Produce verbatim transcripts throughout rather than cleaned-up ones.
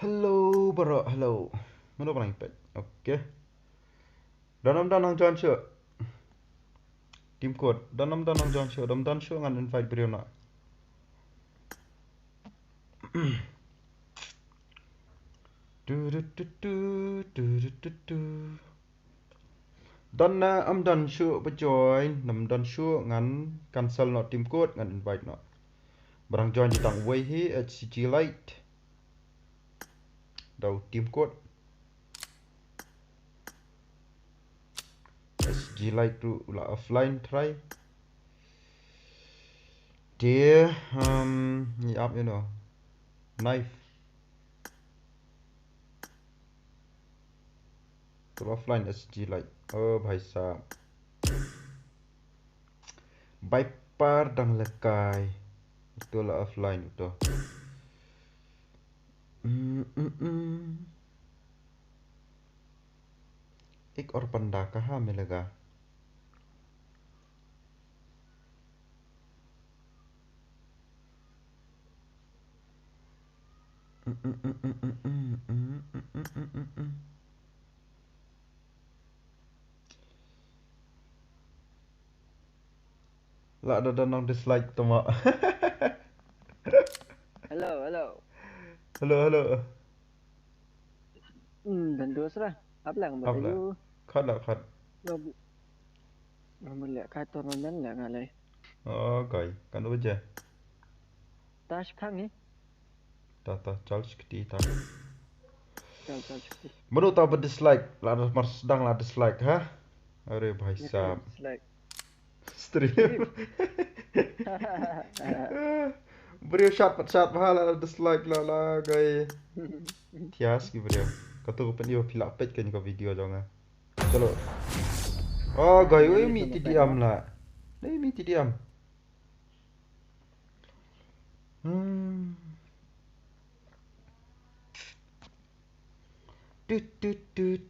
Hello, baroh, hello. Mano ba nang peit? Okay. Don ym don nang join shuh. Team code. Don ym don nang join shuh. Don ym don shuh ngan invite briew noh. Tu, tu, tu, tu, tu, tu, tu, tu. Don na ym don shuh ba join, na ym don shuh ngan cancel noh team code, ngan invite noh. Ba dang join te tang uwei hi, H C G Light. Da u team code. H C G Light ruh u la offline, try. Te, um, ngi ap ïa uno. Knife. Te offline H C G Light. Oh, bhai sahab. Viper dang lehkai. Uto la offline uto. Mm, mm, mm. Ek aur banda kahan milega? Lah da don nang dislike tu ma. Hello, hello. Hello, hello. Hmm, dan dua serah. Apa lah gambar Apa lah? Ayu? Kat lah, kat. Gambar lah kat tournament lah ngalai. Oh, kai. Kan tu aja. Tash khang ni. Ta ta, Charles kti ta. Chal, chal, chal. Mano ta ba dislike, la da mar sdang la dislike, ha? Are bhai sahab. Dislike. Stream. Briew shat pat shat bha la dislike la la gai. Thias ki briew. Katu ko pen io phi lah peit kane ka video jong nga. Chalo. Oh gai, oi mi T D M la. Dei mi T D M. Hmm. Tut, tut, tut.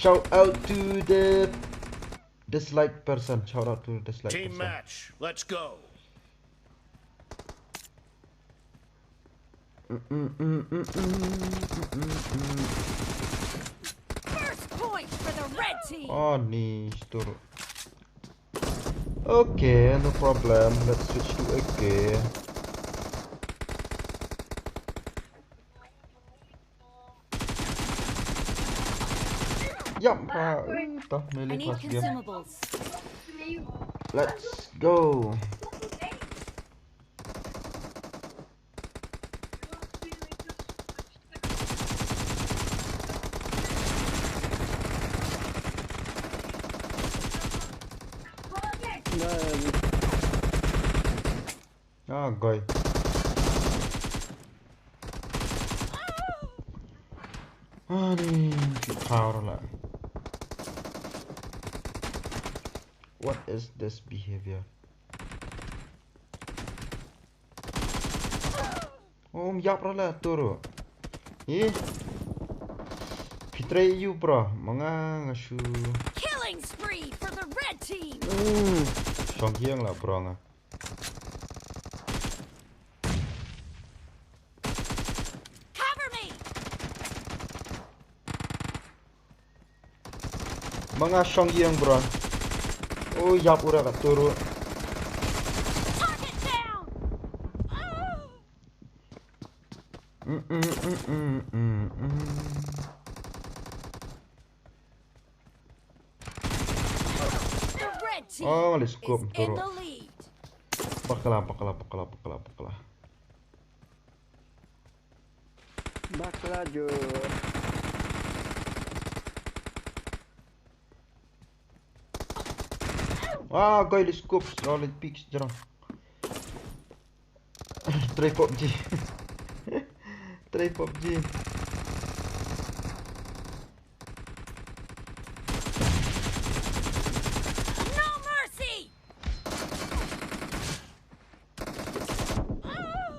Shout out to the dislike person. Shout out to the dislike Team person. Match. Let's go. First point for the red team. Oh, ni stur. Okay, no problem. Let's switch to A K. Yap, ha, uh, toh, melee. I need first game. Consumables. Let's go. Ah, guy. Ah, ni, power la. What is this behavior? Um, yap ra la turu. Eh? Phi trei ïa u bro, ma nga nga shu. Killing spree for the red team. Uh, shong ïeng la bro nga. Cover me. Ma nga shong ïeng bro. Oh, ïap u ra ka turu. Target down. Mm, mm, mm, mm, mm, mm. The red team Oh, let's go, is in turu. The lead. Bakla, bakla, bakla, bakla, bakla. Bakla jo. Ah, guy, li scope, oh, li pick, jarang. Try PUBG. Try PUBG. No mercy.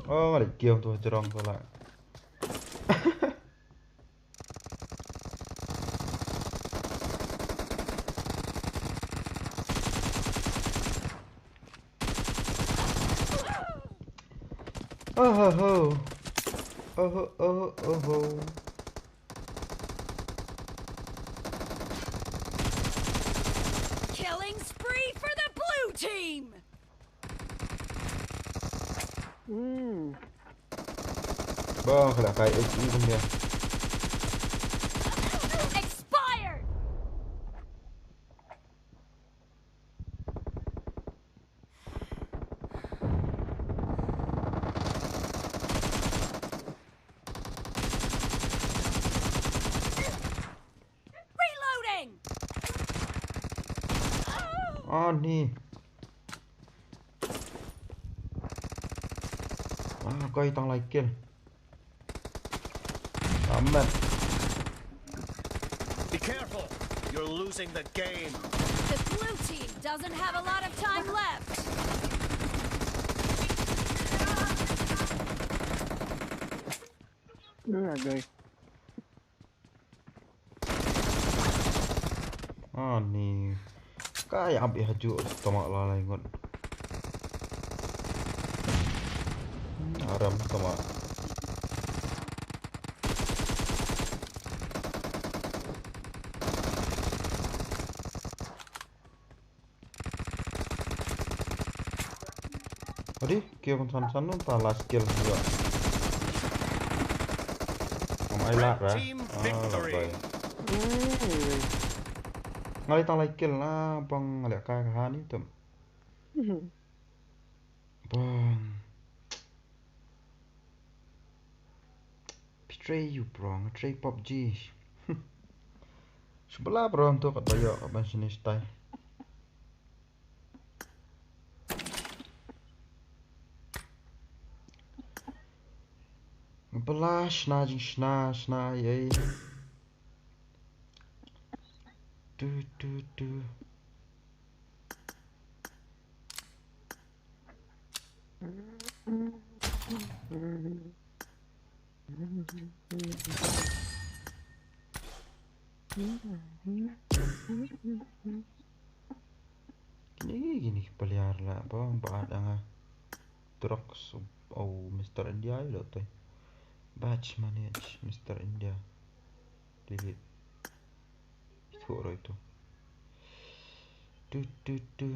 Oh, nga dei kiang tu jerong tu lah. Oh ho ho. Oh ho, oh ho, oh ho. Killing spree for the blue team! Hmm. Ba, ka la kai H E kum dia. Expired! Reloading! Ani. Ah, koi tang lai kill. Amen. Be careful! You're losing the game. The blue team doesn't have a lot of time left. Dah gai. Ani. Ka ïap ïa hajuh tama la lai ngut. Hmm, aram tama. Adi, kio kan san san nun ta last kill juga. Ngam ai lak ra. Team Ah, victory. labai. Ngali tang lai kill na bang ngali kai ka hani tum. Bang. Betray you bro, betray PUBG. Shubala bro, ntu kat bayo kat ban sini stai. Bala shna jing shna shna yei. Tu tu tu. Kine kine ki player la bang ba at anga. Trucks oh Mister India ilo te. Batch manage Mister India. Delete. Itu orang itu. Tu tu tu.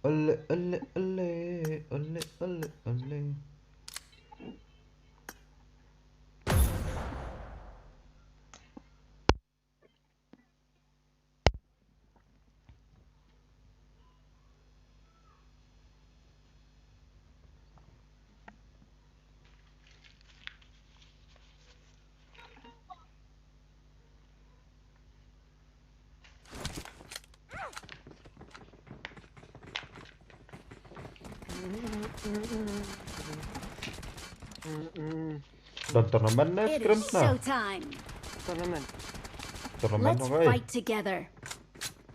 Ole ole ole ole ole ole. Don tournament ne It scrim is na. Showtime! Tournament. Tournament Let's hong ai. Fight together!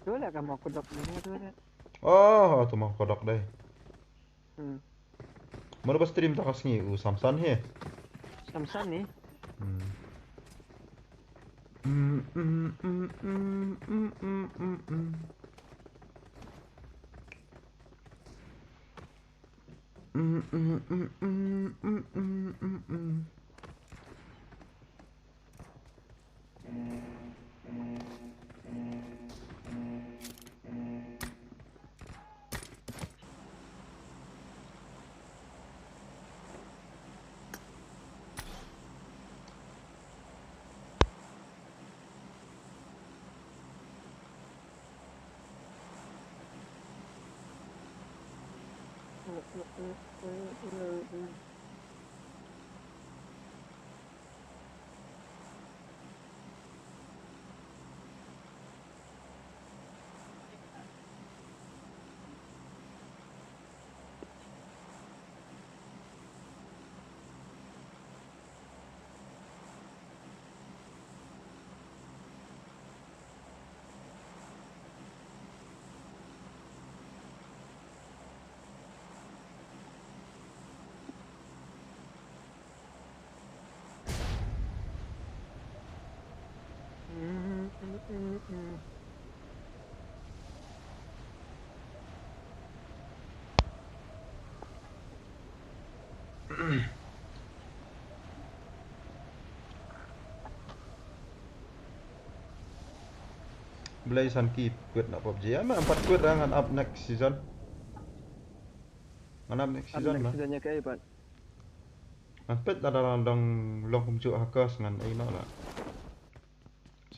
Tu lah kamu aku dok ni tu. Oh, tu mau kodok deh. Hmm. Mana ba stream ta ka sngi u Samson he. Samson ni. Hmm. Mm, mm, mm, mm, mm, mm, mm, mm. Mm, mm, mm, mm, mm, mm, mm. Blei san ki kwit na PUBG. Em, em pat kwit ra ngan up next season. Ngan up next Up season next na. Season ïa kaei pat? Ngan peit la da long long kumjuh hackers ngan ei noh la.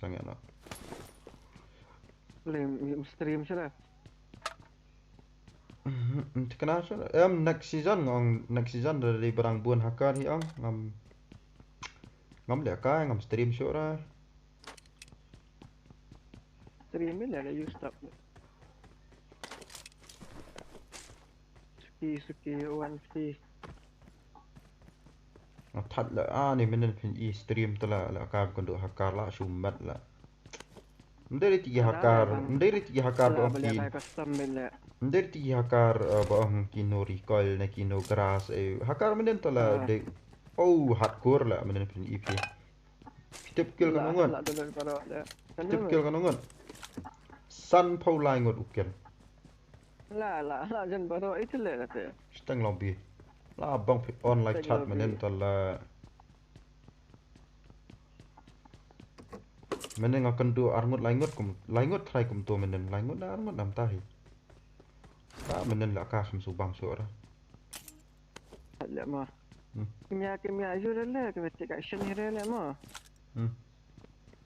Sangeh noh. Lem stream sha la. Mhm, thikna sha la. Em, next season ngong, next season da dei ba dang bun hacker hi ong. Ngam ngam leh kai, ngam stream shuh ra. Stream ïa la la use tap. Suki suki wan suki. Nga thad la, ah, ni mynnin phin i stream te la, la ka kynduh hacker la shu met la. Mdei ri tiki Ada hacker, bang. Mdei ri tiki hacker La ba ong beli ki. Kai custom bin la. Mdei ri tiki hacker, eh, ba ong ki no recoil ne ki no grass, eh, hacker mynnin te la Ah. de. Oh, hardcore la mynnin phin i phi. Phi tip kill kan La, ngut. La, la, la, la, la. Phi tip kill kan ngut. San phaw lai ngut u kill. La, la, la, jan baroh ite le la te. Steng long bi. La bang phi on live chat mynnin te la. Mynnin nga kynduh ar ngut lai ngut kum, lai ngut try kumto mynnin, lai ngut na ar ngut nam tahi. Ka mynnin la ka kham shu bang shuh ra. Le ma. Hmm. Kimia, kimia ju le, kimia take action hi le ma. Hmm.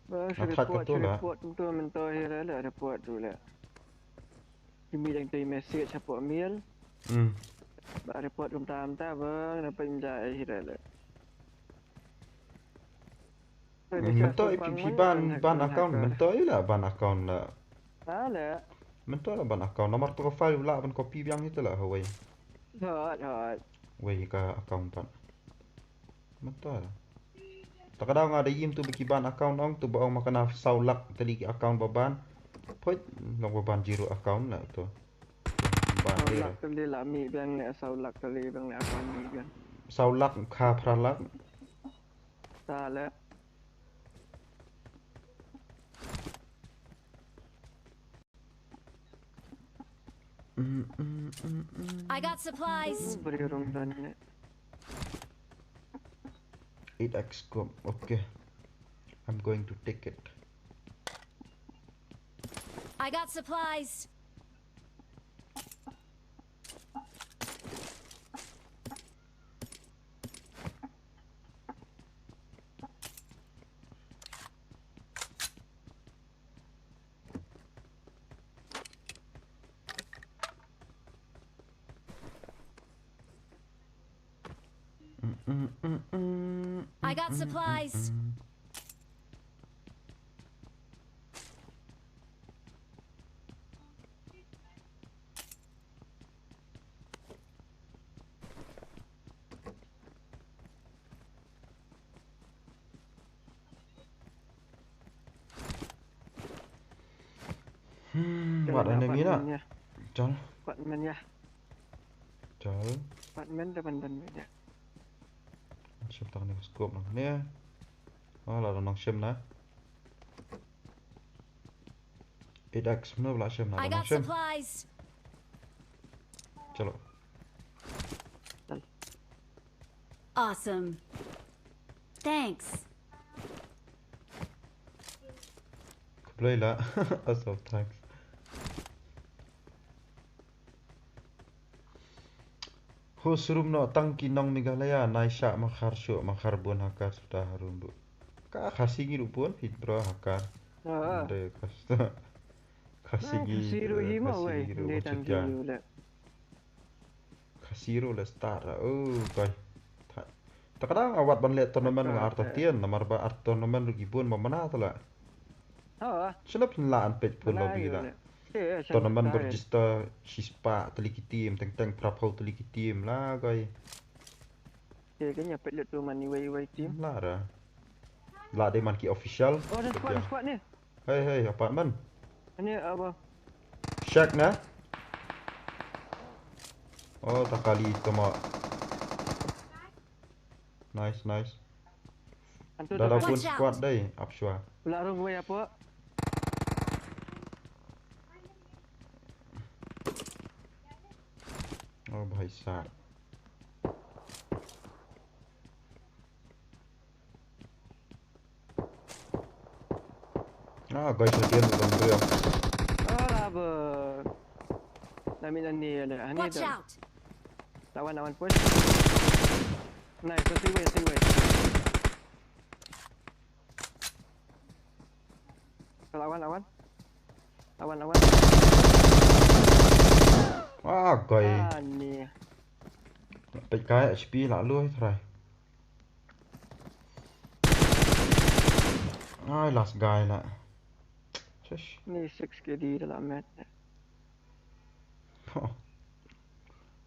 Ba, nga thad report, ka tu la. Report tu mynta hi le, report tu le. Kimi dang tei message hapoh mail. Hmm. Ba report kumta kumta ba na pynjah hi le. Mynta i phi ban, ban account, mynta i la ban account la. Ha le. Mynta la ban account. Namar profile la ban copy biang hi te la hawai. Hot, hot. Wei ka account pat. Mynta la. Ta ka daw nga da im tu ba ki ban account ong tu ba ong ma kane saw lak tylli ki account ba ban. Phoit long ba ban zero account na tu. Ban saw lak tylli la mi biang ne, saw lak tylli biang ne account mi biang. Saw lak kha phra lak. Ta le. I got supplies. Beri rong dan ne. Eight X scope. Okay. I'm going to take it. I got supplies. I got supplies. Hmm, wat enemy na. Chal. Wat men ya. Chal. Wat men da ban ban ya. Shim tang ni scope nang ni. Oh, la nang shim na. Eight X, mano ba la shim na? I got supplies. Chalo. Awesome. Thanks. Khublei la. Awesome, thanks. Ho srum noh tang ki nong Meghalaya, nai shah makhar shuh, makhar bun hacker suda harum bu. Ka Khasi ngi ruh bun, phi bro hacker. Ah. Nde ka suda. Khasi ngi, Khasi ruh hi ma wei, nde tang ki ruh le. Khasi ruh le start ra. Oh, koi. Ta ka dang awat ban leh tournament nga artatien, namar ba ar tournament ruh ki bun ba mana ta la. Ha. Shana phin la an peit pun lobby la. Tournament ba register shispah tylli ki team, teng teng phraphew tylli ki team la koi. Te kanya peit le tu man iwei iwei team. La ra. La dei man ki official. Oh, ada squad, squad ni. Hey, hey, apartment. Ani apa? Shack na. Oh, takali tama. Nice, nice. Antu da da pun squad dei, ap shwa. Pula rong wei apa? Oh, bhai sahab. Ah, guys, na dian ba bang brio. Ala ba. Na mi na ni ada. Hani Watch da. Out! Lawan, lawan, push. Nice, sing wei, sing wei. Lawan, lawan. Lawan, lawan. Ah, guys. Ah, ni. Pek kai H P lah lu, try. Ai, last guy lah. Shush. Ni six K D dah lah, mat. Oh.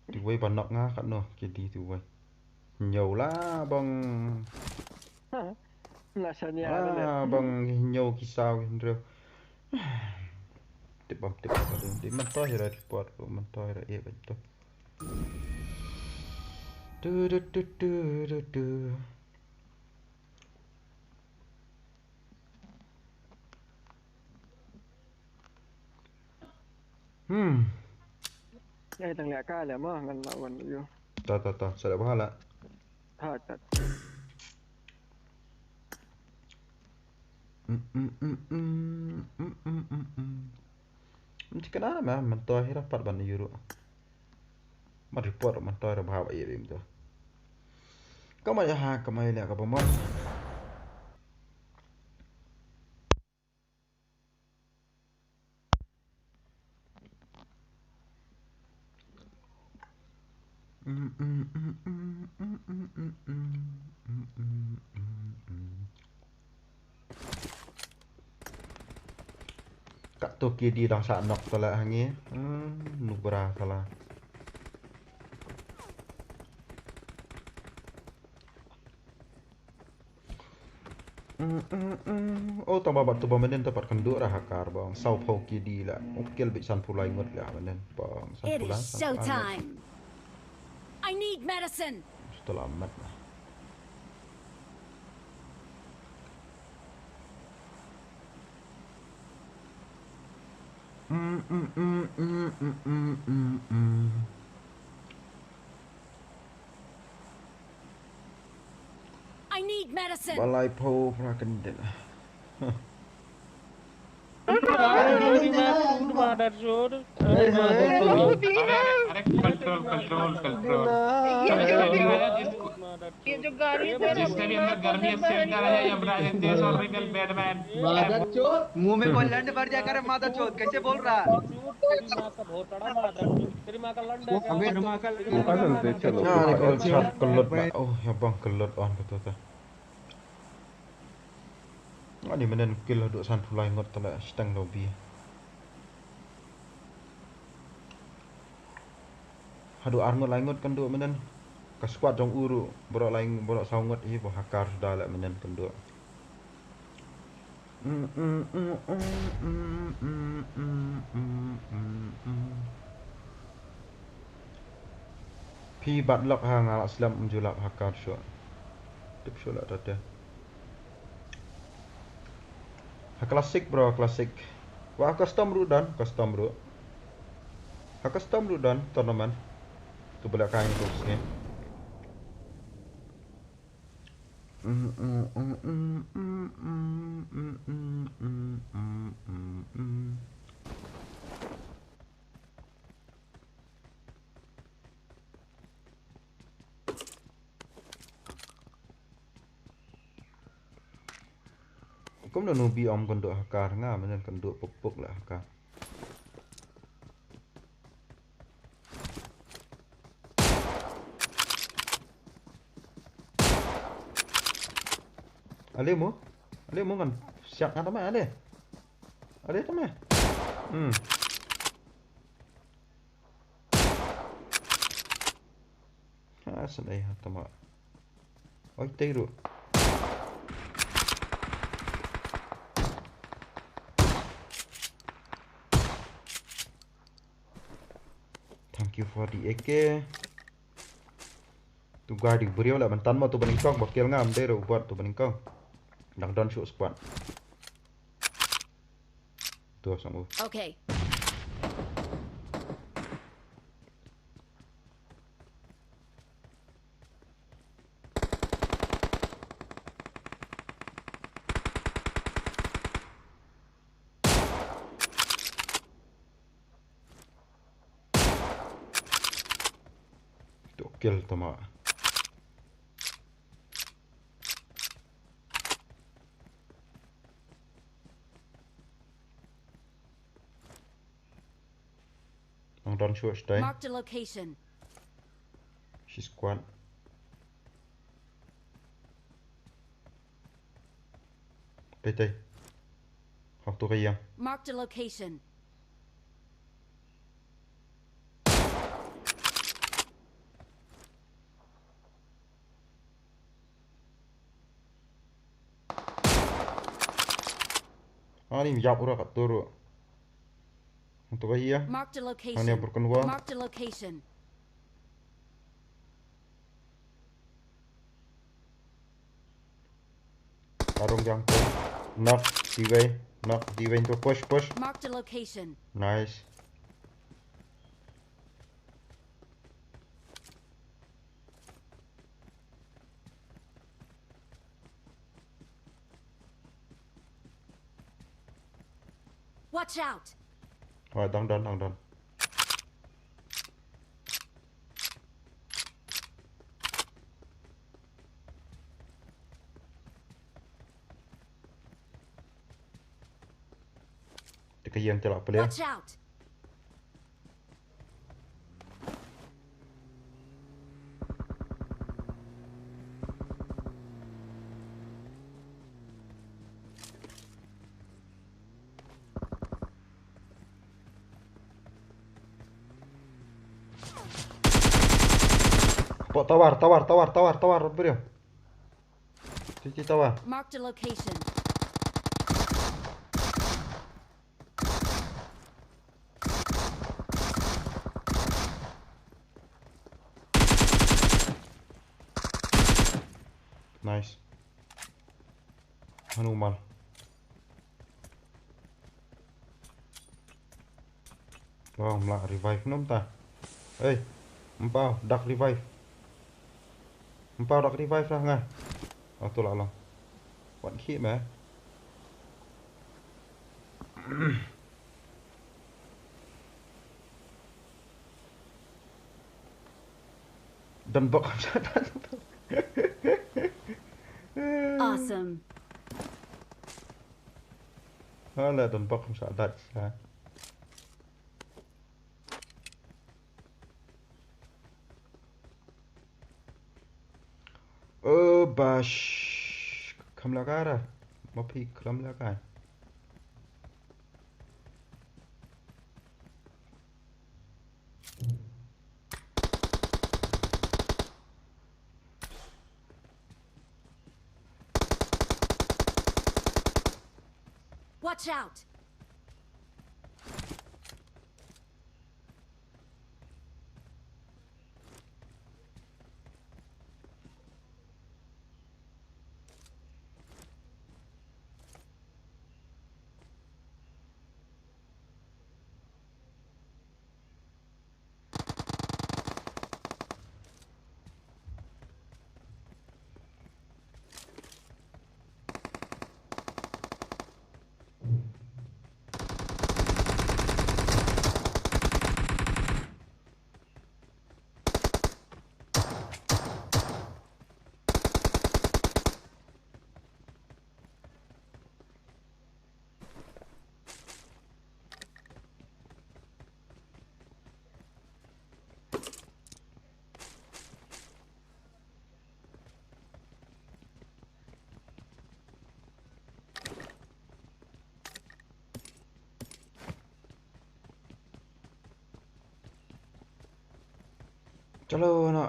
Ti wei ba nok nga kat noh, K D ti wei. Hynñiew lah bang. Ha. Lah shania lah. Ah, bang hynñiew ki saw hynriew. Tip bam tip bam. Di man to hira report, man to hira e bam to. Tu tu tu tu tu tu. Hmm. Ai tang leh ka leh mo ngan la wan yu. Ta ta ta, sa leh bha la. Ha ta. Mm, mm, mm, mm. Mm, mm, mm, mm. Mesti kena lah meh, mentoi hira pat ban yuru. Mat report mentoi ra bha ba ye bim tu. Kamai ha, kamai leh ka ba mo. Ka to K D dang sa nok tala hangi. Hmm, nubra tala. Mm, mm, mm. Oh, tang ba bad tu ba menen ta pat kynduh ra ha kar bang. Saw phew K D la. Oh, kill bit san phew lai ngut la menen. Bang, san phew lai, san phew lai ngut. It is showtime. I need medicine. Setelah amat lah. Mm, mm, mm. I need medicine. Ba lai phew phra kyndit. अरे, अरे, control, control, control। ये जो, ये जो गाड़ी से जिससे भी अंदर गर्मी से निकल जाए, यमराज is horrible, Batman। मादरचोद, मुंह में कोई लंड भर जाए, करे मादरचोद, कैसे बोल रहा है? तेरी माँ का भोसड़ा मादर, तेरी माँ का लंड है। अबे, तेरी माँ का लंड है। Ïa, ni ka shot ka lut ba. Oh, ïa bang ka lut on ka tu ta. Ani menen kill haduh san phew lai ngut tala shiteng lobby. Haduh ar ngut lai ngut kynduh menen. Ka squad jong u ruh baroh lai, baroh saw ngut hi ba ha kar suda leh menen kynduh. Phi bad lok ha nga la slem ym ju lap ha kar shuh. Tip shuh la tata. Ha classic bro, classic. Wa ha custom ruh don, custom ruh. Ha custom ruh don tournament. Tu bela ka ngi box ngi. Kumno nubi ym kynduh ha kar nga, menen kynduh puk puk la ha kar. Ale mo, ale mo ngan siak nga tama ale. Ale tama. Hmm. Ha, sa dei ha tama. Oi, tei ruh. Thank you for the A K. Tu guy di briew la ban tan mo tu ba nyngkong ba kill nga ym dei ruh u bot tu ba nyngkong. Dang don shuh squad. Tu sang u. Okay. Kill tama. Nang don shuh stai. Marked a location. Shi squad. Tei tei. Hok tu ka ïang. Marked a location. Ani ym ïap u ra ka tur. Hok tu ka ïa. Marked a location. Ani broken wall. Marked a location. Arung jang tu. Knock, T V, knock, T V tu push, push. Marked a location. Nice. Watch out. Wa dang don, dang don. Te ka ïang te la pele. Watch out. Pok tower, tower, tower, tower, tower, bro. Titi tower. Marked a location. Nice. Hanuman. Long mla revive num ta. Hey, ym pau dak revive. Ym pau dak revive lah nga. Oh, tu lah long. Wat khie me. Don bok kham sha dat. Awesome. Hala don bok kham sha dat sha. Oh, bash. Kham la ka ra. Ma phi kham la ka. Watch out! Chalo na.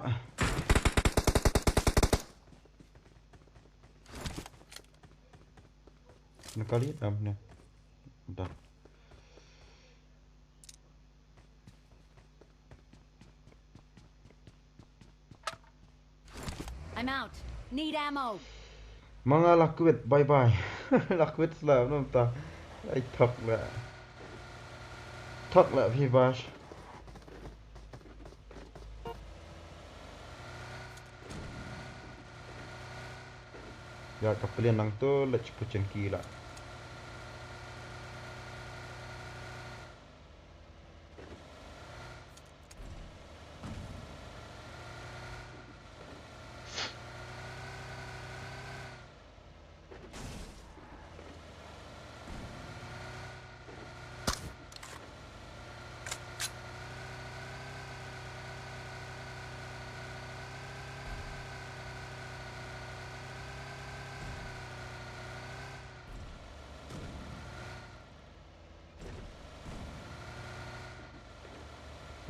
Nakali tam ne. Dah. I'm out. Need ammo. Ma nga la quit, bye bye. La quit sla, namta. Ai thok la. Thok la phi bash. Ya ka plian nangto lech puchen ki la.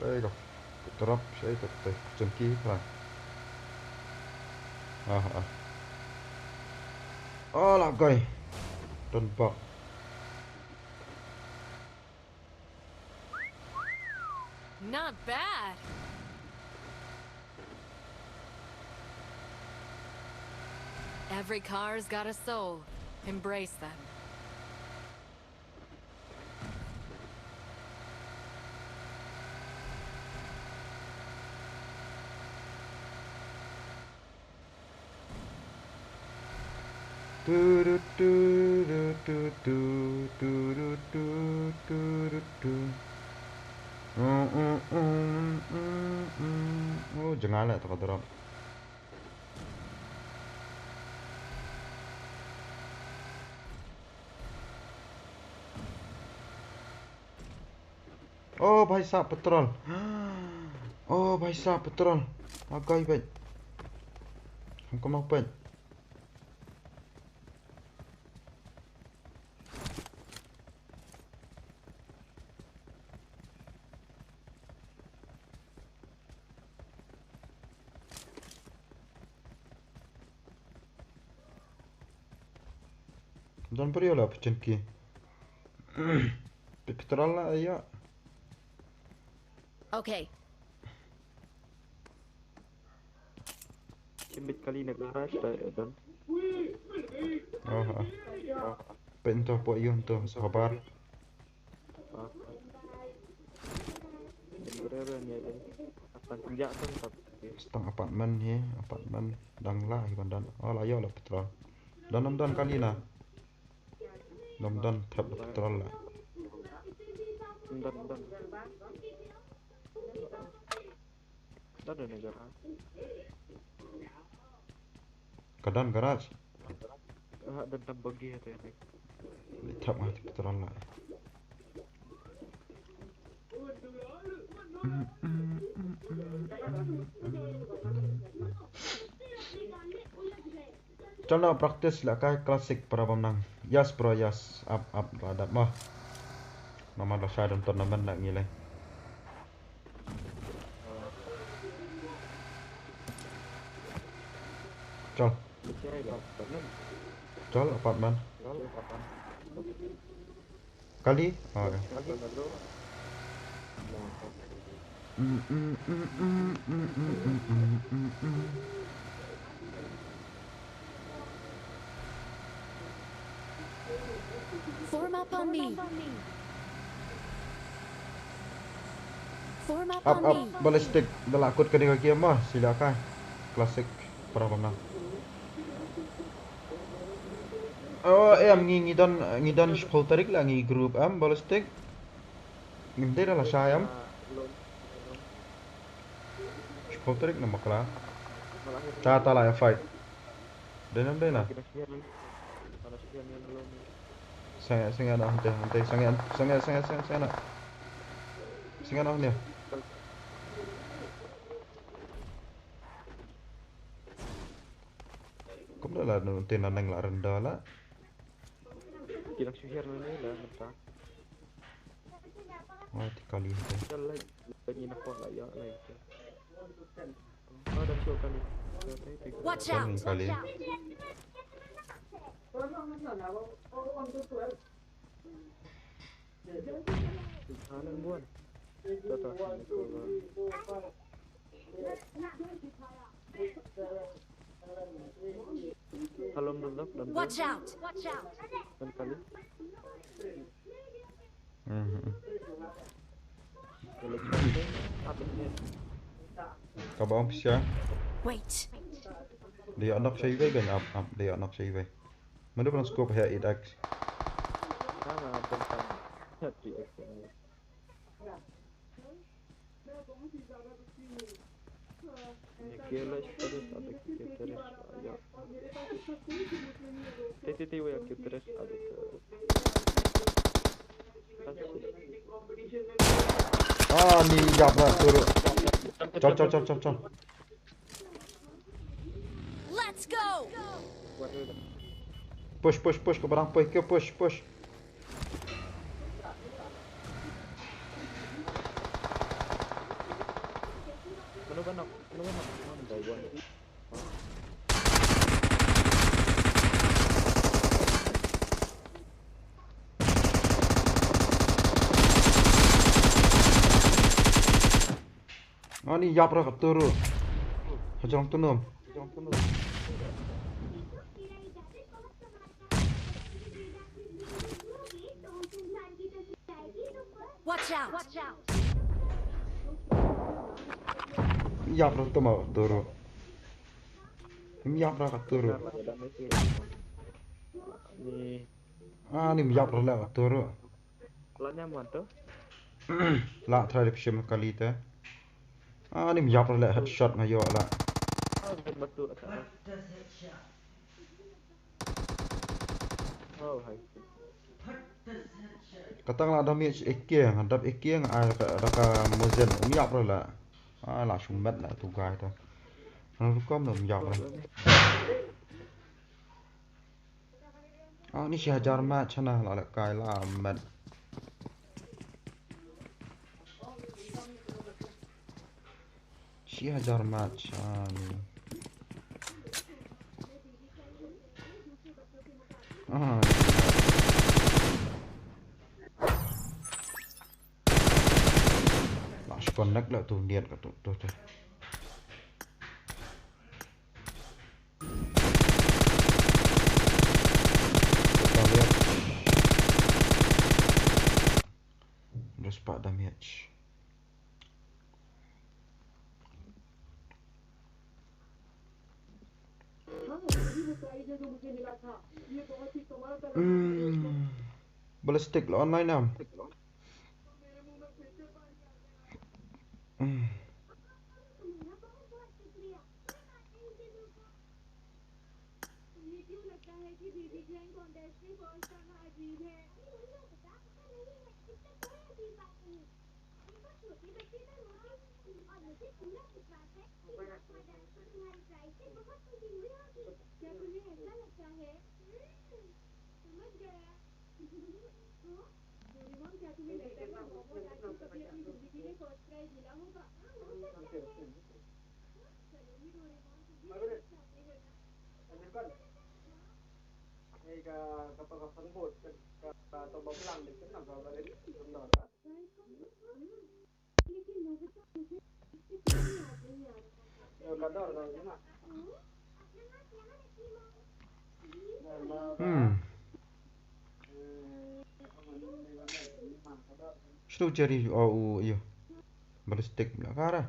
Ei, ka drop, ei, ka, ka, ka chemki, pra. Ah, ah. Oh, la gai. Don bok. Not bad. Every car's got a soul. Embrace them. Tu, tu, tu, tu, tu, tu, tu, tu, tu, tu, tu, tu. Mm, mm, mm, mm, mm, mm. Oh, jngai la, ta ka drop. Oh, bhai sahab, petrol. Oh, bhai sahab, petrol. Agai, bhai. Hum ko mau, bhai. Don briew la pyncheng ki. Pyntrol la ïa. Okay. Kim bit kali na garage ta, eh, don. Oh, ah. Oh. Pyn to po yun to, sabar. Stang apartment hi, apartment dang la hi ban don. Oh, la ïoh la petrol. Don, don, don kali na. Don, don thep la petrol la. Don, don. Don, don garage. Ka don garage. Ah, don tam bagi tu ni. Li thap ngah ti petrol la. Chal na practice la kai classic para bam nang. Yes bro, yes. Up, up, la dap mah. Namar la shai don tournament la ngi leh. Chal. Chal apartment. Kali? Oh, ya. Form up on me. Form up on me. Up, up, ballistic. Da la kut kane ka game ma, sila ka. Classic. Para bam nang. Oh, em, ngi, ngi don, ngi don shiphew tarik la ngi group em, ballistic. Ngim dei da la shai em. Shiphew tarik na makla. Ta, ta la ïa fight. Dei na, dei na. Sangeh, sangeh na hante, hante, sangeh, sangeh, sangeh, sangeh, sangeh na. Sangeh na hante. Kumno la, no, te na nang la renda la. Ki dang shu hiar na ne la, mynta. Wah, ti kali te. Jalan, lagi nak kuat lah, ya, lah, ya. Ah, dah shu kali. Watch out! Kali. Watch out! Watch out! Mhm. Ka ba ong pisa. Wait. Dia anak saya kan, ap, ap, dia anak saya. Mana pernah scope ya, eight X. Ah, ni jap lah, turun. Chal, chal, chal, chal, chal. Let's go. Push, push, push, ka barang push, ka push, push. Ani ïap ra ka tur. Hajrong tunum. Watch out! Ïap ra tuma ka tur. Ïap ra ka tur. Ani ïap ra la ka tur. Lah try dep shim kali te. Ani ïap ra la headshot nga ïoh la. Kata nga la damage ek kieng, dap ek kieng ai da ka, da ka Mosin um ïap ra la. Ah, la shong met la tu guy ta. Rukom um ïap ra. Ah, ni shi hajar match hana la lehkai la met. Shi hajar match, ah, ni. Ah, la shu connect la tu niat ka tu, tu, tu. Damage. Dua spah damage. Hmm. Ballistic la online am? Hmm. Hmm. Shru jari o u yu. Ballistic la kara.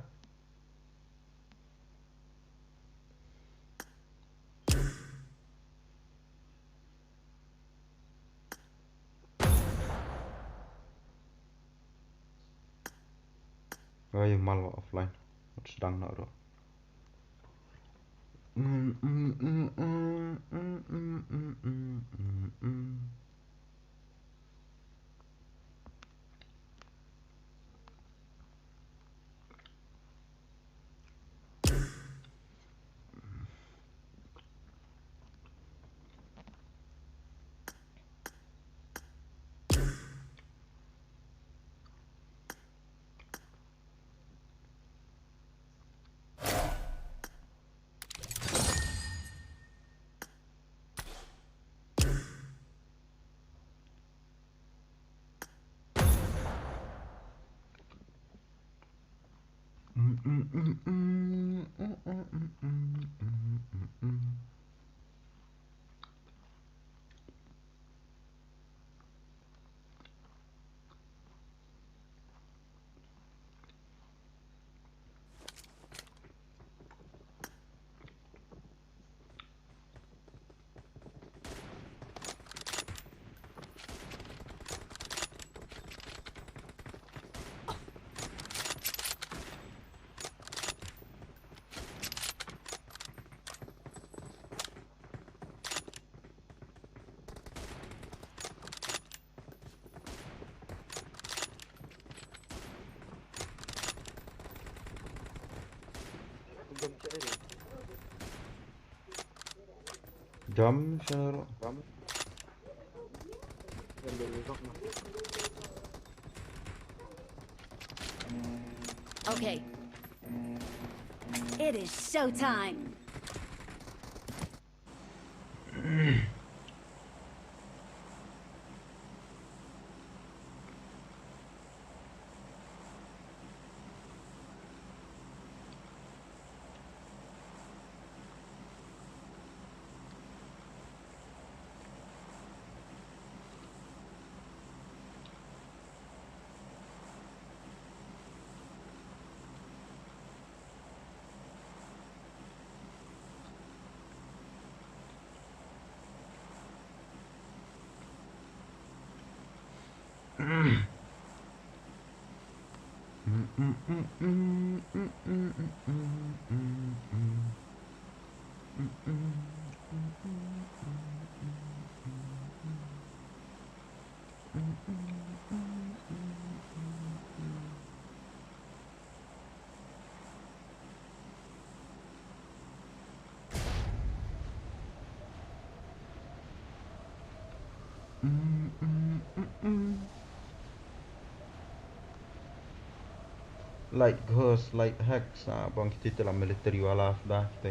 Ai, mal offline. Wat sedang nak ro. Jump share. Okay. It is showtime. Light ghost, light hacks, ah, bang kita dalam military wala sudah kita.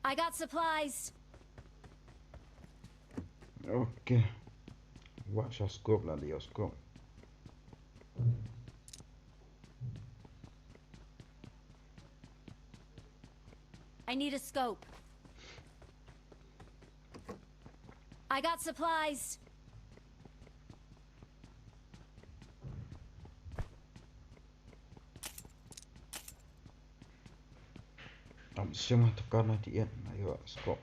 I got supplies. Okay. Watch your scope, la your scope. I need a scope. I got supplies. Am sima tukar na tiyan ayo scope.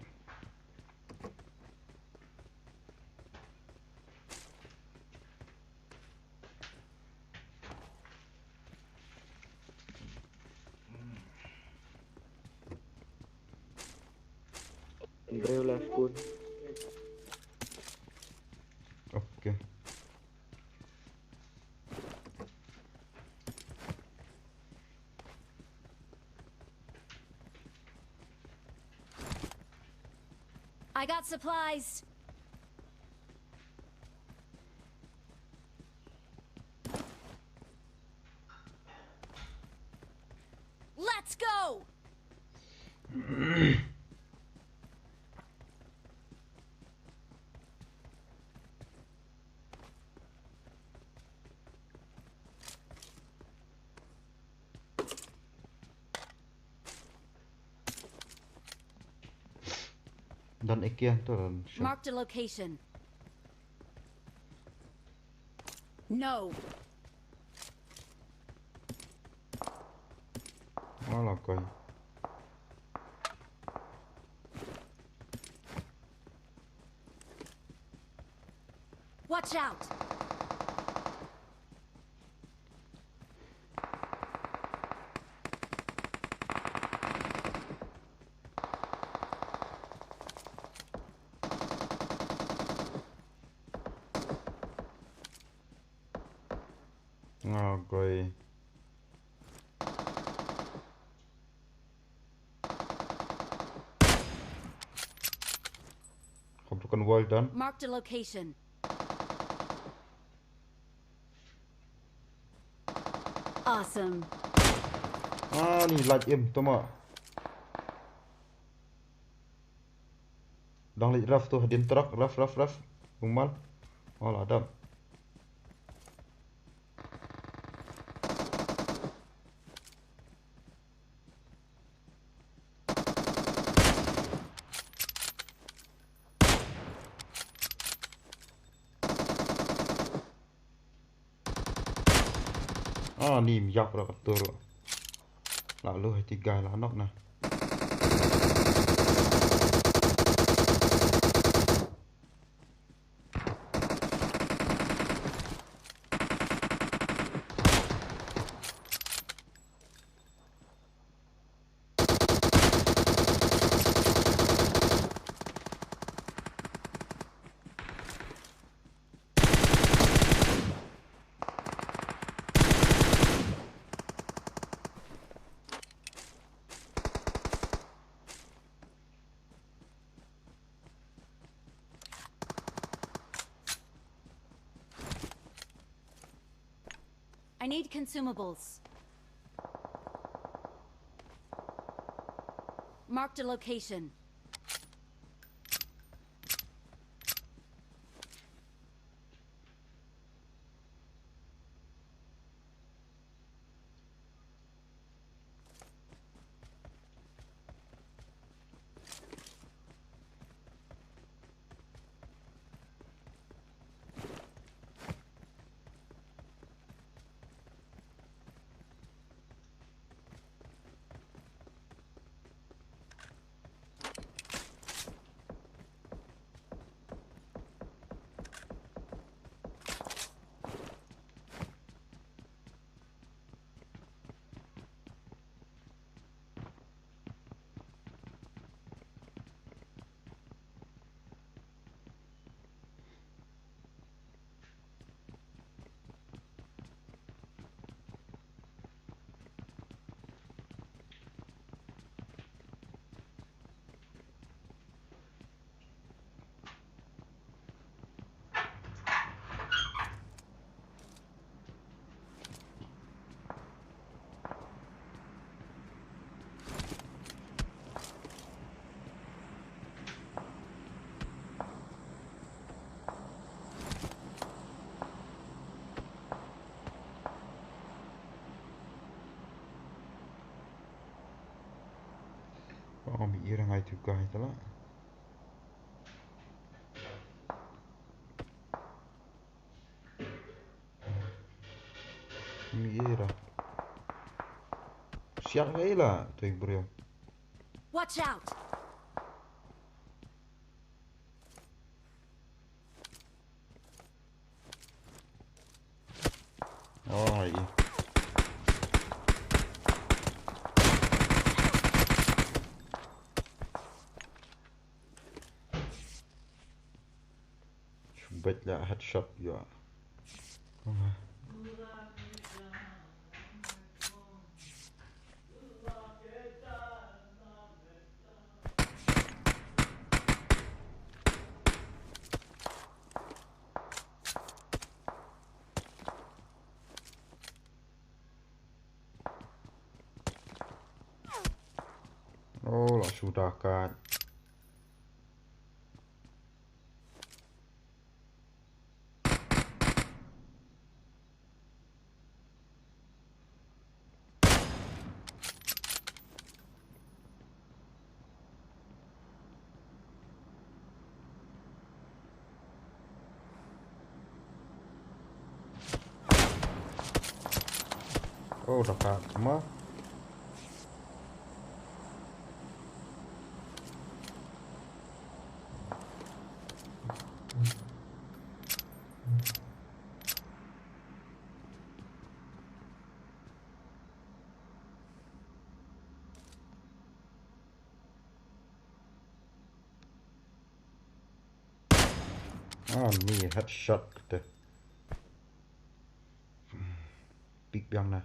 Breu la spoon. Okay. I got supplies. Let's go. Dan ikia to dan. Marked a location. No. Ala koi. Watch out. Okay. Hope to convert done. Marked a location. Awesome. Ah, ni light aim toma. Dang leit raf tu hadien truck, raf, raf, raf. Kumal. Oh, la dam. Ah, ni ym ïap ra ka tur. La lu hai tiga la nok na. I need consumables. Marked a location. Oh, mi ira ngai tu kai tala. Mi ira. Siap ngai la tu bro. Watch out! Oi. Shu beit la headshot ïa. Oh, la shu da kat. Oh, dapat ma. Ah, ni headshot kata. Pick biang na.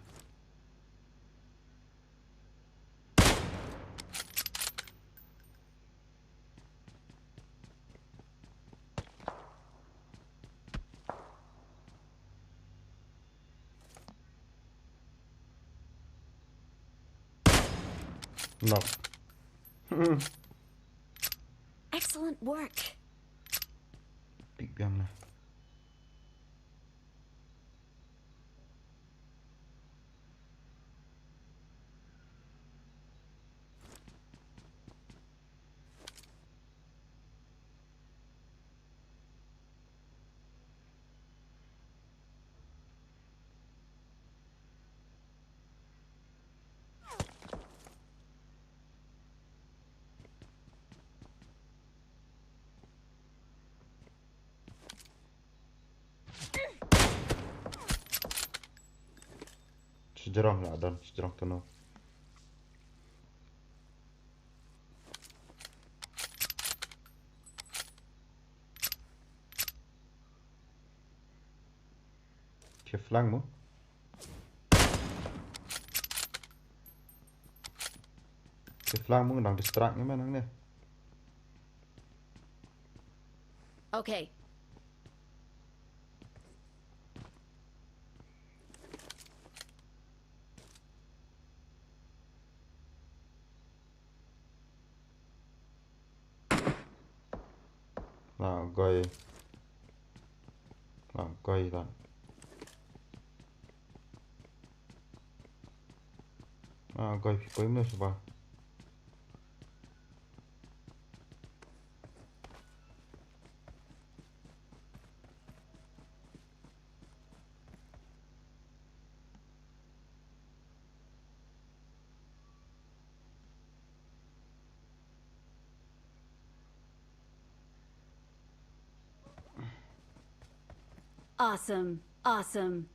Knock. Excellent work. Pick biang na. Sejrong lah don, sejrong tu no. Cheflang mo. Cheflang mo nang distract ngi ma nang ne. Okay. Na goi. Na goi dan. Na goi phi poi mne shuwa. Awesome. Awesome.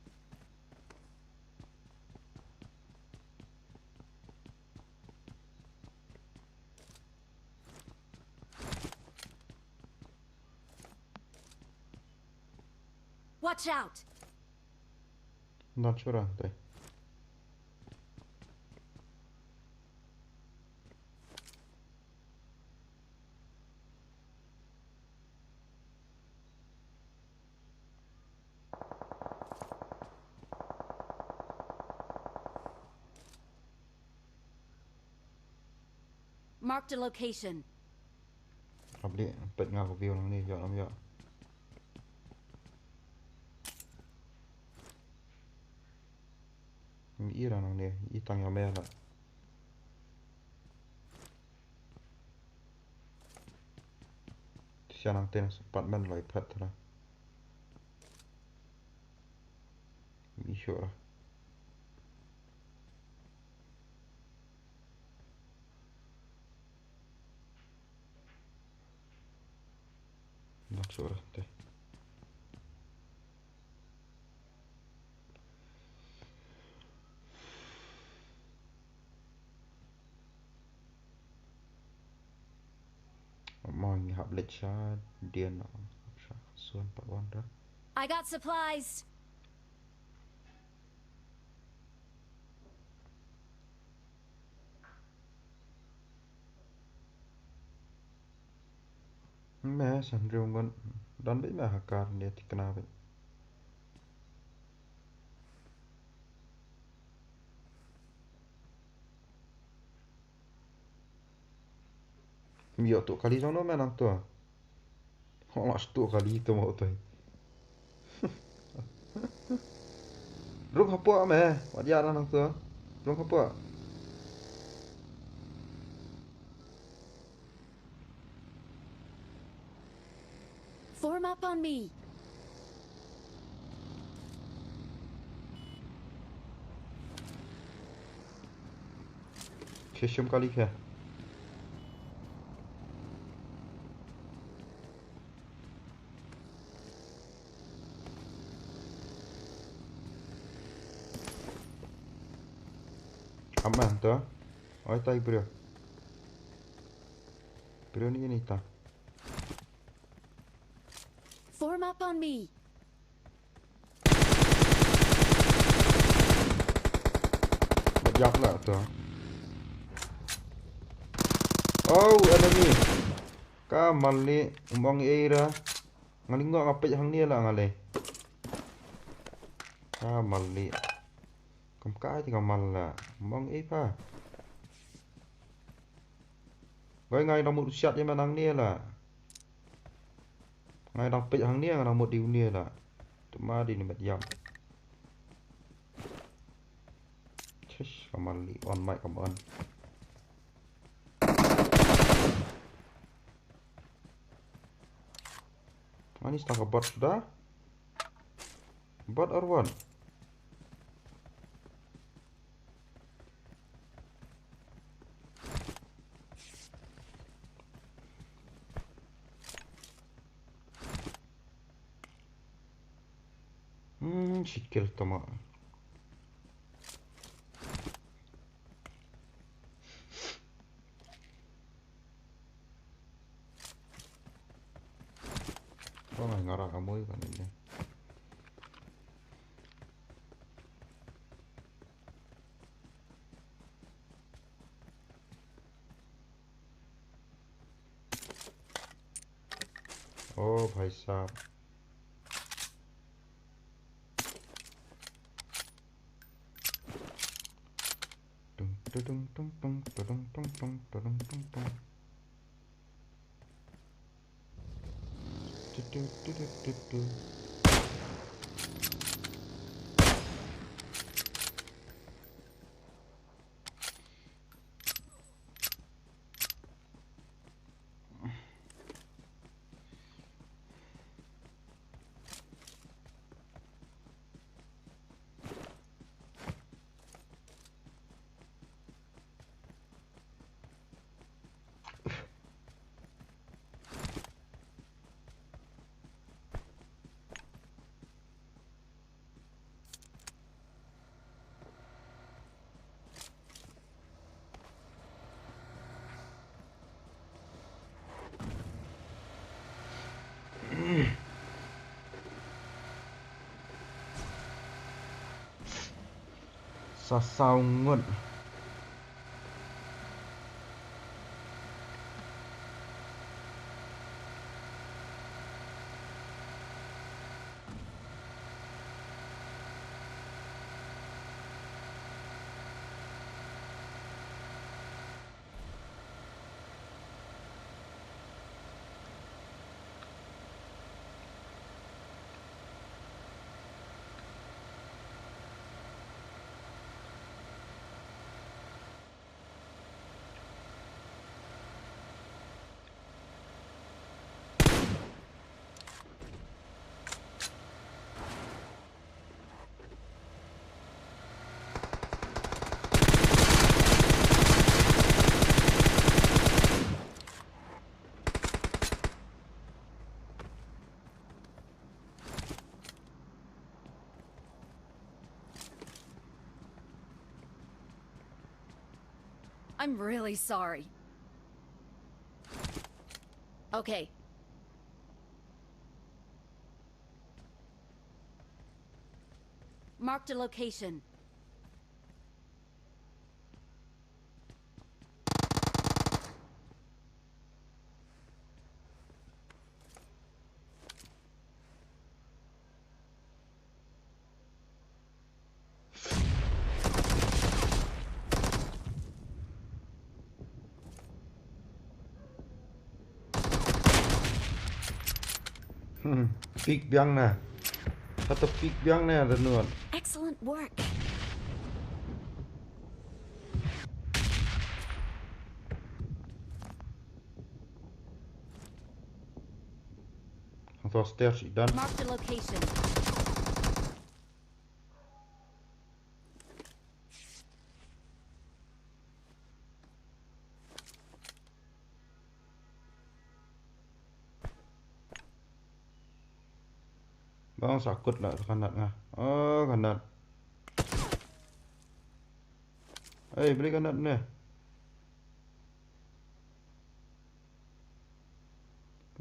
Watch out. Not sure, ante. Marked a location. Update, pet nga ko view nang ni, yo, nam yo. Ira nang ni, itang ya mera. Siya nang ten apartment loi phet tara. Mi sure. Not sure te. Mo ngi hap leit sha dien, hap sha suan pat wan da. I got supplies. Me san riu ngon don bit me hakar ne tikna bit. Mi yo tu kali jong no me nang tu. Ho la stu kali tu mo tu. Rung hapoh me, wat ïa nang tu. Rung hapoh. Form up on me. Che shim kali khe. Aman to. Oi tai bro. Bro ni ni ta. Form up on me. Ïap la to. Oh, enemy. Ka mali, um ong ei ra. Nga li ngok nga peit hangne la nga lei. Ka mali. Kam kai te ka mal la. Um ong ei pa. Wei, nga dang mut siat ïa ma nangne la. Nga dang peit hangne, nga dang mut diu ne la. Te ma di ne met ïam. Shish, ka mali on mic kam on. Ani sta ka bot suda. Bot or what? Hmm, sikil tama. Ko ngai ngara ka mui kan ini. Oh, bhai sahab. Tung, tung, tung, tung, tung, tung, tung, tung, tung, tung, tung. Tu, tu, tu, tu, tu, tu. Sa saw ngut. I'm really sorry. Okay. Marked a location. Hmm, peek biang na. Kata peek biang na da nuan. Excellent work. Hangto stairs i don. Marked a location. Bang sa kut la ka nat nga. Oh, ka nat. Ei, beli ka nat ne.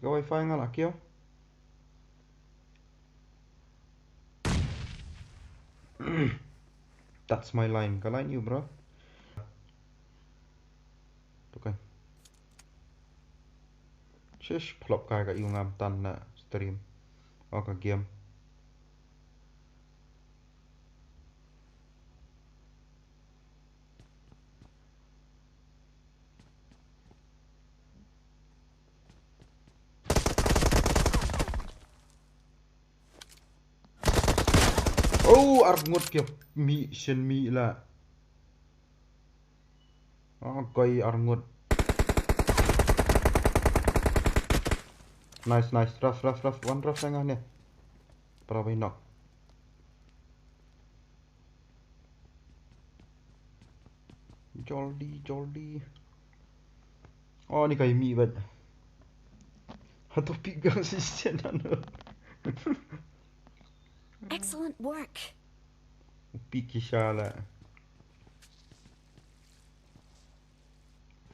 Ka wifi nga la kiew. That's my line. Ka line you, bro. Shish, phlop kai ka ïu ngam tan na stream. O ka game. Oh, arngut ki mih shen mih la. Oh, koi arngut. Nice, nice. Rush, rush, rush. One rush nga ne. Para bai knock. Joldi, joldi. Oh, ni kai mih bat. Hato pick biang si shen ano. Excellent work. Pick ki shala.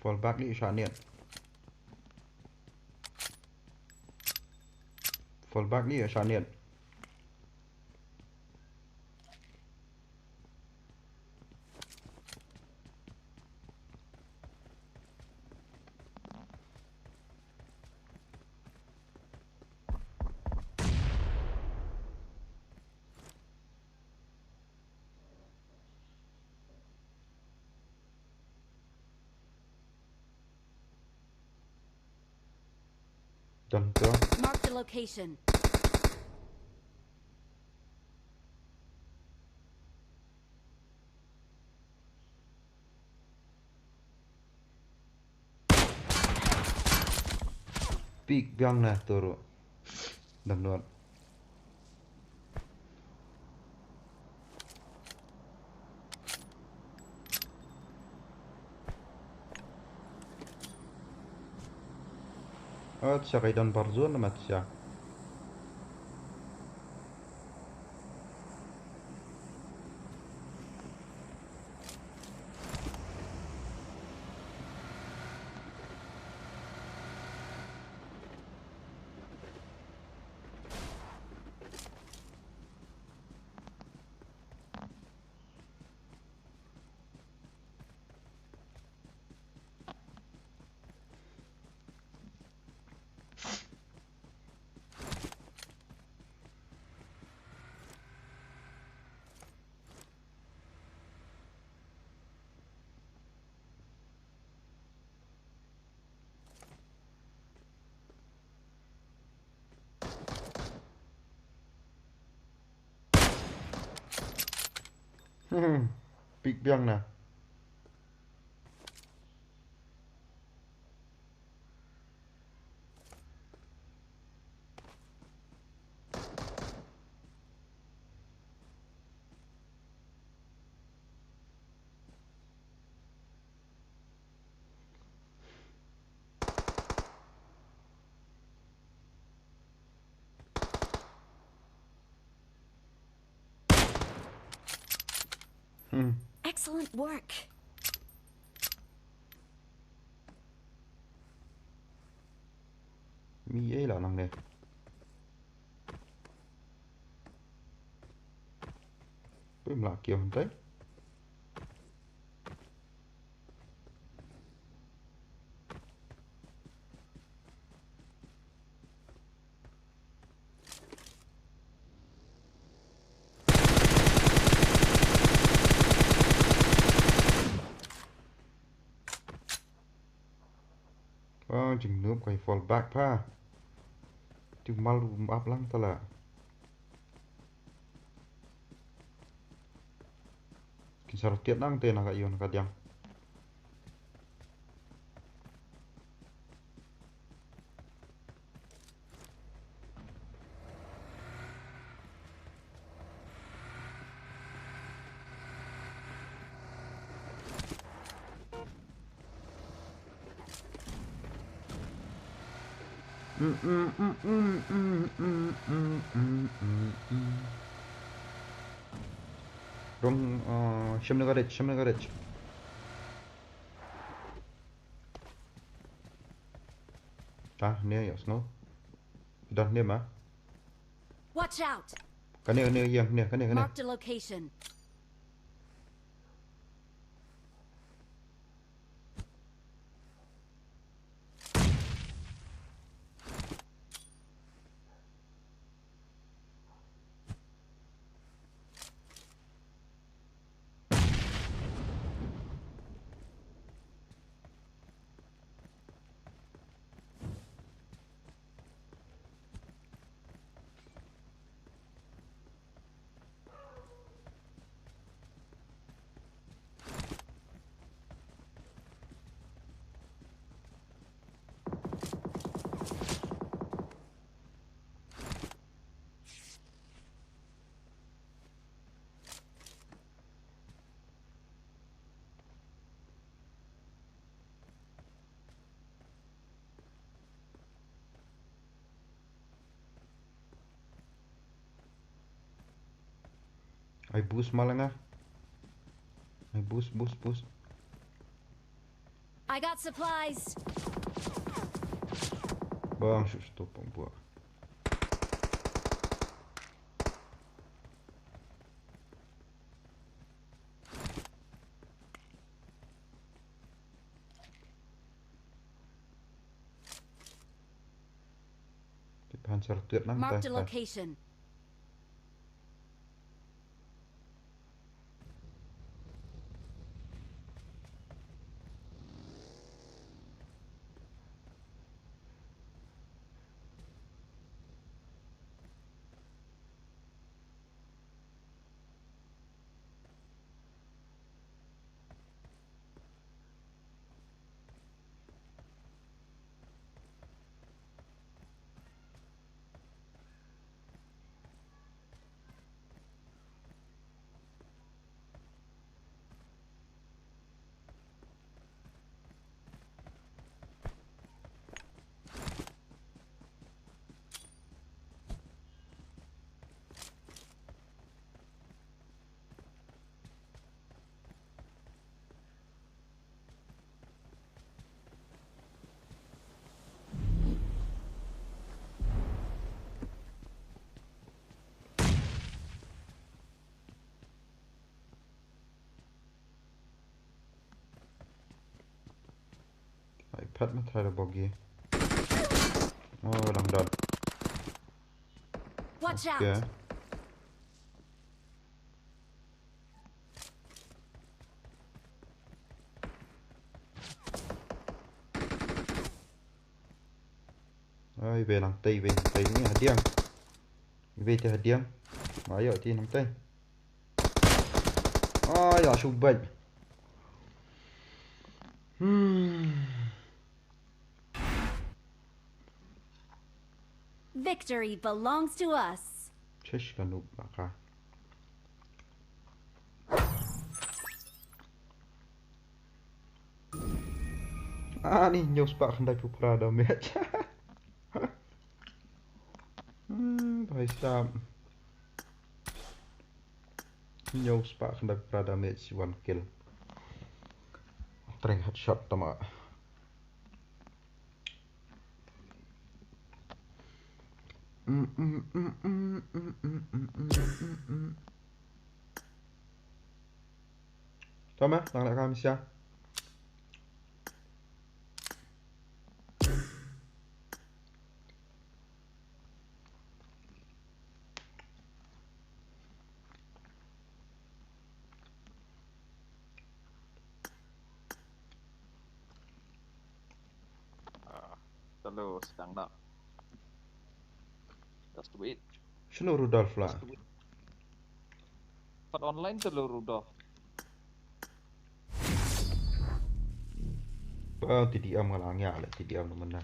Fall back li sha net. Fall back li sha net. Done to. Marked a location. Pick biang na turu. Done. Acha, kai don barzun ma acha. Hmm, pick biang na. Hmm. Excellent work. Mi ei la nang ne. Pui mla kio hyntai. Ba jingnup kai fall back pha. Ti mal ap lang tala. Kin sa rotiat nang te na ka ïoh na ka diang. Rung, uh, shim na garage, shim na garage. Ta ne ya snow. Dah ne ma. Watch out! Kane, kane, yang ne, kane, kane. Marked a location. Ai boost ma la nga. Ai boost, boost, boost. I got supplies. Bang shu stop pang buah. Ki phan sar tuat nang. Marked a location. Ai phat ma thai da bogey. Oh, dang don. Watch out. Okay. Ai, iwei nangtei, iwei nangtei ni hadiang. Iwei te hadiang. Ma ïoh te nangtei. Ai, ïa shu bait. Hmm. Victory belongs to us. Chesh ka noob baka. Ani hynñiew spah khyndaiphew phra damage. Hmm, bhai sahab. Hynñiew spah khyndaiphew phra damage, one kill. Treng headshot tama. Tama, lang leh ka misia. Ah, terus kang dah. Just wait. Shano Rudolf la? Just wait. Pat online te lo Rudolf. Ba T D M nga la ngiah le T D M na mynta.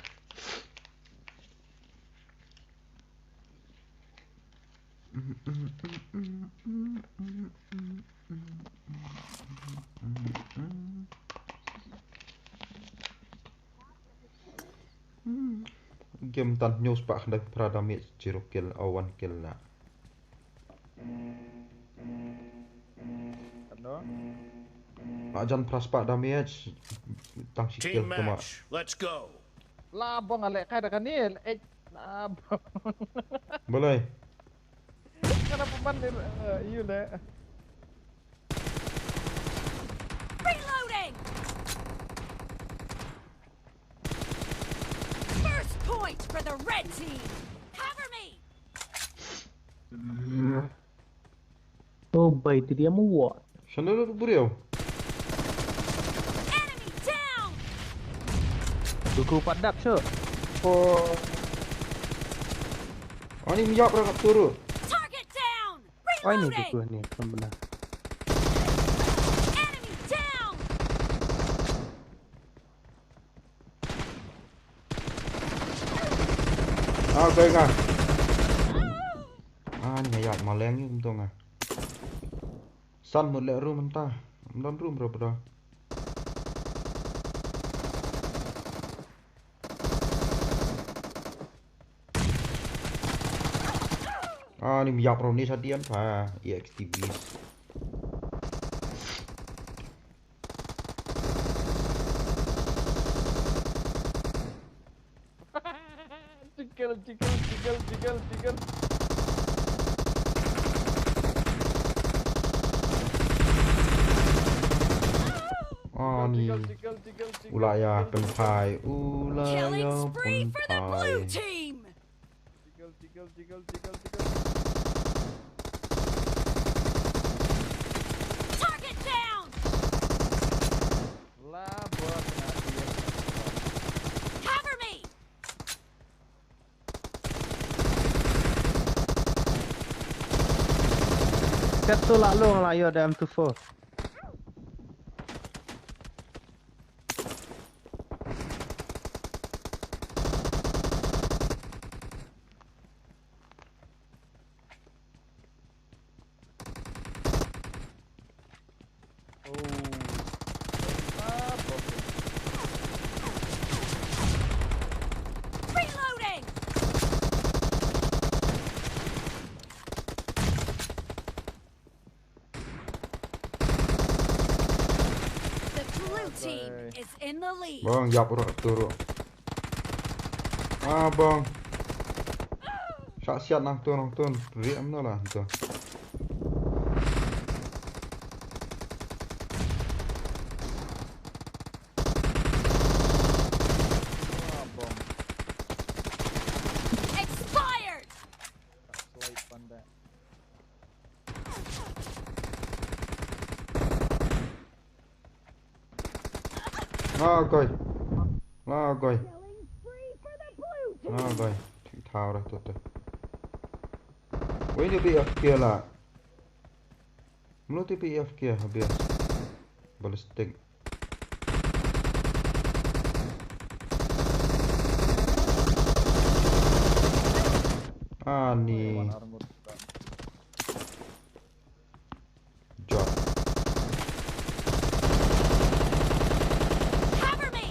Game tan hynñiew spah khyndaiphew phra damage, zero kill, oh, one kill la. Ano? Ba jan phra spah damage, tang shi kill tama. Team match, let's go. La bong ale kai da kani, eh, la bong. Balai. Kana paman ni, eh, you le. Reloading! First point for the red team! Cover me! Oh, bai, ti dia mu wa. Shano lo buriau? Enemy down! Duku padak, sir. Oh. Ani miyak ra kat turu. Target down! Ai ni Reloading! Duku ni, kam benar. Enemy down! Ah, okay nga. Ah, ni nga ïaid maleng ïa kumto nga. San mut leh room mynta. Ym don room bro bro. Ah, ni ym ïap ruh ni sa dien pha, E X T V. Jingkhiah, jingkhiah, jingkhiah, jingkhiah, jingkhiah. Ah, ni. Jingkhiah, jingkhiah, jingkhiah, jingkhiah. U la ïa pynphai, u la ïa pynphai. Killing spree for the blue team. Jingkhiah, jingkhiah, jingkhiah, jingkhiah, jingkhiah. Target down. La bot na dia. Cover me. Kat tu la long la ïoh da M two four. Oh. Ah, bom. Reloading! The blue team is in the lead. Bang, ïap ruh tu ruh. Ah, bang. Shah siat nangtu, nangtu. Riam no lah tu. Ah, bang. Expired. Slide pandai. Lagoi. Lagoi. Lagoi. Thik thaw re tu te. Wei ni bi F K la. Mlu ti bi F K habis. Ballistic. Ani. Jot. Cover me!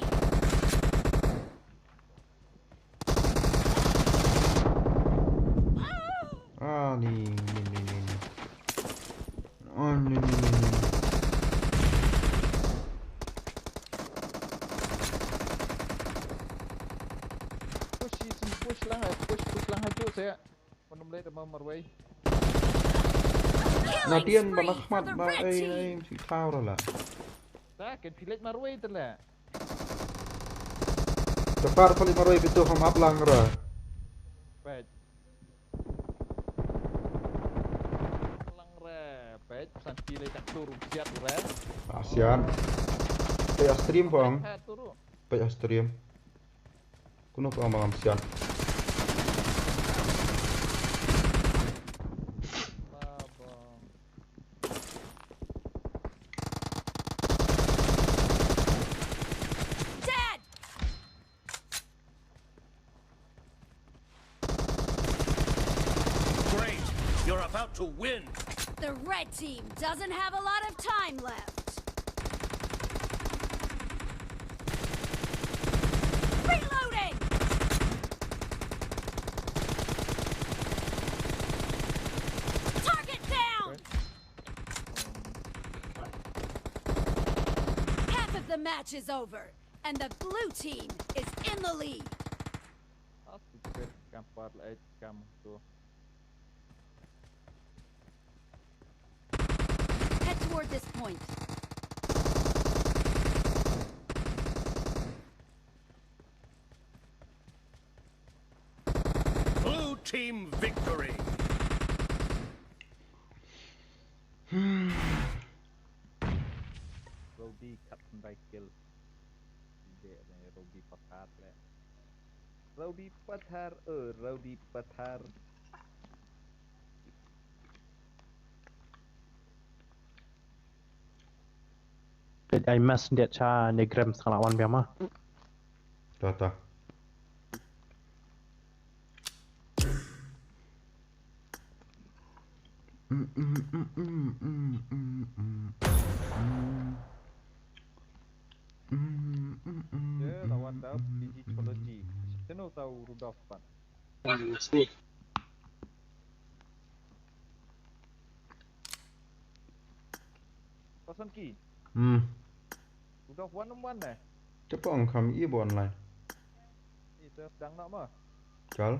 Ah, ni, ni, ni, ni, ni. Oh, ni, ni, ni, ni. Push, push lang, eh, push, push lang, hajuh saya. Pynlong leh da ma marwei. Na dien ba na khmat ba ei ei si thaw ra la. Ta ken phi leit marwei te la. Te par phi leit marwei bitu kham ap lang ra. Peit. Lang ra. Peit san phi leit tak tur siat ra. Ah, sian. Peit a stream phong. Peit a stream. Kuno ka ma ngam sian. Dead! Great! You're about to win! The red team doesn't have a lot of time left. Reloading! Target down! Half of the match is over, and the blue team is in the lead. As tu pet kam par la et kam tu. Head toward this point. Blue team victory. Rowdy khatkhyndai kill. Ïa, Rowdy Pathar le. Rowdy Pathar, eh, Rowdy Pathar. Dei ai mas ndiat cha ne Grams ka la wan biang ma. Ta ta. Ye, lawan da Fiji Trilogy. Sino tau Rudolph pan. Pasan ki. Hmm. Udah wan em wan eh. Te pong kham i bon lai. Ih, te sedang nak mah. Chal.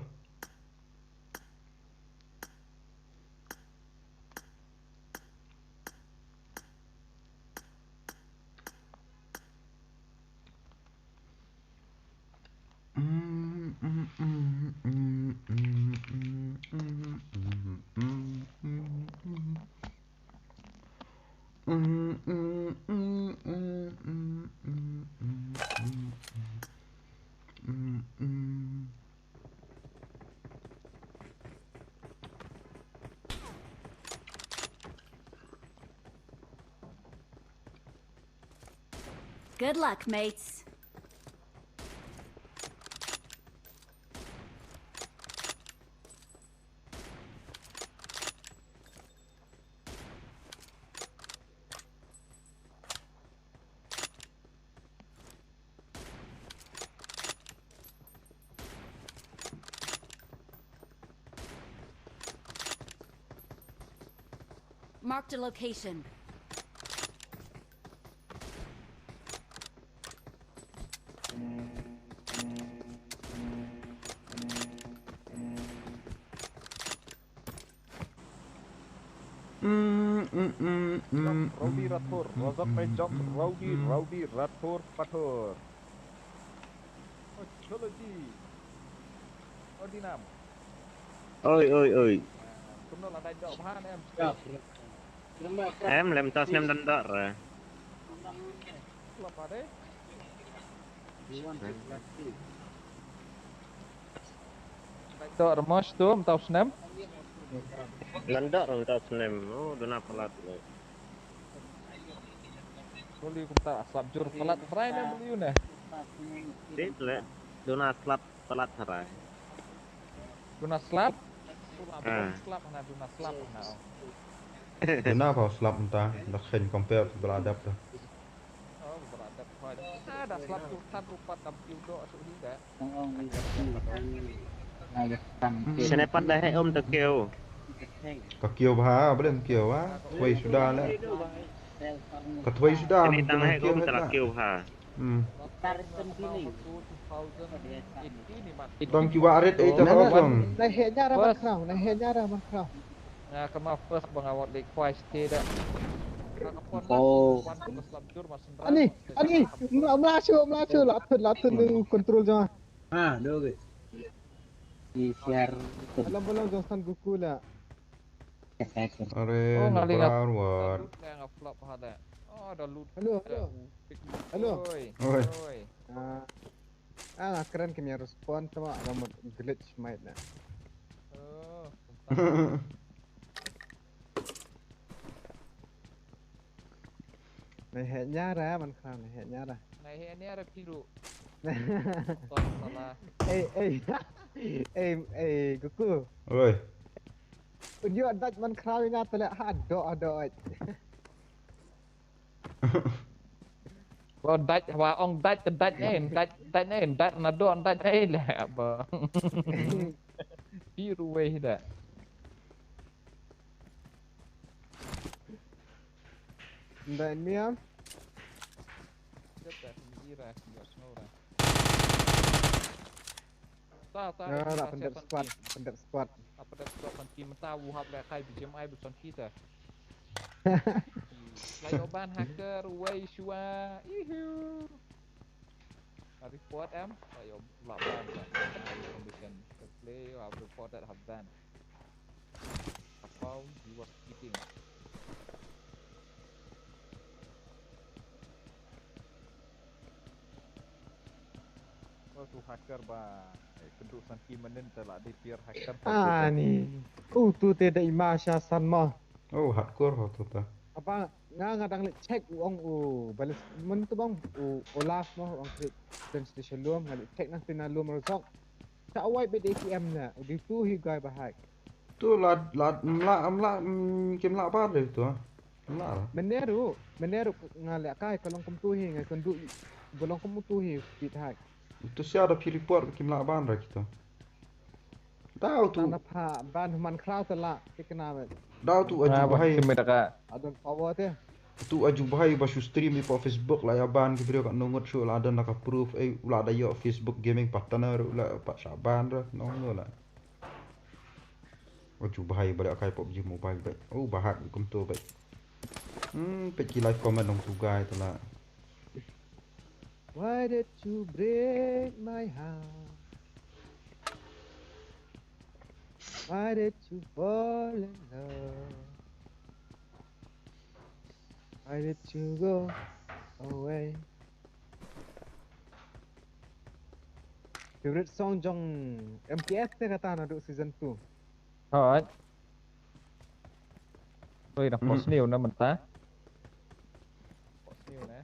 Good luck, mates. Marked a location. Mm, mm, mm, mm, Rowdy mm, Rathor, mm, Razak mm, Mejam, mm, Rowdy, mm. Rowdy Rathor Pathor. Ochology. Ordinam. Oi, oi, oi. Kumno la dai dok bhan em. Em, lem tas nem dan dok re. Lop ade. Dai dok remos tu, em tau snem. Dan dok re tas nem. Oh, duna palat le. Beli kumta slap jur palat rai ne beli ne. Dit le. Duna slap palat rai. Duna slap. Ah. Slap na duna slap na. Duna pa slap mynta, da khein compare tu bala dap da. Oh, bala dap pa. Ah, da slap tu tan rupat dam piu do su hi da. Sene pat da he om ta kiew. Ka kiew bha, balen kiew ha. Twei suda le. Ka twei suda. Ini tang he om ta la kiew bha. Hmm. Two thousand eighteen ni man. Dong ki wa ret ei ta Na ho na dong. na he nya ra man khraw, na he nya ra man khraw. Nga kama first ba nga wat lek kwai ste da. Nga ka pon Oh. Wan tu ka slap jur ma sendra. Ani, ani, mla mla shu, mla shu, la thut, la thut ni control jong. Ha, do ge. Di share. Alam belong jong Son Goku la. Are Oh, na ngali nga. bra wat. Nga nga flop ha da. Oh, da loot. Hello, hello. Pick. Hello. Oi. Oi. Oi. Ah, ah, nga kren kim ïa respond tama, ada mut glitch might na. Oh. Na he nya ra man khraw, na he nya ra. Na he nya ra piru. Ton sala. Ei ei. Ei ei Goku. Oi. Un ïoh dait man khraw ïa nga te leh ha do ha do. Ba dait ba ong dait te dait ne dait dait ne dait na do dait ne le ba. Piru wei da. Ndai miam. Ta ta. Nga la pendep squad, pendep squad. Apa dah squad kan team ta wu hap la kai B G M I bu son kita. Lai oban hacker wei shua. Ihu. Report em. Lai ob la ban la. Condition play have reported have ban. Apa he was eating. Oh, tu hacker ba. Eh, kynduh san ki mynnin te la dei pure hacker. Ani. Uh, tu te da ima sha san mo. Oh, hardcore ho tu ta. Apa nga nga dang leh check u ong u balance mynta bang u Olaf mo ong kri train station lum nga leh check nang tina lum result. Ta wai bet A T M na u di tu hi guy ba hack. Tu la la mla mla mm, kim la bar de tu. Mla la. Meneru, meneru nga leh kai ka long kum tu hi nga kynduh ba long kum tu hi speed hack. Tu sia da phi report kim la ban ra kita. Dau tu. Tang na pha ban man khraw ta la tikna bet. Dau tu aju bahai. Kim da ka. Adon power te. Tu aju bhai ba shu stream i pok Facebook la ïa ban ki briew ka nongot shu la don la ka proof ei u la da ïoh Facebook gaming partner u la pat sha ban ra nong no la. Aju bhai ba da kai PUBG Mobile bai. Oh bahak kum tu bai. Hmm pek ki live comment nong tu guy tu la. Why did you break my heart? Why did you fall in love? Why did you go away? Favorite song jong M T S te kata naduh season two. Hooid. Oi, na post new na mynta. Post new na.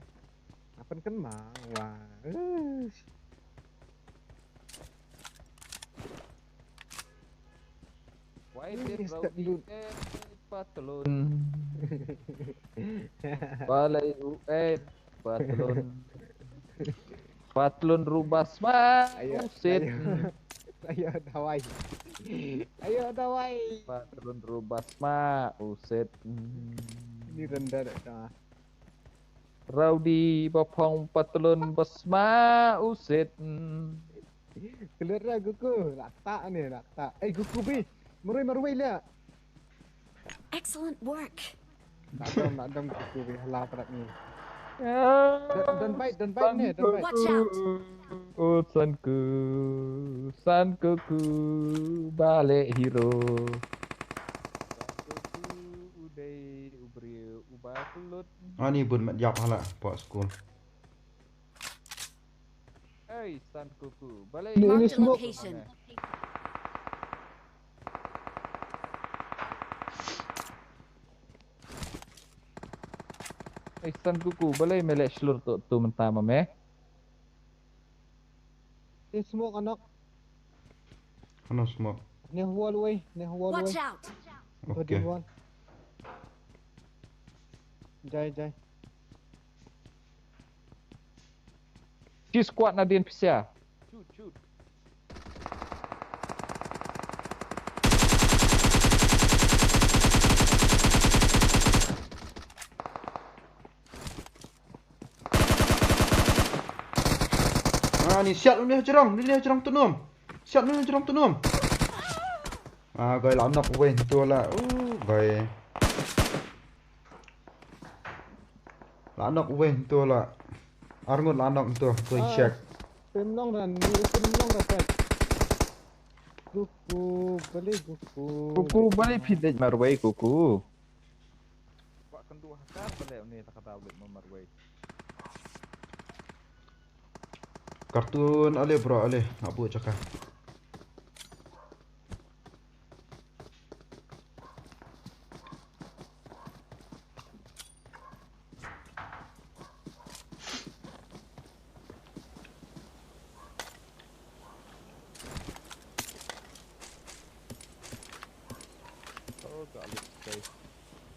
Apan kan ma wa. Why did Rowdy add patlun? Balei u add patlun? Patlun rubas ma. Ayo, usit. Ayo. Ayo dawai. Ayo dawai. Patlun rubas ma usit. Ni rendah dah. Rowdy ba phong patlun bas ma usit. Kelut ra Guku, rakta ni rakta. Eh Guku bi, marwei marwei le. Excellent work. Nak dong nak dong Guku bi hala prak ni. Don't bite, don't bite ni, don't bite. Watch out. Oh sanku, sanku ku balik hero. Sanku ku udei ubriew uba kelut. Ani bun mat yap hala pok school. Ei, San Kuku, balei. Marked a location. Ei, San Kuku, balei me leh shlur tu tu mynta ma me? Ei, smoke anak. Ano smoke? Neh wall wei, neh wall wei. Watch out. Okay. Jai, jai. Shi squad nadien pisa. Shoot, shoot. Ah, ni siat ni jrong, ni jrong tu nom. Siat ni jrong tu nom. Ah, gai la nok wei tu la. Uh, gai. La nok wei tu la. Arngut la nok tu, tu check. Pem long ran, ni pem long ran. Kuku, balik kuku. Kuku, balik pidek marwei kuku. Wa kendu hakar balik ni tak ada balik marwei. Kartun ale bro ale, nak buat cakap.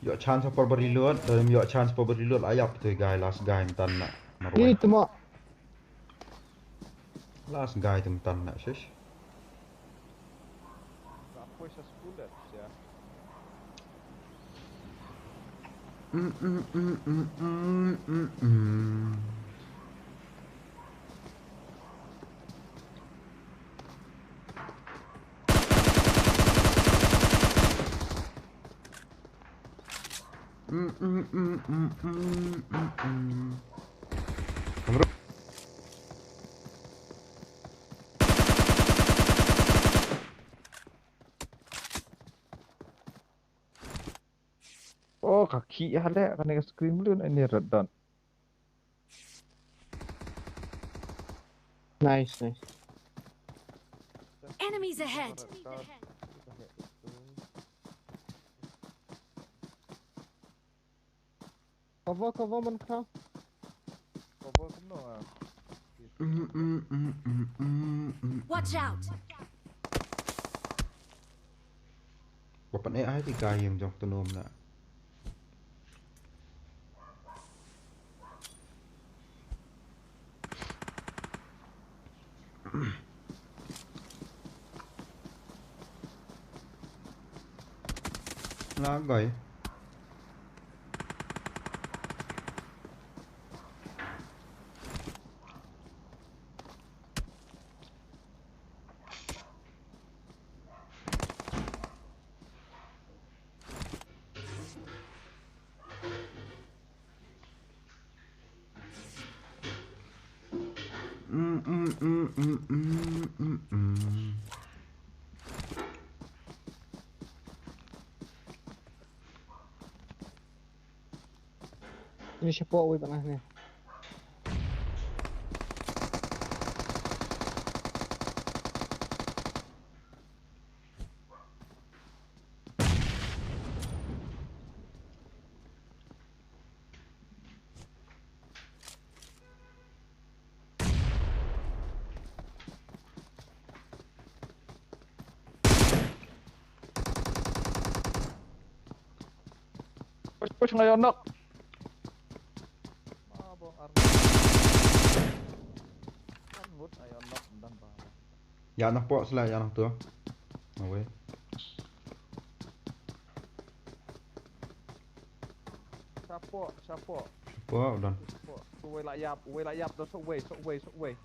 Ïoh chance por ba reload, ïoh chance por ba reload, ayap tu guy, last guy mynta na. Marwei. Ni tu mo. Last guy tu mynta na, shish. Oh, ka khih ha le, kane ka screen blue na ni red dot. Nice, nice. Enemies ahead. Cover, cover, man kha. Cover kumno ah. Watch out. Wa pan ai ti ka ïing jong tu nom na. Nga gai. Mm, mm, mm, mm, mm, mm. Ini siapa wei bang ni? Push, push, nga ïoh knock. Ma bong armut. Armut nga ïoh knock, dang ba. Ïa nang pok sla, ïa nang tu. Away. Sha pok, sha pok. Sha pok, done. Sha pok. Uwei la ïap, uwei la ïap, done, sok wei, sok wei, sok wei.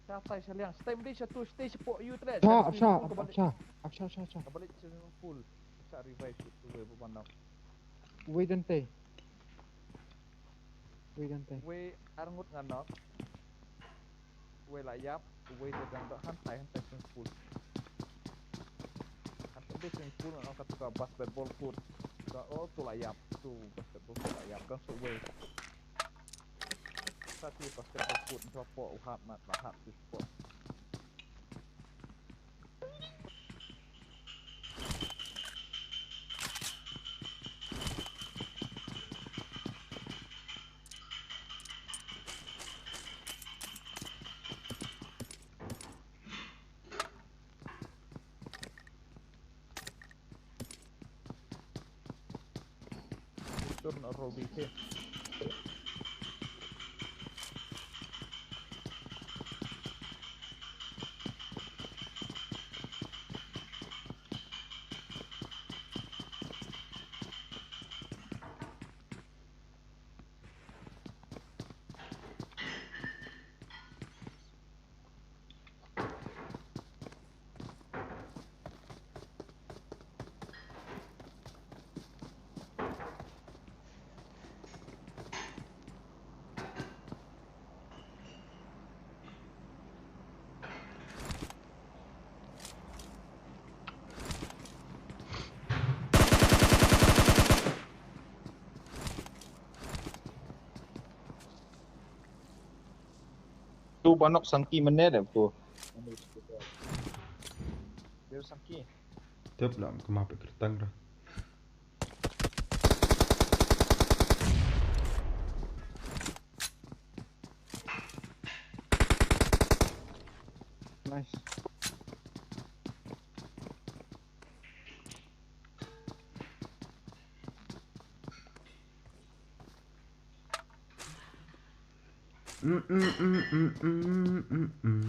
Sha tai sha liang, sha tai mdi sha tu, sha tai sha pok, ïu tre. Sha, sha, sha, sha, sha. Ka balik swimming pool. Sha revive tu, tu wei bu ban knock. Uwei done te. Uwei done te. Uwei arngut nga knock. Uwei la ïap, uwei te dang dok hangtai, hangtai swimming pool. Hangtai swimming pool, nga ong katu ka basketball court. Ka, oh, tu la ïap, tu basketball court la ïap, dang suk uwei. Sa tu basketball court, tu pok u hap mat, la hap tu pok. Turn a roll B K. Tu banok sangki mene de tu. Dia sangki. Tep lah kema pe kertang dah. Nice. Mm, mm, mm, mm, mm, mm, mm.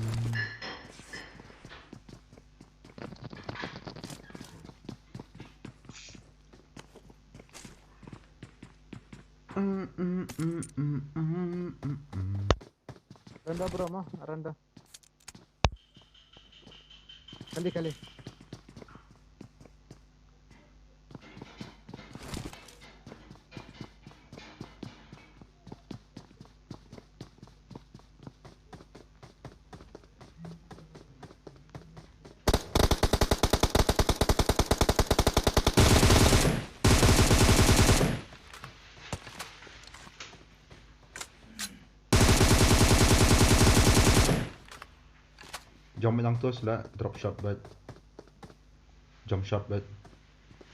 Mm, mm, mm, mm, mm, mm, mm. Randa bro, ma, randa. Kali, kali. Jump lang tu sila, drop shot bad. Jump shot bad.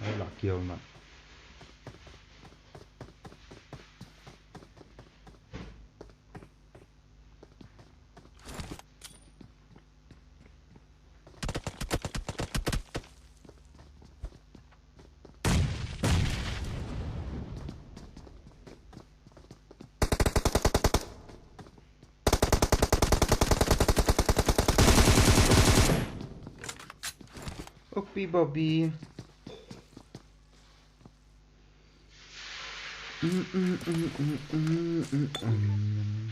Ai, la kill mat. Opi Bobby. Mm, mm, mm, mm, mm, mm, mm.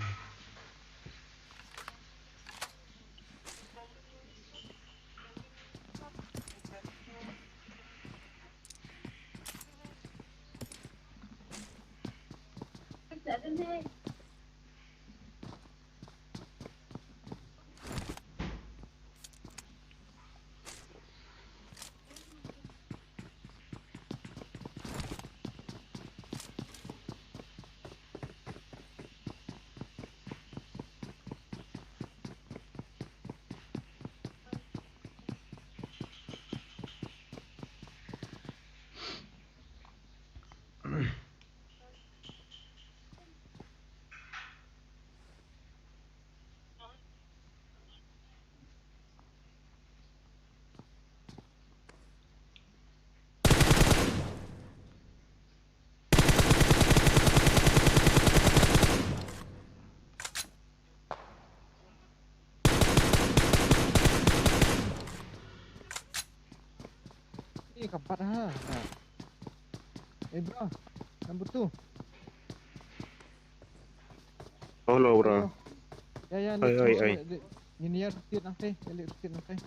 Ka bat ha. Ha. Eh, bro. Number two. Oh, no, bro. Hello. Ya, ya, oi, oi, oi. Ngin ïa rotate nangtai, ïa leit rotate nangtai.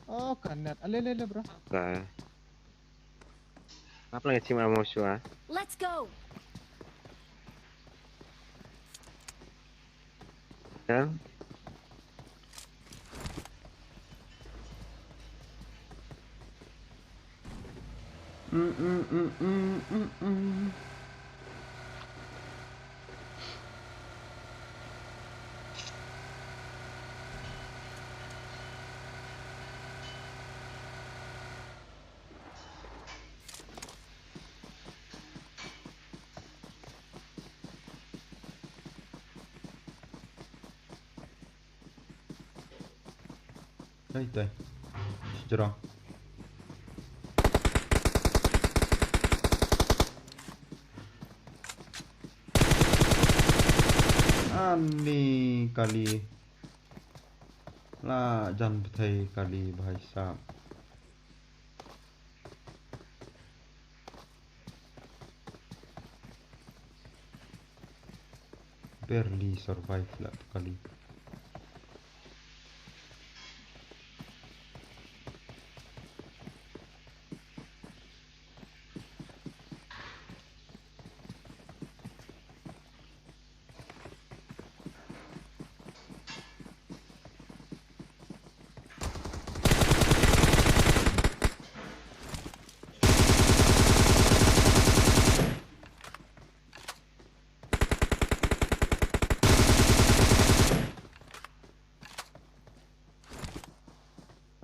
Oh, ka net. Ale, ale, ale, bro. Ka. Ngap lang ka chim amo shwa. Let's go. Ya. Mm, mm, mm, mm, mm, mm. Hei, tai. Shi jrong. Ani kali. La jan bthei kali, bhai sahab. Barely survive la tu kali.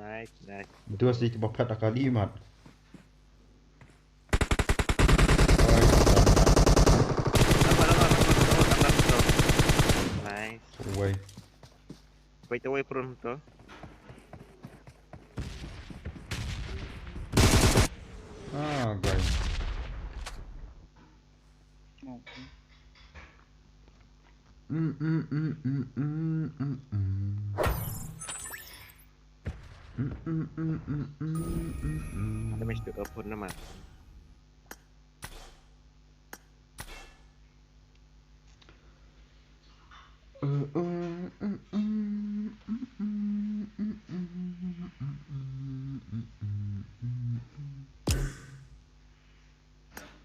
Nice, nice. Dua shi kiba phet da kali mat. Oi, tang mat. Lama, lama, lama, lama, lama, lama. Nice. Away. Wait, away from to. Ah, guys. Damage to open naman.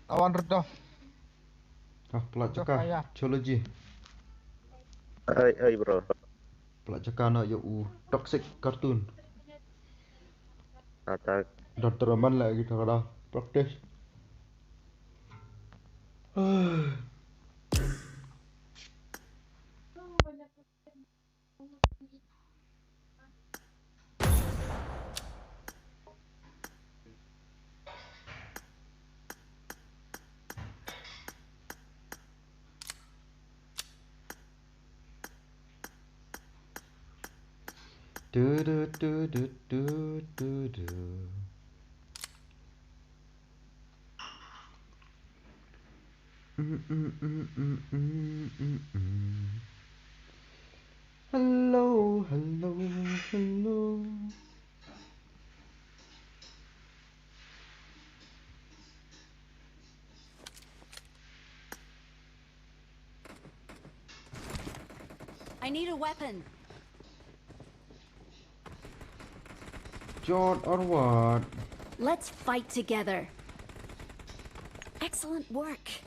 Awan rdo. Ah, pla jaka. Jaka, ya. Trilogy. Ai, ai, bro. Pla jaka na ïa u toxic cartoon. Attack. Don Teraman lagi dah practice. Du, du, du. Mm, mm, mm. Hello, hello, hello. I need a weapon. Jot or what? Let's fight together. Excellent work.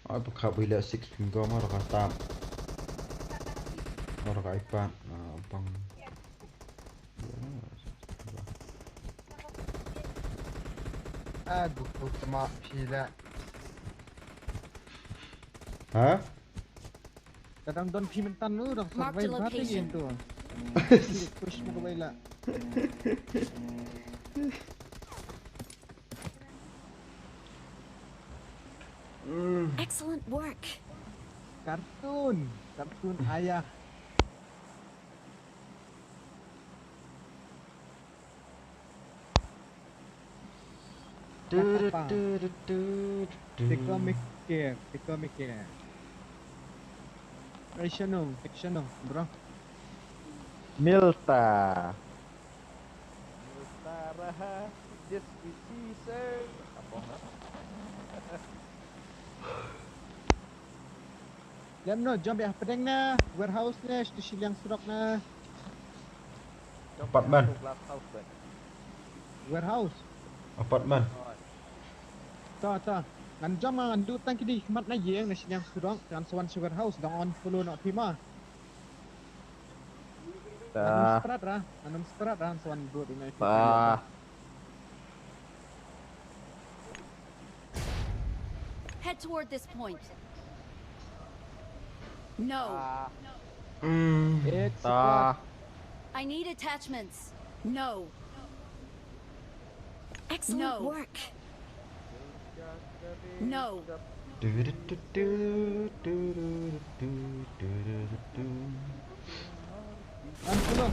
Ai, ba kha bui leh six finger ma ra ka tam. Ma ra ka iPad, ah, bang. Ah, gu, gu, tama, phi leh. Ha? Ka dang don phi mynta nu, dang survive bha te game tu. Push mo ka bai la. Mm. Excellent work. Kartun, kartun ayah. Teka mikir, teka mikir. Action no, action no, bro. Milta. Tara, just with Caesar. Apa ha? Lem no, jump ya pedeng na, warehouse na, shiliang surok na. Apartment. Glass house, but Warehouse. Apartment. Ta ta. Ngan jump ngan du tang kidi khmat na ïing na shiliang surok, ngan sa wan sha warehouse dang on follow na pima. Ngan Ta. Sprat ra, ngan Sprat ra, ngan sa wan du na. Ta. Head toward this point. No. Ah, Hmm. It's Ta. I need attachments. No. Excellent No. Work. No. Ngan follow.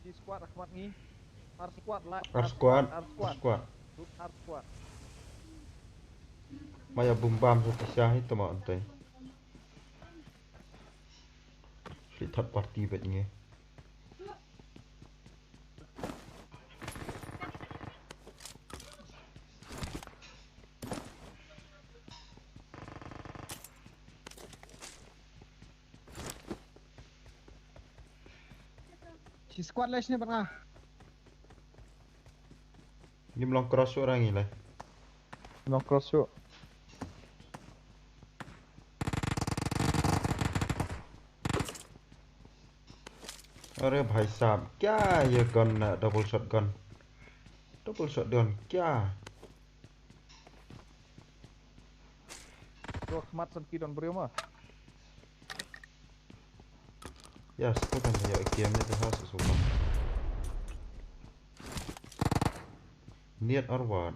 Shi squad khmat ngi. Ar squad la. Ar squad. Ar Ar squad. Squad. Lut ar squad. Maya bum bam sa tisha hi tama antai. Shi third party bet ngi. Shi squad la shine bad nga. Ngim long cross shuh ra ngi lai. Long cross shuh. Are bhai sahab, kya ye gun na double shotgun? Double shotgun kya? Bro khmat san ki don briew ma. Ya, siko kan ya game ni tu ha susuka. Niat arwat.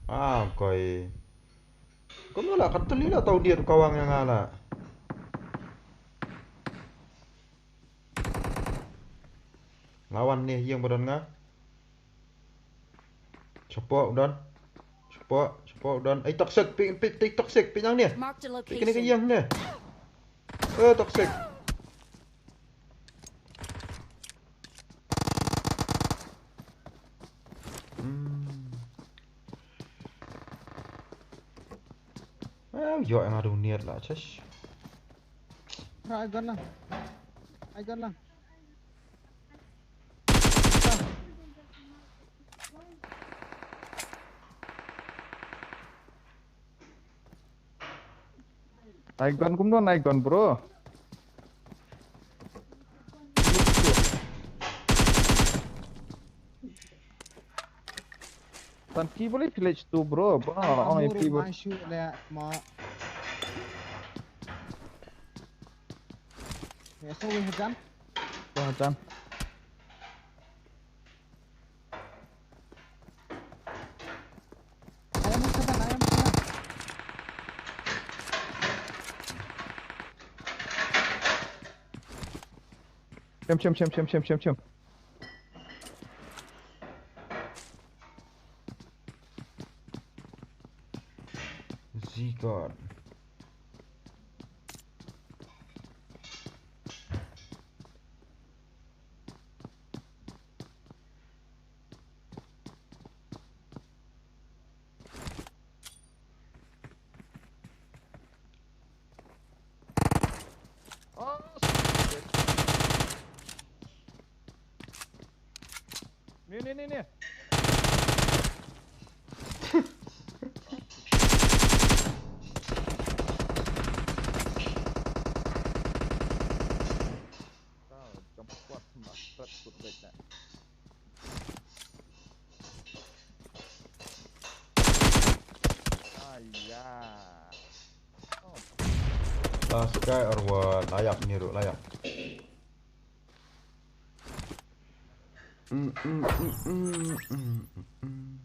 Ah, koi. Kau mula kat teli lah tau niat kawang yang ala. Lawan ni yang badan nga. Cepat udan. Cepat, cepat udan. Eh, toxic, pi pi pi toxic pi yang ni. Marked a Pi kena ke location. Yang ni. Eh, toxic. Hmm. Eh, yo yang ada niat lah, ces. Ra ai gun lang. Ai gun lang. Ai gun kumno ai gun bro. Tan ki boli village tu bro. Ba ong ai ki boli. Mashu le ma. Ya so we hajan. Ba hajan. Ayam kaban, ayam kaban. Chem chem chem chem chem chem chem. Zigot. Oh, ni ni ni ni. Tao jump squad ma strat kut baik na. Ayah. Last guy or what? Layap ni ru, layap. Mm, mm, mm, mm, mm, mm, mm.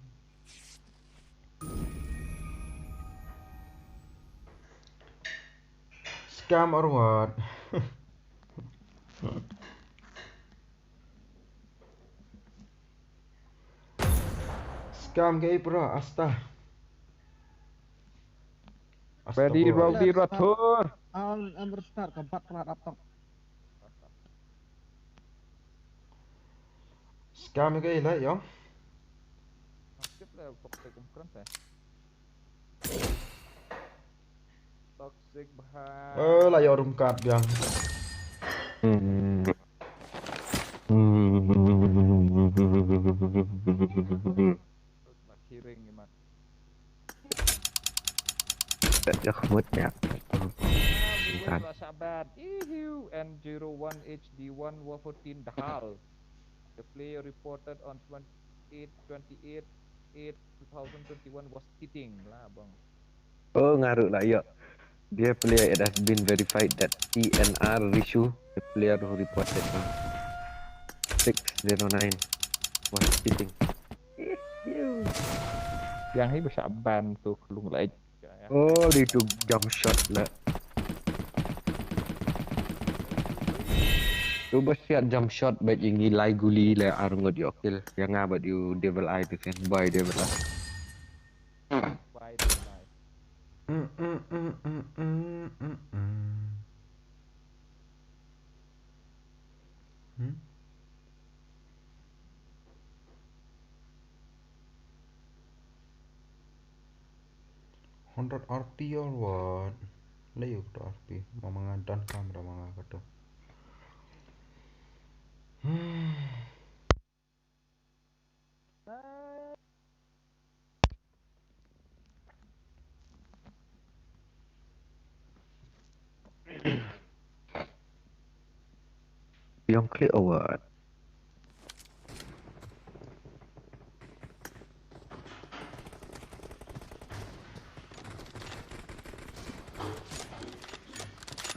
Scam or what? Scam ka ei bro, asta. Very Astagfirullah. Rowdy Rathor. Al Amr Star ka bat plat laptop. Scam ka ei la yo. Skip la toxic umkran te. Toxic bha. Eh, la yo room kat biang. Hmm. Hmm. Mat hiring ni mat. Yak mut yak. Bukan. Bukan. Sabat. Ihiu, N zero one H D one fourteen Dahal. The player reported on twenty-eight, twenty-eight, eight, two thousand twenty-one was cheating lah bang. Oh, nga ruh lah, ïoh. Dear player, it has been verified that T N R Rishu, the player who reported on six zero nine, was cheating. Yang hi ba shah ban tu klung lait. Oh, di tu jump shot la. Tu ba shah jump shot, bad ïa ngi lai guli la ar ngut ïoh kill. Ïa nga bad ïa u Devil Eye tu kan, boy Devil Eye. Why don't I? Mm, mm, mm, mm, mm, mm, mm. Hmm? Hundred R P or what? Lei u hundred R P. Ma nga don camera ma nga kato. Hmm. Biang klik awat.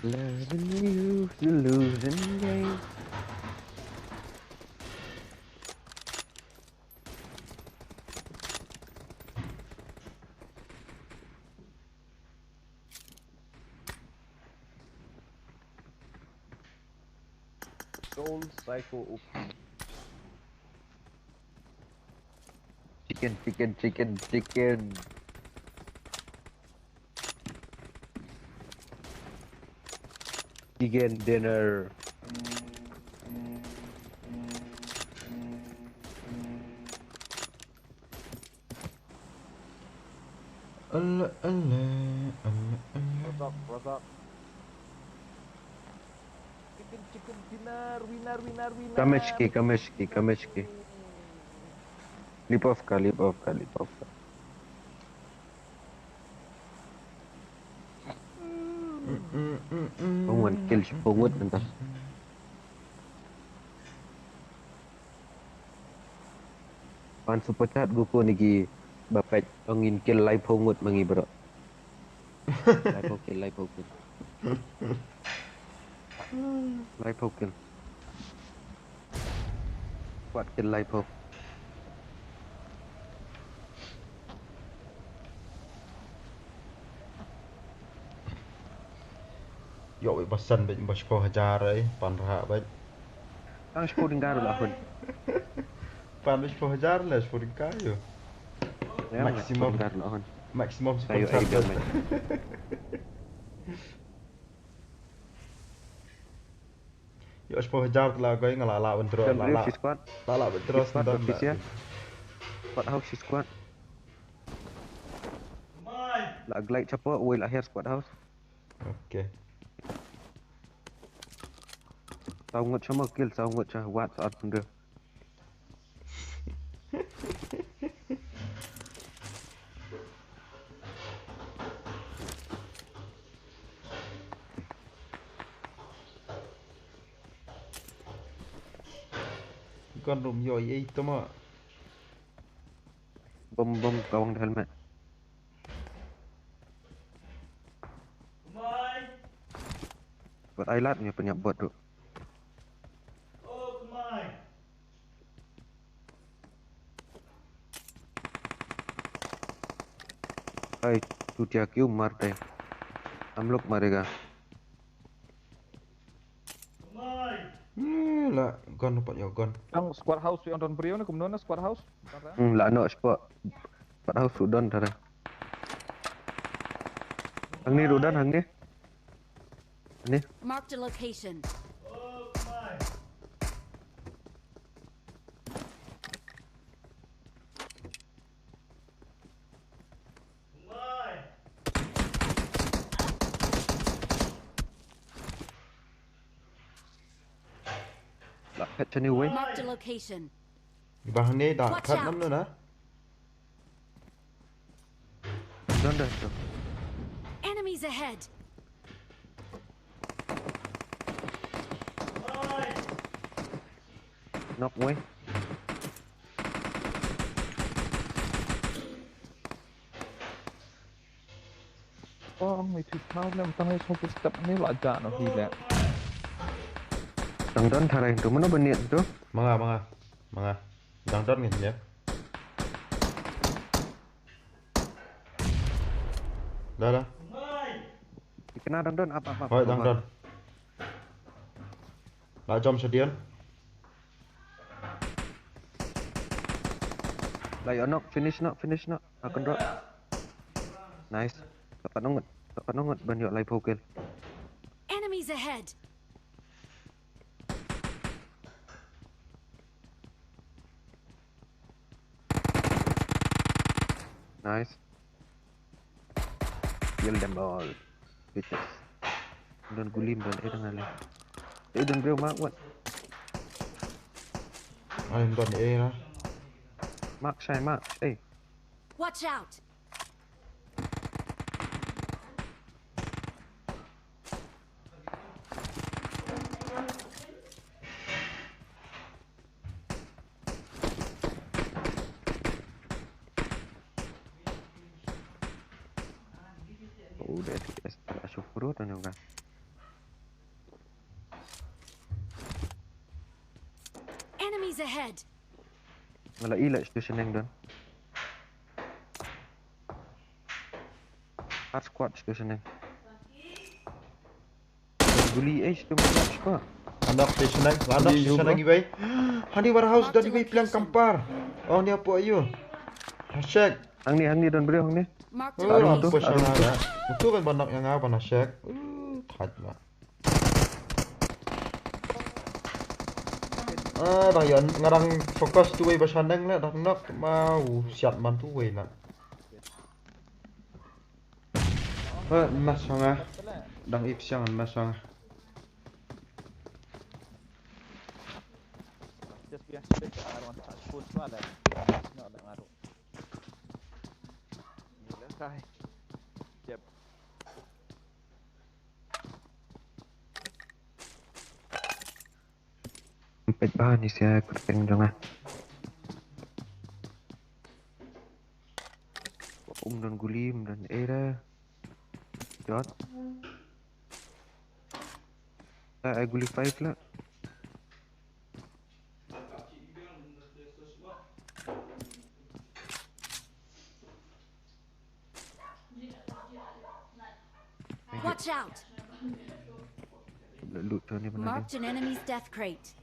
Loving you, the losing game. Soul Psycho O P. Chicken, chicken, chicken, chicken. Chicken dinner. Ala, ala, ala, ala. Razak, Razak. Chicken, chicken dinner, winner, winner, winner. Kameshki, Kameshki, Kameshki. Lipovka, Lipovka, Lipovka. Pynwan kill shi pungut mynta. Pan super chat gu ko niki ba peit ong ngin kill laiphew ngut ma ngi bro. Laiphew kill, laiphew kill. Laiphew kill. Kwat kill laiphew. Ïoh wei ba san bad ba shiphew hajar ei, pan rah bad. Tang shiphew tyngka ruh la hun. Pan ba shiphew hajar la shiphew tyngka ïoh. Ïa, maximum. Shiphew tyngka ruh la hun. Maximum shiphew tyngka ruh la hun. Ïoh shiphew hajar la koi nga la la withdraw la la. Squad. La la withdraw squad sendam office la. Squad house squad. La glide chapo wei la her squad house. Okay. Saw ngut shamo kill, saw ngut sha wat sa at pynde. Gun room ïoh ei tama. Bom bom kawang helmet. Bot ai lat ngi pynïap bot tu. Hai, tu tia kiu mar te. Am lok marega. La gun, pat ïoh gun. Tang squad house, ïoh don briew ne kumno na squad house? Hmm, la noh squad. Squad house u don tara. Hangne u don hangne. Hangne. Marked a location. La phet chani wei. Marked a location. Ba hangne da khat nam na. Don da tu. Enemies ahead. Knock wei. Ong mi thut thau nem tang le song step ni la ja no hi le. Dang don tharai tu mano baniat tu. Manga manga manga. Dang don ngin ya. Dah dah. Kena dang don ap ap ap. Hoi dang don. La jom sedian. La ïoh knock, finish knock, finish knock. Akan drop. Nice. Tak pat nongot, tak pat nongot ban ïoh lai pokil. Enemies ahead. Nice. Kill them all. Bitches. Don gulim don eh tang ale. Eh don briew mark wat. Ai don eh lah. Mark shai mark shai. Watch out. Oh, the F P S tak asuh perut anu kan. Enemies ahead. Ngala ila station yang don. Hard squad station yang. Guli eh station yang squad. Anak station yang, anak station yang ibai. Hani warehouse dan ibai pelang kampar. Oh ni apa ayu? Hashtag. Hang ni hang ni don briew hang ni. Marked Oh, a lampu location. Sana. Itu kan banak yang apa nasyak. Uh, that lah. Ah, dah yan ngarang fokus tu ba shaneng le dah nak mau siap man tu wei nak. Eh, nas sanga. Dang ip siang nas sanga. Just biang sibit ka arwan tak pun tu ada. Nak nak ngaruh. Ni lah kai. Jep. Pet ba ni sia kurteng jong ah. Um don guli um don era. Jot. Ah, ai guli five lah. Watch out. Loot tu ni mana? Marked an enemy's death crate.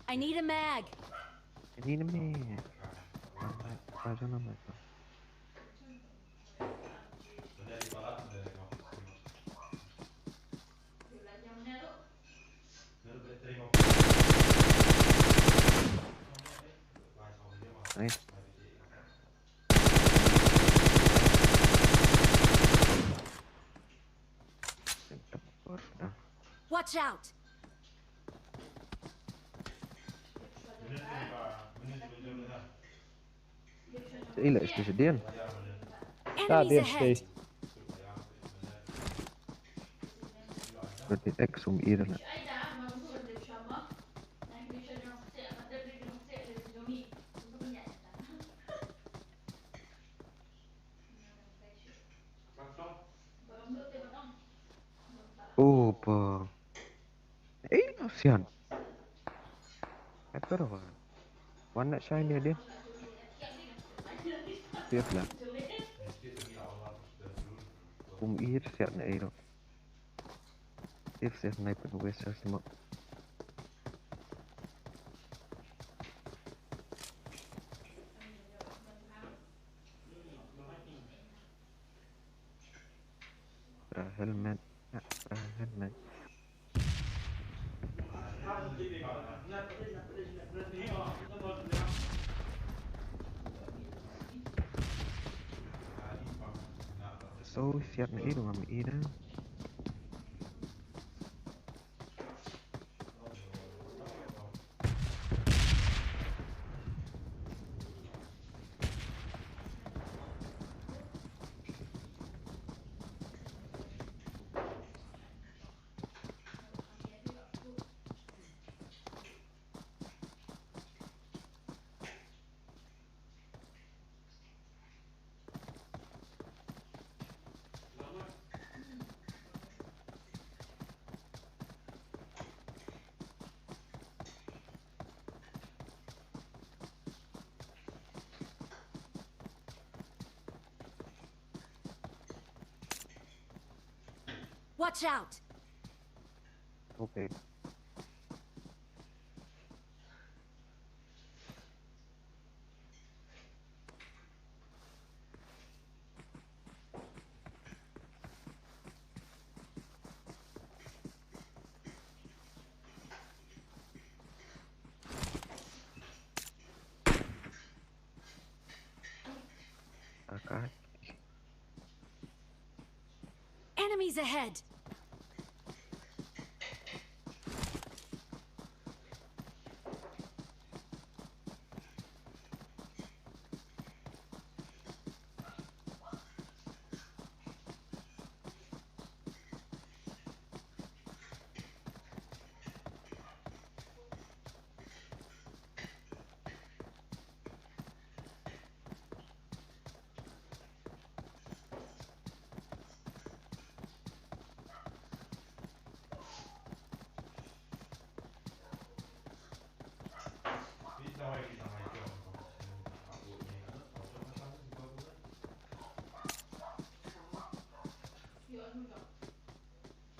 I need a mag. Ini ni me. Apa sana mereka? Nice. Watch out. Ila station dia. Ka Enemies dia stay. Ahead. Berarti X um ira lah. Oh, apa? Eh, kasihan. Sniper ba. Wan na shai ne dia. Siap lah. Kum ir siap na iro. Siap siap sniper west smoke. Pra helmet. Ah, pra helmet. So siap na iro ngam ina. Watch out! Okay. Enemies ahead!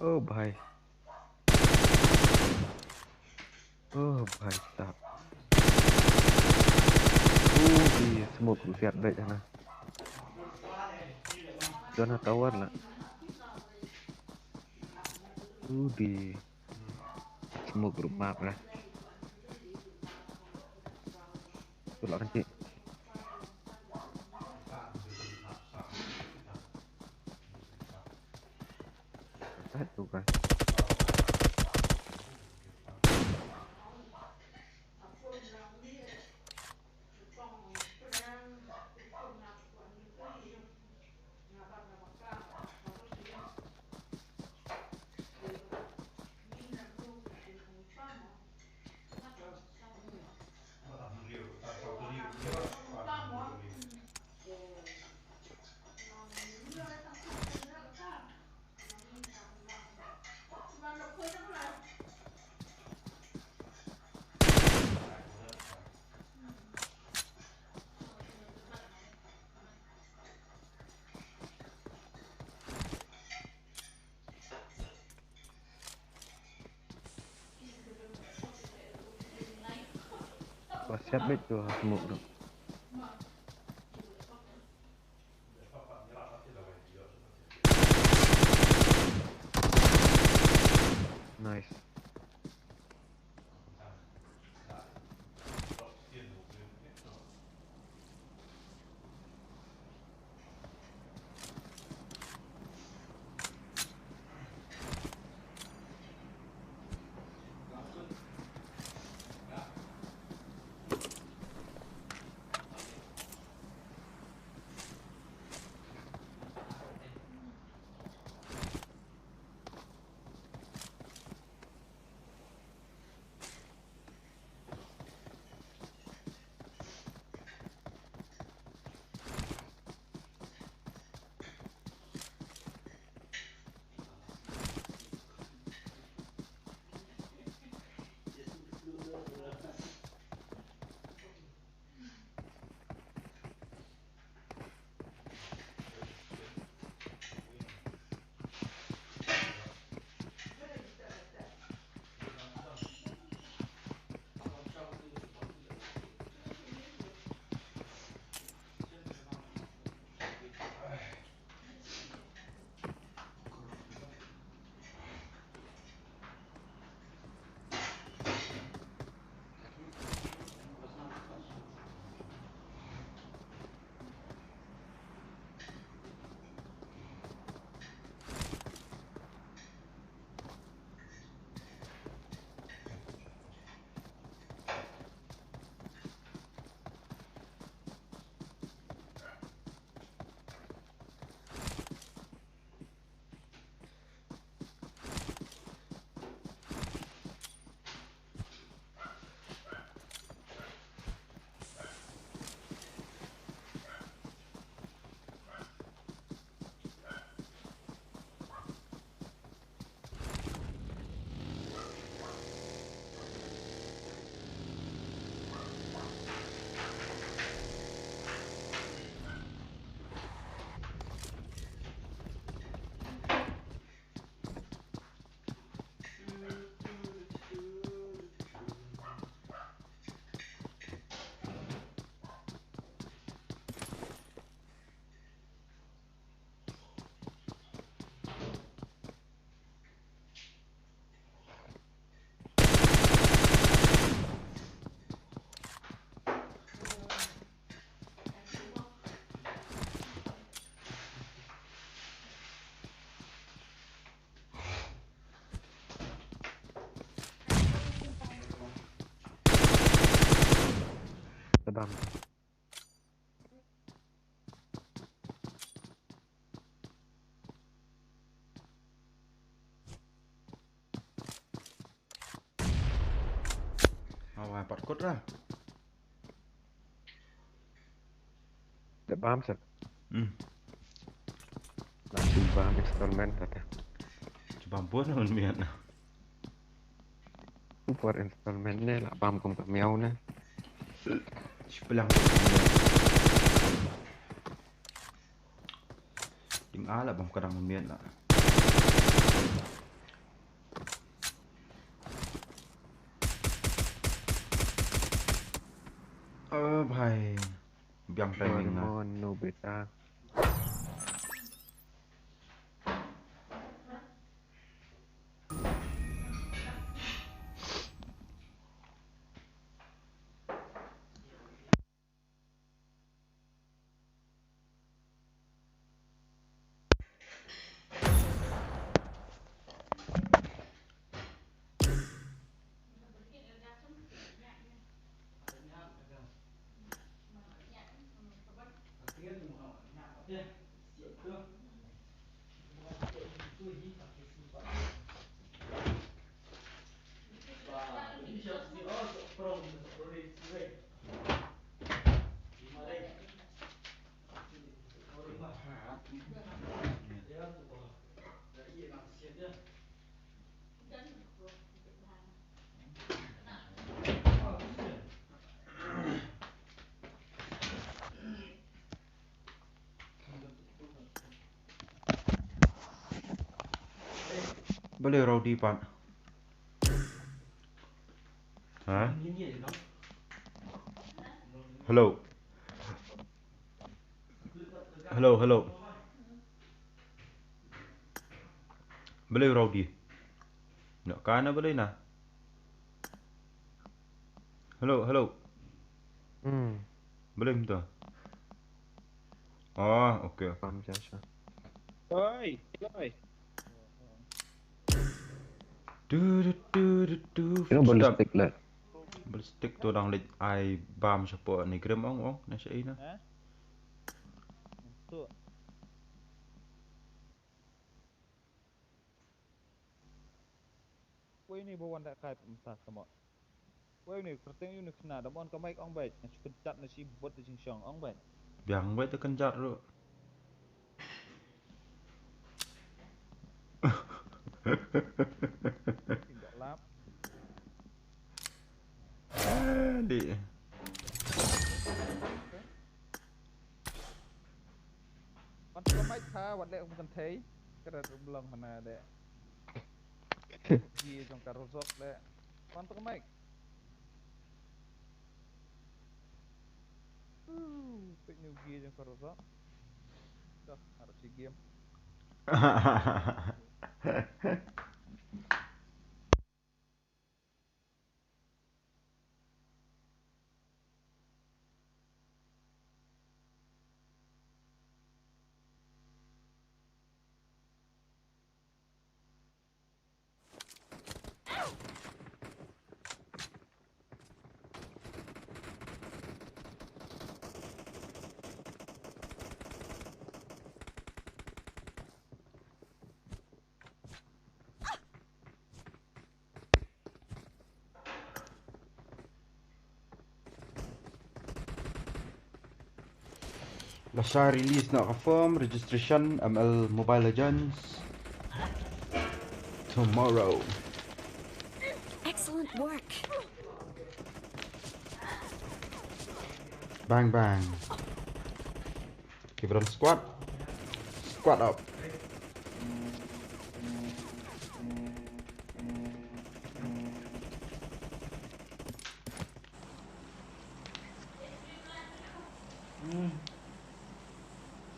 Oh bhai. Oh bhai sahab. Oh, di smoke ruh siat beit hana. Don ha tower la. Oh, di smoke ruh map la. Tu la kan cik. Satu kan. Wah, siap beit tu smoke tu. Nice. Bam. Awa, pat kut lah. Dep bam sep. Hmm. Lah shu bam installment kata. Shu bam pun un miat na. Super installment ne lah bam kum ka miau ne. Shu pelang. Ding a lah bam kadang miat lah. Oh bhai. Biang timing na. Mon no beta. Balei rowdy pat? Ha? Hello. Hello, hello. Balei rowdy? No, kana balei na? Hello, hello. Hmm. Balei mynta? Oh, okay, okay. Pam sha sha. Oi, oi. Du, du, du, du, du. Ino ballistic le. Ballistic to dang leit ai bam shapoh ni Grim ong ong na sha ina. Ha? Tu. Wei ni ba wan da kai pemta sama. Wei ni kerteng yu ni kena da mon ka mic ong bait. Na shi kynjat na shi bot da jingshong ong bait. Biang bait da kynjat ruh. Tindak lap. Adik. Wan to ka mic ha, wat leh kum kan thei. Keret rum long mana deh. Ji jong ka rozok deh. Wan to ka mic. Uh, pek ni ugi jong ka rozok. Dah, harus si game. Lashai release na confirm registration M L Mobile Legends tomorrow. Excellent work. Bang bang. Give it on squad. Squad up.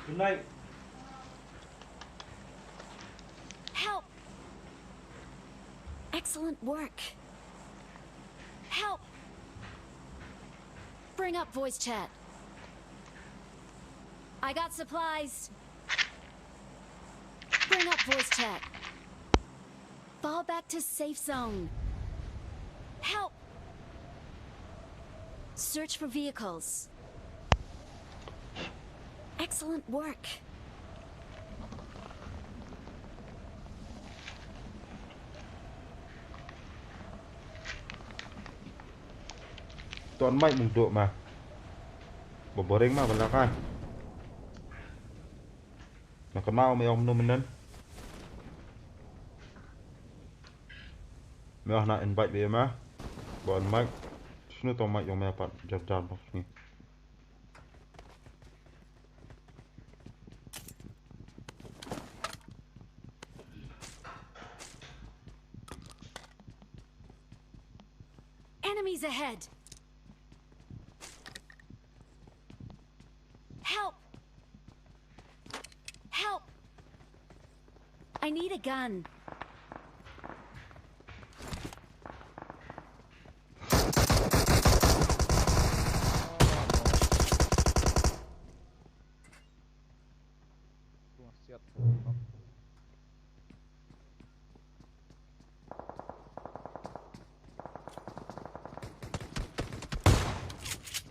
Good night. Help! Excellent work. Help! Bring up voice chat. I got supplies. Bring up voice chat. Fall back to safe zone. Help! Search for vehicles. Excellent work. Ton mai mung duk ma. Boring ma bala kai. Na kena me ong menu menen. Me na invite be ma. Bon mic. Snu tong mic yong me pat jar jar bak ni. Enemies ahead. Help! Help! I need a gun.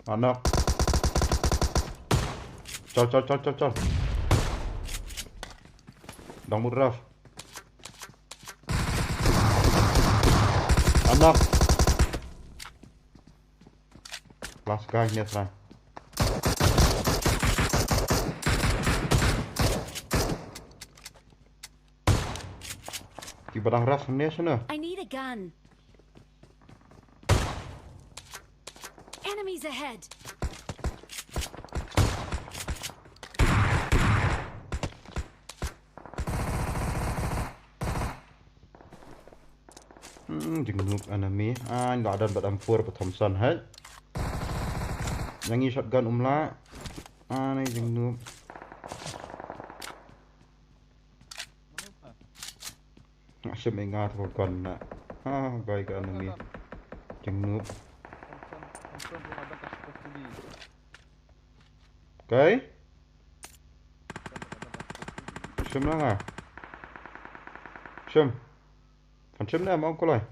Anak. Chal, chal, chal, chal, chal. Dang mut raf. Anak. Last guy near front. Ki ba dang rush ne shano? I need a gun. Enemies ahead. Hmm, jingnup enemy. Ah, ngi la don bad M four bad Thompson, hai. Yang ngi shotgun um lah. Ah, ni jingnup. Shim engat ko kon na. Ah, gai ka enemy. Jingnup. Kai? Shim na nga. Shim. Kan shim na ma ong ko lai.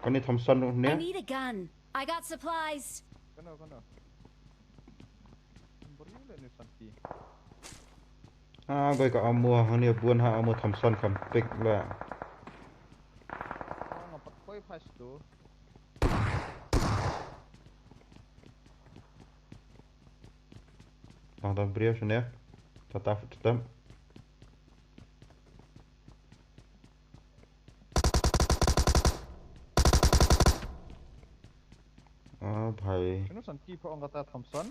Kani Thompson ruh I ne. Need a gun. I got supplies. Kano, kano. Beri le ni santi. Ah, bai ka ammo hangne bun ha ammo Thompson kam pick la. Ah, nga pat koi phas tu. Tang tang bria shane. Tata footstep. Ah, bhai. Kano santi pha ong kata Thompson?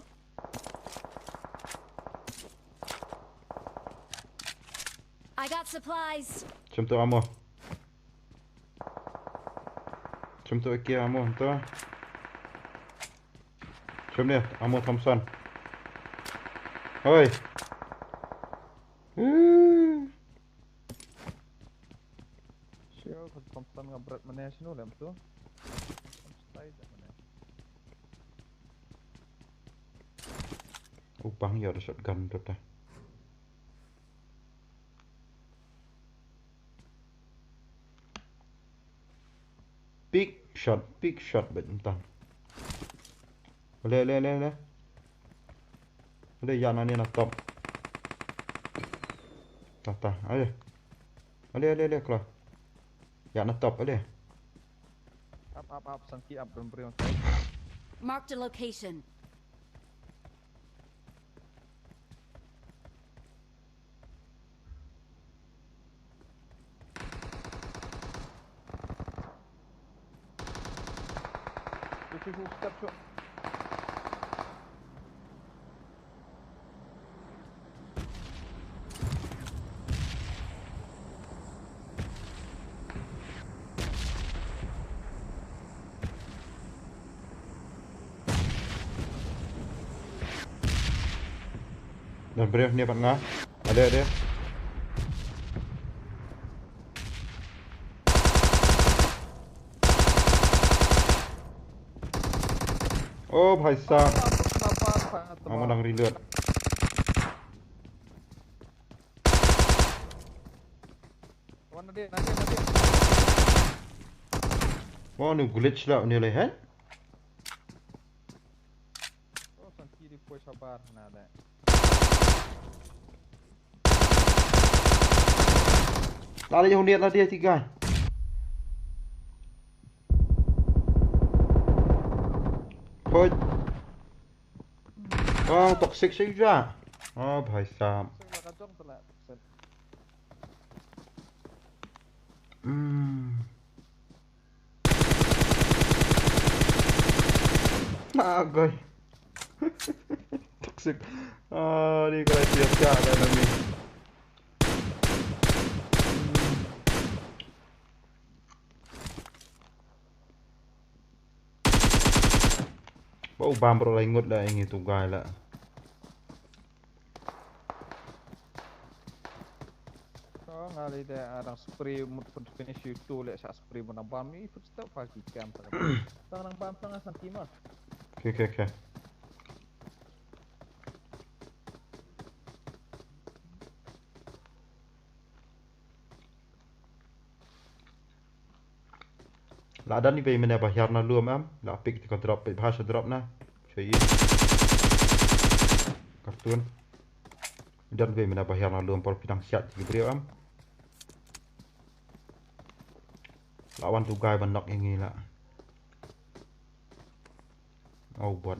I got supplies. Chim tu ammo. Chim tu iki ammo tu. Chim ni ammo Thompson. Hoi. Hmm. Sio, Thompson nga bret mane sino lem tu. Thompson style da mane. Upang ya ada shotgun tu dah. Big shot, big shot bet entang. Le, le, le, le. Ale, ïa na ni na top. Ta, ta, ale. Ale, ale, ale, klar. Ïa na top, ale. Up, up, up, sangki up, don briew. Marked a location. Don briew ne pat nga. Ade, ade. Oh, bhai sahab. Ammo dang reload. Wan, na dia, na dia, na dia. Wa nu glitch la ni le hen. Oh, san kiri poi sabar na de. Lari yung niat na dia tiga. Poi. Oh, toxic sih juga. Oh, bhai sahab. Hmm. Nah, guys. Toxic. Ah, ni kalau siap siap lah ni. Hmm. Ba u bam bro lai ngut la ing itu guy la. Ko nga li de arang spray mut pun finish itu le sa spray mut nang bam i pun stop pagi kam ta. Tang nang bam tang asan kima. Okay, okay, okay. La don iwei i mane ba hiar na lum em, la pick te ka drop, peit bha sha drop na. Sha i. Cartoon. Don iwei i mane ba hiar na lum por phi dang siat ki briew em. La wan tu guy ban knock ïa ngi la. Oh, bot.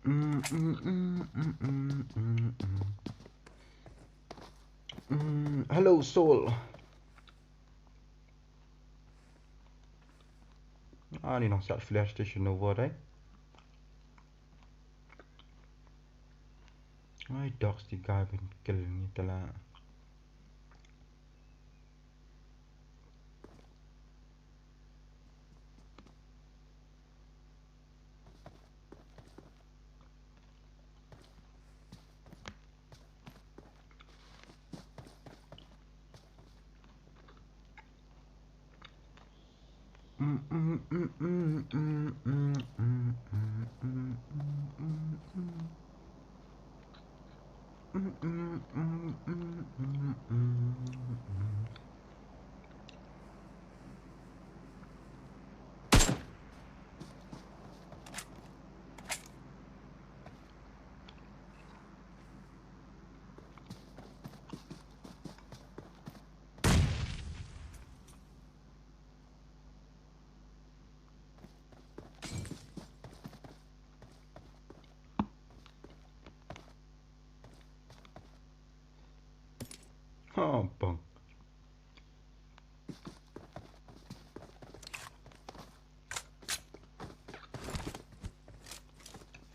Mm, mm, mm. Mm, hello, Soul. Ah, ni nong siat flare station over dai. Ai, dogs ti guy ban kill ni tala. Ha, bang.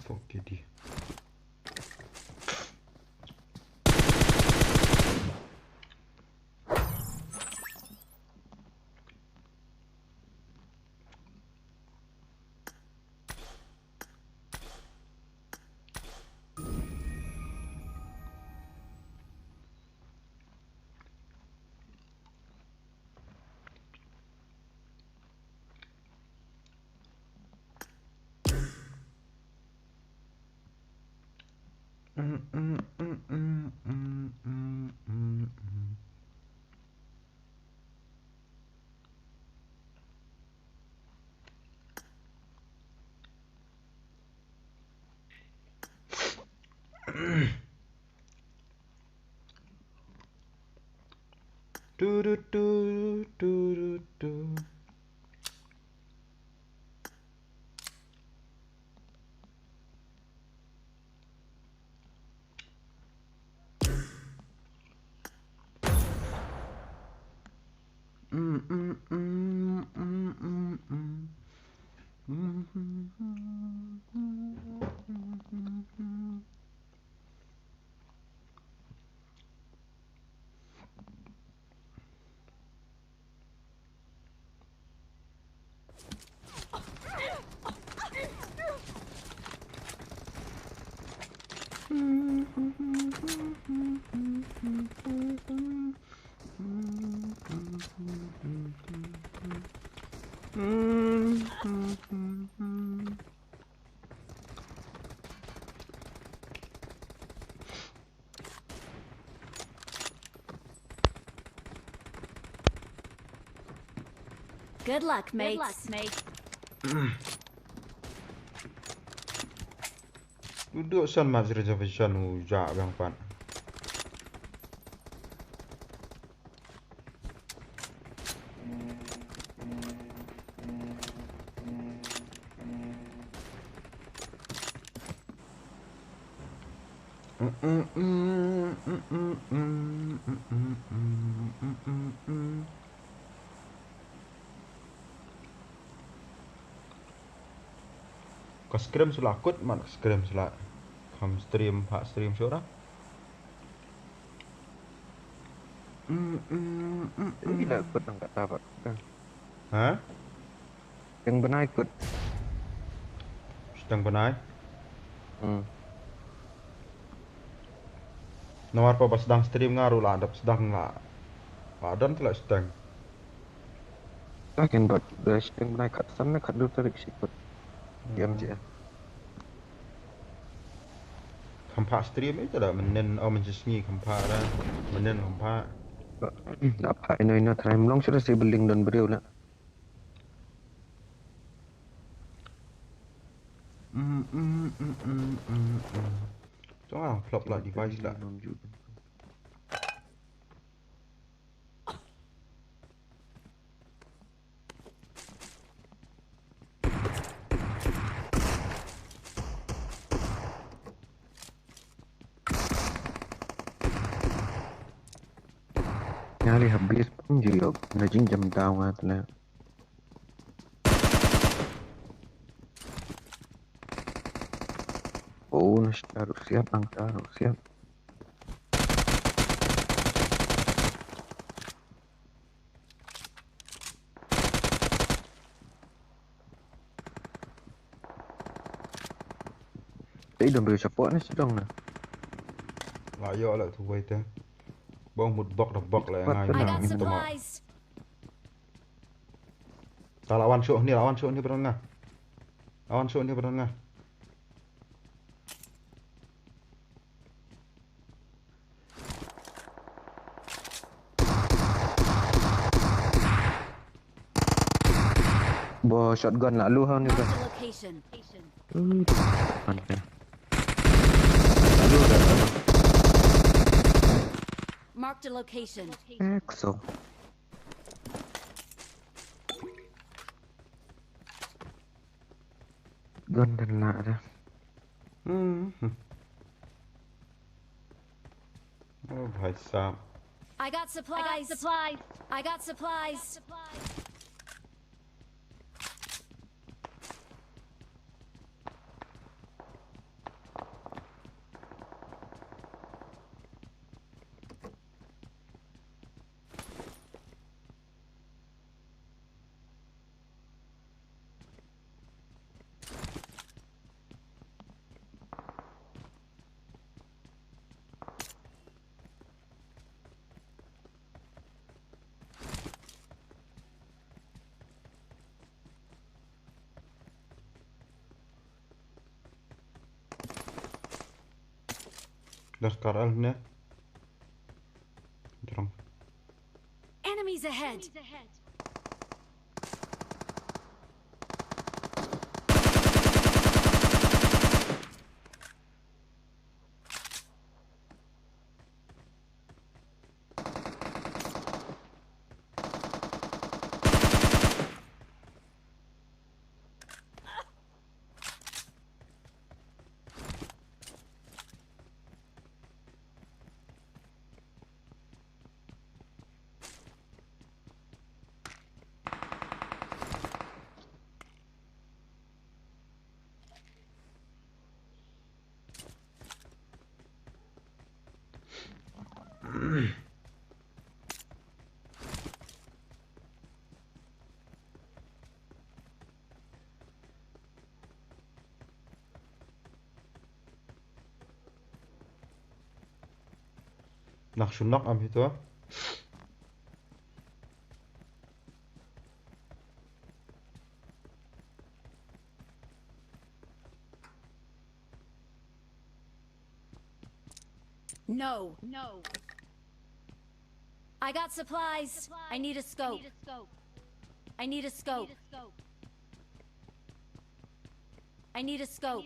Fuck, K D. Tu, tu, tu, tu, tu, tu. Good luck, mates. Good luck, mates. Duduk san mas reservation u ja bang pan. Ka scrim sula kut man, ka scrim sula. Kam stream, ha stream sura. Mm, mm, mm, mm. Ila kut nang kata bak. Ha? Teng benai kut. Teng benai. Hmm. Nawar pa ba sdang stream nga ruh la dap sdang la. La don tla sdang. Takin bad da sdang benai kat san ne kat dur tarik sikut. Hmm. Diam je. Kham pha stream ita da menen o men jisngi kham pha da. Menen kham pha. La pha ino ino try mlong sura si building don briew la. Mm, mm, mm, mm, mm, mm. Jong ah, flop la device la. Nga li habis pun ju ïoh na jingjam daw nga tna. Oh, na star siap, angka siap. Te i dong briew shapoh ne sdang na. La ïoh la tu wei te. Bong mut bok da bok la. Pat ngai pynang. I got na supplies. Ta la wan shuh ni, la wan shuh ni brang nga. La wan shuh ni brang nga. Bo shotgun la lu ha ni ba. Marked a location. Hmm, mana? Lalu dah, lalu. Marked a location. Exo. Gun dan la dah. Hmm. Oh, bhai sahab. I got supplies. I got supplies. I got supplies. Dars kar al ne. Drong. Enemies ahead. Nak shu nok am hito. No. No. I got supplies. I need a scope. I need a scope. I need a scope.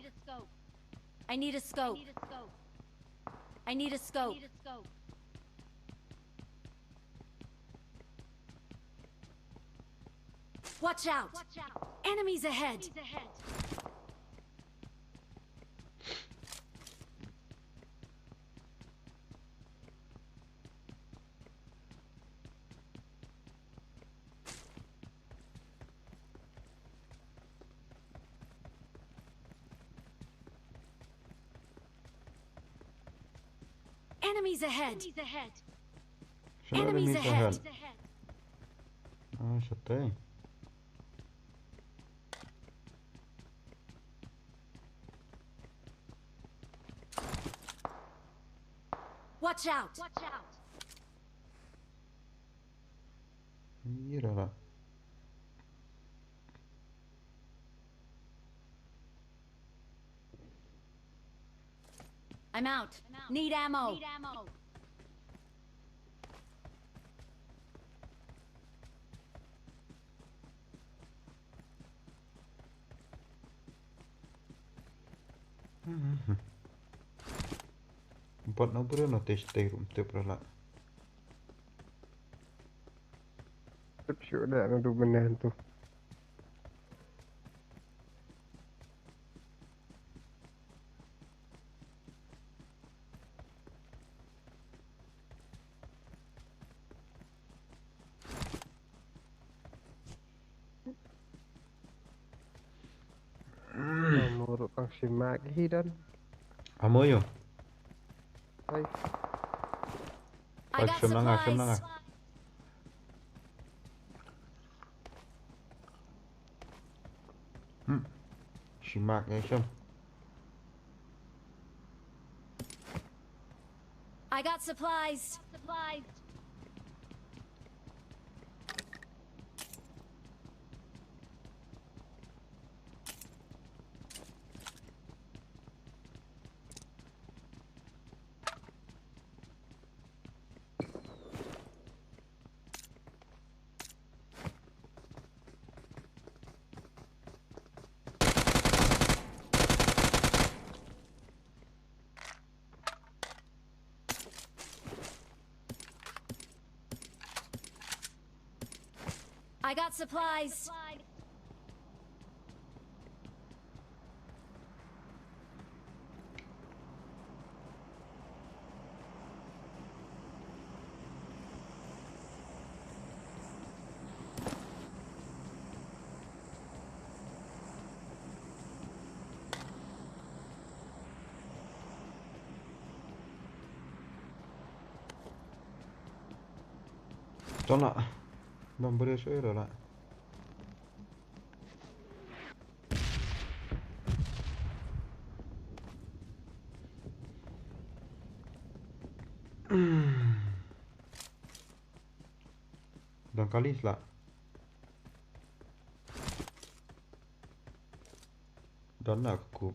I need a scope. I need a scope. Watch out! Enemies ahead! Enemies ahead! Enemies ahead! Ah, shatei. Watch out! Ira la. I'm out. Need ammo. Bot no bro no test tei rum tip rala. Tip shu da na du benen tu. Muruk kang simak hi dan. Amo yo. Hai. I got supplies. Hmm. Simak ya, Syam. I got supplies. I got supplies. Tona. Bam beri soi la. Dang kali sla. Don na ka kup.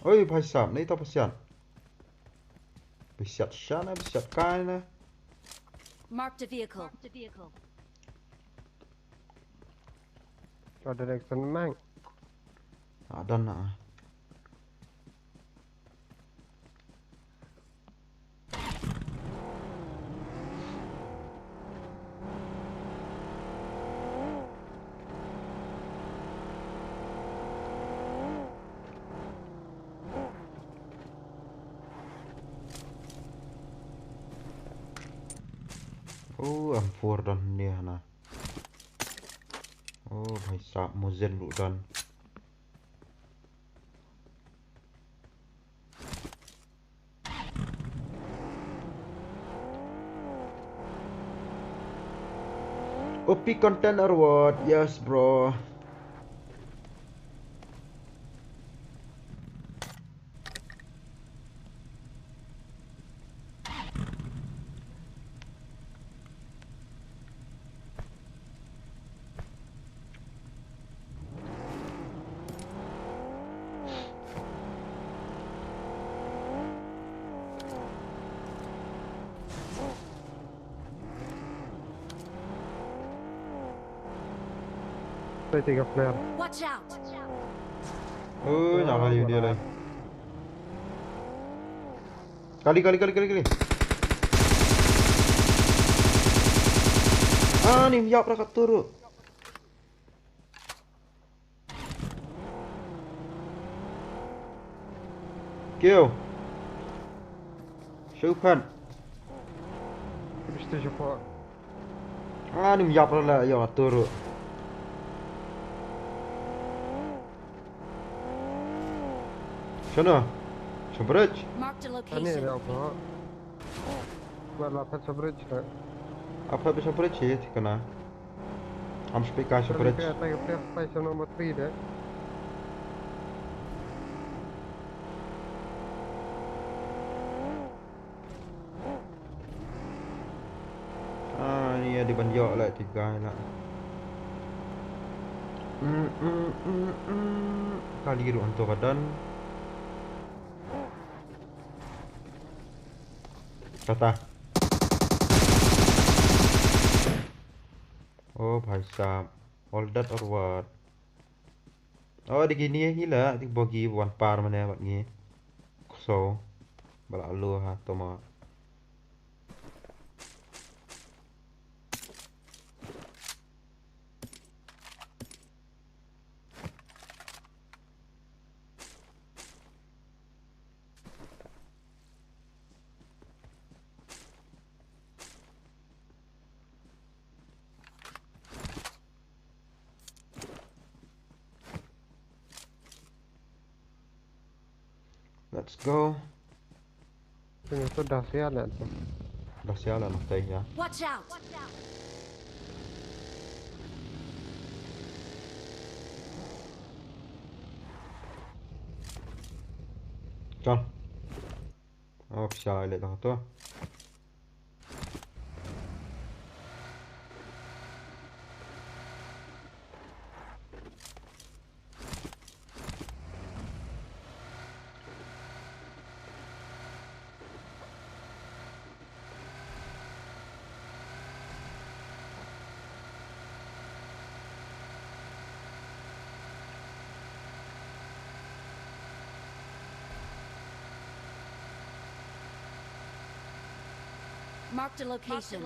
Oi, bhai sahab, nahi ta pasiat. Pasiat sha na, pasiat kai na. Marked a vehicle. Ka direction mang. Ah, don na. Oh, M four don ne hana. Oh, bhai sahab, Mosin ruh don. O P content or what? Yes, bro. Te te ka flare. Watch out! Ui, na kali dia lai. Kali, kali, kali, kali, kali. Ah, ni yap ra kat turu. Kyo. Shupat. Biste shupa. Ah, ni yap ra la yo turu. Shano? Sha bridge. Marked a Ani location. Rao ko. Ba la phet sha bridge ka. Apa bisa bridge ya tikana. Am speaker sha bridge. Ka ta ka flare spy sha number three de. Ah, ni ya di ban ïoh la tiga la. Mm, mm, mm, mm. Kali ruh hantu badan. Kata. Oh, bhai sahab. All that or what? Oh, di kine hi la, di bogi wan par mane bad ngi. So, bala alu ha toma. Let's go. Sini tu dah sial lah tu. Dah sial lah nak teh ya. Watch out! Chal. Oh, pisa le dah tu. Marked a location.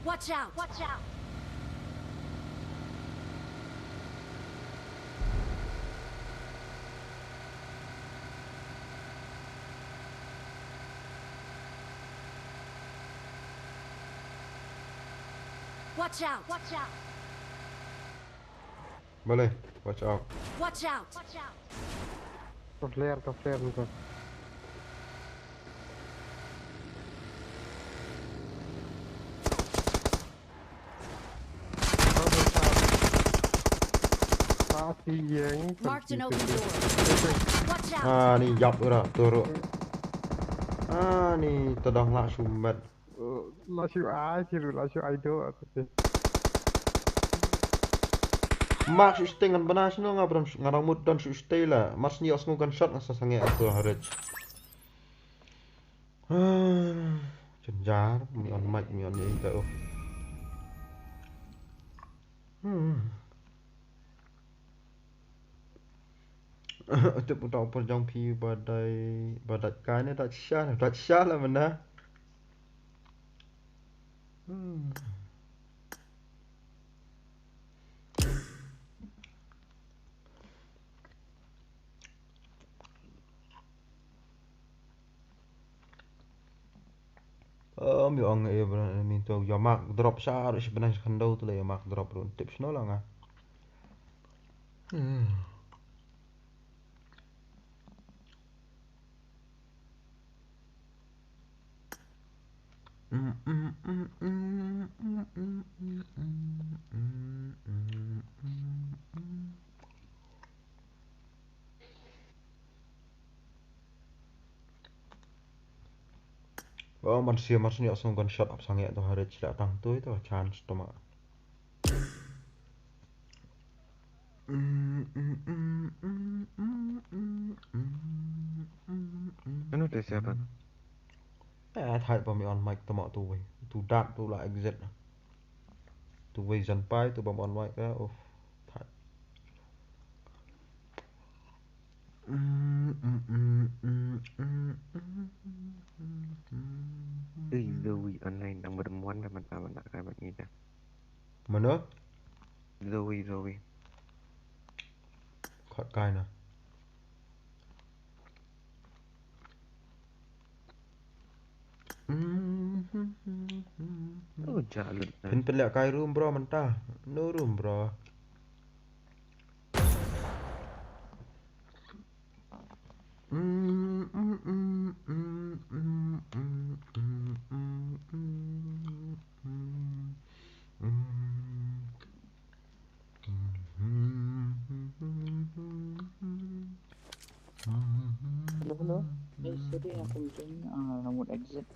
Watch out! Watch out! Watch out! Watch out! Boleh, watch out. Watch out! Ka flare, ka flare tu. Party yang. Marked an open door. Watch out! Ah, ni yap ura turu. Ah, ni tadang lah shumbat. La shu ai, shu la shu ai do. Mak shu stay ngan bana shu nga bram ngan rang mut don shu stay la. Mas ni os ngu gunshot nga sa sange aku harich. Cenjar, mi on mic, mi on ni ka oh. Hmm. Te puta upor jong phi badai badat kane dat sha, dat sha la mana. Hmm. Em, ïa ong e bra min to ïa mark drop sha ru shi bnai khando tu le ïa mark drop ru tip shno la nga. Hmm. Oh, man sia, man sia, song gunshot ap sangya to harit sila tang tu itu chance to ma. Ano tu siapa? Eh, thait ba mi on mic to ma tu wei. Tu dat tu la exit. Tu wei jan pai tu ba mi on mic ka. Oh, thait. Ui, Zoe online number one dah mantap nak kai ban ida. Mana? Zoe, Zoe. Khot kai na. Oh, jalut. Phin pynleh kai room bro mynta. No room bro. Hello, hello. Eh, sorry, aku mungkin uh, rambut exit.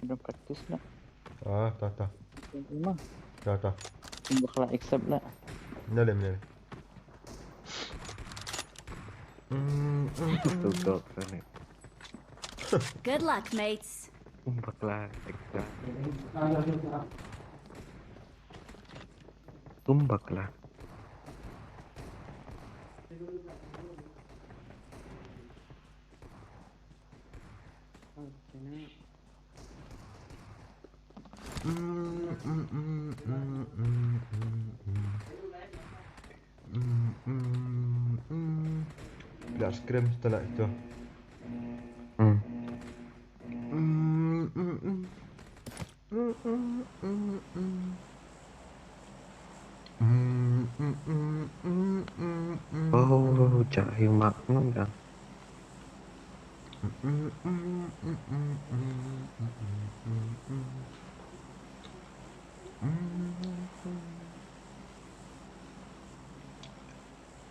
Udah practice lah. Ah, ta ta. Ini mah. Ta ta. Tunggu kalau accept lah. Nale nale. Tutup sana. Good luck, mates. Umbaklah. Tumbaklah. Dah scream setelah itu. Hmm. Oh, cak himak nunda.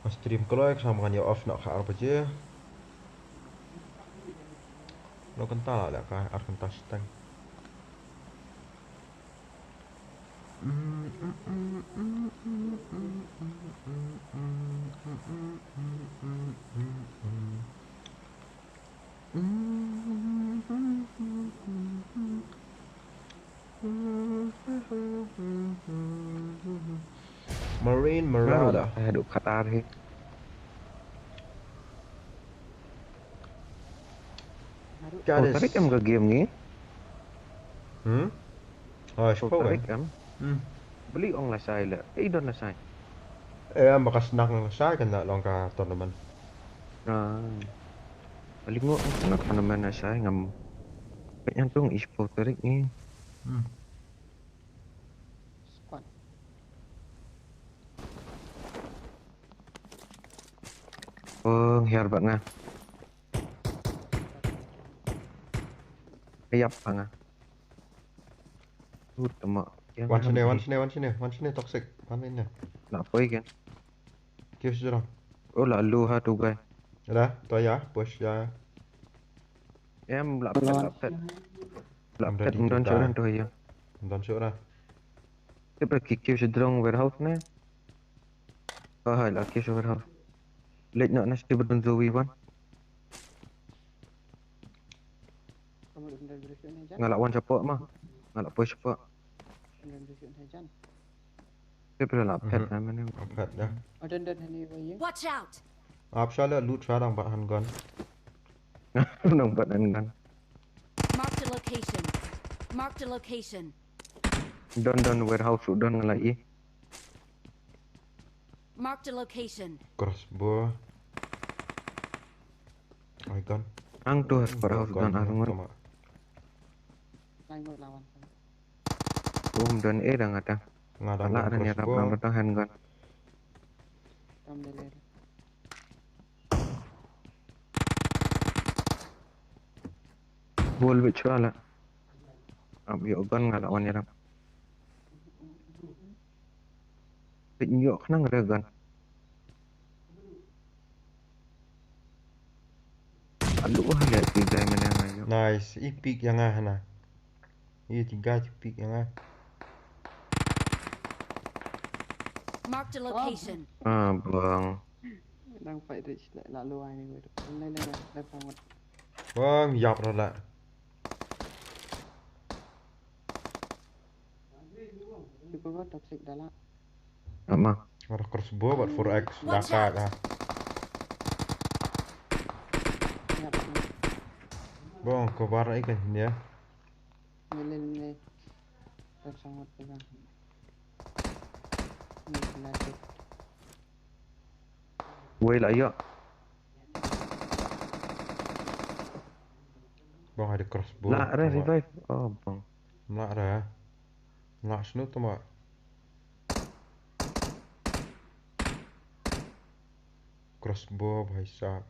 Stream kloi ka sa ma ngan ïa off noh ka ar baje. Lo kynta la leh ka ar kynta shiteng. Marine Marauder. Haduh Qatar hi. Ka Oh, tarik em ka game ni. Hmm? Oh, Oh, shipau kan? Tarik em. Hmm. Beli ong la sai le. Eh, don la sai. Eh, maka senang la sai kan nak long ka tournament. Ah. Beli ngo ong na tournament la sai ngam. Kanya tung ispau tarik ni. Hmm. Squad. Oh, hiar bak nga. Yap bak nga. Tut tama. Wan sini, wan sini, wan sini, wan sini toxic. Wan ini. Nak poi kan? Kif sejrong. Oh, lalu ha tu guy. Dah, to ya, push ya. Em, lap pet, lap pet. Lap pet, mdon shuran tu ya. Mdon shuran. Tep lagi kif sejrong warehouse ne. Ah, hai lagi kif warehouse. Lek nak nasi berdon Zoe wan. Ngalak wan support mah. Ngalak poi support. Tep lap pet kan mana. Pet dah. Oh, don don hani wa ying. Watch out! Ap shala loot shala dang bat handgun. Nang bat handgun. Marked a location. Marked a location. Don don warehouse don lai. Marked a location. Crossbow. Ai gun. Ang tu warehouse don arngon. Lain mo lawan. Um don eh dang ada. Ngadang Ala ada ni ada crossbow. Ngadang handgun. Kam dele. Bol bit chura la. Ap ïoh gun nga la wan ïa rap. Pit ïoh khnang re gun. Aduh, ha le ti gai mane nga ïoh. Nice, i pik ïa nga hana. I ti gai ti pik ïa nga. Marked a location. Ah, bang. Dang fight rich la la lo ai ni gue. Le le le le pamot. Bang, yap ra la. Di pego toxic dala. Ama. Ora crossbow bad four X. Watch out. Baka ah. Yap. Bong, ko bar ikan dia. Nilin ni. Tak sangat pegang. Ni pelatih. Wei la ïoh. Bang, ada crossbow. La re revive. Oh, bang. La re. La snu tama. Crossbow, bhai sahab.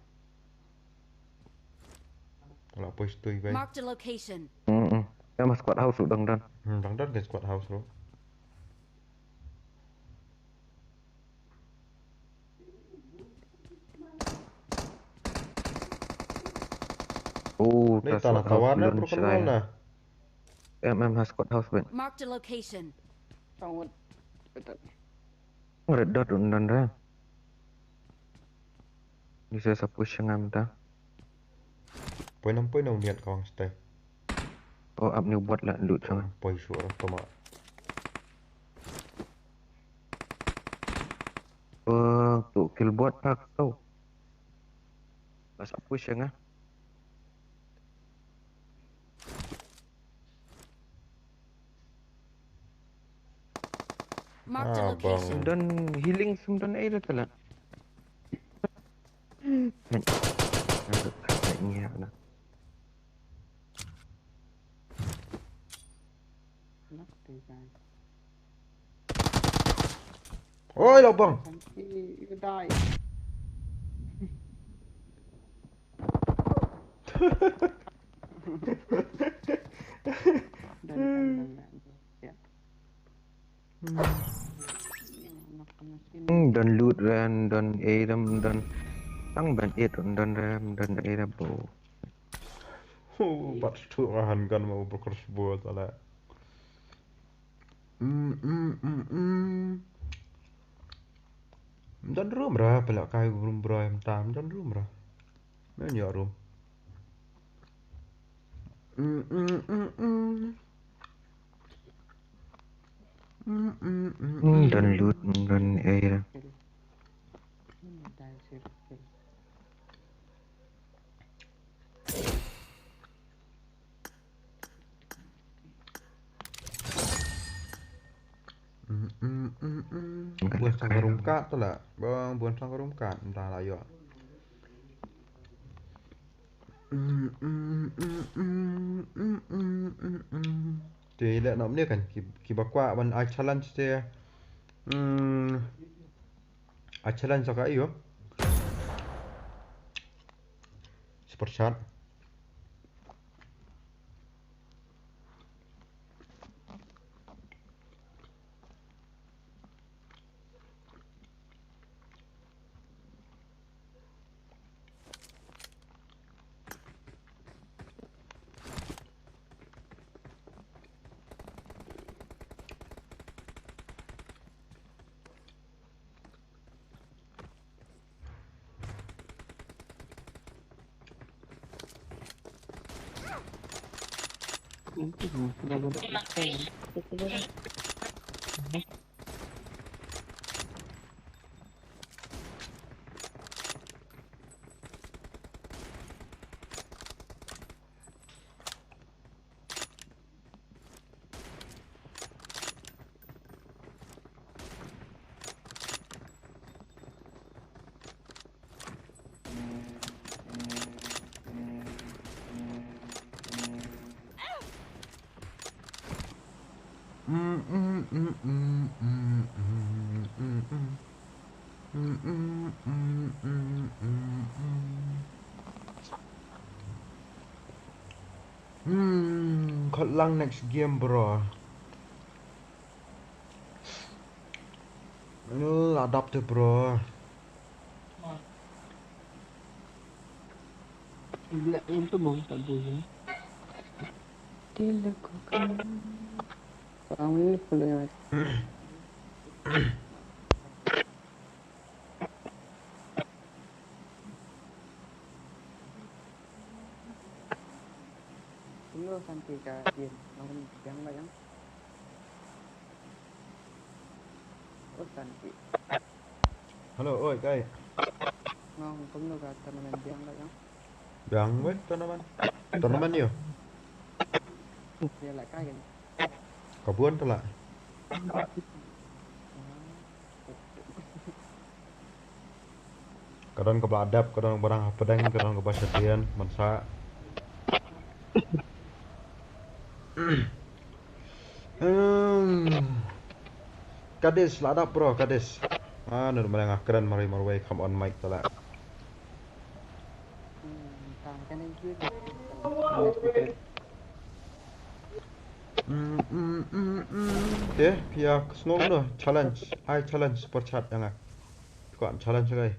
La poi stui, bhai. Marked a location. Hmm, hmm. Ïa ma squad house u dang dan. Hmm, dang dan ke squad house ro. Oh, ni ta squad house tawar na lun pro shrai. Control na. Em em ha squad house ben. Marked a location. Tawar. Red dot un dan re. Ni sa sa push ngam ta. Poi nam poi nam niat kawang stay. Oh, ap ni buat la lut sang. Poi sure tama. Oh, tu kill buat tak tu. Bas ap push ngam. Marked a location. Don healing sum don ai da tala. Oi, lobang. Hmm, don loot ran, don A ram, don tang ban it, don ram, don A ram bo. Oh, bat tu ahan kan mau berkers buat ala. Hmm, hmm, hmm, hmm. Don room ra, pala kai room bro em tam, don room ra. Men ya room. Hmm, don loot, don air. Buan sang room kat tu lah. Bang, buan sang room kat. Entah lah, yo. Te leh nam ne kan ki, ki ba kwah ban ai challenge te. Hmm. Ai challenge sa ka ïoh. Super chat. Hmm, khot lang next game, bro. Lu adapt, bro. Black untuk bang tak boleh. Dia lakukan. Orang ni perlu yang Hello, Santi ka Ian. Nong biang ba yang? Oh, Santi. Hello, oi, kai. Nong kumno ka tournament biang ba yang? Biang wei tournament. Tournament yo. Dia lah kai kan? Ka bun tu lah. Ka don kaba la dep, ka don kaba dang hapdeng, ka don kaba shadien, mynta. Hmm. Kadis, la dep, bro, Kadis. Ah, nur mereng kren mari marwei, come on mic tala. Hmm, tang kan yang kiri. Hmm, hmm, hmm, hmm. Te, pia sngew no, challenge. Ai challenge super chat ïa nga. Ko challenge kai.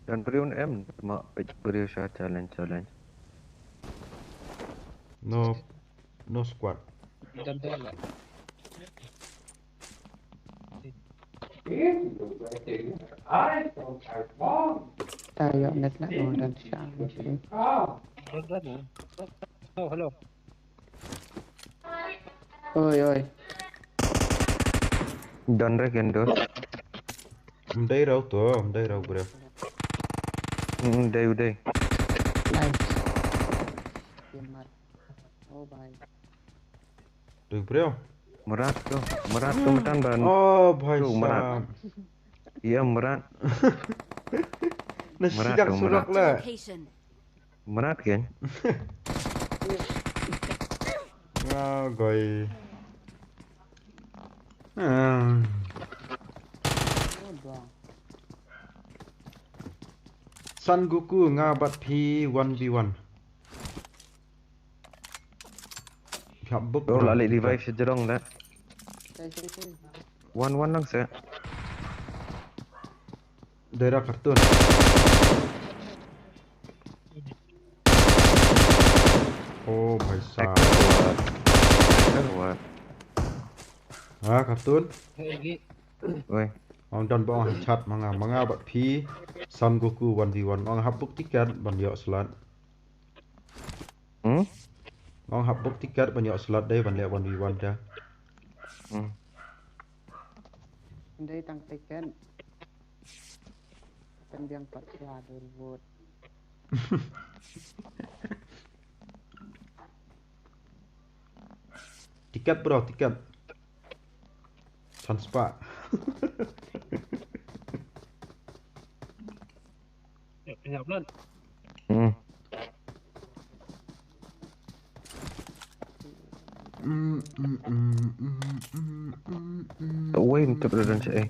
Don briew em, ma peit briew sha challenge, challenge. No, no squad. Don briew la. Ta ïoh net la, oh, don sha. Don briew. Oh, hello. Oi, oi. Don re ken dos. Mdei rau to, mdei rau, bro. Mdei, mdei. Nice. Oh, bhai. Dei, bro. Mrad to, mrad to matan ban. Oh, bhai sahab. Iya, mrad. Na mrad sidak to, surak mrad la. Location. Mrad kan? Nga goi. Ah. Son Goku, nga bad phi one v one. Phi hap buk. Oh, la leh revive sha jrong la. One one lang sa. Daira cartoon. Oh, bhai sahab. Hacker what? Hacker what? Ah, cartoon. Wei. Ong don ba ong ha chat ma nga, ma nga bad phi, Son Goku one v one. Ong hap book ticket ban ïoh slot. Hmm? Ong hap book ticket ban ïoh slot dei ban leh one v one te. Hmm. Dei tang ticket. Kan biang pat sla dur vote. Tiket, bro, tiket. Transfer. Ya, penyap lan. Hmm. Wei, mtip dah dan eh.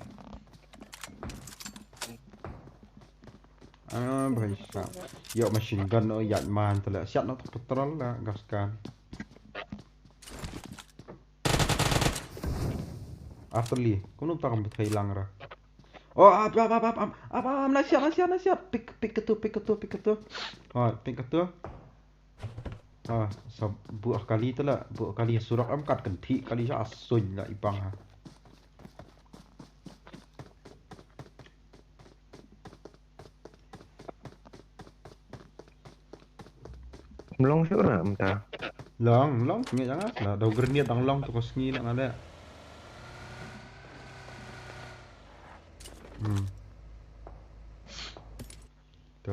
Ah, bhai sahab. Ïoh machine gun, oh, ïaid man te la. Siat noh to patrol la, gas kan. Artylli, kumno ta kam bthei lang ra. Oh, ap, ap, ap, ap, ap, ap, ap, na siat, na siat, na siat. Pick, pick katu, pick katu, pick katu. Oh, pick katu. Ah, sa buh kali te la, buh kali surok em kat kynthih kali sa asuin la ipang ha. Mlong shuh na mynta. Long, long, ngi jang ah. Da dau grenade dang long tu ko sngi na ngale. Hmm. Tu.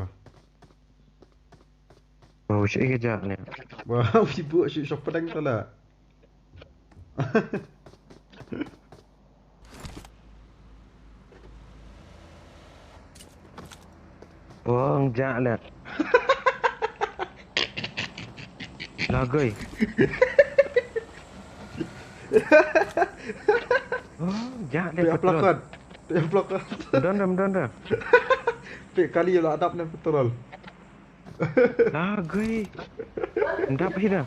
Wow, shi ka ja ne. Wow, shi bu shi shop pedang tu la. Wong ja le. Lagoi. Wong ja le. Pia petrol. Pelakon. Pia pelakon. Don ram, don ram. Pia kali la adap ne petrol. Lagoi. Em dap hi da.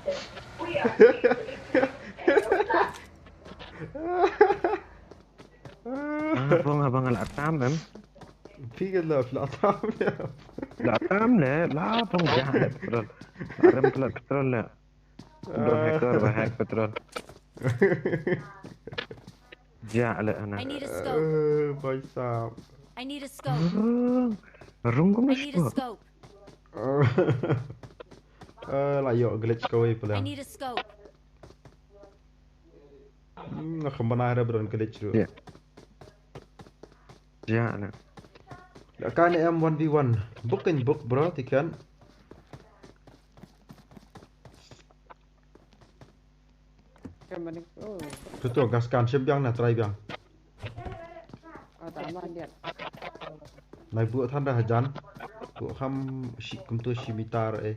Ah, bong abang la tam em. Phi ka la la tam ya. La tam le, la bong ja le petrol. Arem pula petrol le. Dur hacker ba hack petrol. Ja le ana. I need a scope. Eh, bhai sahab. I need a scope. Rung kum I need a scope. Scope. Eh, la ïoh glitch kawei pula. I need a scope. Hmm, nga kham bana hera bron glitch ruh. Ya. Ya na. Ka ne em one v one. Book in book bro, tikan. Kamani. Oh. Tutu gas kan shim biang na try biang. Oh, tama dia. Nai buh than da hajan. Buh kham shi kumtu shi meter eh.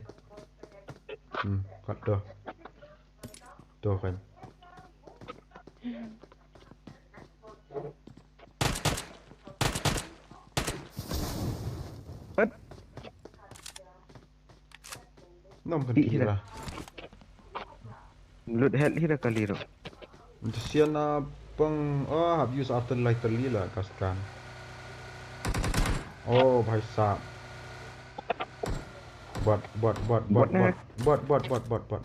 Hmm, kat doh. Doh kan. Kat. Nom kan kira. Lut health hi da kali ruh. Ntu sian na pang, oh, hap use after lighter li la kaskan. Oh, bhai sahab. Bot, bot, bot, bot, bot, bot, bot, bot, bot.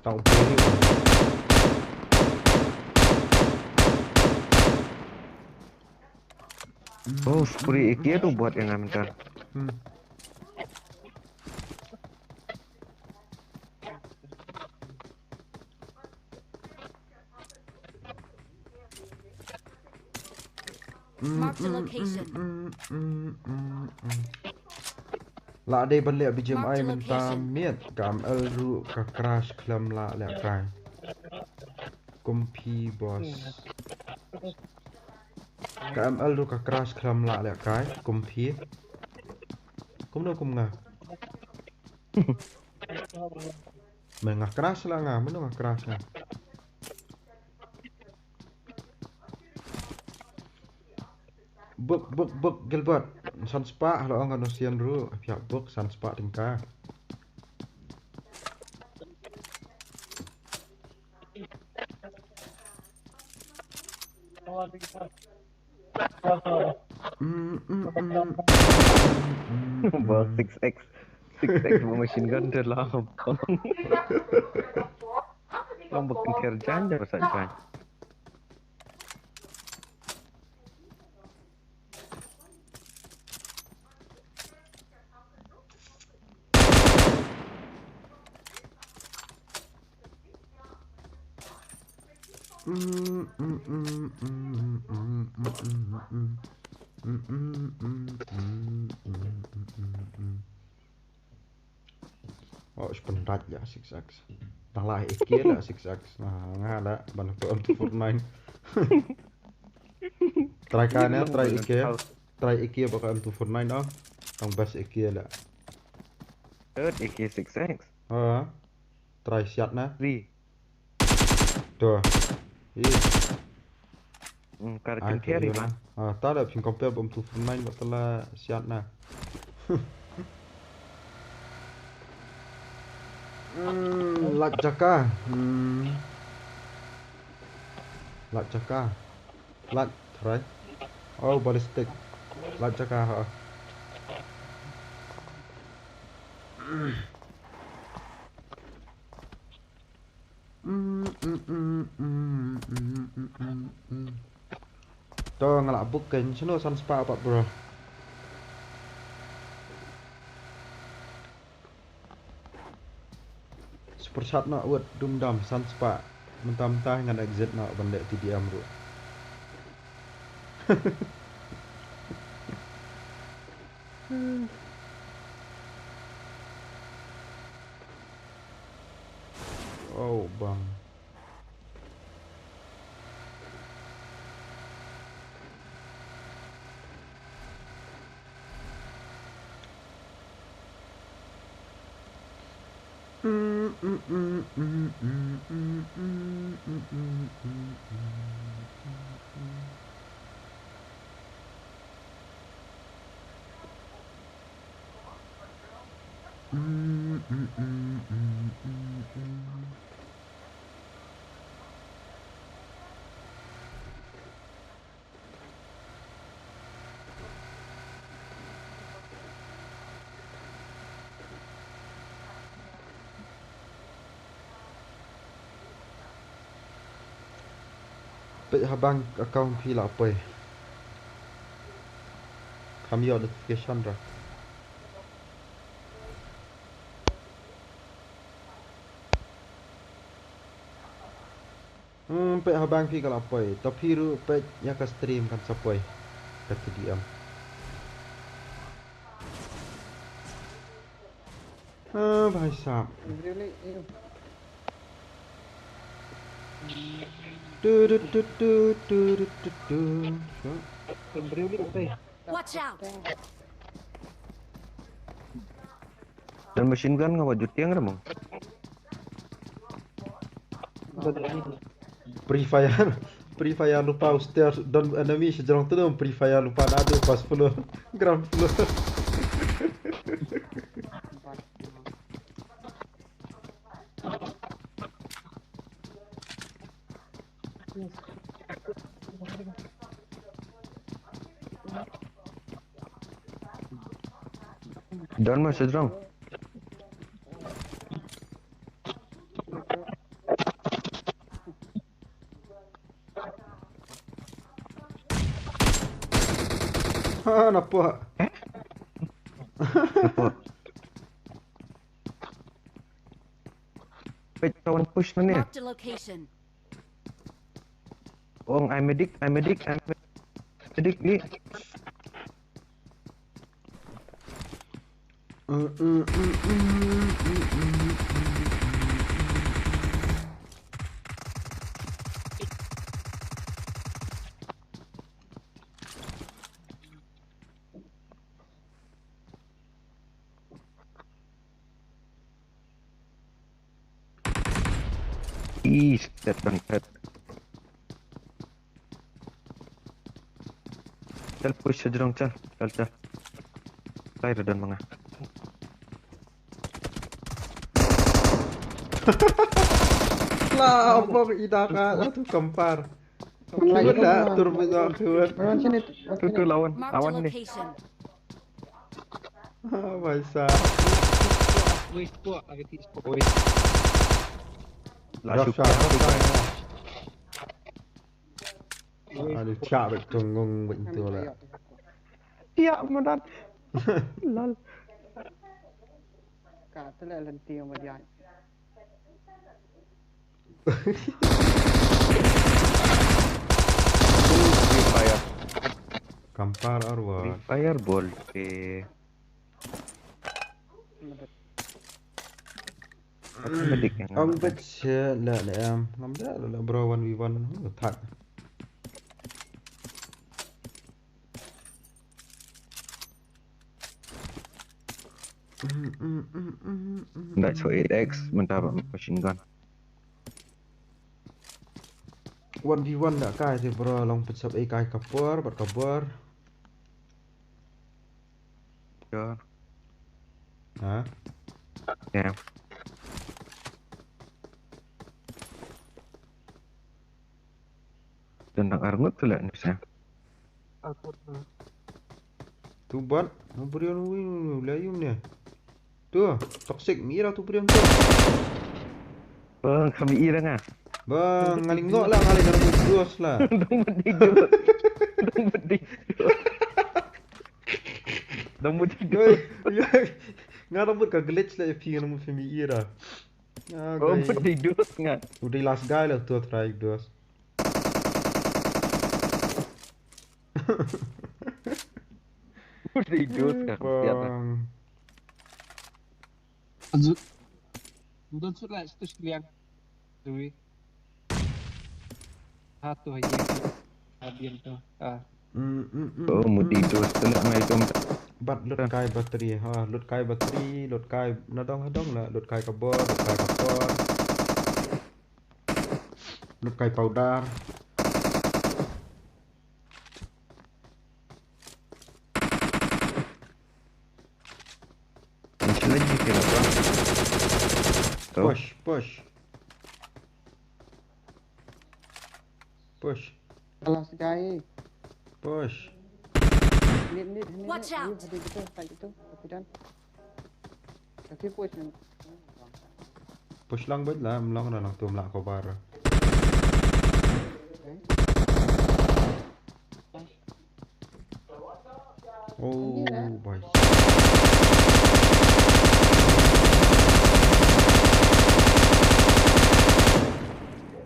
Tau beri. Oh, spray A K tu bot yang minta. Hmm. Mark the location. La dei ban leh B G M I mynta miet ka M L ruh ka crash khlem la leh kai. Kumpi boss. Ka M L ruh ka crash khlem la leh kai kumpi. Kumno kum nga. Me nga crash la nga, mano nga crash nga. Buk, buk, buk, Gilbert. San spah, halo nga nosian ru. Pia buk, san spah tingka. Ba six X. Six X ba machine gun te la. Long ba kynthir jan de ba sa jan. Oh, shu pyndat ïa six X. Tang la A K la six X. Nah, nga la ban ko M two forty-nine. Try ka ne, try A K. Try A K ba ka M two forty-nine oh. Tang best A K la. Third A K six X. Ha. Try shot na. Three. To. Ih. Hmm, kar ai, kynthia ri ma. Ah, ta da phin compare bom tu phin main ba tala siat na. Hmm, lak jaka. Hmm. Lak jaka. Lak, try. Oh, ballistic. Lak jaka ha. To nga la book kein shano san spah pat bro. Super chat na wet dum dam san spah. Mynta mynta ngan exit na ban leh T D M ruh. Oh bang. Mm, mm, mm, mm, mm. Peit ha bank account phi la poi. Kham ïoh notification ra. Hmm, peit ha bank phi ka la poi. To phi ruh peit ïa ka stream kan sa poi. Ka T D M. Ah, bhai sahab. Tu, tu, tu, tu, tu, tu, tu, tu. Watch out! Dan machine gun nga wat jutiang ra mong. Free Fire. Free Fire lupa uster don enemy sejrong tu dong Free Fire lupa nadu pas floor. Ground floor. Don machine sejrong. Ha, napa? Napa? Wait, someone push me. Marked a location. Ong, I'm medic, I'm medic, I'm medic ni. Ih, set bang set. Chal push sejrong chal, chal chal. Lai redan manga. Lah, abang idaka tu kampar. Kiwat dah, tur benda kiwat. Lawan sini. Tu, tu, lawan, marked a lawan ni. Location. Ah, bhai sahab. Wei spot, lagi ti spot. Wei. Lah, syukur. Aduh, cak bek tunggung bek tu lah. Tiak madan. Lol. Ka tu lah lenti yang madian. Free Fire. Kampar arwah. Free Fire bol ke. Ang bet se la la em. Ngam da la bro one v one. Thak. That's for eight X, mynta ba machine gun. One v one da kai te bro, long pynsap ei kai ka por, bad ka bor. Sure. Ha? Yeah. Tendang arngut tu lah ni sa. Tu bat, no berian wi wi la yum ne. Tu, toxic mira tu berian tu. Bang, kami ira nga. Bang, ngalingok lah, ngalingok dos lah. Dong bedi dos. Dong bedi dos. Dong bedi dos. Nga rambut ka glitch lah, phi ngan mut phi mi ira. Dong bedi dos nga. Udah last guy lah tu try dos. Udah dos ka kesian lah. Azut. Don sut lah situ sekalian. Dui. Satu aja. Habian tu. Ah. Oh, mudi tu setelah ngai tu. Bat lut kai bateri. Ha, lut kai bateri, lut kai nadong hadong lah, lut kai kabor, lut kai kapor. Lut kai powder. Lagi kena apa? Push, push. Push. Last guy. Push. Need, need, need, Watch out! Ada gitu, tak gitu. Tapi dah. Tapi push. Push lang bad la, mlong na nang tum la ko bar. Okay. Oh, boy.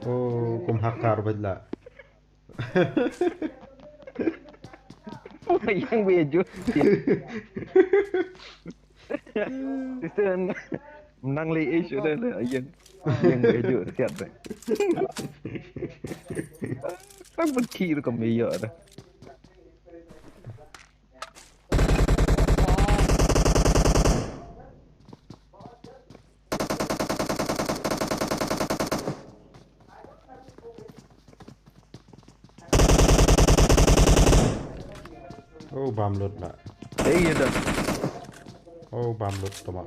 Oh, kum hakar bad la. Oh, yang gue jujur. Itu menang li isu dah lah, yang, yang gue jujur siap deh. Kan berkir kau meyok dah. Oh, bam lut na. Eh, iya dah. Oh, bam lut tama.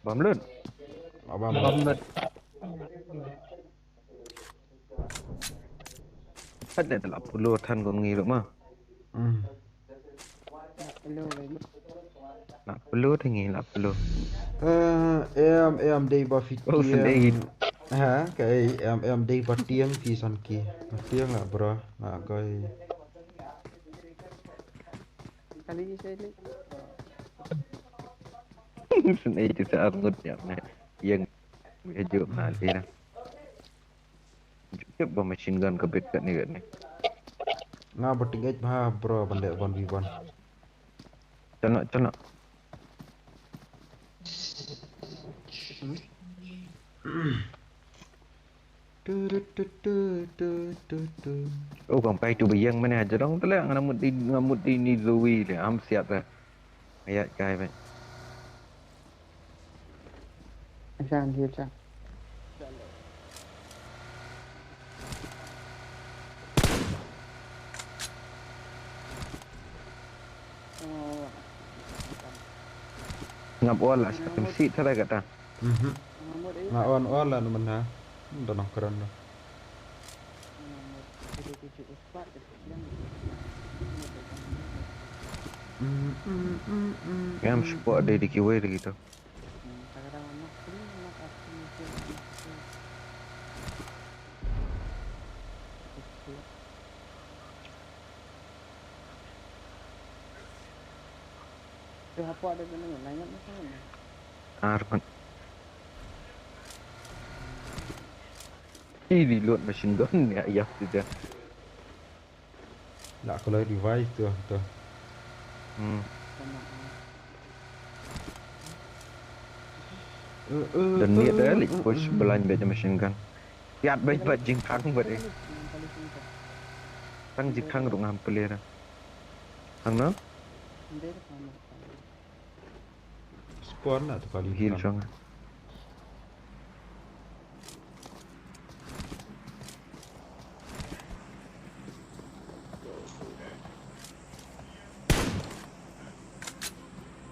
Bam lut. Oh, bam lut. Bam lut. Hat ne la pulu than kon ngi ruh ma. Hmm. La pulu te ngi la pulu. Eh, em, em, dei ba fit. Oh, em. Ha, kai, em, em, dei ba tiang fi san ki. Tiang la bra, la kai. Kali ni saya ni. Sini kita arngut ya, nah. Yang, ya, jom, nah, dia. Jep ba machine gun ka bit kat ni kat ni. Nga ba tingit ba bro ban dek one v one. Chana, chana. Tu, tu, tu. Oh, kam kai tu bayang mana aja dong tu lah. Ngamut di, ngamut di ni Zoe le. Am siap dah. Ayat kai ba. Asan, dia asan. Ngap wala sa kan si tara kata. Mhm. Nga on wala na mana. Ndo nang keren dah. Ngam support dei di kiwei lagi tu. Arman. Ih, reload machine gun ya, ya, tu dah. Lah, kalau device tu, tu. Hmm. Dan ni dah, like, push blind bad machine gun. Tiat bad, bad jingkhang bad eh. Tang jingkhang ruh ngam clear. Hang no? Spawn na tu kali. Heal jong.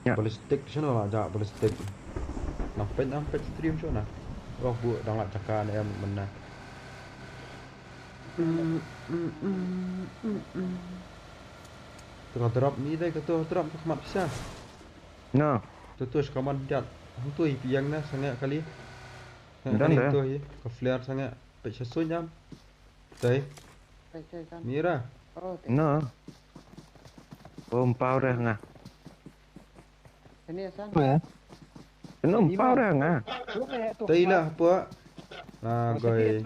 Ya. Ballistic shano la ja ballistic. Nang pet, nang pet stream shano. Wah, bu dang la jaka ne em mena. Mm, mm, mm, mm, mm. Tu ka drop ni dei, ka tu drop tu khmat pisa. No. Tu tu shkaman jat. Hang tu i piang na sangeh kali. Sangeh kali tu i ka flare sangeh. Pet sha sunyam. Tei. Mira. No. Bom pau dah nga. Sini asan. Sini pau dah nga. Tei lah apa? Ah, goi.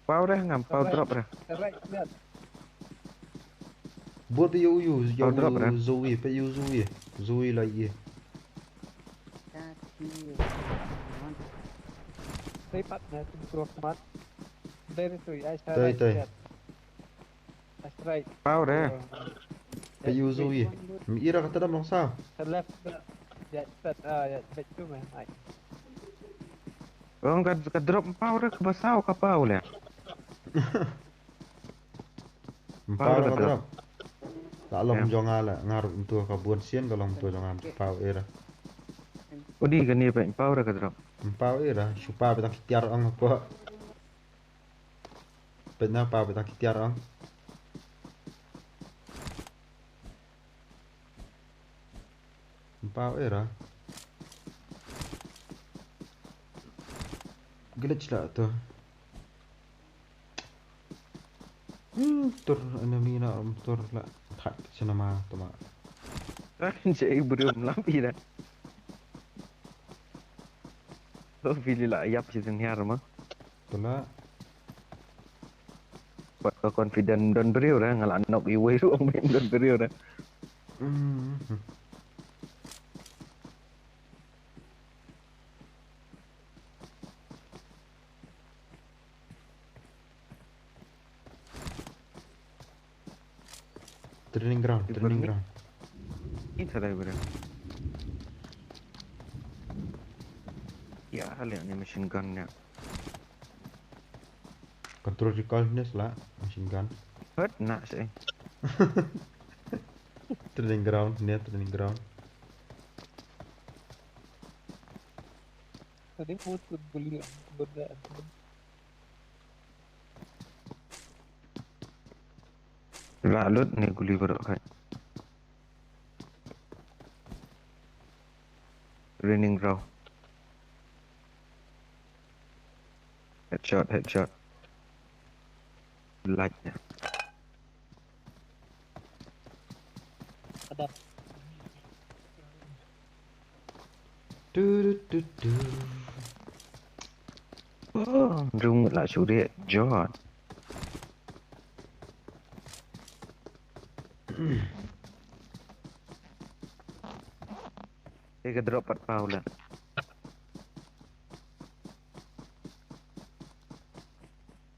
Pau dah ngam pau drop dah. Buat pe yu yu yu Zoe, pe yu Zoe. Zoe lah ye. Tei pat na tu drop mat. Dari tu ai. Tei, tei. That's right. Pau dah. Pe yu Zoe. Mi ira kata dam long sa. Left. Ya, set, ah, ya, back to me. Ai. Ong ka, ka drop pau dah, ka basau ka pau le. Pau dah ka drop. La long jong nga la, nga ruh ntu ka bun sien ka long ntu jong nga pau ira. Udi kane peit ym paw ra ka drop. Ym paw ira, shu paw beit tang ki tiar ong ko. Peit na paw beit tang ki tiar ong. Ym paw ira. Glitch la to. Hmm, tur enemy na, um, tur la thak cinema tu ma. Kan je briew lam ira. Ko pili la yap si senior ma. Tu la. Pat ko confident don briew ra, nga la nok iwei ruh ong don briew ra. Hmm. Training ground, training ground. Ita dai bro. Ya, hal ni machine gun ya. Control recoil ni sla, machine gun. Hurt na sih. Training ground ni, training ground. Tadi mutu guli, guli. Lah lut ni guli baroh kai. Training ground. Headshot, headshot. Light nya. Ada. Tu, tu, tu, tu. Oh, rung la suri jot. Ïa ka drop pat paw la.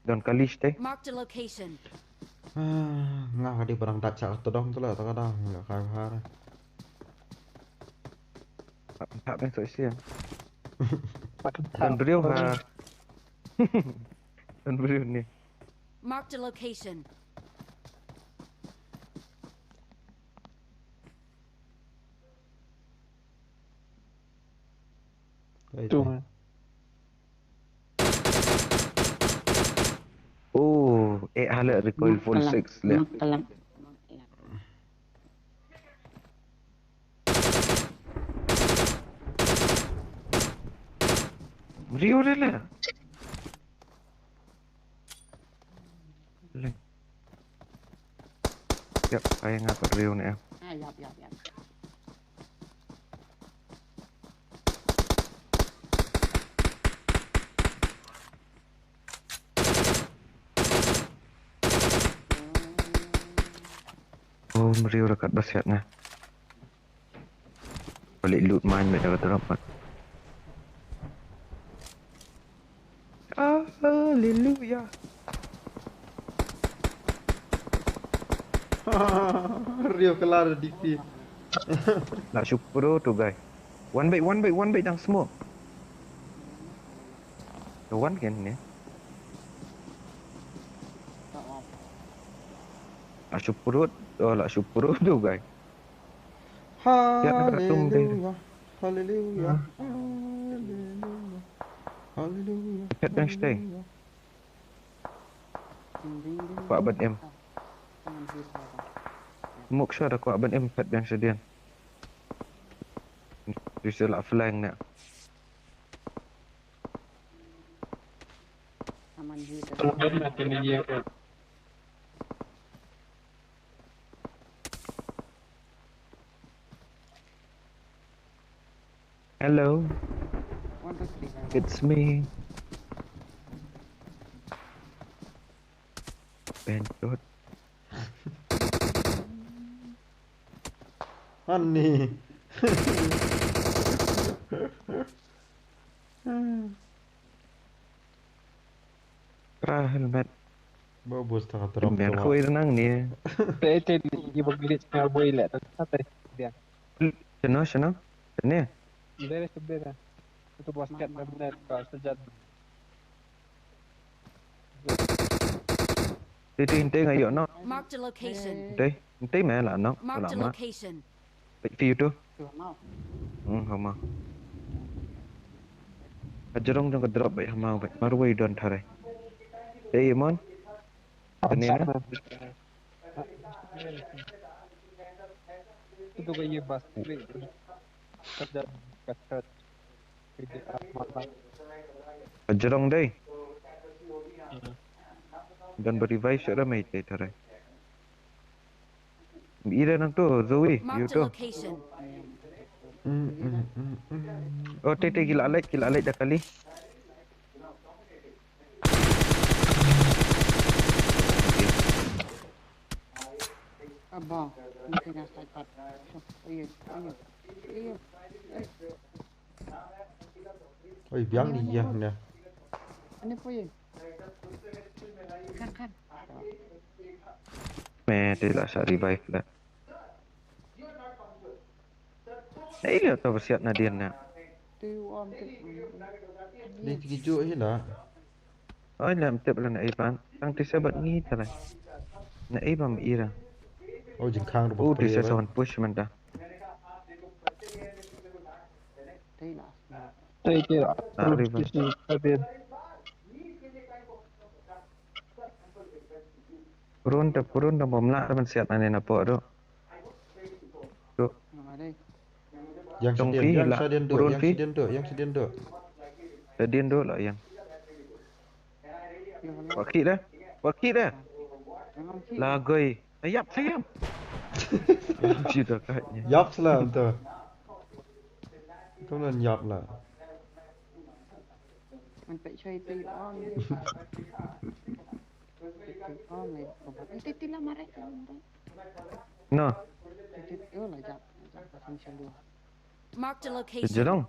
Don kali site. Marked a location. Ah, nga ka dei ba dang dat sha ka tdong tu la, ta ka dang ïa ka har. Pat pat beng soi sia. Pat pat. Don briew ha. Don briew ni. Marked a location. Tu ha. Oh, eh, hala recoil full six le. Briew re le. Leng. Yap, ai nga pat briew ne. Ah, yap, yap, yap. Oh, briew re kat ba siat ne. Balik loot mine bad ka drop pat. Hallelujah. Rio kelar D P. Nak super tu guy. One bait, one bait, one bait dang smoke. One kan ni. Nak super, oh nak super tu guy. Haleluya, haleluya, haleluya, haleluya. Pet beng stay. Kwah ban im. Muk sha da kwah ban im pet beng sha dian. Di sha la flank ne. Hello. It's me. Bentot. Honey. Ra helmet. Ba bus ta ka drop. Mer khoi nang ni. Te te ni ba glitch ka boi le ta ta te. Dia. Shano shano? Tene. Bere se bere. Tu basket ba bere ka sejat. Te te inte nga yo no. Marked a location. Te inte me la no. Marked a location. Peit view tu. Hmm, homa. Ka jrong jong ka drop beit ha maw beit. Marwei don tharai. Te i mon. Te ni na. Itu ka ye bas. Ka jrong dei. Don ba revive sha ra mei te tharai. Ira nang tu, Zoe, you Marked a tu. Location. Mm, mm, mm, mm. Oh, te te ki la leit, ki la leit da kali. Aba, ni kena side part. Ayo, ayo, ayo. Oi, biang ni yang ne. Ani po ye. Kan, kan. Me te la sa revive la. Ei, lia to ba siat na dien na. Tu om tu. Ni tiki ju hi la. Oi, lam tip la na ei pan. Tang ti sabat ngi tala. Na ei bam ira. Oh, jingkhang rupa. Oh, ti sa sawan push menta. Tei la. Tei tei la. Ah, riba. Purun te, purun te bom lah ban siat ane na pok tu. Tu. Yang Tong sedin, pi yang lah. Sedin tu, purun yang pi. Sedin tu, yang sedin tu. Sedin tu lah yang. Wakit dah. Wakit dah. Lagoi. Ayap sayap. Ci dah kat ni. Yap salam tu. Tu nan yap lah. Mình phải xoay tùy đó. Tùy đó này, không phải. Tùy, tùy là mà đấy, tùy là mà đấy. No. Tùy, tùy, tùy là dặm, dặm, dặm, dặm, dặm, dặm. Marked a location. Jerong.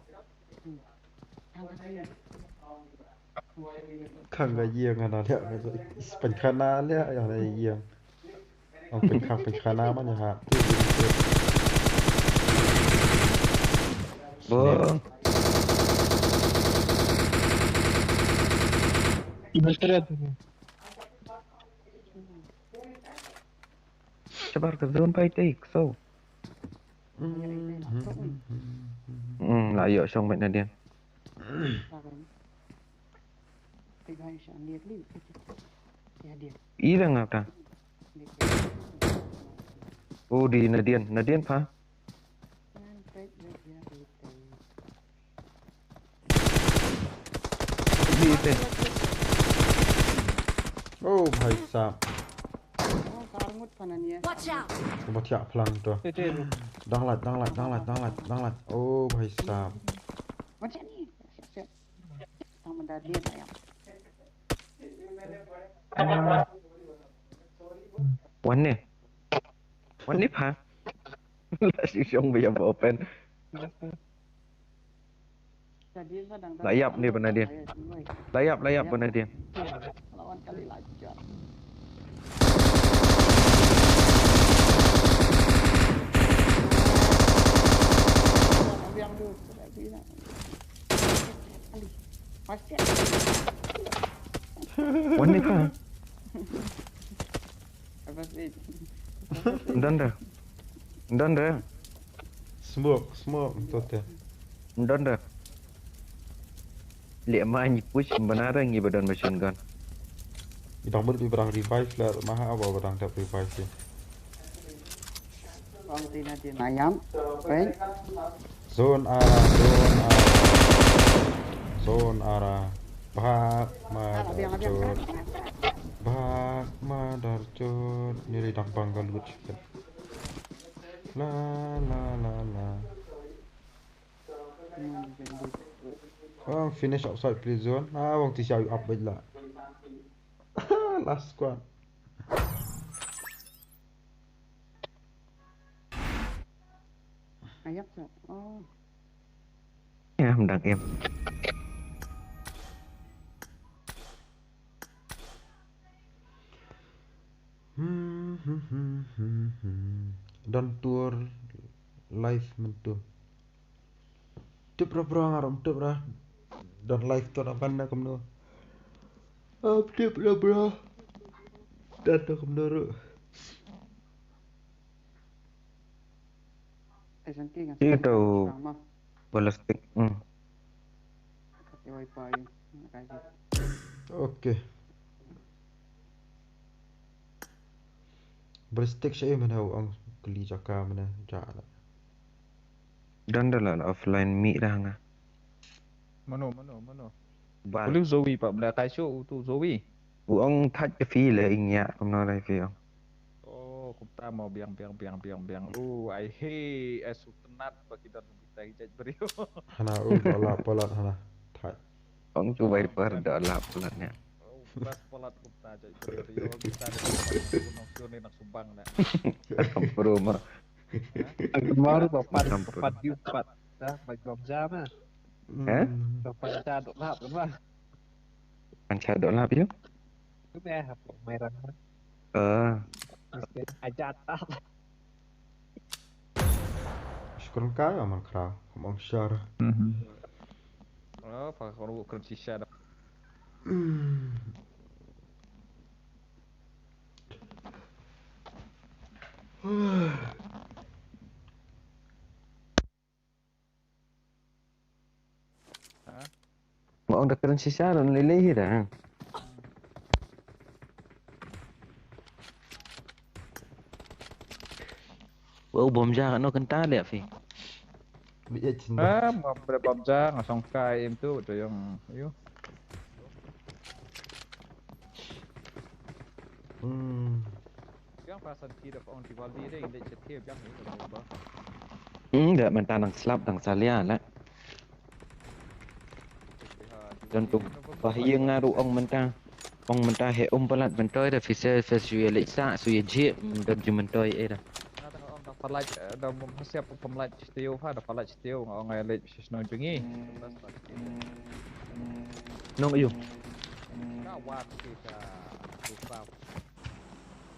Khang ga ïeng ana leh, pynkhana leh ïa ana ïeng. Ong pynkhang pynkhana man ïa ha. Bong. Shabar ka zone pai te, so. Hmm, la ïoh shong met na dien. I dang apa? Oh, di na dien, na dien pha. Di te. Oh, bhai sahab. Watch out! Kaba thiah phlang to. Dang lait, dang lait, dang lait, dang lait, dang lait. Oh, bhai sahab. Wan ne. Wan ne pha. La shu shong ba ïa ba open. La ïap ne ba na dien. La ïap, la ïap ba na dien. Wan ne pha. Done da. Done da. Smoke, smoke, to te. Done da. Leh ma ngi push bana da ngi ba don machine gun. Ngi dang mut ngi ba dang revive leh ma ha ba dang dep revive ïa. Zone ara, zone ara. Zone ara. Bhag mother chode. Bhag mother chode. Ni ri dang bang ka loot. La la la la. Oh, finish outside prison. Ah, wang ti siau up bait la. Last squad. Ayak sa. Oh. Ya, mendang em. Hmm, hmm, hmm, hmm, hmm. Don tour live mentu. Tip ra bra, nga rum tip ra. Don live tu na ban na kumno. Ah, tip ra bra. Dan na kumno ru. Itu ballistic. Hmm. Roi pa ïa. Okay. Ballistic sha ïa mynne u ong kli jaka mynne ja la. Don da la offline mi da nga. Mano, mano, mano. Bal. Bali Zoe pa bla kai shu utu Zoe. U ong thait ka phi le ing ya kumno lai phi ong. Oh, kumta mo biang biang biang biang biang. Oh, I hate as utenat bagi don kita hijat beri. Hana u dola polat hana thait. Ong tu bai per dola polat nya. Oh, bas polat kumta hijat beri. Yo kita ada nong kio ni nong subang na. Bro ma. Aku maru papat papat di empat. Dah, bagi bom jam ah. Eh? Papat cha dola berapa? Pancha dok lap ïa. Tu meh hap mai rang. Eh. Ajat ah. Shukran kai aman khra. Kham ong shar. Mhm. Oh, pa khon bu kren shisha da. Nga ong da kren shisha don lei lei hi da. Wow, bom ja no kenta le phi. Bi e chin. Ah, bom bom ja nga song kai im tu tu yang. Ayo. Hmm. Biang pasan ki da ong Diwali de ing de chet ke biang ni da ba. Hmm, da mynta nang slap dang salia la. Don tu ba hi nga ru ong mynta. Ong mynta he um palat ban toi da fisher fisher ye lek sa su ye je don ju myntoi e da. Nga tang ong da palat da mum hasiap palat. Teo ha da palat teo nga ong ai lek shisno jungi. Nong ayu. Ka wa ki ka.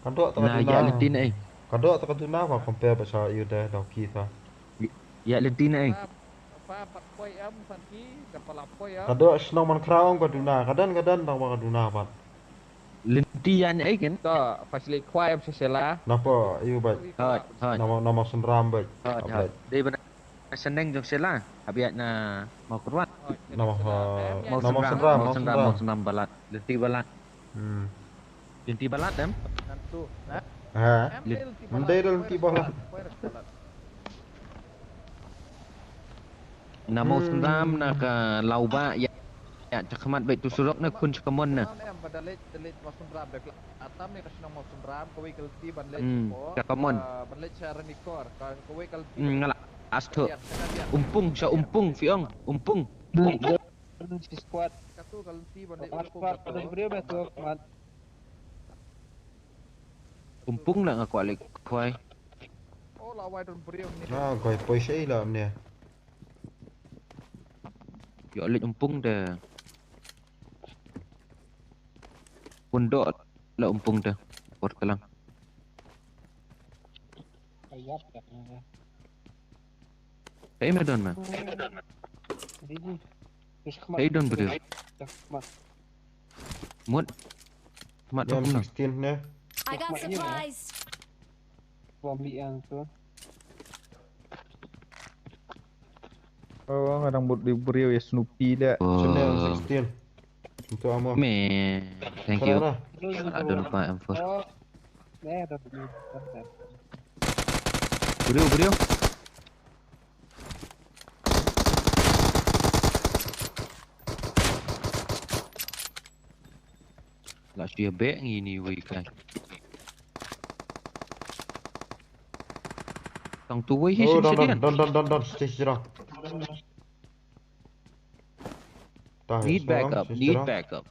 Ka dok ta ka duna. Na ya lenti na eh. Ka dok ta ka duna ba compare ba sa ayu da dok ki ta. Ya lenti na eh. Pa pat poi am san ki da pala poi am. Ka dok shnong man kraw ka duna ka dan ka dan dang ba ka duna pat. Lenti yan eh ken. To facility kwai am sesela. Napa ayu bai. Hot hot. Nama nama sunram bai. Hot hot. Dei bana. Seneng jong sela habiat na mau kurwat. Nama ha mau senram mau senram mau senram balat. Lenti balat. Hmm. Lenti balat em. Nantu. Ha? Mendai dah lenti balat. Na mau senram na ka lauba ya. Ya, chakmat baik tu surok na kun chakamon na. Em, badalit, dalit mau senram baik. Atam ni ka shnong mau senram, kawei ka lenti ban leit. Hmm, sha por, ka common. Ah, ban leit sha Ranikor, ka, kawei ka lenti. Hmm, ban ngala. Asto. Liang, tengah liang. Umpung, sha umpung, fiong, umpung. Umpung. Si squad. Katu ka lenti ban leit umpung squad katu. Pada briew betul, man. Umpung lah ngaku alik kwai. Oh, lawai don briew ni. Ah, kwai poi sei lah ni. Yo alik umpung de. Pundok la umpung te por telang. Ayap ya. Hey madon ma. Hey don bro. Mut. Mat tu na. Sixteen ne. I got supplies. Bom li an tu. Oh, ngadang bud di beriau ya Snoopy dah. Channel sixteen. Untuk amo. Me, thank you. Ada lupa M four. Beriau, beriau. La shu ïa beh ngi ni wei kai. Tang tu wei hi. Oh, shin don, shin don, don, don, don, stage jrong. Need backup, need backup.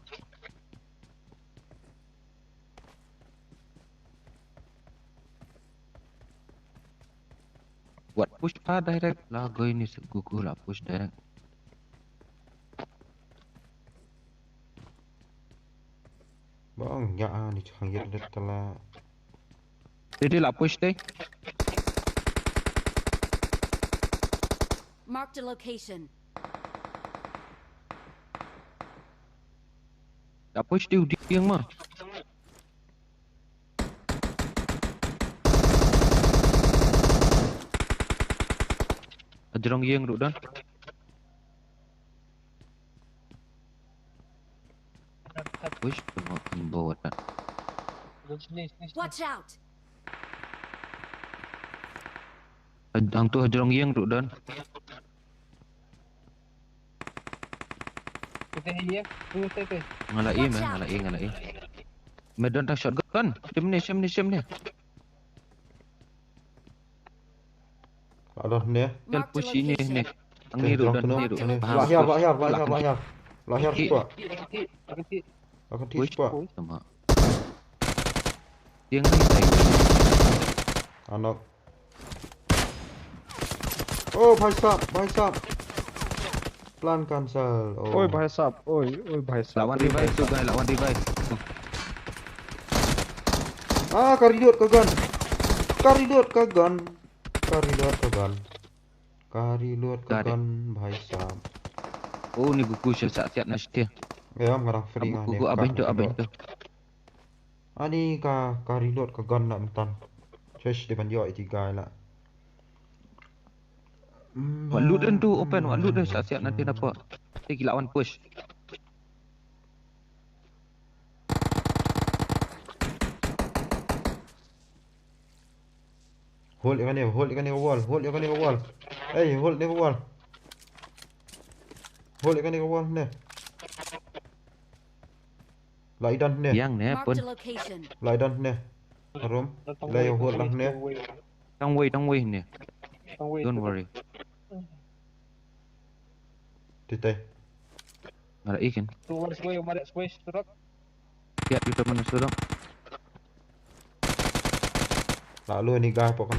Wat push pa direct la goi ni se gugu la push direct. Bang ya ni chang yet det tala. Dei dei la push dei. Marked a location. La push dei u dieng ma. Ajrong yeng ruh don. Push, tengok kan bawa tak. Sini, sini, sini. Watch out! Hangtu hajrong ïing tu don. Kita ini ya. Tu, tu, tu. Nga la i meh, nga la i, nga la i. Meh don tang shotgun. Shim ne, shim ne, shim ne. Lah don ne. Kan push ini ne. Tang ni tu don ni tu. Lah hiar, lah hiar, lah hiar, lah hiar. Lah hiar tu. Aku sih, aku sih. Akan Push. tispa. Sama. Tiang ni tai. Anak. Oh, bhai sahab, bhai sahab. Plan cancel. Oh. Oi bhai sahab, oi, oi bhai sahab. Lawan revive tu guys, lawan revive. Ah, ka reload ka gun. Ka reload ka gun. Ka reload ka gun. Ka reload ka Got it. Gun, bhai sahab. Oh, ni guku sel sak siat na shte. Ya, ngarang free ngah Guku abang tu, abang tu. Ani ka, ka reload ka gun na mentan. Chesh de ban yo iti guy la. Wat loot dan tu open, wat loot dan sak siat nanti dapat. Kita gila one push. Hold ïa kane, hold ïa kane ka wall, hold ïa kane ka wall. Hey, hold ïa kane ka wall. Hold ïa kane ka wall ne. Lai don ne. Yang ne pun. Marked a location. Lai don ne. Harum. Lai hold lah ne. Tang wei, tang wei ne. Tang wei. Don't worry. Titai. Ngara ikin. Keluar sesuai, umat sesuai, sesuai. Ya, kita mana sudah. Lalu ni guy pok kan.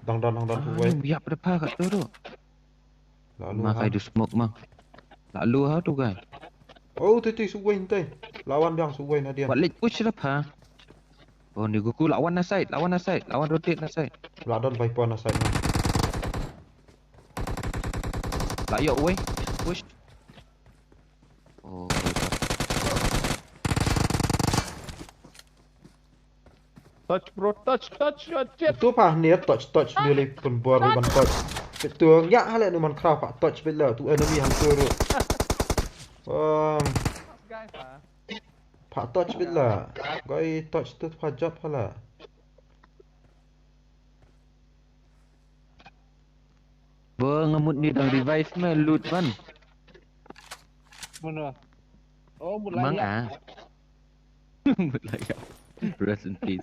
Dang don, dang don Ah, sesuai. Ni biar pada pakat tu tu. Lalu Ma ha. Kai du smoke ma. Lalu ha tu guy. Oh, tu tu sesuai ntai. Lawan biang sesuai na dia. Wat late push dah pa. Oh, ni guku lawan na side, lawan na side, lawan rotate na side. Lah don viper na side na. Lah yok wei. Push. Oh, viper. Touch bro, touch, touch, touch it. Tu pa ni touch touch ni le pun bor ban touch. Tu ya hale ni man kraw pa touch bit la tu enemy hunter. Um, Guys, ah. Pa touch bit la. Guy touch tu pa jot pa la. Bo ngamut ni dang revive me loot ban. Mana? Oh, Mang mulai. Ah. Mulai. Rest in peace.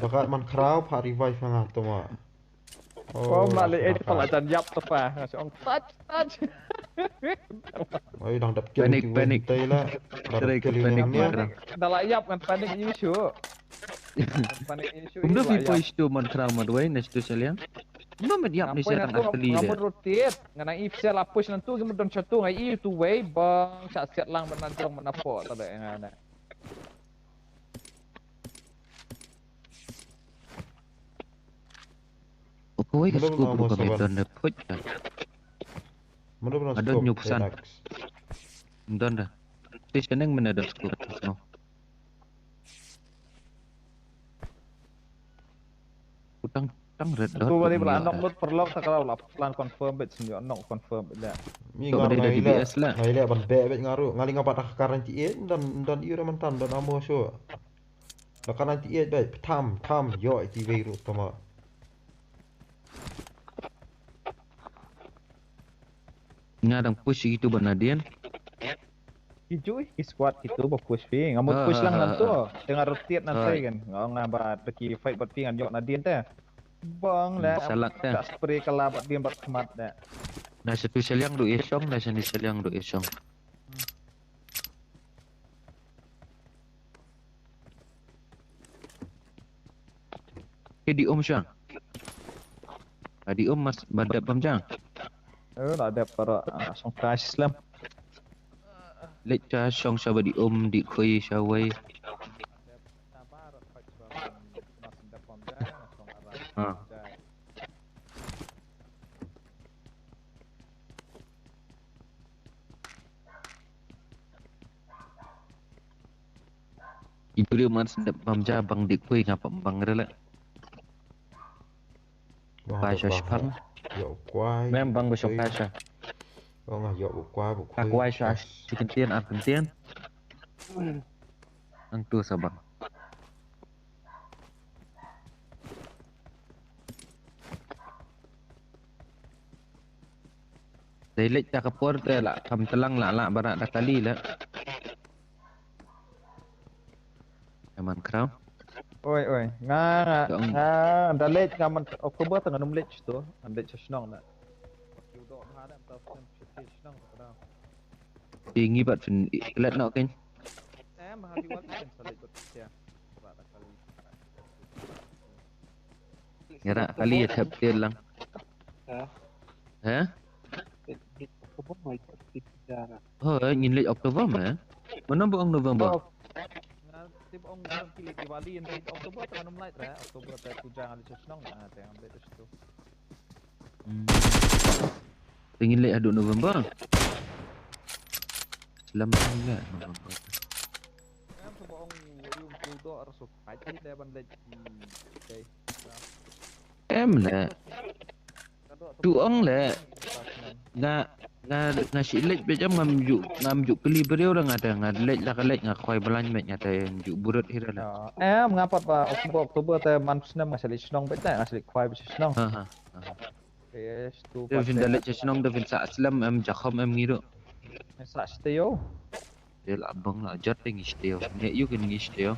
Baka man kraw pa revive nga tu ma. Oh, mali eh pala jan yap tu pa. Ngasong touch, touch. Oi dang dap kill Panic, tu panic. Tei la. Dap Panic, kill panic, ni. panic. Dah lah yap ngan panic issue. Panic issue. Kumno phi poi sto man kraw man wei na sto saliang. Kumno met yap ni saliang asli de. Ngamut rotate. Ngana if sel apus nantu ngamut don satu ngai i tu wei bang sa set lang ban nanjong ban apo ta de ngana. Okoi ka Belum scope mau ruka me sabar. Don da put. Mana pernah Ada stop, nyuksan. Relax. Don da. Ti seneng mana da scope no. Utang tang red dot. Tu bali bala nok lut perlok ta kalau la plan confirm bet sen nok confirm bet la. Mi Tu ngar bali da ngai D B S le. lah. Ngai le ban be bet ngaru. Ngali ngapa tak karan ti et dan dan iu raman tan dan amo so. Da karan ti et bet tham tham yo iti wei ru tama. Nga dang push gitu ban Nadien. Ki jui ki squad kitu ba push phi. Ngamut push lang nan tu. Tengah rotate nan tai kan. Nga nga ba deki fight bat phi ngan yok Nadien te. Bang le. Salak te. Tak spray kala bat dien bat khmat de. Na satu seliang du isong, na satu seliang du isong. Ke di um shang. Di um mas badap bam jang. Eh, la dep para ah, song crash slam. Lek cha shong sha ba di um di khui sha wei. Ha. Itu dia man sendap bam ja bang di khui ngapa bang rela. Pai sha shpang. Yo kwai. Mem bang ba shong pai sha. Ko nga ïoh bu kwai bu khui. Ka kwai sha shi kyntien ar kyntien. Ang tu sabang. Dei leit ta ka por te la kam telang la la barat da kali la. Eman kraw. Oi oi. Nga nga da leit nga man Oktober tang num leit tu. Ngan leit sha shnong na. Ti ngi bat fin klet no ken. Em ha di wal ken sa leit bat sia. Ngara kali ya thep tir lang. Ha? Ha? Ho, ngin leit Oktober ma. Mana ba ong November? Tip ong kili Diwali in Oktober tang num leit ra. Oktober ta puja ngali shnong na tang leit tu. Hmm. Ngin leit haduh November. Selamat leh November. Em tu ba ong yung tu do ar su. Ai ti de ban leit. Em le. Tu ong le. Nga nga nga shi leit bejam ngam ju ngam ju kli briew la nga da nga leit la ka leit nga khwai blan met nga da ju burut hira la. Em nga pat ba Oktober Oktober te man snem nga shi leit shnong bet nga shi leit khwai bet shnong. Ha ha. Yes tu. Te pat vin da leit shnong da vin sa slem em jakhom em ngiru. Sa steo. Te la bang la jot te ngi steo. Ne yu kin ngi steo.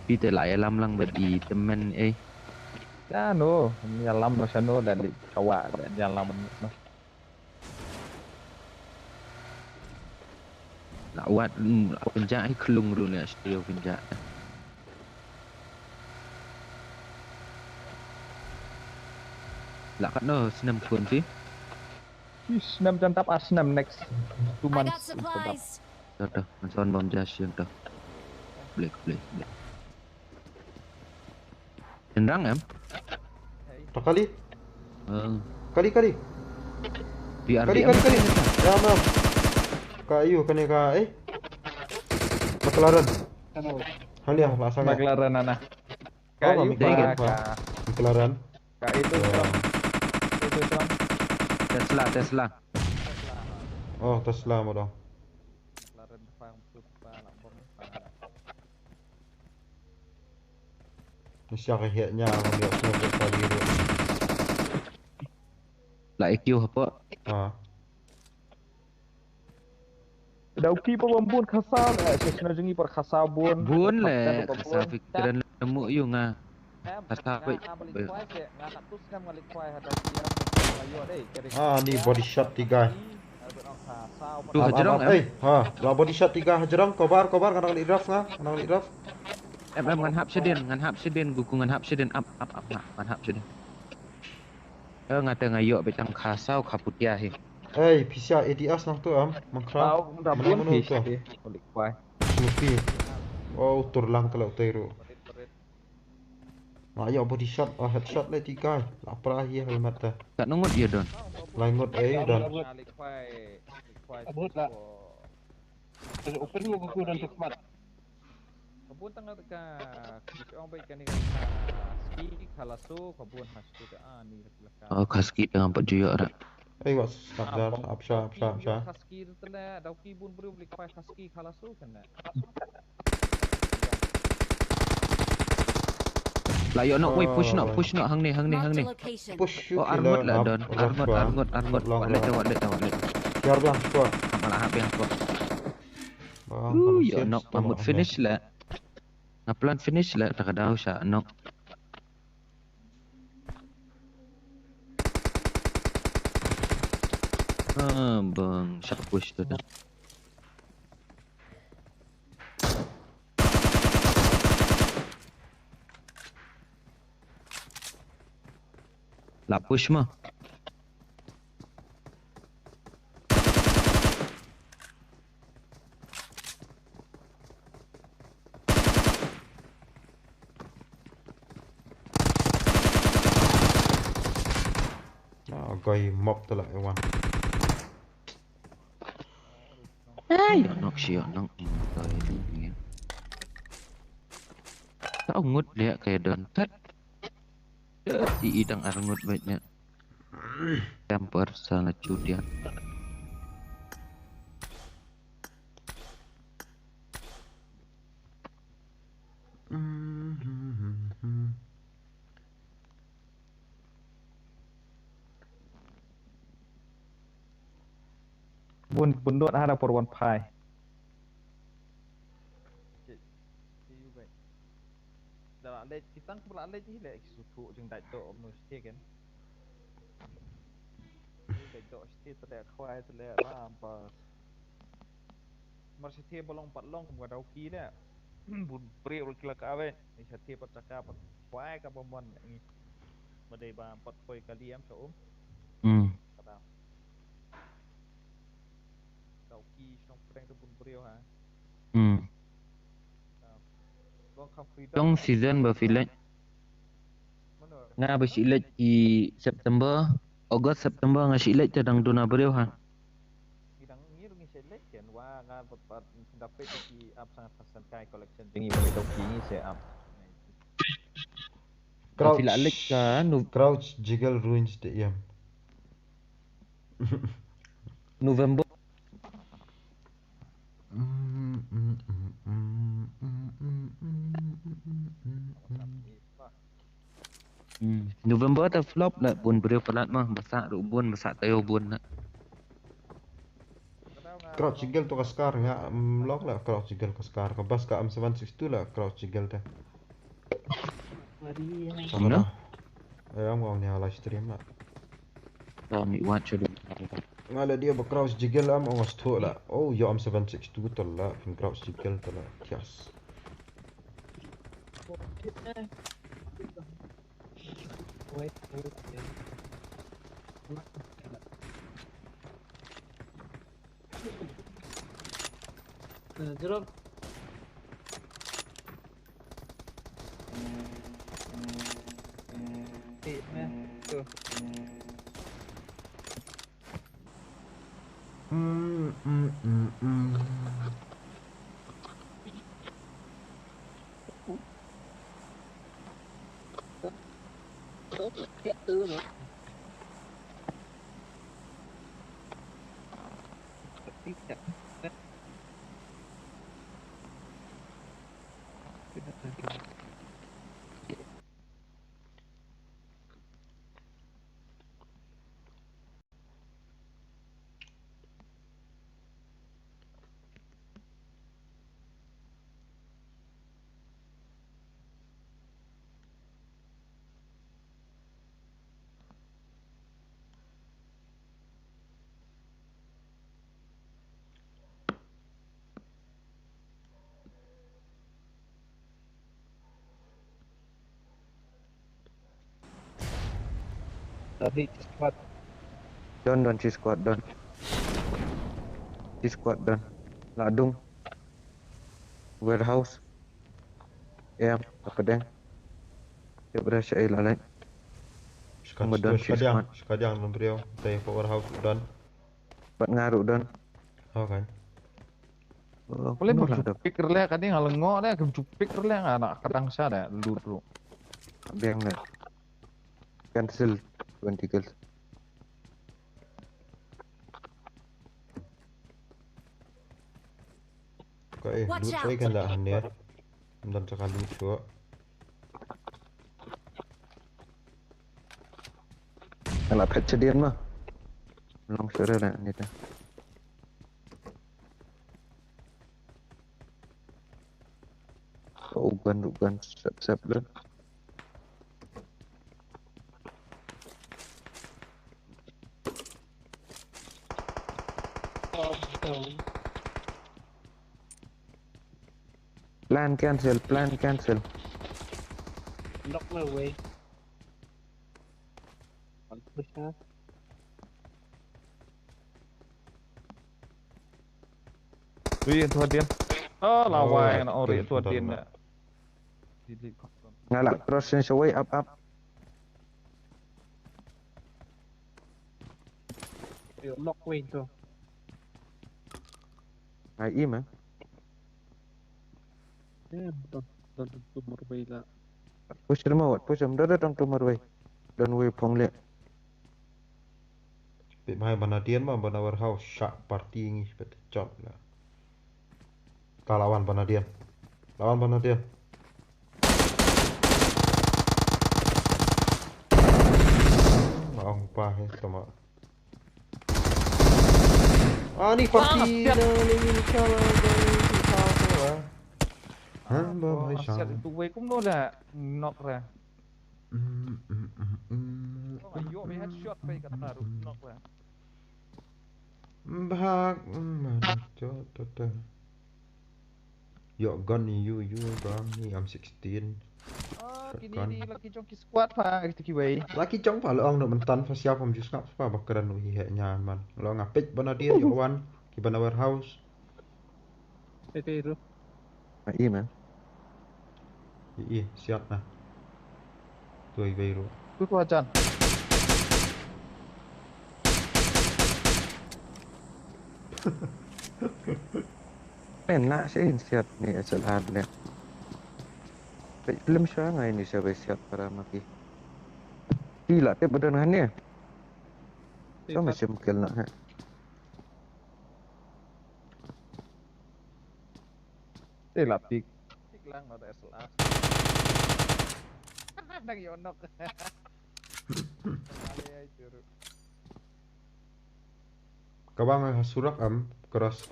Pi te la ïalam lang bad i temen eh. Ya no, ïalam no shano da li kawa da ïalam no. La wat la penja ai klung ru ne steo penja. La kat no snem kun ti. Snem jan tap ar snem next two months. Dah dah, ngan son bom jas yang dah. Blek blek blek. Tendang em? Tak kali. Kali kali. Di kali kali kali. Ya mam. Ka ayu kane ka eh. McLaren. Hanya lah sangat. McLaren ana. Ka ayu ka McLaren. Ka itu itu Tesla Tesla. Oh Tesla mo dong. Ni siya ka hiya niya ka hiya snow ko kali ru. La E Q hapo. Ha. Dau ki pa bun khasa le se sna jingi par khasa bun. Bun le khasa fikran lemu yu nga. Khasa pe. Ah ni body shot tiga. Tu hajrong em. Eh ha la body shot tiga hajrong kobar kobar ngan li raf nga ngan li raf. Em em ngan hap shadin ngan hap shadin guku ngan hap shadin ap ap ap ngan hap shadin. Eh nga te nga ïoh beit tang kha saw kha putia hi. Ei pisa A D S nang tu am mangkhra. Tau da bun hi. Snoopy. Oh tur lang telo tei ru. Nga ïoh body shot oh headshot le ti kai. La pra hi helmet te. Kat ngut ïa don. Lai ngut ei don. Abut la. Open mo ko don tu khmat. Ka bun tang ka ki ong bai kani ka ski ka laso ka bun ha ski ka ani ka. Oh ka ski tang pat ju ïoh ra. Ei wat snak jar apsha apsha apsha. Ka ski tele dau ki bun bru blik pai ka ski ka laso kana. La ïoh nok wei push nok push nok hangne hangne hangne. Push you. Oh arngot la don arngot arngot arngot. Wat le wat le wat le. Siar biang squad. Malah hap biang squad. Ui, ïoh nok, nga mut finish la. Nga plan finish la, ta ka daw sha nok. Ah, bang, sha push tu dah. La push ma. Ah, gai map tala ewan. Ai, nok shi nok. Gai ni. Ta ngut dia kaya don tat. I i dang arngut bad nya. Camper sa la chutia. Bun bun dot hada por wan phai. Ki yu bai. Da la leit ki tang ba la leit hi le ki su thu jing dai do nu stie ken. Dai do stie tale khwai tale ram pa. Mar stie ba long pat long kum ka dau ki le. Bun briew ki la ka ave. Ni stie pat chaka pat khwai ka ba mon ngi. Ba dei ba pat khoi ka liam sa um. Hmm. Ka dau. Dau ki shnong pdeng tu bun briew ha. Hmm. Long kham freedom. Long season ba phi leit. Mano? Nga ba shu leit ki September, August, September nga shu leit te dang duna briew ha. Ki dang ngi ngi shu leit ken wa nga bat bat da peit ki ap sangat pasan kai collection jing ngi ba dau ki ngi shu ap. Crouch. Phi la leit ka nu- Crouch Jiggle Ruins te iem. November. Hmm. November ta flop la bun briew palat ma, ba sah ruh bun, ba sah taïew bun la. Crouch Jiggle to ka Scar nga, mm, lok la Crouch Jiggle ka Scar, ka bas ka M seven six two la Crouch Jiggle te. Sorry, eh. Sama dah. Eh, am ngong ni live stream la. Dah ni watch dulu. Nga la dia ba Crouch Jiggle am ong sto la. Oh, yo am seven six two to la, phin Crouch Jiggle to la. Yes. Wait, wait, wait. Jeruk. Eh, eh, tu. Hmm, hmm, hmm, hmm. Tadi squad. Don, don, chi squad, don. Chi squad, don. La dung. Warehouse. Em, apa deng? Dia berasa ai lalai. Skadiang, skadiang, don briew. Tei pa warehouse don. Pat ngaru don. Okay. Pule bun jupik rle ka ding, ngal ngo de ka jupik rle nga na kadang sa de lut ru. Biang ne. Cancel twenty kills. Ka eh lut kai kan da han ne. Ndan sa ka lut shuwa. Ala phet chadian ma. Long shuwa da ni ta. Ugan, ugan, sep, sep, le. Plan cancel, plan cancel. Knock my way. I'll push her. Ri tu hadian. Oh, lawai na ori tu hadian na. Delete. Nga la cross ni sawai up up. Yo, knock way tu. Ai ima. Eh, don don tu marway la. Push rma wat push rma don don tu marway. Don wei phong le. Pit mai bana dien ma bana warehouse shark party ngi pit chop la. Ka lawan bana dien. Lawan bana dien. Lawan pa he tama. Ani party na ni ni chala ni chala. Han ba mai sang. Siat tu wei kumno la nok ra. Yo me headshot pe ka ta ru nok la. Bhag ma cho to to. Yo gun ni yu yu bang ni am sixteen. Ah, kini ni laki jong ki squad pa kita ki wei. Laki jong pa long no mentan pa siap am jus ngap pa bakran u hi he nyan man. Long apik bana dia yo wan ki bana warehouse. Ete ru. Ai man. Ih, siat na. Tu ai vei ru. Tu tu ajan. Pen na se in siat ni asal ad le. Pe lem sha ngai ni sa be siat para maki. Ti la te badan han ni. Sama sim kel na ha. Te la pik. Pik lang no da S L R. Nang yo nok. Kale ai juru. Ka bang ha surak am cross.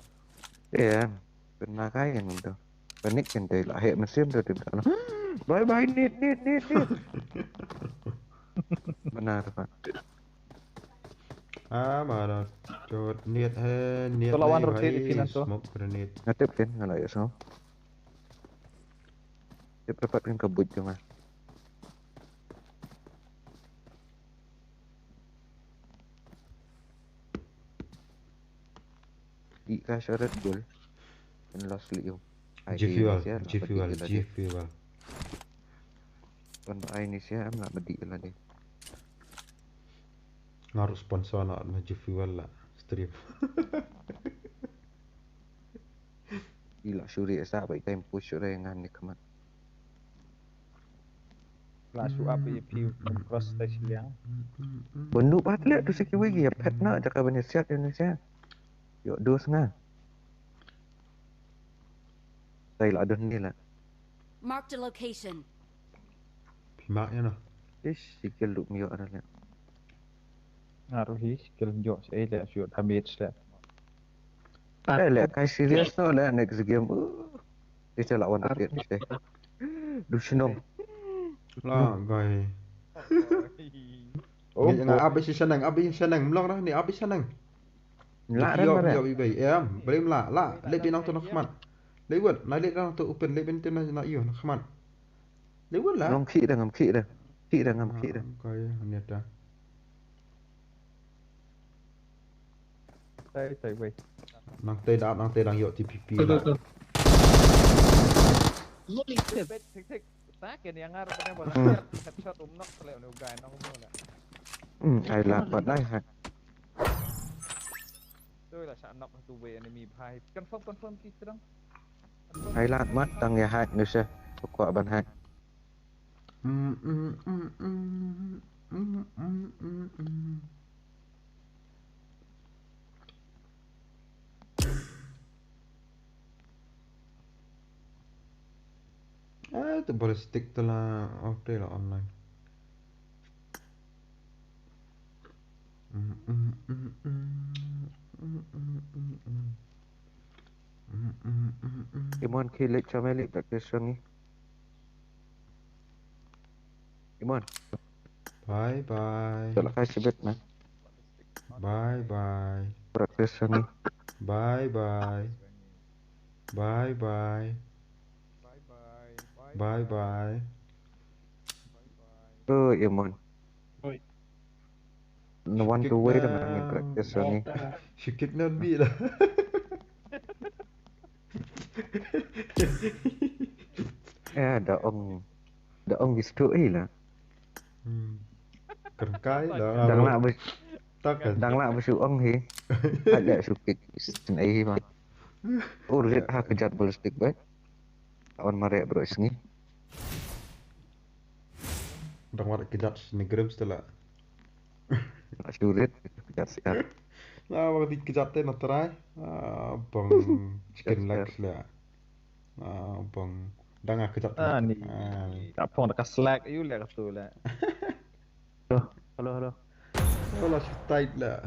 Iya. Pynna kai kan to. Panik kan te la he mesin to tim. Bye bye nit nit nit nit. Benar pak. Ah, mana? Chot nit he nit. Kalau wan rotate ikin to. Smoke grenade. Ngatip kan ngala ya so. Tip dapat kan kebut cuma. Di ka syarat gol. Kan lost liu. G fuel, G fuel, G fuel. Kan ai ni sia am nak bedi lah deh. Ngaruh sponsor nak na G fuel lah stream. Ila suri esa bai time push suri ngan ni kemat. La su ap ye piu cross tai siliang. Bundu pat le tu siki wigi ya pet na jaka bani siat Indonesia. Yo dos nga. Tai la don ni la. Marked a location. Phi mak ïa no. Ish, sikil duk myo ara le. Ngaruh hi sikil myo se le shu damage le. Eh le kai serious no le next game. Uh. Ite la wan tate ite. Du shnong. La gai. Oh, nga abi shanang, abi shanang mlong dah ni abi shanang. La ran mare. Yo bi bai em, brim la la le binong tu nakmat. Le wet, na le nang tu open le bin tu na na iyo nakmat. Le wet la. Long khi dah ngam khi dah. Khi dah ngam khi dah. Koi ni ta. Tai tai wei. Nang tai dah, nang tai dang yo T P P. Thik thik. Ta ken yang ngar pene bol headshot um nok le ne u guy nong mu le. Hmm, ai la pat ai ha. Tu la sa nok tu wei enemy bhai. Confirm confirm ki terang. Ai la mat tang ya hack ni se. Ko ban hack. Ah, tu ballistic tu la off deh la online. Imon ki lek chameli practice sangi. Imon. Bye bye. Telah kasih bet man. Bye bye. Practice sangi. Bye bye. Bye bye. Bye bye. Bye bye. Oh, Imon. Oi. No one to way dah ngin practice ni. Shikit nan bi lah. Eh, da ong. Da ong bistu eh lah. Hmm. Kerengkai dah. Dang lah bes. Dang lah bes ong hi. Ada shikit. Sen eh hi ma. Urgent ha kejat ballistic bai. Lawan marek bro sngi. Dang wat kjat sni Grims te la. Surit kjat siat. Na bang di kjat te na try. Ah, bang chicken legs la. Ah, bang dang kjat. Ah, ni. Ah, ni. Ka phong da ka slack ïa u la ka tu la. Hello, hello, hello. Hello, tight la.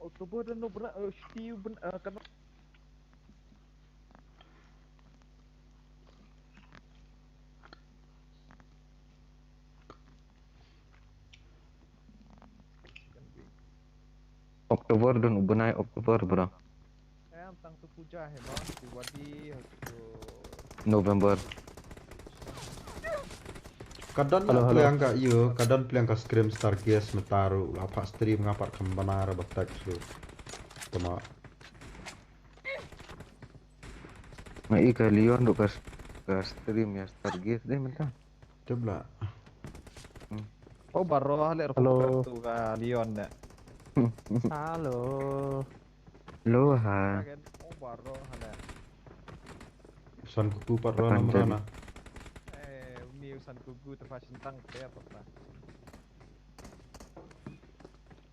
October dan no bra, eh, Steve ben, eh, kan October dun u bnai October, bro. Em, tang tu puja hai, bro. Diwali, hai tu. November. Ka don, hello, hello. Playing ka, ïa, ka don playing ka Scream Stargaze mynta ruh, la pat stream nga pat kham bana ruh ba text ruh. Tama. Nga i ka Leon ruh ka, ka stream ïa Stargaze dei mynta. Tip la. Hmm. Oh, baroh le. Hello. Tu ka Leon ne. Hello. Lo ha. Again, oh, baroh le. San kuku pat rona. Eh, uni san kuku te fashion tang te apa ta.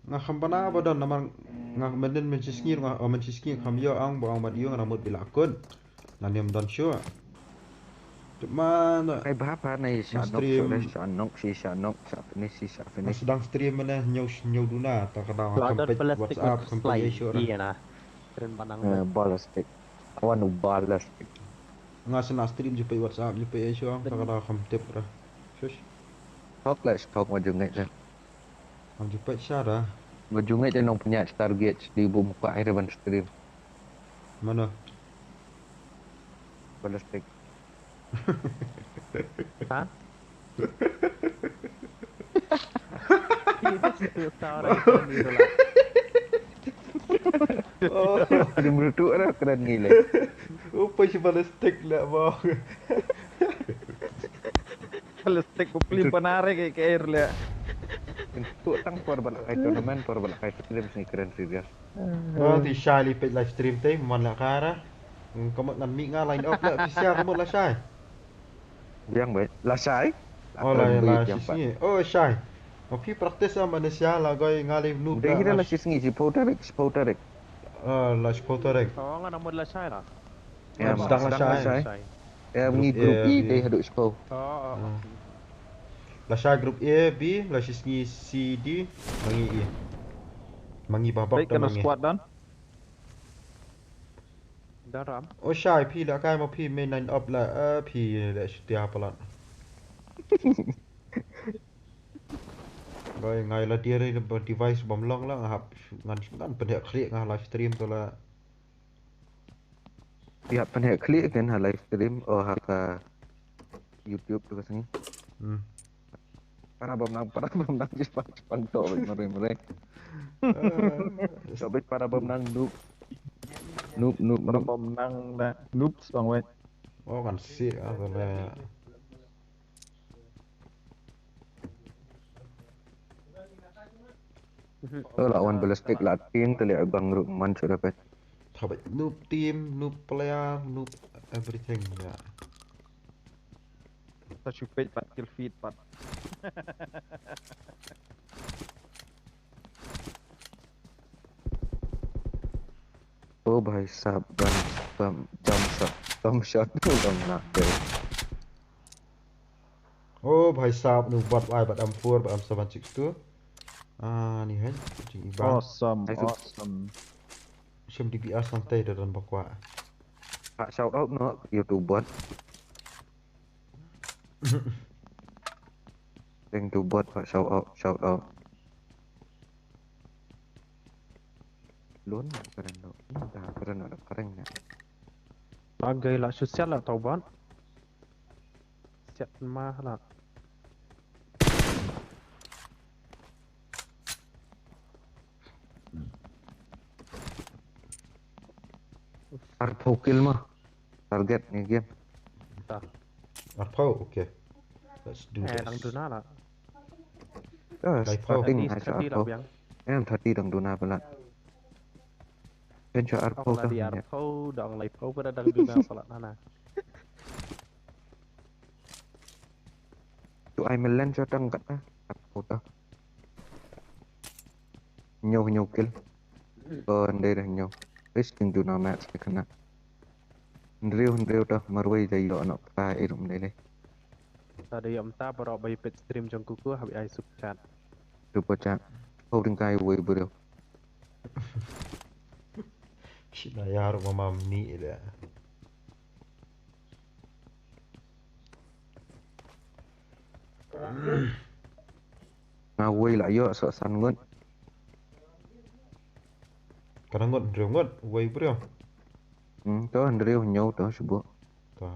Nga kham bana ba don namar nga mendin men shisngi nga, oh, men shisngi kham ïoh ang ba ang mat ïoh nga mut bila kut. Nga niam don shuh. Tip ma na. Ai ba pa na sha nok, sha nok, sha nok, sha finish, sha finish. Sedang stream mana nyau nyau duna ta ka dang kham page WhatsApp kham page shuh. Iya na. Kren banang. Eh, ballistic. Awan ballistic. Nga sena stream ju page WhatsApp ju page shuh ta ka dang kham tip ra. Shush. Thok la thok ma ju ngai. Am ju peit sha da. Nga ju ngai te nong pynïaid Stargaze di bu muka ai reban stream. Mana? Ballistic. Ha? Itu tahu dah itu ni tu lah. Oh. Ada merutuk dah keren gila. Upai si ballistic lah bang. Kalau stick ku plim panare ke ke air le. Tu tang por bal kai tournament, por bal kai stream sini keren serius. Oh, ti Shai li peit live stream te man la kara. Kamu ngan mi nga line up la pisia kamu la Shai. Biang baik. La Shai. Oh, la la sisngi. Oh, Shai. Oke, practice am Malaysia la goi ngalih nu. Dei la sisngi si Potarik, si Potarik. Ah, la si Potarik. Oh, ngan amud la Shai la. Ya, sedang la Shai. Ya, mengi group E dei haduh sepuluh. Oh, oh. La Shai group A, B, la sisngi C, D, mengi E. Mengi babak. Baik, kena mengi squad dan. Daram. Oh, Shai, phi la kai ma phi main line up la, eh, phi la setia palat. Goi ngai la dia device bom long la ngap ngan ngan pendek klik ngah live stream tu la. Ïa pynheh klik kan ha live stream, oh, ha ka YouTube tu ka sngi. Hmm. Para bom nang, para bom nang, jipang, jipang to, mare, mare. To bit para bom nang, noob. Noob, noob, para noob. Bom nang da noob song wet. Oh, kan si ah, kena. Oh, la wan ballistic la team te le bang ruh man shu dapat. Thabat noob team, noob player, noob everything ya. Ta shu peit pat kill feed pat. Oh, bhai sahab, gun, bum, jump shot, bum shot, bum nak dei. Oh, bhai sahab, nu bot ai bad M four, bad M seven six two. Ah, ni hai, jing iban. Awesome, awesome. Shem D B S nang tei da dan bakwa. Pak shout out no, YouTube bot. Thank you bot, pak shout out, shout out. Lun, karen lo. Dah, karen lo, karen ya. Bagai la shu siat la tau ban. Siat mah la. Arphew kill mah. Target ni game. Dah. Arphew, okay. Let's do this. Eh, dang duna la. Ah, starting thirty, thirty la biang. Em, thirty dang duna pala. Kan sha arphew tang. Arphew dang laiphew pada dang duna pala nana. Tu ai melen cho tang kat ah. Kat kota. Nyo nyo kill. Oh, ndai dah nyo. Wis jing juna match kena. Ndriu ndriu dah marwei da yo anak peta irum ndai deh. Ta da yo mta baroh bai pet stream jong kuku habi ai super chat. Super chat. Hau ring kai wei bro. Shit na yar mama mi ida. Nga wei la yo so san ngut. Kana ngut hynriew ngut wei bro. Hmm, to hynriew nyo to shubo. To.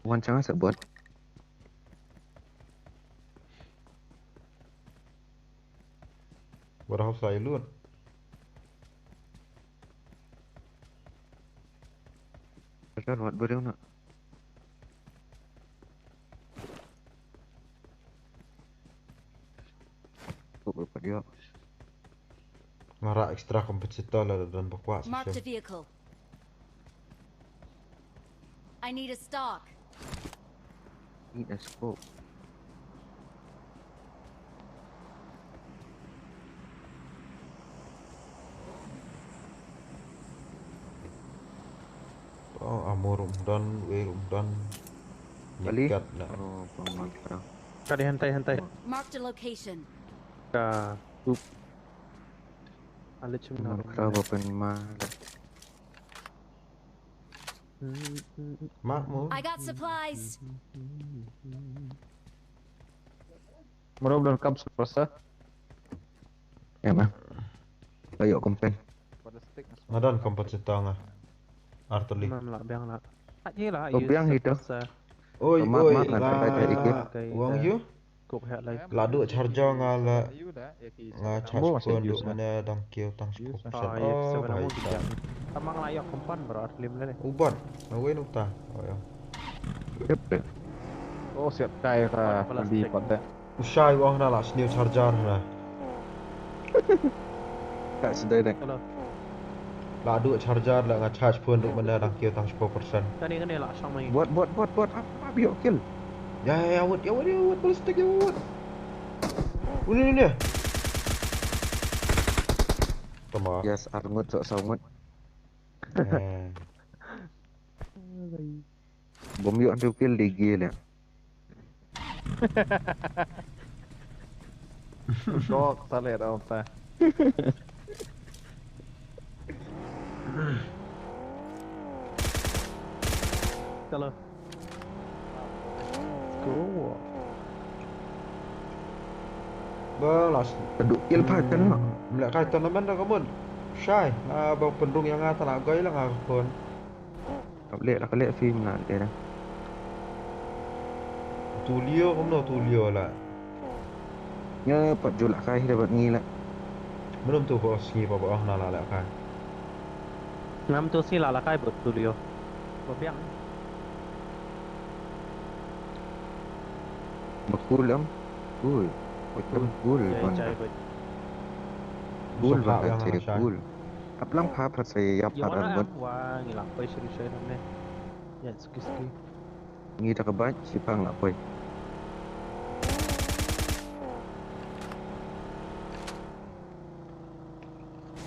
Wan chang sa bot. What else I loot? Kan wat beriu nak. Kok berpat dia. Ngara extra competitor lah dan berkuat. Marked a vehicle. I need a stock. Need a scope. Oh, amor umdan, we umdan. Bali? Nyekat na. Oh, pamang. Ka di hantai, hantai. Marked a location. Ka. Up. Alit sum na. Marked a location. Mak mo. I got supplies. Moro blon kam sa. Ya ma. Ayo kompen. Nga don kompen sitong ah. Arteli. Mam la biang la. Aji la. Oh biang hito. Oi oi la. Wang yu. Kup hek lai. La duh charger nga la. Nga charge phone duh mana dang kiew tang sepuluh persen. Oh, baik. Tamang la yok kumpan bro, lim le. Uban. Away nuk ta. Oh ya. Yep. Oh, siap kai ka di pat de. Ushai wang na la sniew charger na. Tak sedai dek. La duh charger la nga charge phone duh mana dang kiew tang sepuluh persen. Kani kani la sang mai. Buat buat buat buat apa biok kill. Ya ya ya wut ya wut ya wut ballistic ya wut. Uni uni. Tama. Yes arngut sok sangut. Eh. Bom yok tu kill di gila. Kok salet apa? Kalau. Go. Ba las. Keduk kill pa kan. Mlek kai tournament da kamun. Shai. Ah, ba pendung yang ngata la goi la ngakon. Ka leh la ka leh film na leh dah. Tulio kumno tulio la. Nya pat ju la kai da bad ngi la. Belum tu ko sngi pa ba na la la kai. Ngam tu sngi la la kai bad tulio. Ba biang. Ba cool am. Cool. Cool. Cool. Cool. Cool. Ap lang pha pha sa ïa pha ran bad. Wa ngi la poi shu shu ne. Ya ski ski. Ngi da ka bike shi pang la poi.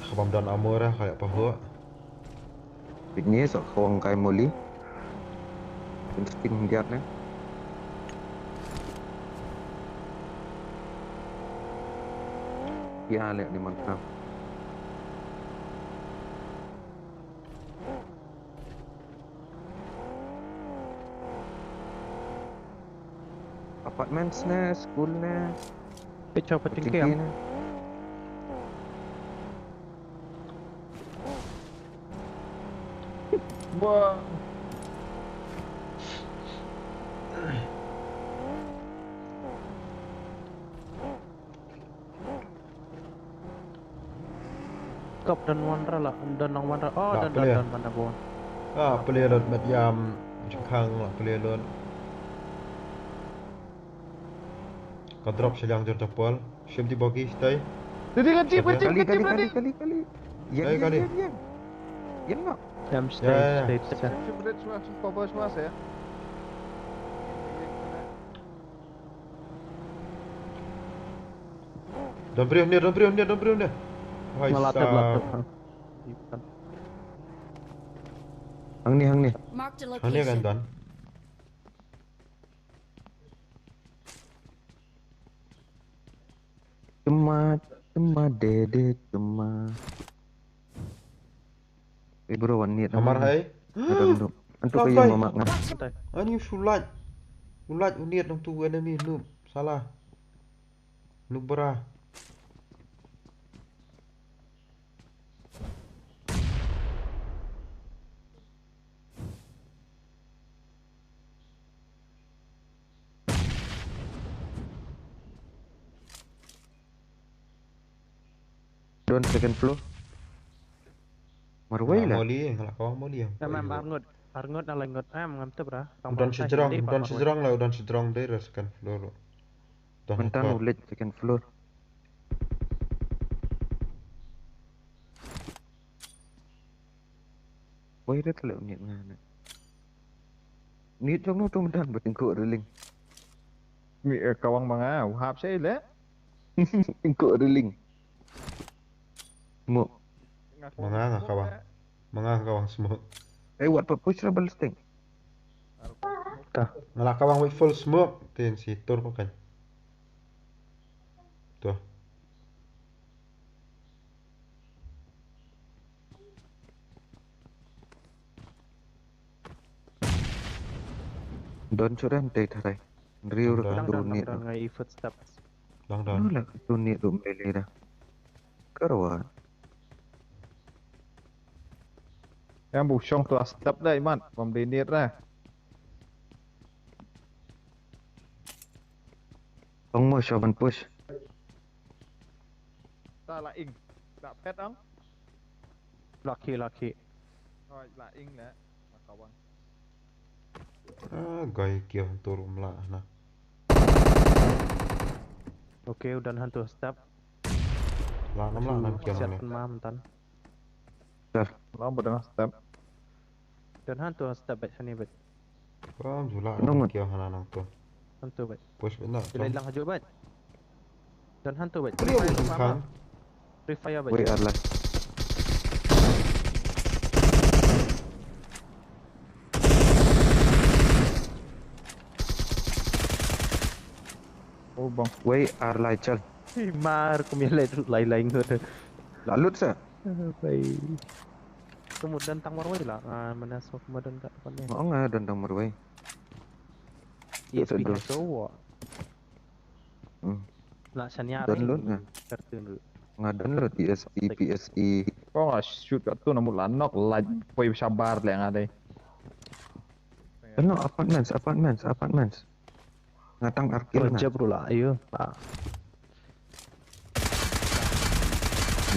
Ka bam don amor ka ïa pa ho. Bit ni sok khawang kai moli. Insting diat ne. Ïa leh ni man ka. Apartments ne, school ne. Picture pacing kiam. Wah. Kop don wan ra la, don nang wan ra. Oh, don don don mana bon. Ah, play lot mat yam jingkhang la play lot. Ka drop seliang jor chapol. Shim di bogi stay. Dadi kan chip kan chip kan chip kali kali kali. Yan kali. Yan yan. Yan no. Em, stay, stay, stay. Don briew ne, don briew ne, don briew ne. Hai. Hangne, hangne. Marked a location. Cuma, cuma dede, cuma. Eh, bro, wan niat. Amar hai. Antu ka yung mamak ngan. Ani shu lait. U lait u niat nang tu enemy noob. Salah. Noob bra. Don second floor. Marwei la. Moli, ngala kawang moli. Em, em, arngut, arngut ala ngut, em, ngam tip ra. Don sejrong, don sejrong la, don sejrong dei ra second floor. Mentan ulit second floor. Wei rat le unit ngana. Nit jong no tu mentan ba tingko riling. Mi, eh, kawang manga, u hap sei le. Tingko riling. Mo. Manga nga kawang. Manga nga kawang smoke. Eh, wat pa push ra bal sting. Ta. Ngala kawang wei full smoke. Tin si tur ko kan. Tu. Don churan tei tharai. Riu. Dang, dang, dang, dang, ngai footsteps. Dang, dang. Nula tu ni tu mele da. Karwa. Yang bu shong tu step da iman. Bam dei nit ra. Ong mo shaban push. Ta la ing. La pet ang. Lucky, lucky. Hoi, la ing le. Makawang. Ah, gai kia hantu rum la na. Okay, udah hantu step. La nam la nam kia. Siap mana mentan. Dah. Lam ba dang step. Don hantu step bad sani bad. Ram jula nang kia hana nang tu. Hantu bad. Push bad na. Jula lang haju bad. Don hantu bad. Beri aku sungkan. Free fire bad. Wei arlai. Oh bang. Wei arlai chal. Mar kumia lai lai ngur. Lalut sa. Bai. Kamu don tang marwei la. Ah, mana sok ma don kat depan ni. Oh, nga don tang marwei. Iya, sedu. Sedu. Hmm. La sanya. Don lut nga. Kartun ru. Nga don lut P S P, P S E. Ko nga shoot kat tu namu lanok light poi sabar le nga dei. Ano apartments, apartments, apartments. Ngatang arkil nga. Jab rula ayo.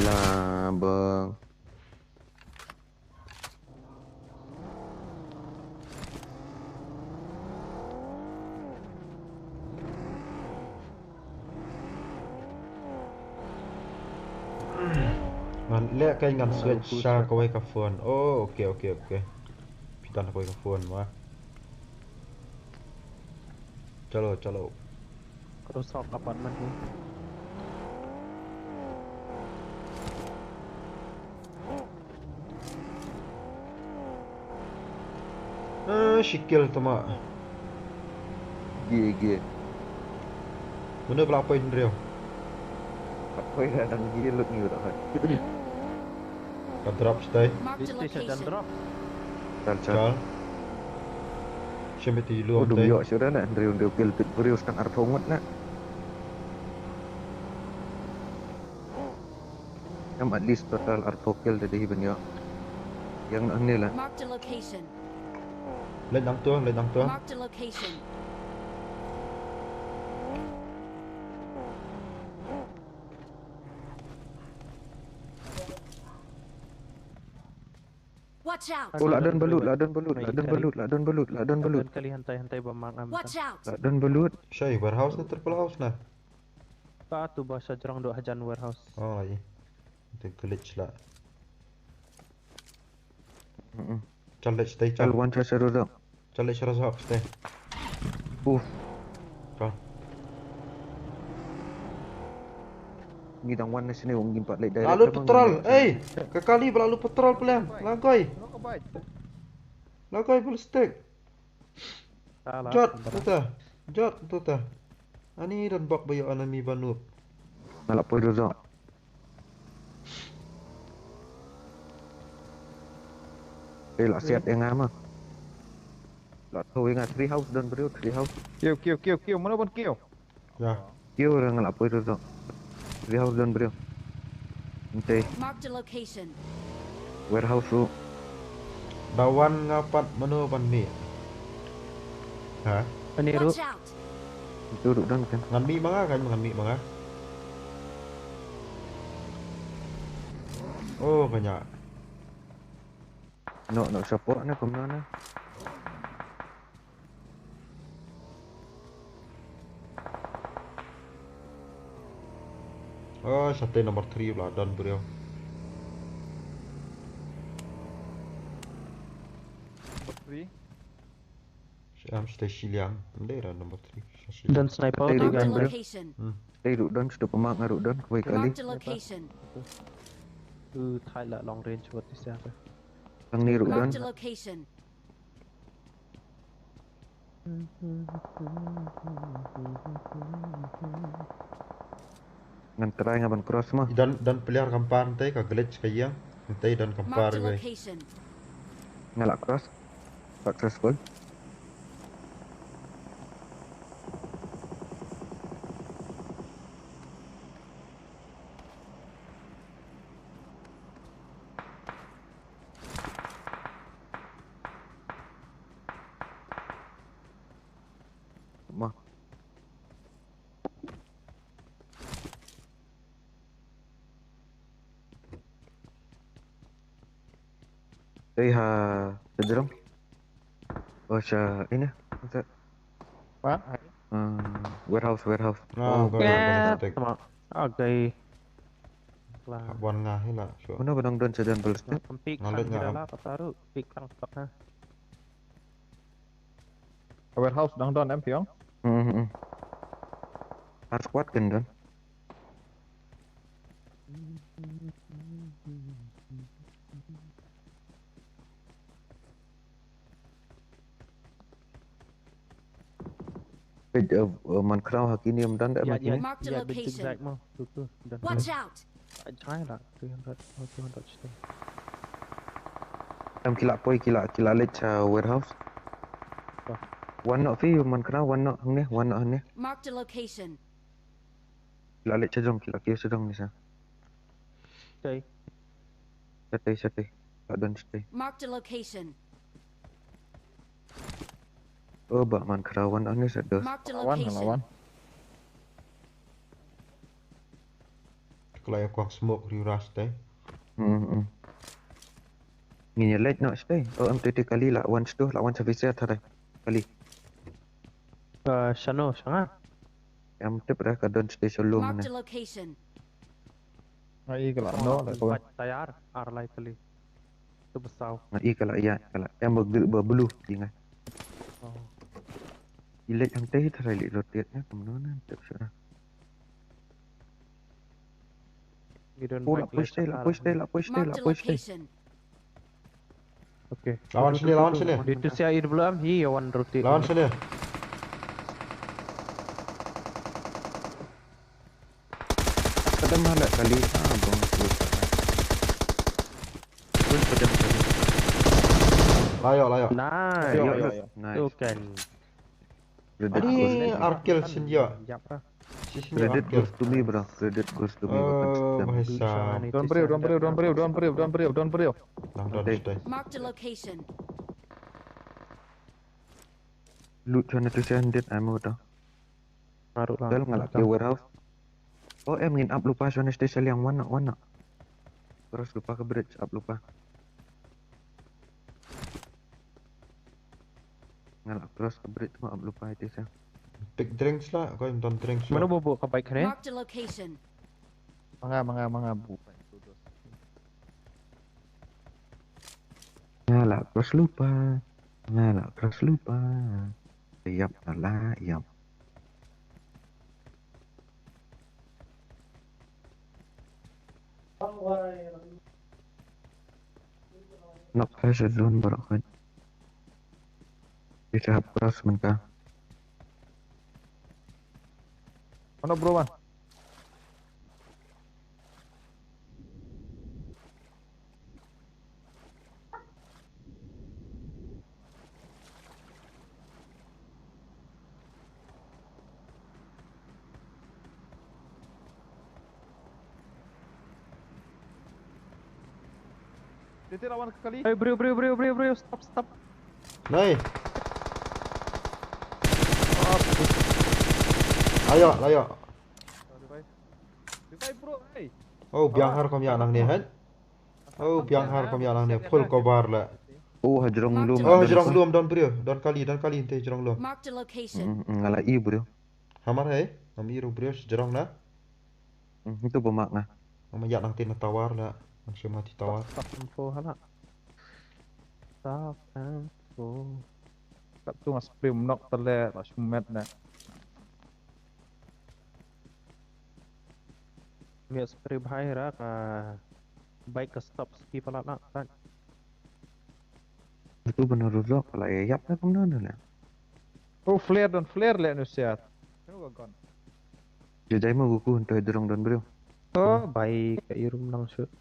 La bang. Ngan leh kai ngan switch sha kawei ka phone. Oh, okay, okay, okay. Pitan kawei ka phone ma. Chalo, chalo. Rooftop apartment hi. Ah, shikil tama. Gie, gie. Mano bla poi hynriew. Poi da dang gie lut ngi da hai. Ka drop stay. Marked a location. Chal, chal. Shembe ti luom. Dum yo shuda na hynriew hynriew kill pit briew stang arphew ngut na. Em at least total arphew kill da dei ban yo. Yang na ne la. Marked a location. Leit nang tu, leit nang tu. Marked a location. Watch out. Oh, la don balut, la don balut, la don balut, la don balut, la don balut. Kali hantai, hantai ba mang am. Watch out. La don balut. Shai warehouse na triple house na. Ka tu ba sa jrong do hajan warehouse. Oh, ai. Te glitch la. Mm-mm. Chal leit shatei, chal. Chal wan sha shadow dok. Chal leit shadow dok shatei. Uf. Chal. Ngi dang wan na sini, ngim pat leit direct. Lalu patrol. Ei, ka kali ba lalu patrol pelem. Lagoi. Lagoi ballistic. Jot, tuta. Jot, tuta. Ani don bok ba ïoh enemy ba noob. Nga la poi ruh. Eh, la siat ïa nga ma. La thaw ïa nga three house don briew, three house. Kiew, kiew, kiew, kiew, mano ban kiew? Ya. Kiew, nga la poi ruh. Three house don briew. Ente. Marked a location. Warehouse ruh. Da wan nga pat mano ban mih. Ha? Ani ruh. Watch out. Itu ruh don kan. Ngan mih ma nga kan, ngan mih ma nga. Oh, kanya. No, no support na kumno na. Oh, shatei number three la don briew. Number three. Shi am shatei shiliang. Ym dei ra number three. Sha shiliang. Don sniper. Shatei ruh don briew. Marked a location. Hmm. Shatei ruh don, shatei pynmih nga ruh don, kawei kali. Marked a location. Tu thai la long range wat isa. Tang ni ruh don. Marked a location. Ngan try nga ban cross ma. Don, don player kam par ente ka glitch ka ïeng. Ente don kam par. Marked a location. Nga la cross. Successful. Ma. Dei ha sejrong. Oh, sha ini. Apa? Hmm, warehouse, warehouse. Ah, oh, okay. Ballistic. Sama. Okay. Lah. Wan nga hi la. Sure. Mano ba dang don sha jan ballistic? Kempik. Nga leit nga. Lah, pataru. Pik tang stok ha. Warehouse dang don em piong? Hmm, hmm, hmm. Har squad kan don. Eh, eh, man khraw ha kini em don da ma kini. Marked a location. Watch out. Ai, jai la, three hundred, oh, two hundred shatei. Em ki la poi, ki la, ki la leit sha warehouse. Wan noh phi, man khraw, wan noh hangne, wan noh hangne. Marked a location. Ki la leit sha jrong, ki la kiew sha jrong ni sa. Shatei. Shatei, shatei. La don shatei. Marked a location. Oh, ba man khraw wan hangne sa dos. Marked a location. Wan, wan. Ka la ïa kwah smoke riewra shatei. Hmm, hmm. Ngin ïa leit noh shatei. Oh, em te te kali la wan shatei, la wan sha visor tharai. Kali. Eh, shano, sha nga? Em tip ra ka don shatei sha lum. Marked a location. Nga i ka la no la ko. Tayar, ar lai kali. Tu besau. Nga i ka la ïa, ka la. Em ba gil ba blue, i nga. Oh. I leit hangtei tharai leit rotate na, kumno na, tip sha. Oh, la push te, la push te, la push te, la push te. Marked a location. Okay. Lawan sini, lawan sini. Di tu sia I W M hi, wan rotate. Lawan sini. Padam hala kali. Ah, bang tu. Terus padam kali. Layo, layo. Nice. Yo, yo, yo. Nice. Tu kan. Credit goes to me. Ani Arkil shin yo. Yap ah. Credit goes to me, bro. Credit goes to me. Oh, bahasa. Don briew, don briew, don briew, don briew, don briew, don briew. Dang don shatei. Marked a location. Loot shane tu sha handed ammo to. Baru lah. Dal nga la kiew warehouse. Oh, em ngin ap lypa shane shatei sha liang, wan noh, wan noh. Cross lypa ka bridge, ap lypa. Nga la cross ka bridge mo, ap lypa ïa te sha. Pick drinks lah, ko ym don drinks lah. Mano ba buh ka bike ne? Marked a location. Ma nga, ma nga, ma nga buh. Nga La cross lypa. Nga la cross lypa. Ïap, la ïap. Knock pressure zone baroh khoit. Kita hap cross mynta. Mano bro man? Tete lawan ka kali. Hey, bro, bro, bro, bro, bro, stop, stop. Nai. Stop. Ayo, ayo. Revive. Revive, bro, hey. Oh, biang har kam ïa nang ne, hen. Oh, biang har kam ïa nang ne, full cover la. Oh, ha jrong lum. Oh, ha jrong lum, don bro, don kali, don kali, te jrong lum. Marked a location. Mm, mm, nga la i bro. Hamar hai, ngam i ruh bro, jrong na. Hmm, itu ba mark nga. Ngam ïa nang tin tower la, ngam shim nga ti tower. Stop info hana. Stop info. Kat tu nga spray mnok tele, la shumet na. Ngi spray bhai ra ka bike ka stop ski pala na, tak. Itu benar ruzok, pala ïap na kumno na. Oh, flare don, flare le nu siat. Kano ka gun? Jai jai mo guku hantoi drong don bro. Oh, bai ka irum nang shoot.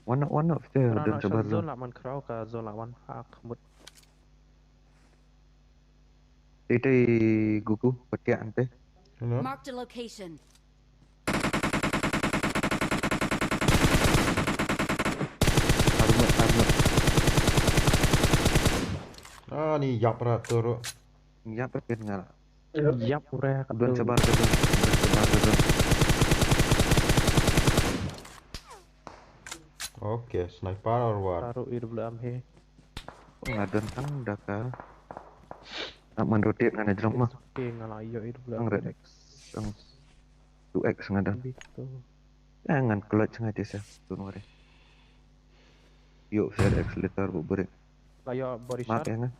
Wan nok, wan nok, te don sabar zone. Zone la man kraw ka zone la wan hak mut. Tei tei guku, patiak ante. Hello? Marked a location. Armut, armut. Ah, ni ïap rat tu ruh. Ïap rat kan ngala. Ïap rat. Don sabar tu. Don sabar tu. Okay, sniper or what? Taruh I W M he. Nga don tang da ka. Nak man rotate ngan jrong mah. Okay, nga la ïoh I W M. Ang red. Ang two X nga don. Bitu. Eh, ngan clutch nga ti sa. Don't worry. Ïoh sa accelerator bu brake. La ïoh body shot. Mark ïa nga.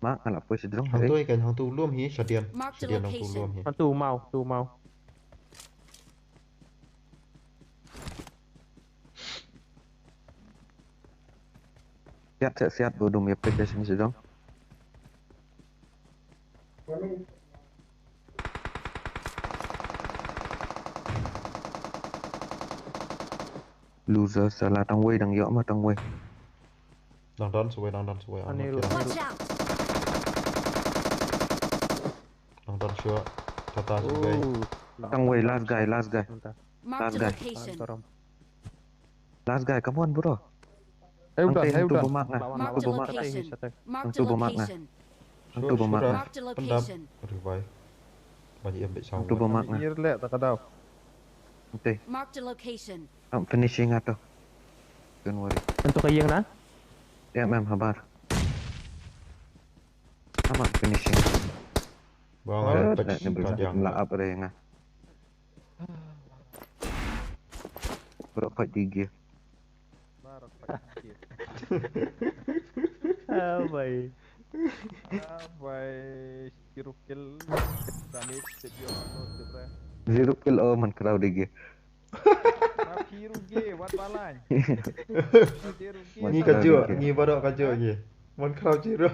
Mark nga la poi sa jrong. Hangtu kan, hangtu lum hi, shadian. Shadian hangtu lum hi. Hangtu mau, tu mau. Siat, siat, siat, bro, dum ïa peit da shane sha jrong. Loser, sala tang wei dang ïoh ma tang wei. Dang don shuwa, dang don shuwa. Ani ru. Watch out! Dang don shuwa. Tata shuwa. Tang wei, last guy, last guy. Marked a location. Last guy, come on, bro. Hey, udah, hey, udah. Marked a location. Marked a location. Marked a location. Revive. Banyak yang baik sama. Revive. Marked a location. Ang finishing ato. Don't worry. Anto ka ïeng na? Ya, mem, habar. Ama finishing. Bang, ada la up re nga. Bro, fight di gear. Ah, bhai. Ah, bhai. Zero kill. Damage, save your ammo, save re. Zero kill, oh, man, crowd igi. Rafi rugi, wat balang. Rafi rugi. Ngi kajuh, ngi baroh kajuh igi. Man crowd zero.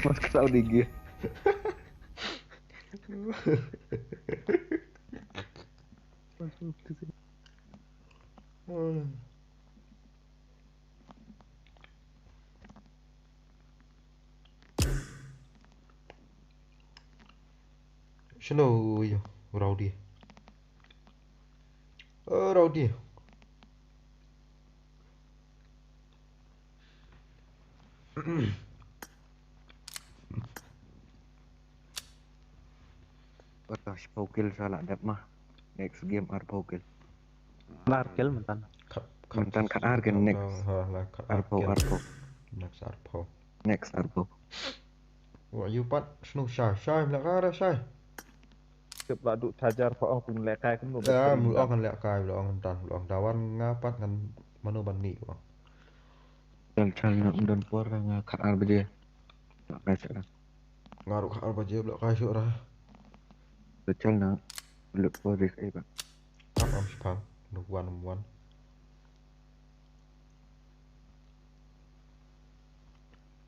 Man crowd igi. Shano ïa u Rowdy? O Rowdy. Kata shiphew kill sa la dep ma. Next game arphew kill. Ar kill myntan. Myntan khatar kill next. Arphew, arphew. Next arphew. Next arphew. Wa ïa u pat shnu shai, shai mlak ara shai. Tip la duh tajar pa ong pun lehkai kumno ba. Ya, mu ong kan lehkai, mu ong kan, mu ong dawan nga pat ngan mano ban ni ong. Chal chal na ym don por nga khat ar baje. Lehkai shuh ra. Nga ruh khat ar baje lehkai shuh ra. Chal na lut por ri kai ba. Ap am shipang, no one on one.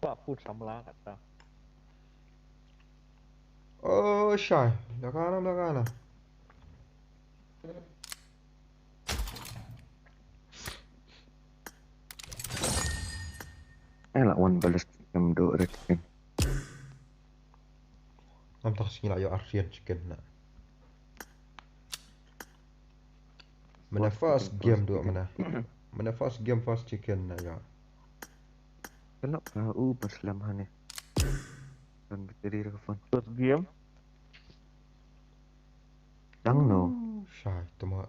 Ba pun samla kata. Oh, shai. Dah kalah, dah kalah. Eh, lawan balas em do rekin. Am tak sing la yo Aryan chicken na. Mana first game do mana. Mana first game first chicken na ya. Kenapa u pas lam hane? Dan bateri ka phone. First game. Dang no. Shai tama.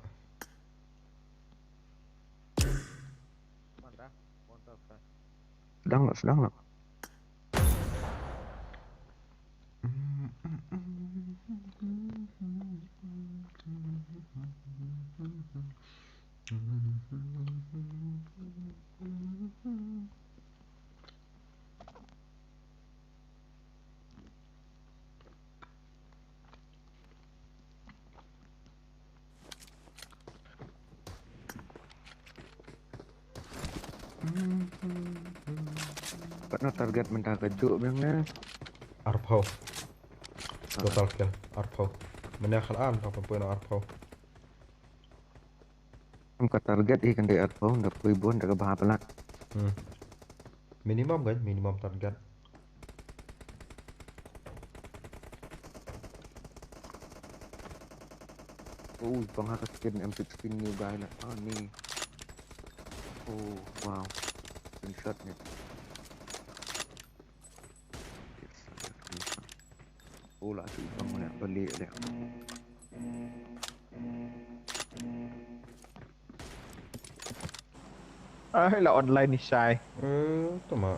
Sedang nak, sedang nak. Pat no target mynta ka juk biang ne. Arphew. Total kill arphew. Mynta khalan tang pynpoi no arphew. Em ka target hi kan dei arphew da poi bun da ka bha palat. Hmm. Minimum kan, minimum target. Oh, pang ha ka skin M sixteen new guy na. Ah, ni. Oh, wow. Screenshot ni. Oh, la tu pang na balik dia. Ai la online ni shai. Eh, tama.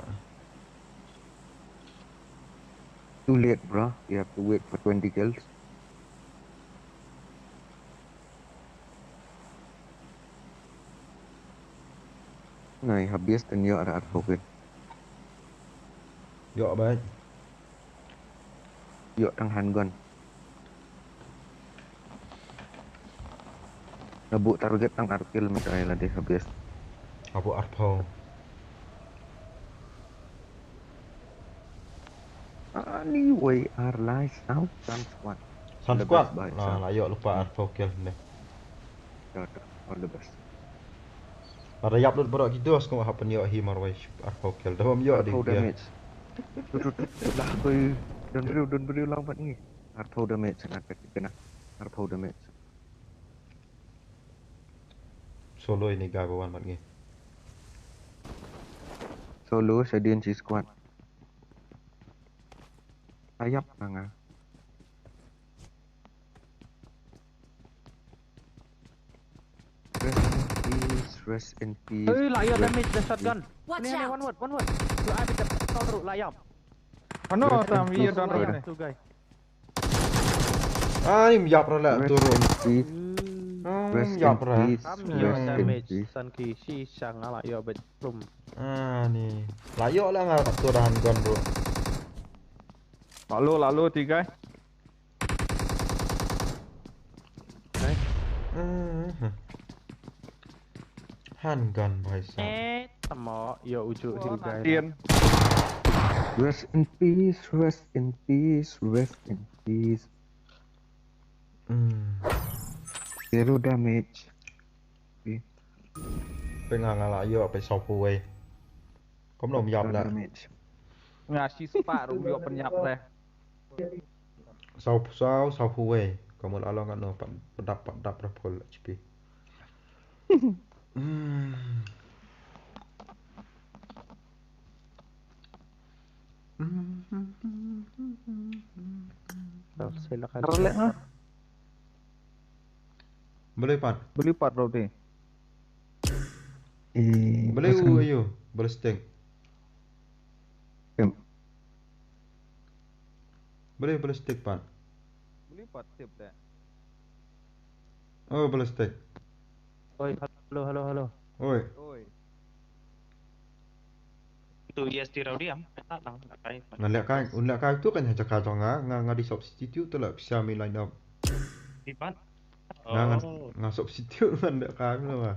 Too late, bro. You have to wait for twenty kills. Nai habis ten yo ada arphew kill. Yo bai. Yo tang handgun. Nga buh target tang ar kill mynta ai lade habis. Nga buh arphew. Ani wei ar lai saw san squad. San squad. Nah, la yo lypa arphew kill ne. All the best. Para yap lut baroh ki dos ko hap pynïoh hi marwei arphew kill. Da bym ïoh di. Arphew damage. Tut tut tut lah bui. Don briew, don briew lang pat ngi. Arphew damage na ka kena. Arphew damage. Solo ini guy ba wan pat ngi. Solo shadien shi squad. Ayap na nga. Rest in peace, rest in peace. Ui, la ïoh damage da shotgun. Watch out. Ni, ni, one word, one word. Tu ada kat kau teruk la ïap. Ano tam ïoh don rest. Tu guy. Ah, ni ïap ra la tu. Rest in peace. Ah, rest in peace. Kam ïoh damage san ki shi shang la ïoh bet plum. Ah, ni. La ïoh la nga kat tu dahan gun tu. Lalu, lalu tiga. Nice. Mhm. Handgun bhai sahab. Eh, tamo yo ujuk di guy. Rest in peace, rest in peace, rest in peace. Hmm. Zero damage. Pe nga nga la yo pe sop huwei. Kom nom yap la. Nga shi spah rum yo pen yap re. Saw saw saw huwei. Kom la long ano pat dap pat dap ra pol H P. Hmm. Silakan. Boleh pat. Boleh pat Rodi. Eh, boleh u ayo, boleh stick. Boleh, boleh stick pat. Ui, pat tip de. Oh, Ballistic. Oi, hello, hello, hello. Oi. Oi. Tu yes di Rowdy am. Ngan leh kai, un leh kai tu kan ha jaka jong nga, nga, nga di substitute tu lah pisa mi line up. Di pat? Nga, nga, oh, nga substitute ngan leh kai tu lah.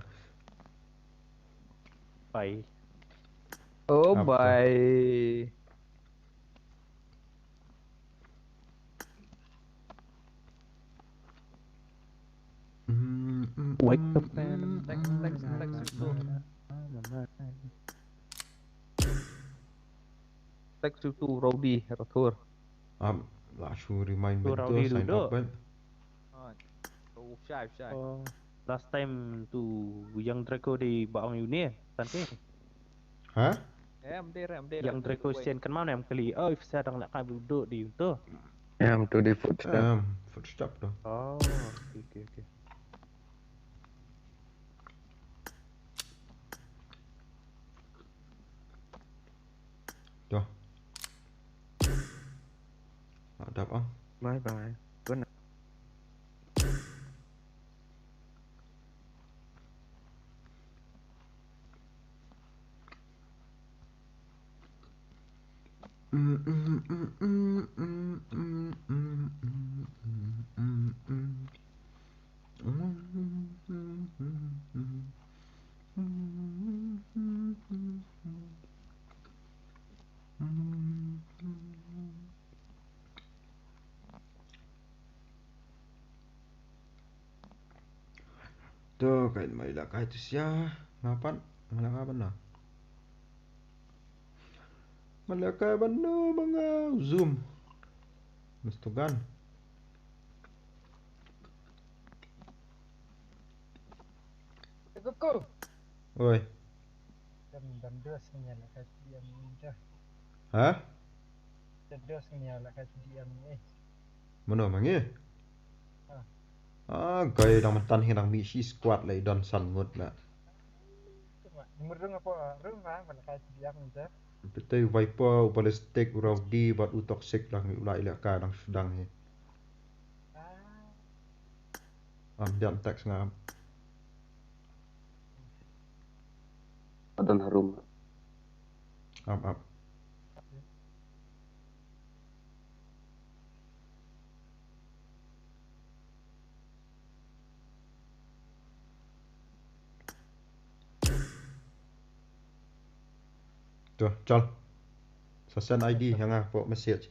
Bye. Oh, bye. Wake up and text, text, text to, text to Rowdy Rathor. Am, la shu remind to Rowdy tu, sign up ban. Oh, shai, shai. Oh, last time tu Young Draco di ba ong uni, tante. Ha? Em, der, em, der. Young Draco sien kan mau nem kali. Oh, if sa dang nak kai buduk di tu. Em, tu di footstep. Em, footstep tu. Oh, okey, okey, okey. Tu. Adap ah. Bye bye. Good night. To, kai mai la kai tu sia. Ngapan? Mala ngapan na? Mala kai ban no manga zoom. Mister Gun. Kuku. Oi. Dan dan dos ni la kai dia ni dah. Ha? Dan dos ni la kai dia ni. Mano mangi? Ah, kai dang mentan hi dang mih shi squad la i don san ngut la. Merdung apa rung ba ba kai diam je. Betai Viper, u Ballistic, u Rowdy bad u Toxic dang mih u la i la ka dang sdang hi. Ah. Am diam text ngam. Adan harum. Am am. Tu, chal. Sa send I D ha nga, pok message.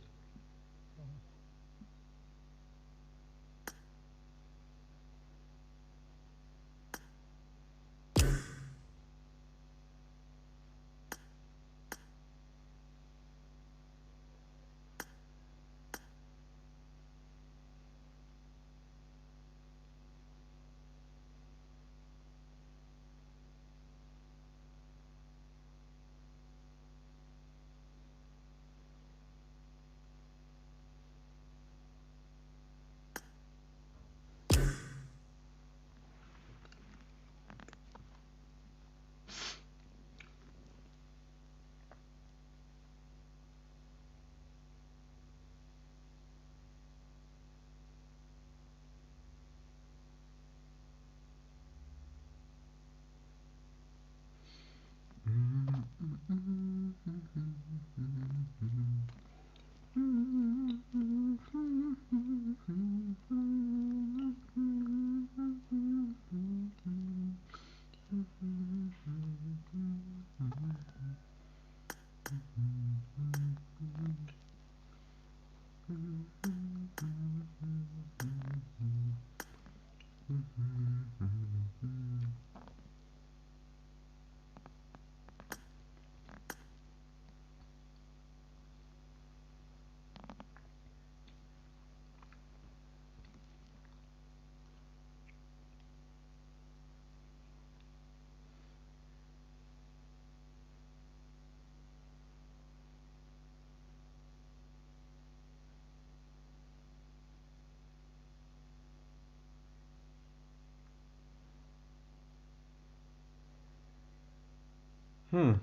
Hmm.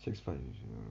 Six five zero.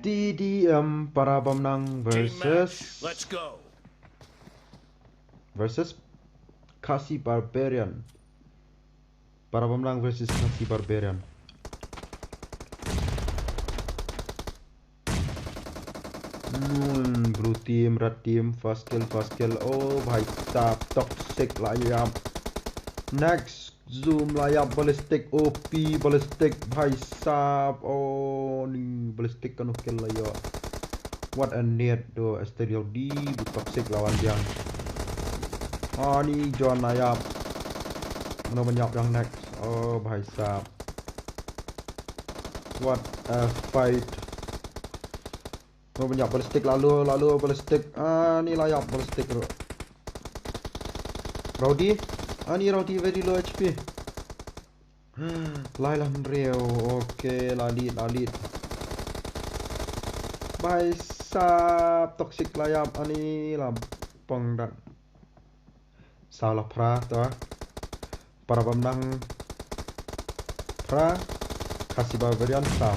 T D M Para Bamnang versus Let's go. Versus Khasi Barbarian. Para Bamnang versus Khasi Barbarian. Hmm, blue team, red team, first kill, first kill. Oh, bhai sahab, toxic la ïap. Next, Zoom la ïap, ballistic, O P, ballistic, bhai sahab. Oh, ni ballistic kano kill la ïoh. What a net, do, Asterio di, bu toxic la wan biang. Ah, ni John la ïap. Mano ban ïap biang next. Oh, bhai sahab. What a fight. Mano ban ïap ballistic, lalu, lalu ballistic. Ah, ni la ïap ballistic ruh. Rowdy. Ah, ni Rowdy very low H P. Lai la hynriew. Okay, la lead, la lead. Bhai sahab, toxic la ïap, ani la pang dat. Saw la phra to. Para Bamnang phra. Khasi Barbarian saw.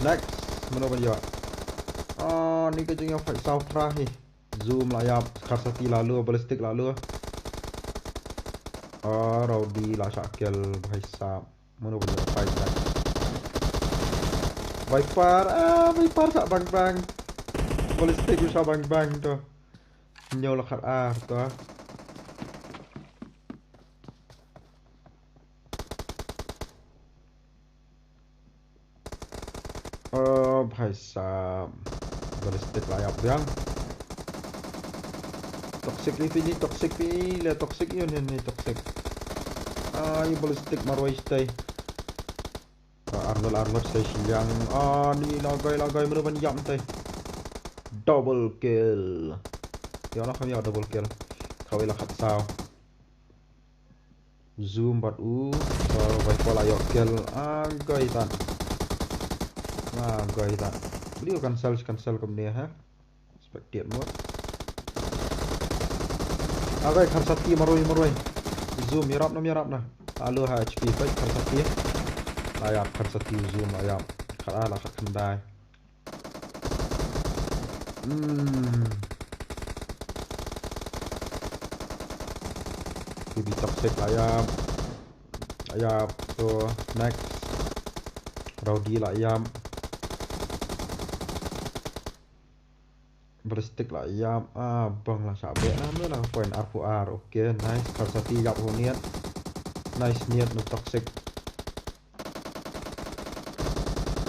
Next, mano ban ïoh. Ah, ni ka jingïoh fight saw phra hi. Zoom la ïap, Kharsati lalu, ballistic lalu. Ah, Rowdy la shah kill, bhai sahab. Mano ban ïoh fight next. Viper, ah, Viper shah bang bang. Ballistic shah bang bang to. Hynñiew la khat ar to. Oh, bhai sahab. Ballistic la ïap biang. Toxic li phi ni, toxic phi le, toxic ïa ni, ni toxic. Ai, ballistic marwei stai. Ah, arngut, arngut stai shiliang. Ah, ni lagai, lagai, mano ban ïap tai. Double kill. Ïa, na kham ïa double kill. Kawei la khat saw. Zoom bad u. Saw, Viper la ïoh kill. Agai tan. Agai tan. Liu cancel, cancel kumne ha. Spectate mode. Agai Kharsati marwei, marwei. Zoom, ïarap na, ïarap na. Lalu ha H P fight Kharsati. La ïap Kharsati, Zoom la ïap. Khat ar la khat khyndai. Hmm. Baby toxic la ïap. La ïap to next. Rowdy la ïap. Ballistic la ïap. Ah, bang la shah beh na me la point arphew ar. Okay, nice. Kharsati ïap ho niet. Nice niet na toxic.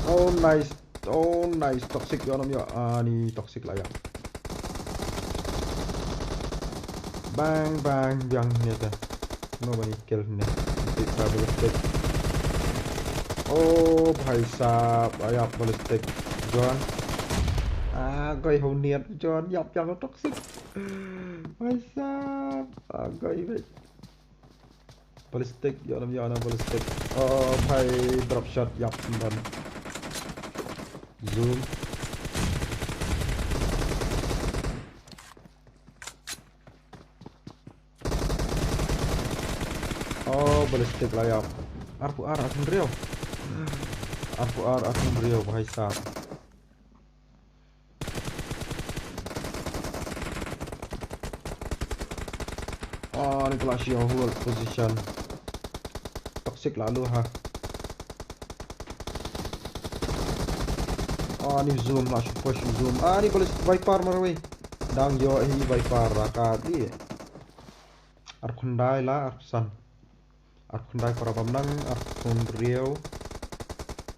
Oh, nice. Oh, nice. Toxic ïoh nam ïoh. Ah, ni toxic la ïap. Bang, bang, biang ni te. No bani kill ni. Ballistic, ballistic. Oh, bhai sahab, ïap ballistic. John. Ah, koi ho niet John, ïap ïap toxic. Bhai sahab. Ah, koi bhai. Ballistic, ïoh nam ïoh nam ballistic. Oh, bhai, drop shot, ïap symboh. Zoom. Oh, ballistic la ïap. Arphew ar, arphew hynriew. Arphew ar, arphew hynriew, bhai sahab. Ah, ni ka la shu hold position. Toxic la lu ha. Ah, ni Zoom la shu push Zoom. Ah, ni ballistic Viper marwei. Dang ïoh hi Viper la ka di. Arphew khyndai la, arphew san. Arphew khyndai para bym nang, arphew hynriew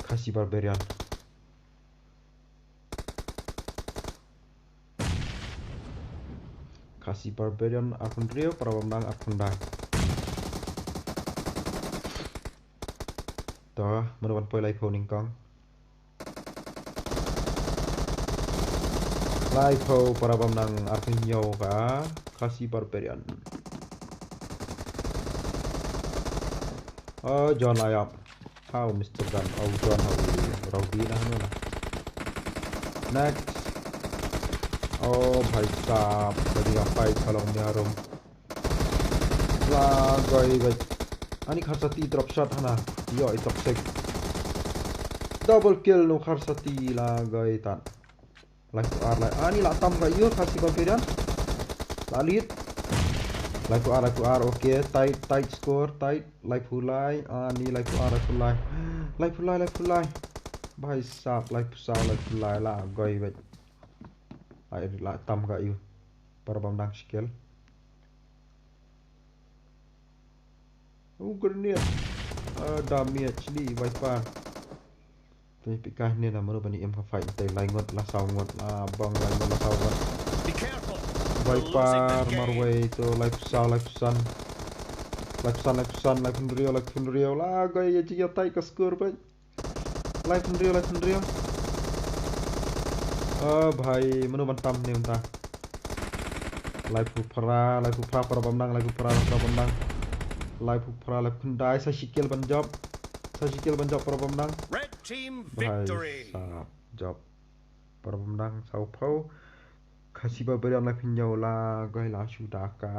Khasi Barbarian. Khasi Barbarian arphew hynriew, para bym nang arphew khyndai. To, mano ban poi laiphew nyngkong. Laiphew para bym nang arphew hynñiew ka Khasi Barbarian. Oh, John la ïap. How, Mister Gun. Oh, John, how, Rowdy na, hano na. Next. Oh, bhai sahab, ka jingïapaid ka long mia rum. La goi goi. Ani Kharsati drop shot hana. Ïoh i toxic. Double kill no Kharsati la goi tan. Laiphew ar lai. Ani la tam ka ïa Khasi Barbarian. La lead. Laiphew ar, laiphew ar. Okay, tight, tight score, tight. Laiphew lai. Ani laiphew ar, laiphew lai. Laiphew lai, laiphew lai. Bhai sab, laiphew saw, laiphew lai. La goi beit. Ai, la tam ka ïa u. Para bym dang shi kill. U grenade. Ah, damage li Viper. Te phi kai ne na mano ban im ka fight te lai ngut la saw ngut la bang lai ngut la saw ngut. Be careful. We're losing the Viper game. Marwei to laiphew saw laiphew san. Laiphew san laiphew san laiphew hynriew laiphew hynriew la goi ïa jingïatai ka score beit. Laiphew hynriew laiphew hynriew. Ah, bhai, mano ban tam ne mynta. Laiphew phra, laiphew phra para bym dang, laiphew phra para bym dang. Laiphew phra, laiphew khyndai, sa shi kill ban jop. Sa shi kill ban jop para bym dang. Red team victory. Bhai sab, jop. Para bym dang, saw phew. Khasi Barbarian laiphew hynñiew la goi la shu da ka,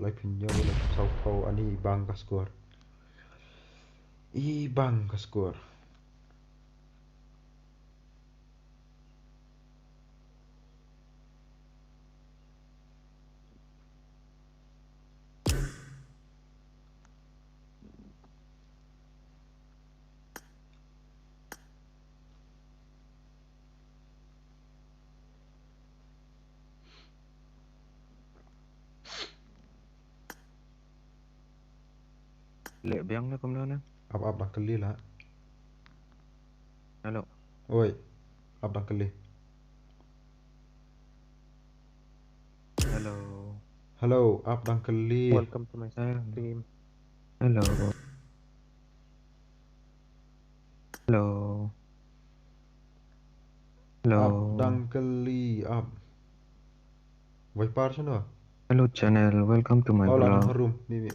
laiphew hynñiew laiphew saw phew, ani bang ka score. I bang ka score. Leh biang na kumno na? Ap ap dang kylli la. Hello. Oi. Ap dang kylli. Hello. Hello, ap dang kylli. Welcome to my stream. Hello. Hello. Hello. Ap dang kylli ap. Viper shano? Hello channel, welcome to my vlog. Oh, la nang harum, mi mi.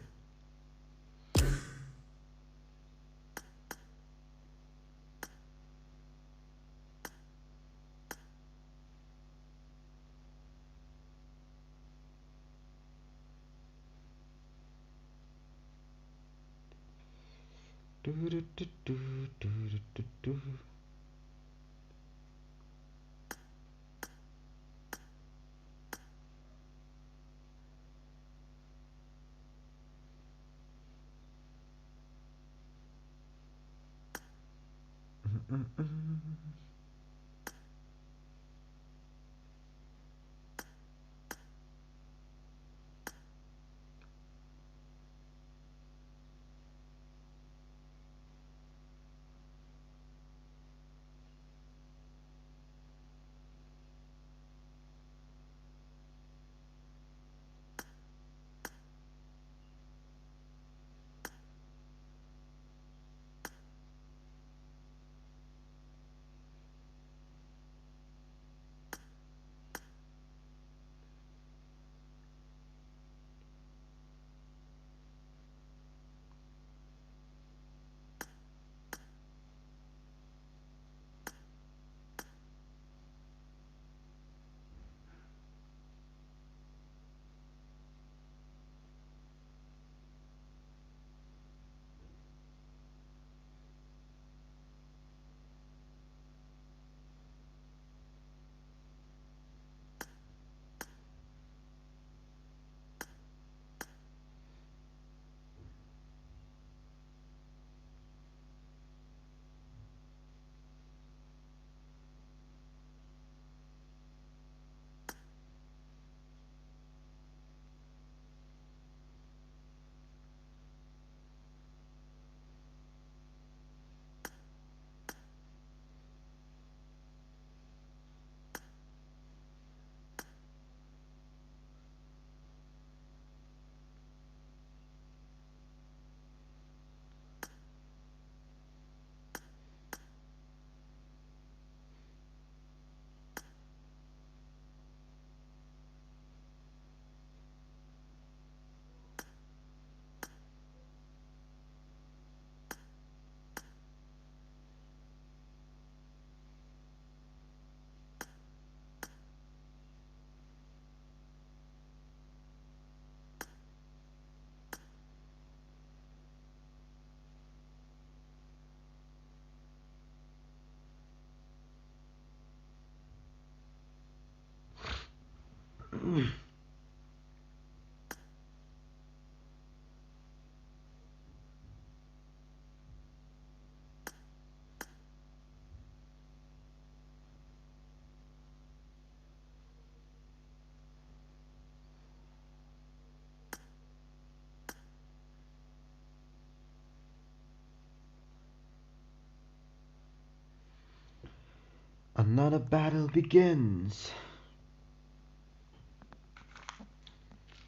Another battle begins.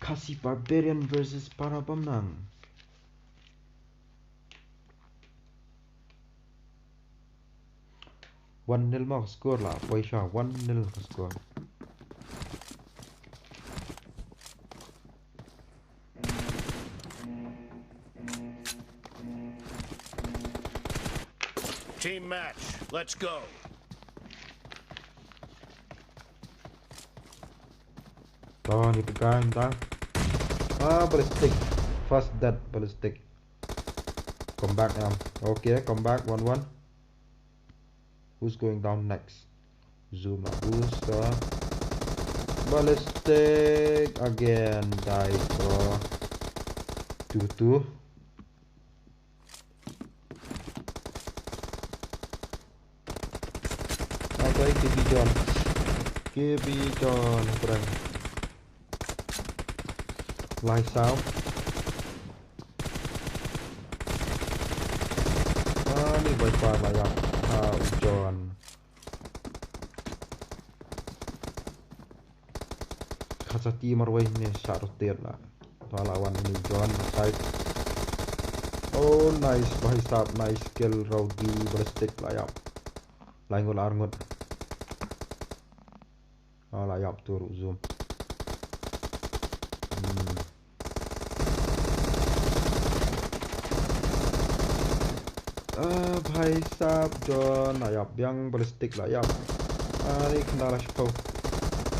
Khasi Barbarian versus Para Bamnang. One nil mo ka score la, poi sha one nil ka score. Team match, let's go. To, ni pegang dah. Ah, ballistic. First dead, ballistic. Come back, em. Okay, come back, one one. Who's going down next? Zoom lah, booster. Ballistic again, die, bro. Two two. Okay, K B John. K B John, friend. Lai Sam. Ah, ni bai pa la ïap. Ah, u John. Khasati marwei ne shah rotate la. To la wan ni John side. Oh, nice, bhai sahab, nice kill, Rowdy, ballistic la ïap. Lai ngut la ar ngut. Ah, la ïap tur u Zoom. Hmm. Ah, bhai sahab, John, la ïap biang, ballistic la ïap. Ah, ni khyndai la shiphew.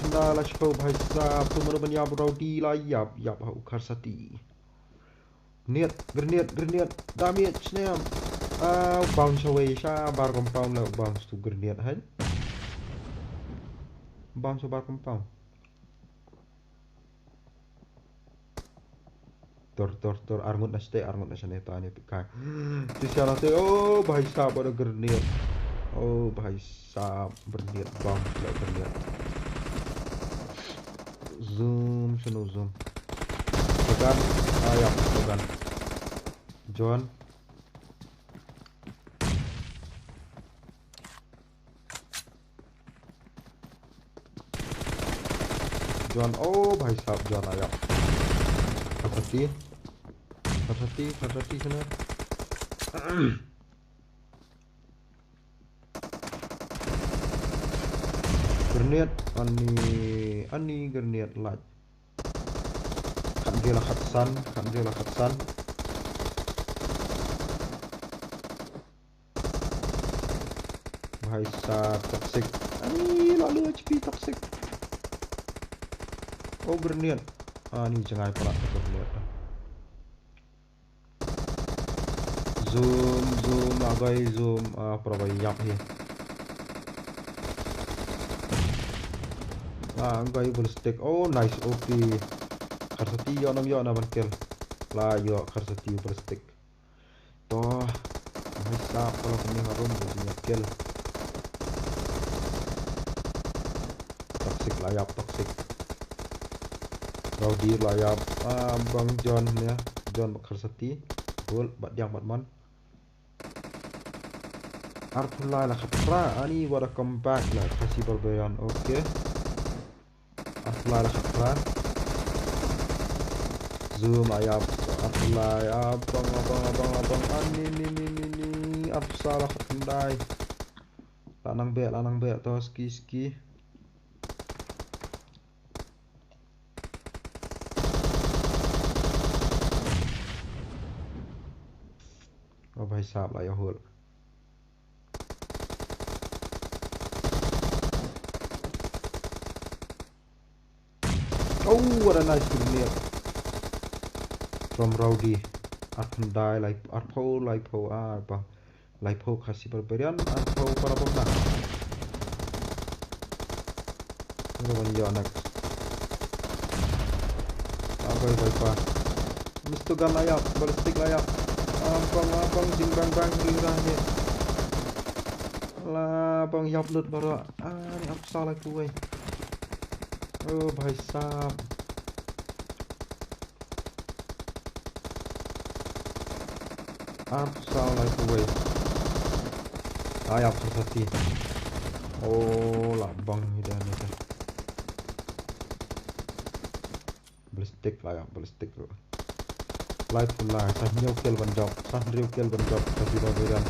Khyndai la shiphew, bhai sahab, tu mano ban ïap, Rowdy la ïap, ïap ha u Khasati. Grenade, grenade, grenade, damage, snem. Ah, bounce away, sha bar compound la, bounce tu grenade, hai. Bounce bar compound. Tur, tur, tur, ar ngut na shatei, ar ngut na shane, ta ni pikai. Ti sian na te, oh, bhai sahab, ada grenade. Oh, bhai sahab, grenade, bomb, la grenade. Zoom, shano Zoom. Pegan, ah, ya, pegan. John. John, oh, bhai sahab, John, ayo. Khasati. Khasati, Khasati sana. Grenade, ani, ani grenade light. Khat ngi la khat san, khat ngi la khat san. Bhai sahab, toxic. Ani, la lu H P toxic. Oh, grenade. Ani, jngai pala grenade. Zoom, zoom, la gai zoom. Ah, para bai ïap hi. La gai ballistic. Oh, nice, O P. Khasati ïoh nam ïoh na ban kill. La ïoh Khasati ballistic. To, bhai sahab, kalau kami harum, dia punya kill. Toxic la ïap, toxic. Rowdy la ïap, ah, bang John ne, John bad Khasati. Gol, bad Diang bad man. Arphew lai la khatphra, ani, what a comeback la, Khasi Barbarian, okay. Arphew lai la khatphra. Zoom la ïap, arphew lai, abang, abang, abang, abang, ani, ni, ni, ni, ni, arphew saw la khatkhyndai. La nang beh, la nang beh, to, ski, ski. Oh, bhai sahab, la ïoh hol. Oh, what a nice grenade from Rowdy. Arphew lai, lai, arphew, laiphew, ah, ba. Laiphew Khasi Barbarian, arphew para bom na. Mano ban ïoh next. Agoi bai pa. Mister Gun la ïap, ballistic la ïap. Abang, abang, jing bang bang, ring rah ne. La bang ïap lut baroh. Ah, ni ap sa la kuwei. Oh, bhai sahab. Ap sa la kuwei. Ai ap sa sati. Oh, la bang hi da ni ta. Ballistic la ïap, ballistic ruh. Laiphew lai, sa hynñiew kill ban jop, sa hynriew kill ban jop, Khasi Barbarian.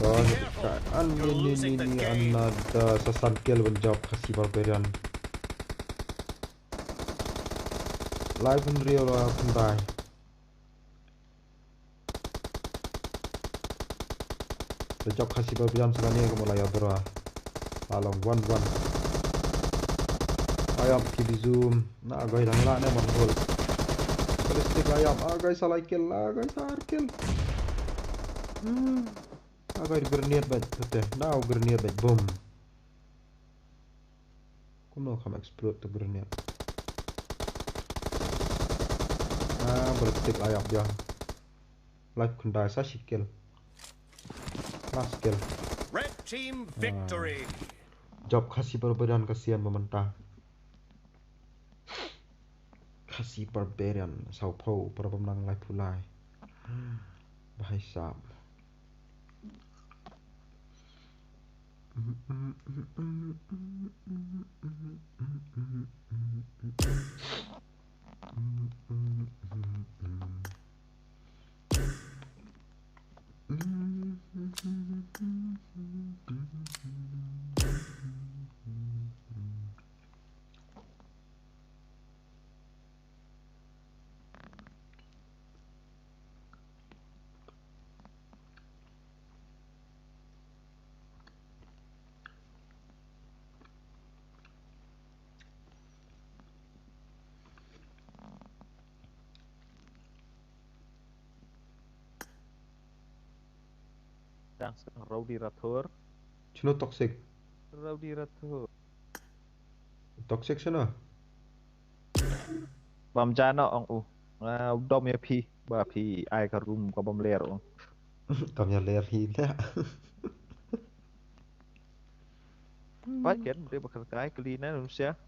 Oh, ni ka, an ni ni ni ni, another, sa san kill ban jop, Khasi Barbarian. Laiphew hynriew la khyndai. Da jop Khasi Barbarian sa kane ka mut la ïa dra. La long one one. Ai ap ki bi zoom. Na agoi dang la ne man hol. Ballistic la ïap. Agoi sa lai kill. Agoi sa ar kill. Hmm. Agoi grenade bad. Te. Na grenade bad bom. Kumno kham explode to grenade. Ah, ballistic la ïap ïa. Laiphew khyndai, sa shi kill. Last kill. Red team victory. Jop Khasi Barbarian ka sian ba mynta. Khasi Barbarian, saw phew, para bym nang laiphew lai. Bhai sahab. Tang sang Rowdy Rathor. Shano toxic? Rowdy Rathor. Toxic shano? Bam jano ong u. Nga u dom ïa phi, ba phi ai ka room ka bam ler ong. Kam ïa ler hi na. Ba ken de ba ka kai kli na num sia.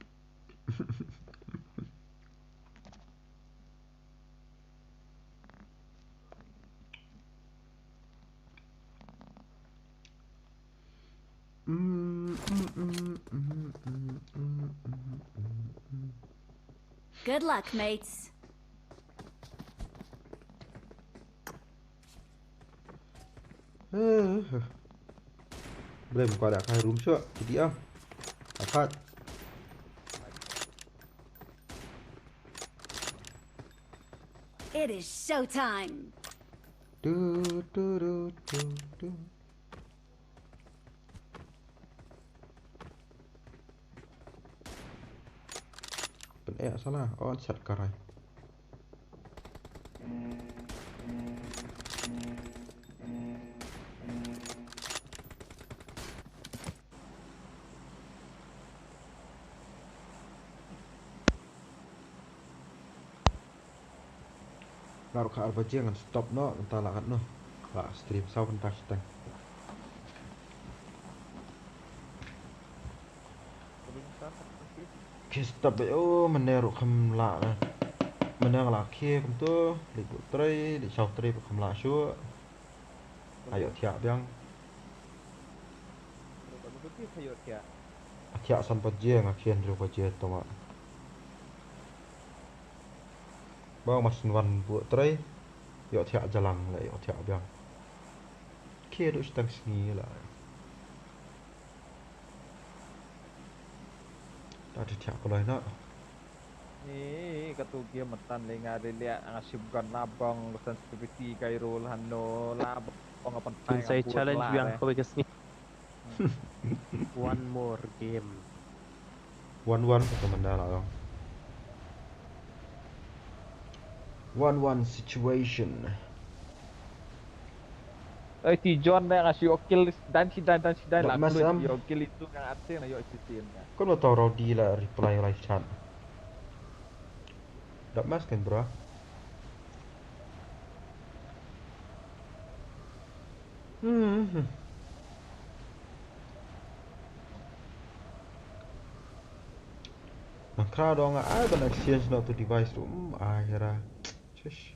Good luck, mates. Blem kwah da kai room shuh, T D R. Apat. It is showtime. Du, du, du, du, du. Pyneh sala, on sat karai. Nga ruh ka ar baje ngan stop noh, mynta la katno. La stream saw kynta shiteng. Ki stop beit, oh, mynne ruh kham lah na. Mynne nga la khie kumto, leit buh trei, leit shaw trei ba kham lah shuh. Ayo thiah biang. Thiah san baje nga khie hynriew baje to ma. Ba mas wan buh trei. Ïoh thiah jalang le ïoh thiah biang. Khie duh shiteng sngi la. Ta thiah pulai na. Ni katu game matan le nga le le nga shim gun labong sensitivity kai roll hano labong apan tai. Sai challenge biang ko ka sngi. One more game. One one ka manda la long. One one situation. Oi ti John na nga shu kill dan si dan dan si dan la. Mas am yo kill itu nga ate na yo si tin nga. Kon ma tau Rowdy la reply live chat. Dap mas kan, bro. Hmm. Nang kra dong ai ban exchange na tu device tu. Hmm, ai ra. Chish.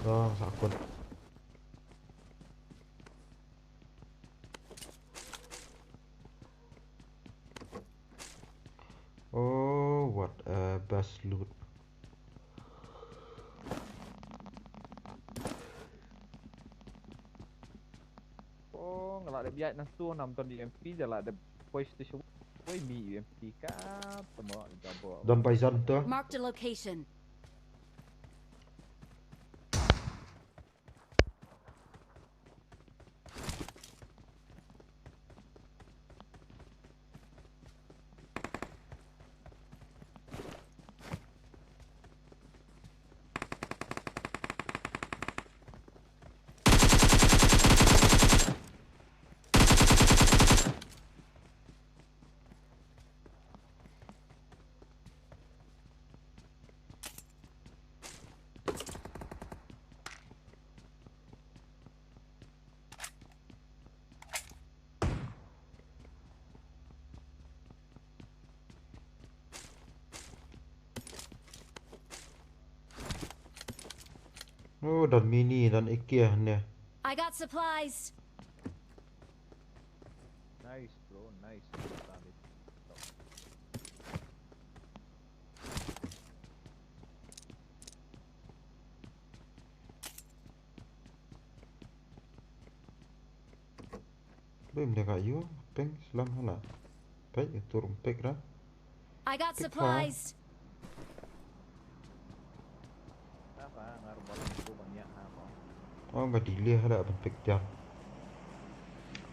Dong sakut. Oh, what a best loot. Oh, nga la dep ïaid na tu nam ton U M P, da la dep poi station. Poi mi U M P ka tamo gabo. Don bai zon tu. Marked a location. Oh, don mini, don A K ne. I got supplies. Nice, bro, nice. Bim de ka yu, ping slam hala. Pek, tur pek ra. I got supplies. Oh, nga delay hala ban pek jam.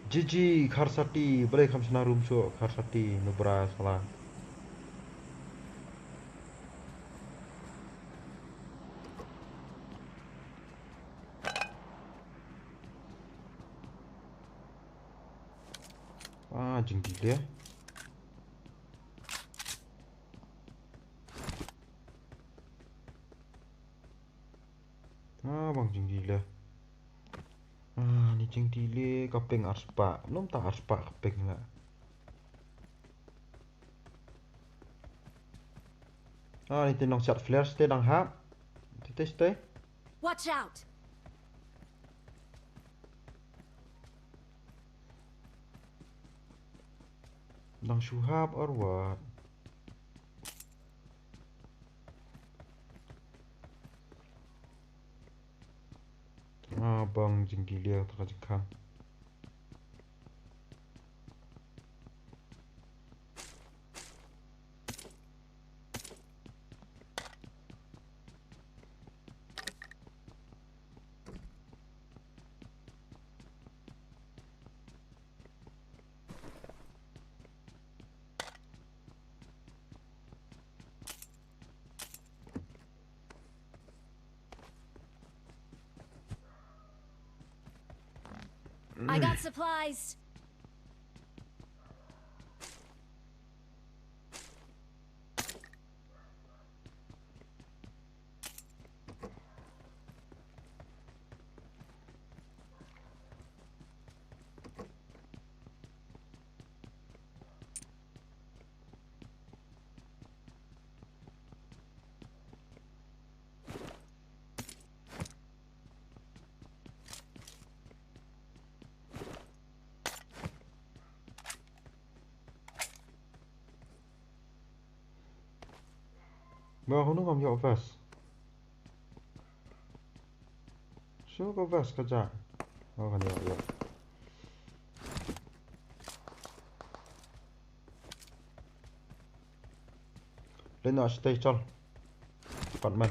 G G, Kharsati, balei kham shna room show, Kharsati, nubra sala. Ah, jingdelay. Ah, bang jingdelay. Ah, ni jingdelay ka ping arspah. Num ta arspah ka ping la. Ah, ni te nong shot flares te dang hap. Te te te. Watch out! Dang shu hap or what? Ah, bang jingdelay ta ka jingkhang. I got supplies. Ba hunu ngam ïoh vest. Shu ka vest ka ja. Oh, kan ïoh, ïoh. Lei noh shatei chol. Pat man.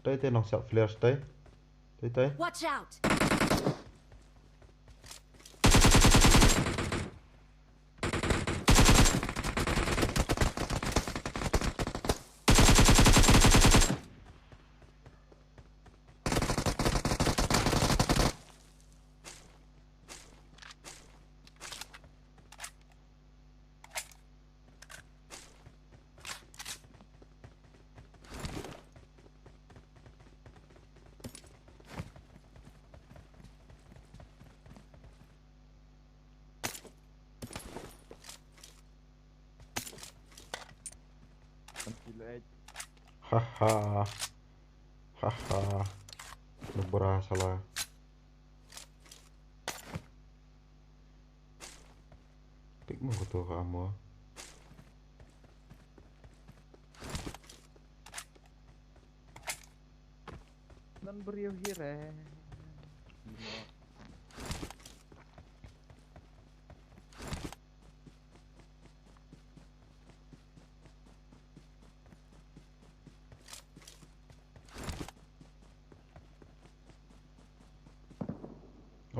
Tei tei nong shot flare shatei. Tei tei. Watch out! Haha. Haha. Nubra sala. Tik mo ko to ka mo. Nan briew hi re.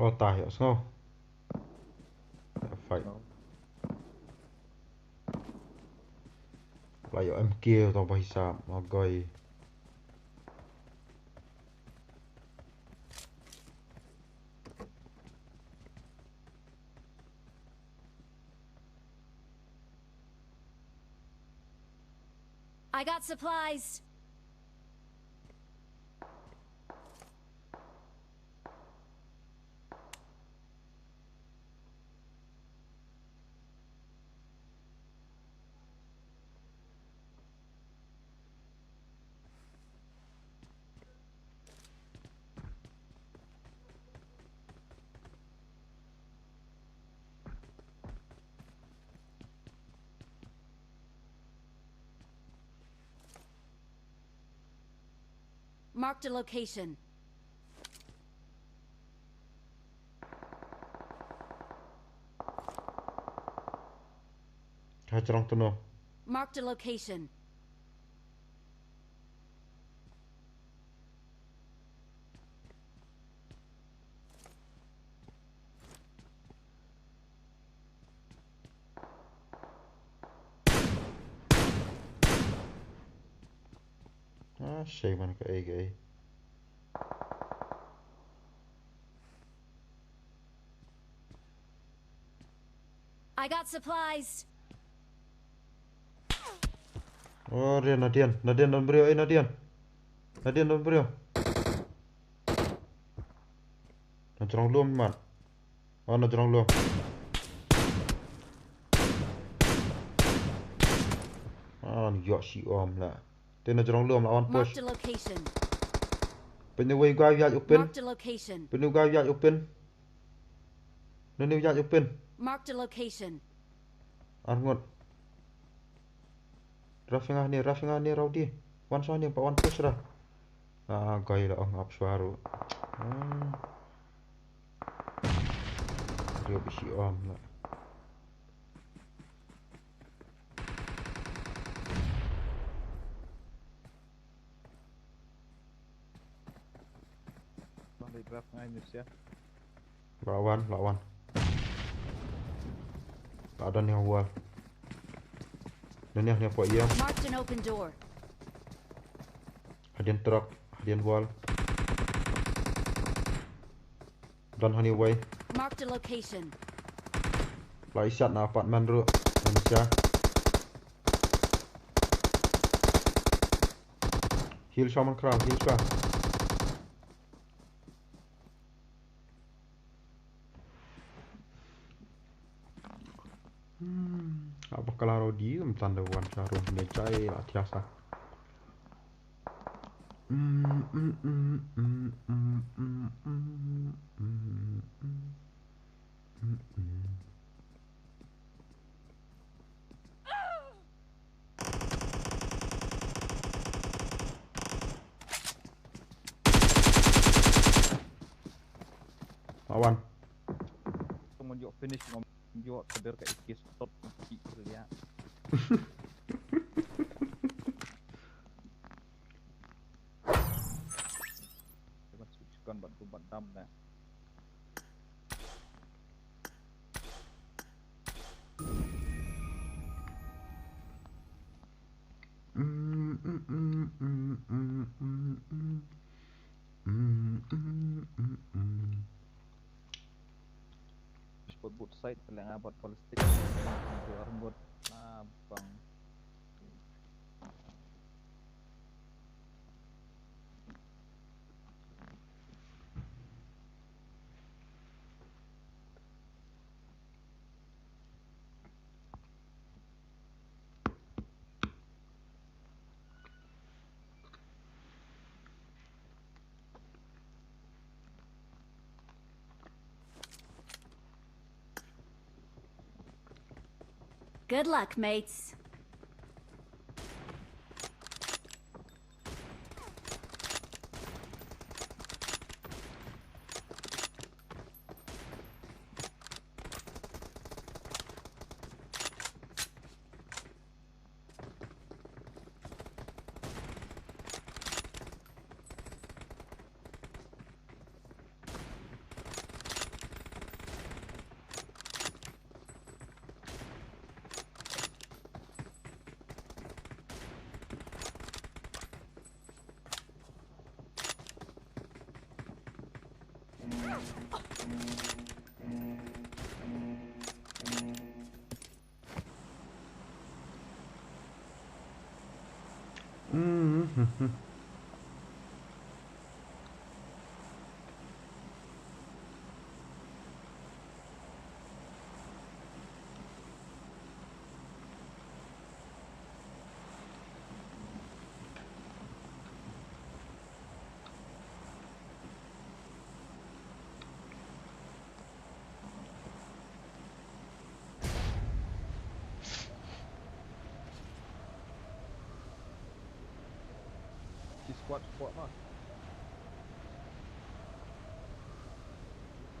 Oh, ta ïoh sngew. Fight. La ïoh M K tang ba hisap, ma goi. I got supplies. Marked a location. Ha jrong tu no. Marked a location. Ah, shei man ka ei ka ei. I got supplies. Oh, Rian, Nadian, Nadian don briew, eh, Nadian. Nadian don briew. Na jrong lum mat. Oh, na jrong lum. Ah, ni ïoh shi om la. Te na jrong lum la wan push. Marked a location. Pynwei guy ïaid open. Marked a location. Pynwei guy ïaid open. Nani ïaid open. Marked a location. Arngut. Rafing ah ni, rafing ah ni rau di. Wan sha ni pa wan push ra. Ah, goi la ong ap swaru. Ah. Rio bisi om la. Bang dei grab ngai ni sia. La wan, la wan. La don ïa wall. Don ïa, ïa pok ïa. Marked an open door. Hadien truck, hadien wall. Don hani wei. Marked a location. La i sat na apartment ru. Malaysia. Heal sha man kra, heal sha. Hmm, apa kelaro di, em, tanda wan sha ru ne chai la thiasa. Hmm, hmm, hmm, hmm, hmm, hmm, hmm, hmm, hmm. Lawan. Tunggu jok finish ngam jok keder ka ikis tot ki kerja. Kan bat ku bat dam dah. Spot both side telang abat plastik. Dua rembut abang. Good luck, mates. Ki squad, squad mah.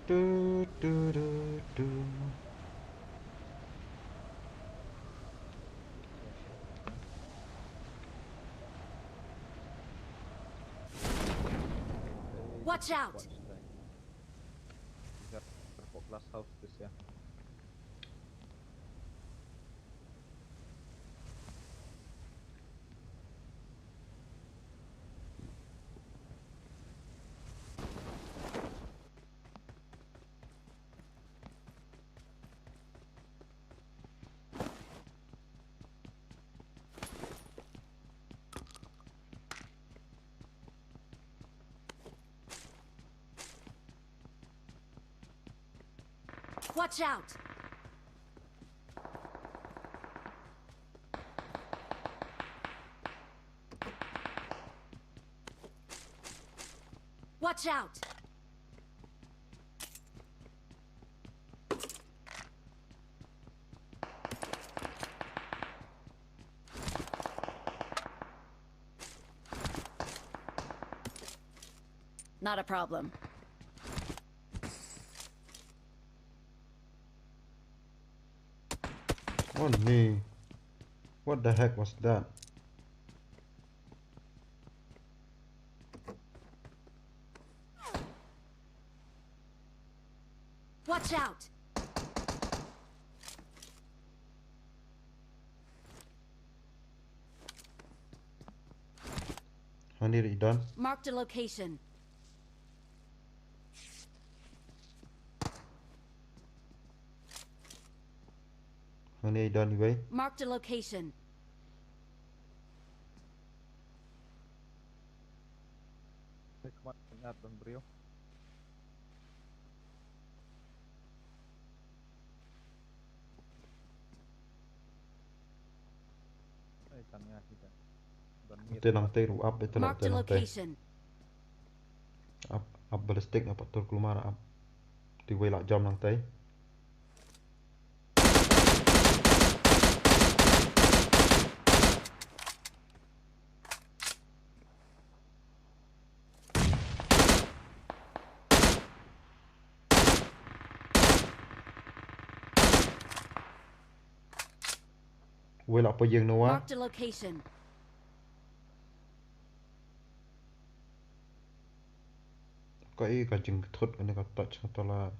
Tu, tu, tu, tu. Watch out! Glass house this, yeah. Watch out! Watch out! Not a problem. Oh, nee. What the heck was that? Watch out! Hangne i don. Marked a location. Hangne i don iwei. Marked a location. Hey, come on, ngat don briew. Te nangtei ruh ap, te nangtei. Ap, ap ballistic, ap tur kulmar ap. Te wei la jam nangtei. Wei la poi ïing Noah. Marked a location. Ka i ka jingthut kane ka touch ka tala.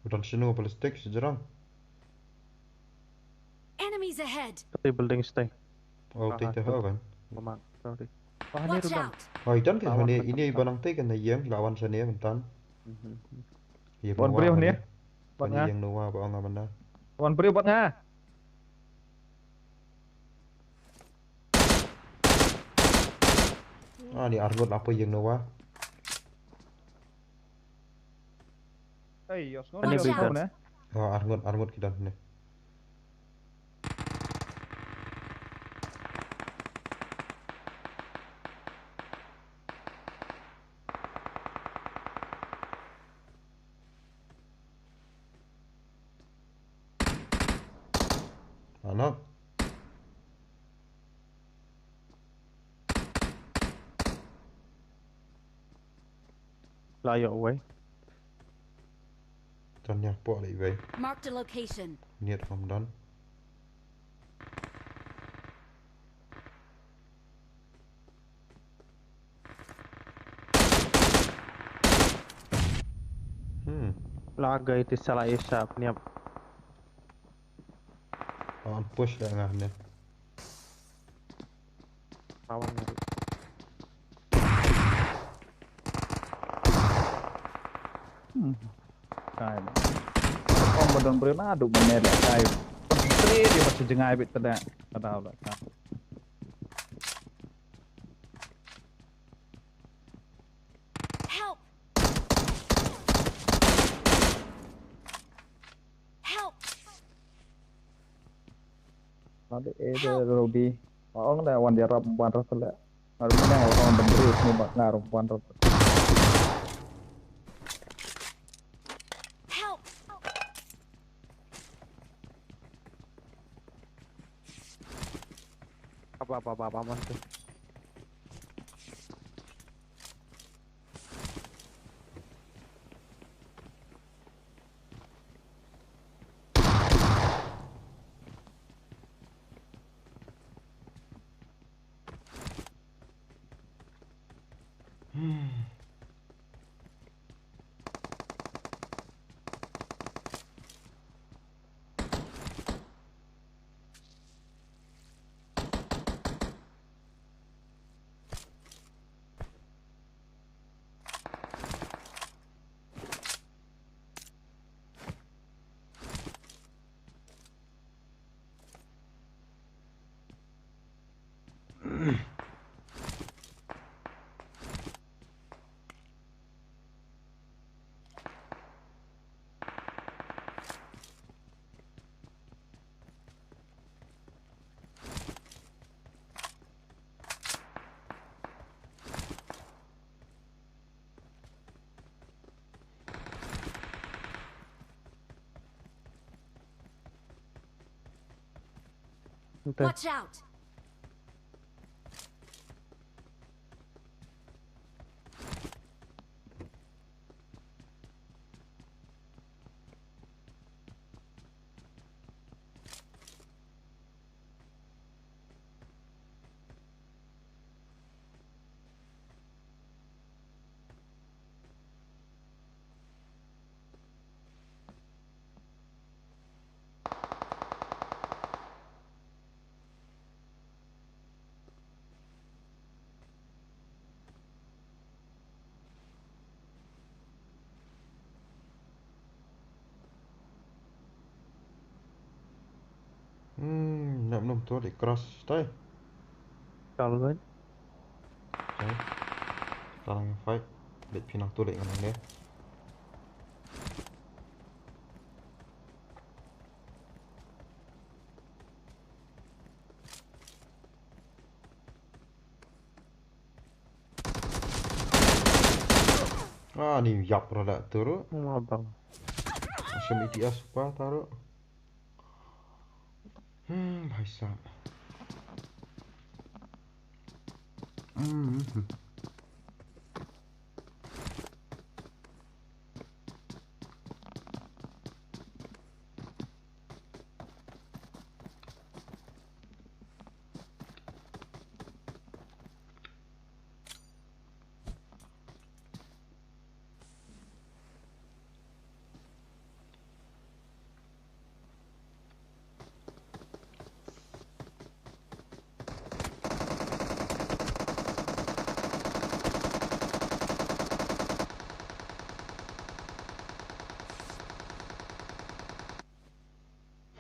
Udan sino ballistic sejrang. Enemies ahead. Te building stay. Oh, te te ha kan. Mamang, sorry. Wah, ni rugan. Hai dan ke hane ini banang te kan yang lawan sana ya bentan. Wan briew ni. Ban nga. Wan briew ban nga. Ah, ni arngut apa yang Noah? Hey, yos ngau ne. Oh, arngut, arngut ki don ne. Ano? La ïoh wei. Don ïa pok lei wei. Marked a location. Niat pom don. Hmm. La gai ti sala isap niap. Oh, push dah ngah ne. Lawan ni. Hmm. Kai ba. Kong ba don briew na duk ba ne leh kai. Kon tre dia ba sejngai bit tada. Tada la kai. Help! Help! Ada ada Ruby. Ong da wan dia rap wan rap le. Baru menang orang benderi sini bak ngar wan rap. Help! Apa apa apa apa aman tu. Watch out! Hmm, nap num tu di cross tai. Kalau kan? Okay. Talang fight. Bit pinang tu di ngan dia. Ah, ni yap rada turu. Ngabang. Macam E T S pa taru. Hmm, bhai sahab. Hmm.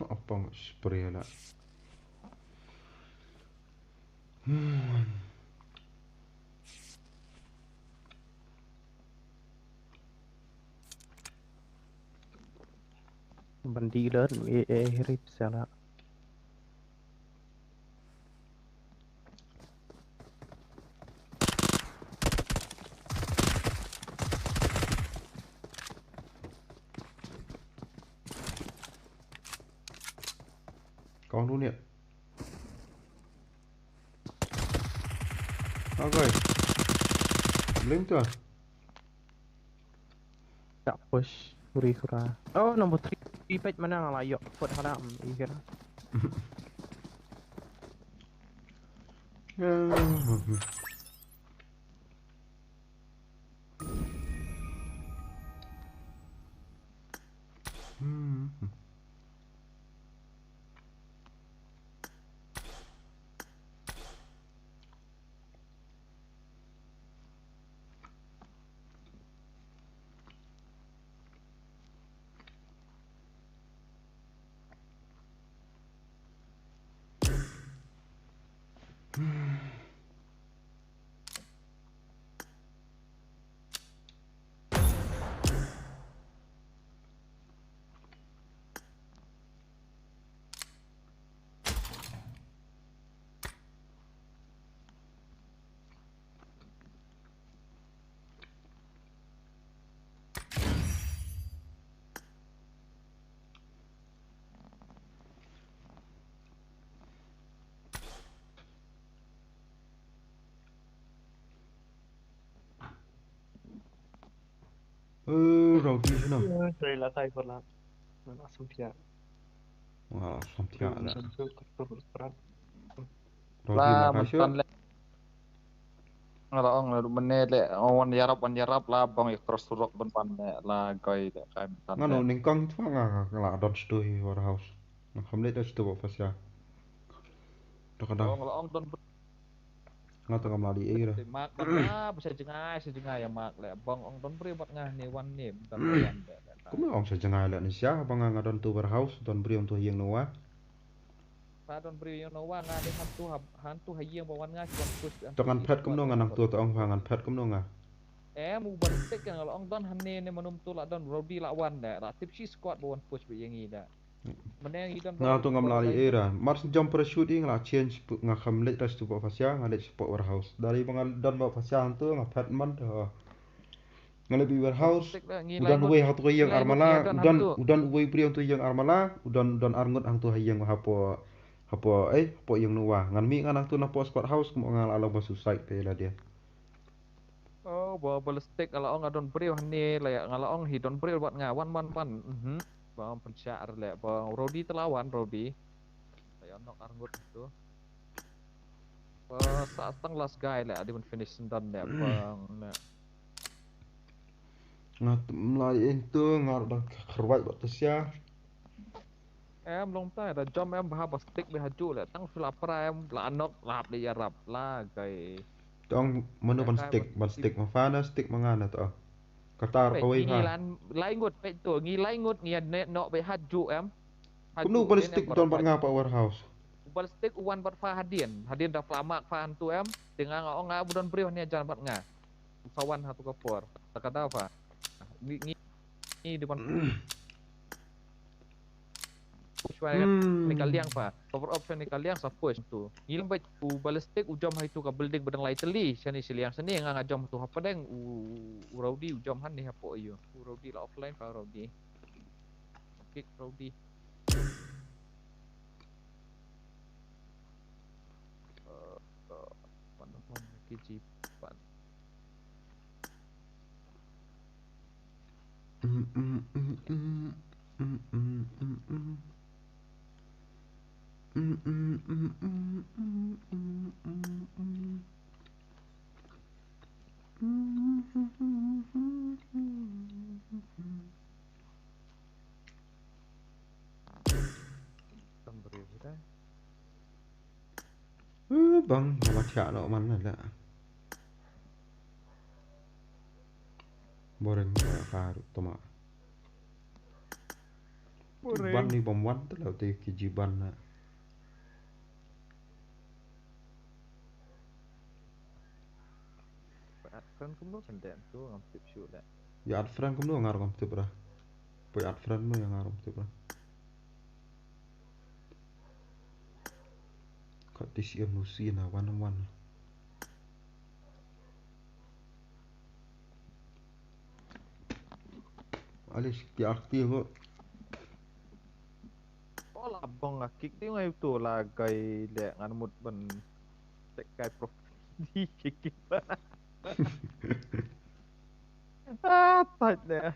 Apa ngut spray lah. Hmm. Ban dih lut, e, e, rip sala. Kong du niat. Okay. Bling tu. Tak push. Huri hura. Oh, number three. Page mana nga la yok. Put haram. Ihir. Hmm. Eh, Rauti sino? Dari la tai pala. Mana samtia. Wah, samtia la. Rauti la ka sio. Nga la ong la mene le, wan yarap, wan yarap la bong ya cross rock ban pan le la goi le kai. Ngano ningkong tu nga, nga la don stu hi warehouse. Nga kham le stu ba fasia. Tok ada. Ong la ong don Nga tang kam la di ei ra. Te mak ba ba sa jngai sa jngai ya mak le bong ong don briew bad nga ne wan ne don wan de. Kumno ong sa jngai le ni sia ba nga nga don tu warehouse don briew tu ha ïing Noah. Ba don briew ïing Noah nga de han tu ha han tu ha ïing ba wan nga ki wan push. To ngan phet kumno nga nang tu to ong ba ngan phet kumno nga. Em u ban stick nga la ong don han ne ne manum tu la don Rowdy la wan de la tip shi squad ba wan push ba ïing i de. Nga tu ngam la li era. Mar jump parachute i nga la change nga kham leit ras tu ba fasia nga leit spot warehouse. Dari ba nga don ba fasia tu nga phet man tu. Nga leit bi warehouse. Udan uwei ha tu ka ïing armala. Udan udan uwei briew tu ïing armala. Udan udan arngut hang tu ha ïing hapo hapo eh hapo ïing Noah. Ngan mi nga nang tu na po spot house kum nga la long ba suicide pe la dia. Oh, ba ballistic nga la ong nga don briew hangne la nga la ong hi don briew bad nga wan wan wan. Mhm. Ba pynshah le ba Rowdy te la wan Rowdy. La ïa nok arngut tu. Ba sa tang last guy le adi ban finish sendan le ba ne. Nga mlai into nga dang kharwai bad tasia. Em long tai da jom em ba ha ba stick be ha ju le tang sula pra em la nok lap le yarap la gai. Tong mano ban stick ban stick ma fa na stick ma nga na to. Kata ar kawei ha. Ngi lan lai ngut pe to ngi lai ngut ngi ne no be ha ju em. Kumno ban stick don bad nga pa warehouse. Bal stick wan bad fa hadien hadien da flamak fa han tu em. Tinga nga ong nga budon briew ne jan bad nga. Sawan ha tu ka por. Takada fa. Ngi ngi ngi depan. Push wa ni ka liang pa. Cover option ni ka liang sa push tu. Ngi lem bait u ballistic u jom hai tu ka building bedeng lai teli. Shani shiliang shani nga nga jom tu hapa deng u u Rowdy u jom han ni hapo ayo. U Rowdy la offline pa Rowdy. Kick Rowdy. Pan pan ki ji pan. Tam briew kita. Eh, bang, ba ma thiah noh man la. Boring ba ka ruh tama. Boring. Ban ni bom wan te la te ki ji ban na. Add friend kumno kan den tu ngam tip shu le. Ya add friend kumno ngar ngam tip ra. Poi add friend mo ïa nga ruh tip ra. Ka T C M Lucy na one on one. Alish ki arti ko. Ola bong a kick ti ngai tu la gai le ngan mut ban tek kai prof. Di kick kick ba. Ah, tight ne.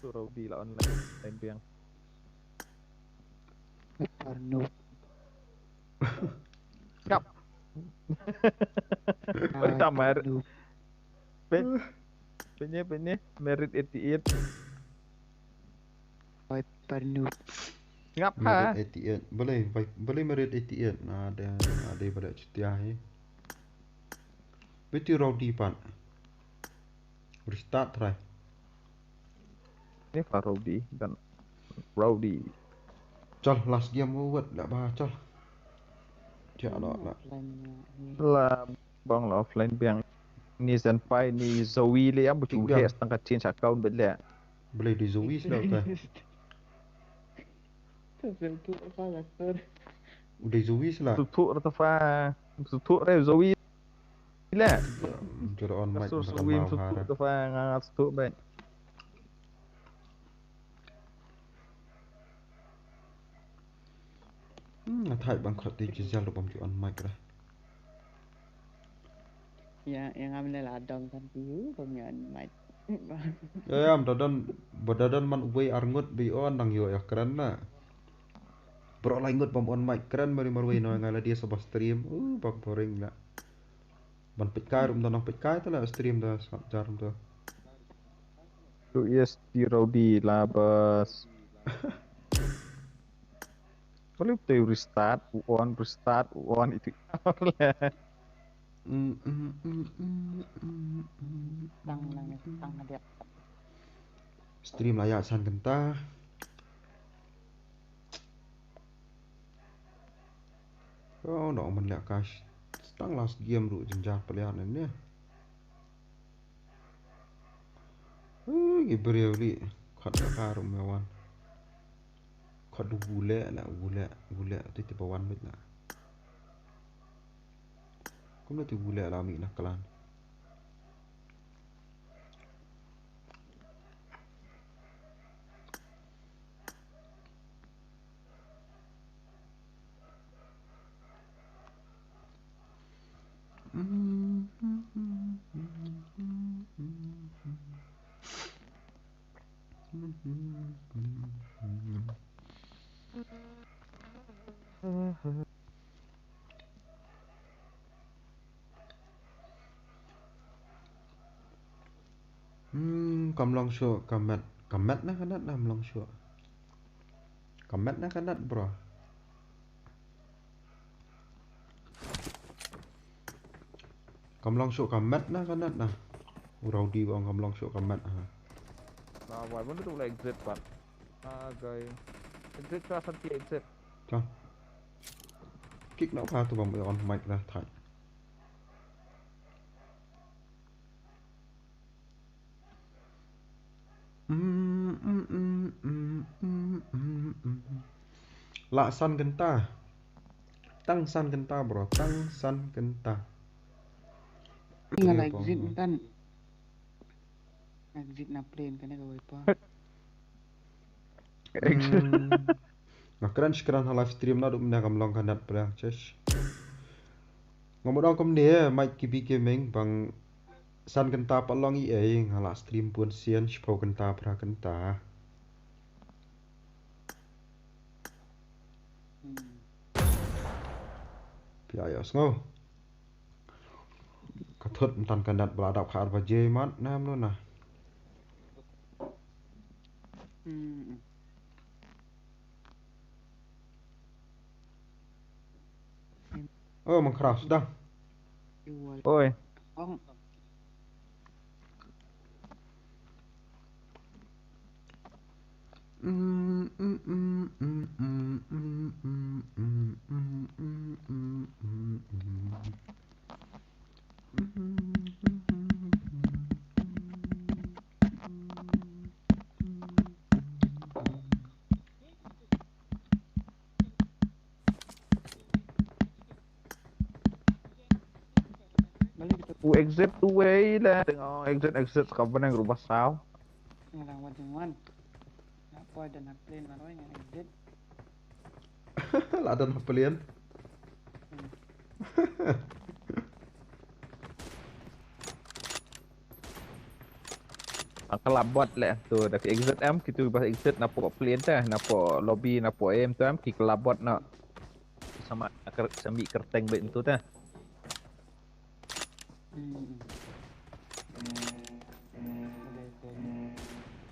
Tu rau di la online time biang. Parno. Kap. Oi, tamar. Pin. Pinye, pinye. Merit eighty eight. Oi, parno. Ngap ha. Merit eighty eight. Boleh, boleh merit eighty eight. Nah, ada, ada boleh cuti ahi. Beti rau di pan. Restart try. Ni fa Rowdy dan Rowdy. Chal, last game wat la ba chal. Tiak lo la. La bang la offline biang. Ni Senpai ni Zoe le am bu chu he stang ka change account bet le. Boleh di Zoe sila ka. Udah Zoe sila. Tutuk rata fa. Tutuk re Zoe. Ila. Jor on mic. Sur suwin sutuk tu fa nga sutuk baik. Hmm, athai bang khot di jizal bam ju on mic ra. Ya, yang am le ladong kan tiu bam ju on mic. Ya, ya, am dadon, ba dadon man uwei arngut bi on dang yo ya kren na. Bro lai ngut bam on mic kren mari marwei no nga la dia saba stream. Uh, bak boring na. Ban peit kai rum da nang peit kai ta la stream da sngap jar rum da. Tu yes di Rowdy la bas. Kalau tu restart, u on, restart, u on itu. Tang lang, tang dia. Stream la ya san kenta. Oh, no man leh ka tang last game ruh jynjar peliar ne ne. Ui, ki briew li khat ka ka rum ya wan. Khat du gule la gule gule ti ti ba wan mit la. Kumno ti gule la mi na klan. Hmm, kam long shuh, kam met, kam met na ka net na kam long shuh. Kam met na ka net, bro. Kam long shuh, kam met na ka net na. U Rowdy ba ong kam long shuh, kam met ha. Na wai ban tu la exit pat. Ah, guy. Exit ka san ti exit. Chang. Kick na ka tu bam on mic la thai. La san kynta. Tang san kynta, bro, tang san kynta. Nga la exit kan. Exit na plane kane ka wiper. Hmm. Nga kren shi kren ha live stream na dum na kam long ka net pyrang chesh. Nga mut ong kumne, Mike K B Gaming bang san kynta pat long i ei, nga la stream bun sien shiphew kynta phra kynta. Hmm. Phi ïa sngew. Ka thut mynta ka net ba la dap kha ar baje mat na mlo na. Hmm. Oh, mangkhraw sdang. Oi. U exit uwei la, teng ong exit, exit, ka bneng ruh ba saw. Nga dang wan jingwan. Nga poi da na plane marwei nga exit. La don ha plane. Hmm. Ang kalap bot leh tu, da ki exit em, kitu ba exit na po plane te, na po lobby, na po em tu em, ki kalap bot na. Sama ker-, sami kerteng beit tu te. Hmm.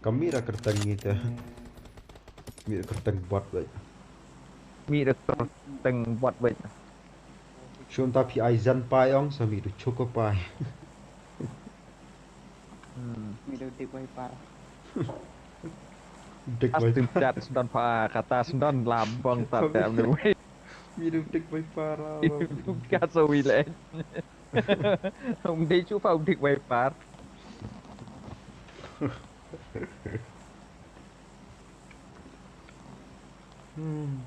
Ka mih da kerteng ngi te. Mih da kerteng bot beit. Mih da kerteng bot beit. Shun ta phi ai zan pai ong, sa mih da chuk pai. Hmm. Mih da dik bai par. Dik bai par. Astim kat sdon pa, kata sdon labong ta te amne wei. Mih da dik bai par. Kat sa wi le. Um dei chu pa um dik bai par. Hmm.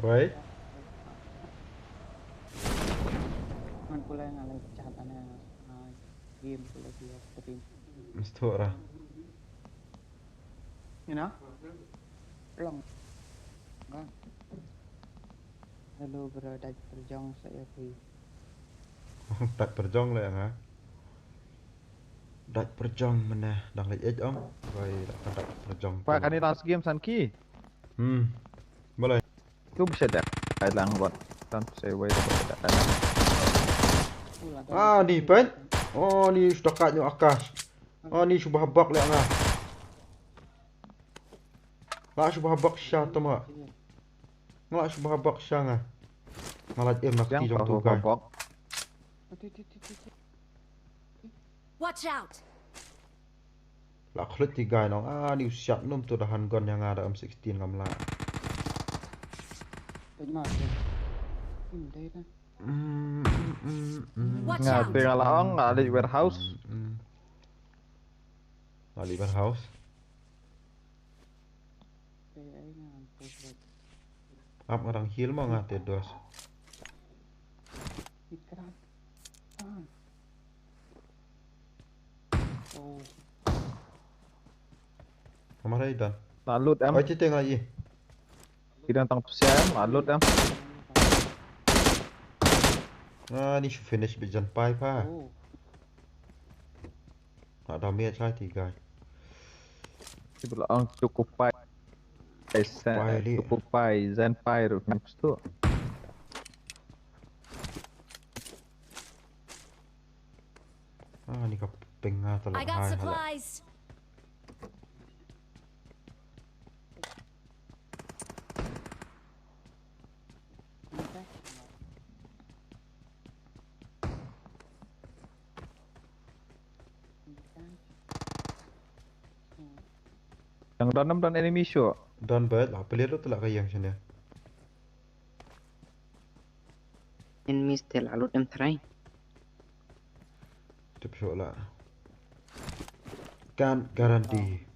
Wei? Man pula nga leh chat ana, ah, game pula dia stream. Mesti ra. Ina? Long. Kan? Hello bro, dait pyrjong sa ïa phi. Dait pyrjong leh nga. Dait pyrjong mynne dang leit ej ong. Wei la ka dait pyrjong. Pa kane last game san ki. Hmm. Balei? Tu bisa dah. Ai lang bot. Tan sei wei dah dah. Ah, ni pet. Oh, ni sudah kat nyu akas. Oh, ni subah bak leh nga. La subah bak sha tama. Nga la subah bak sha nga. Nga la em nak ti jong tu kai. Watch out. La khlit ti gai nong. Ah, ni u siat num tu da han gun ïa nga da M sixteen ngam la. Peit ma. Hmm, dei da. Mm, mm, mm, mm. Watch out. Nga te nga la ong nga leit warehouse. Mm, mm. Nga leit warehouse. Ap nga dang heal mo nga te dos. Kamar ai dan. La loot em. Oi, ti te nga i. Ki dang tang psiah em, la loot em. Ah, ni shu finish beit jan pai pa. Oh. Nga damage hai ti gai. Ki bla ang chukupai. Chukupai li. Chukupai, jan pai ruh, ngam stu. Ah, ni ka ping nga ta la hai hala. I got supplies. Yang don, don enemy shuh. Don bad la pelir tu la ka yang sini. Enemies te la lut em trai. Tip shuh la. Can't guarantee.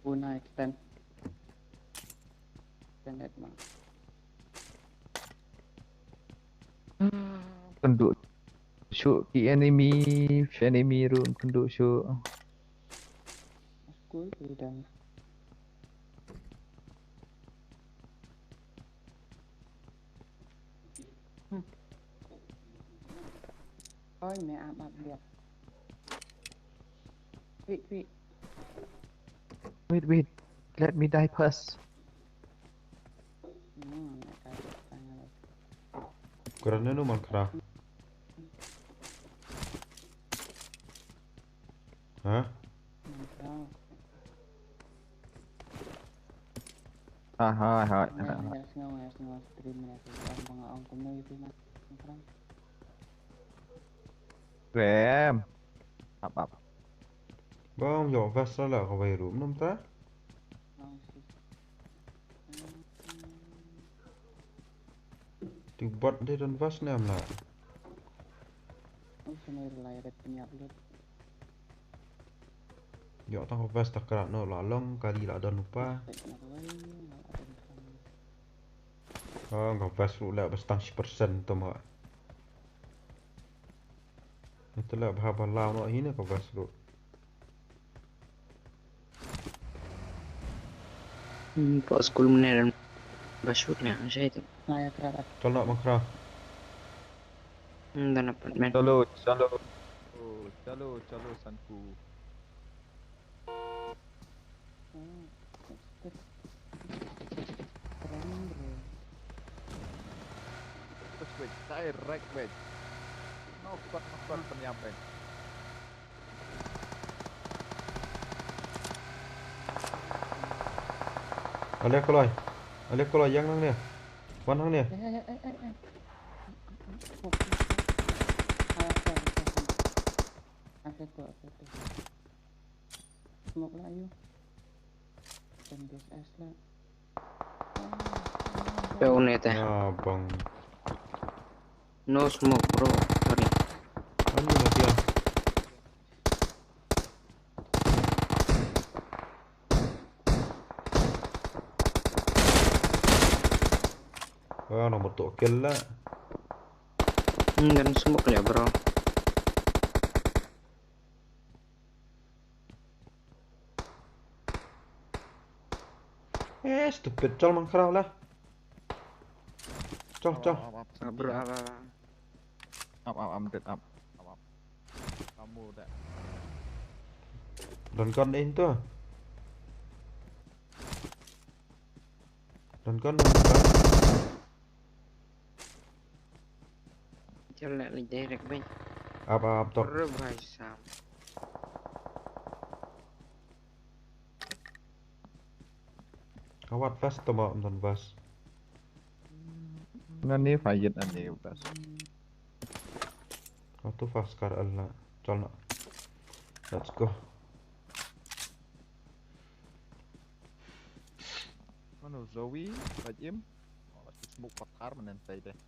Guna extend. Extended ma. Kynduh shuh ki enemy, enemy ruh kynduh shuh. Aku udah. Hmm. Oi, me ap ap dia. Wait, wait. Wait, wait. Let me die first. Hmm, ya kan, tanya lagi. Kren nu man kra. Ha? Nang kau. Ha ha ha. Nang, nang, nang, nang, nang, stream ni aku. Ang bang ang kumno itu nang. Nang kau. Rem. Up up. Bang yo vas la ka wai room nam ta. Nang si. Ti bot de don vas ne am la. Ui, sini relay red punya upload. Yo tang vas ta kra no la long kali la don upa. Tek na kau. Oh, ka vas ru la bas tang shi persen tu ma. Itu la bha bha la no hina ka vas ru. Hmm, pok school mene dan bashut ne ang shai tu. Naya kra. Chal no man kra. Hmm, dan apartment. Chalo, chalo. Oh, chalo, chalo sanku. Hmm, that's good. Keren, bro. Terus wait, direct wait. No spot, no spot penyampai. Ale koloi. Ale koloi yang nang ne. Wan nang ne. Eh, eh, eh, eh, eh. Aku, aku, aku. Aku tu, aku tu. Smoke lah, ayo. Tembus es lah. Pe une te. Ah, bang. No smoke bro. Sorry. Ani lah dia. Wah, nomor tu kill lah. Hmm, dan smoke ya bro. Eh, stupid. Chal man kra lah. Chal, chal. Up, up, up, Ah, bro, apa, apa. Up, up, I'm dead, up. Up, up. Kamu dah. Don kon in tu. Don kon, don kon. Chal nak lagi direct baik. Up, up, up, top. Bro, bhai sam. Kawat vest tu ma, don vest. Ngan ni fayit ani bas. Atu fast car al na. Chal na. Let's go. Mano Zoe, lagi im. Oh, lagi smoke pathar menen tai deh.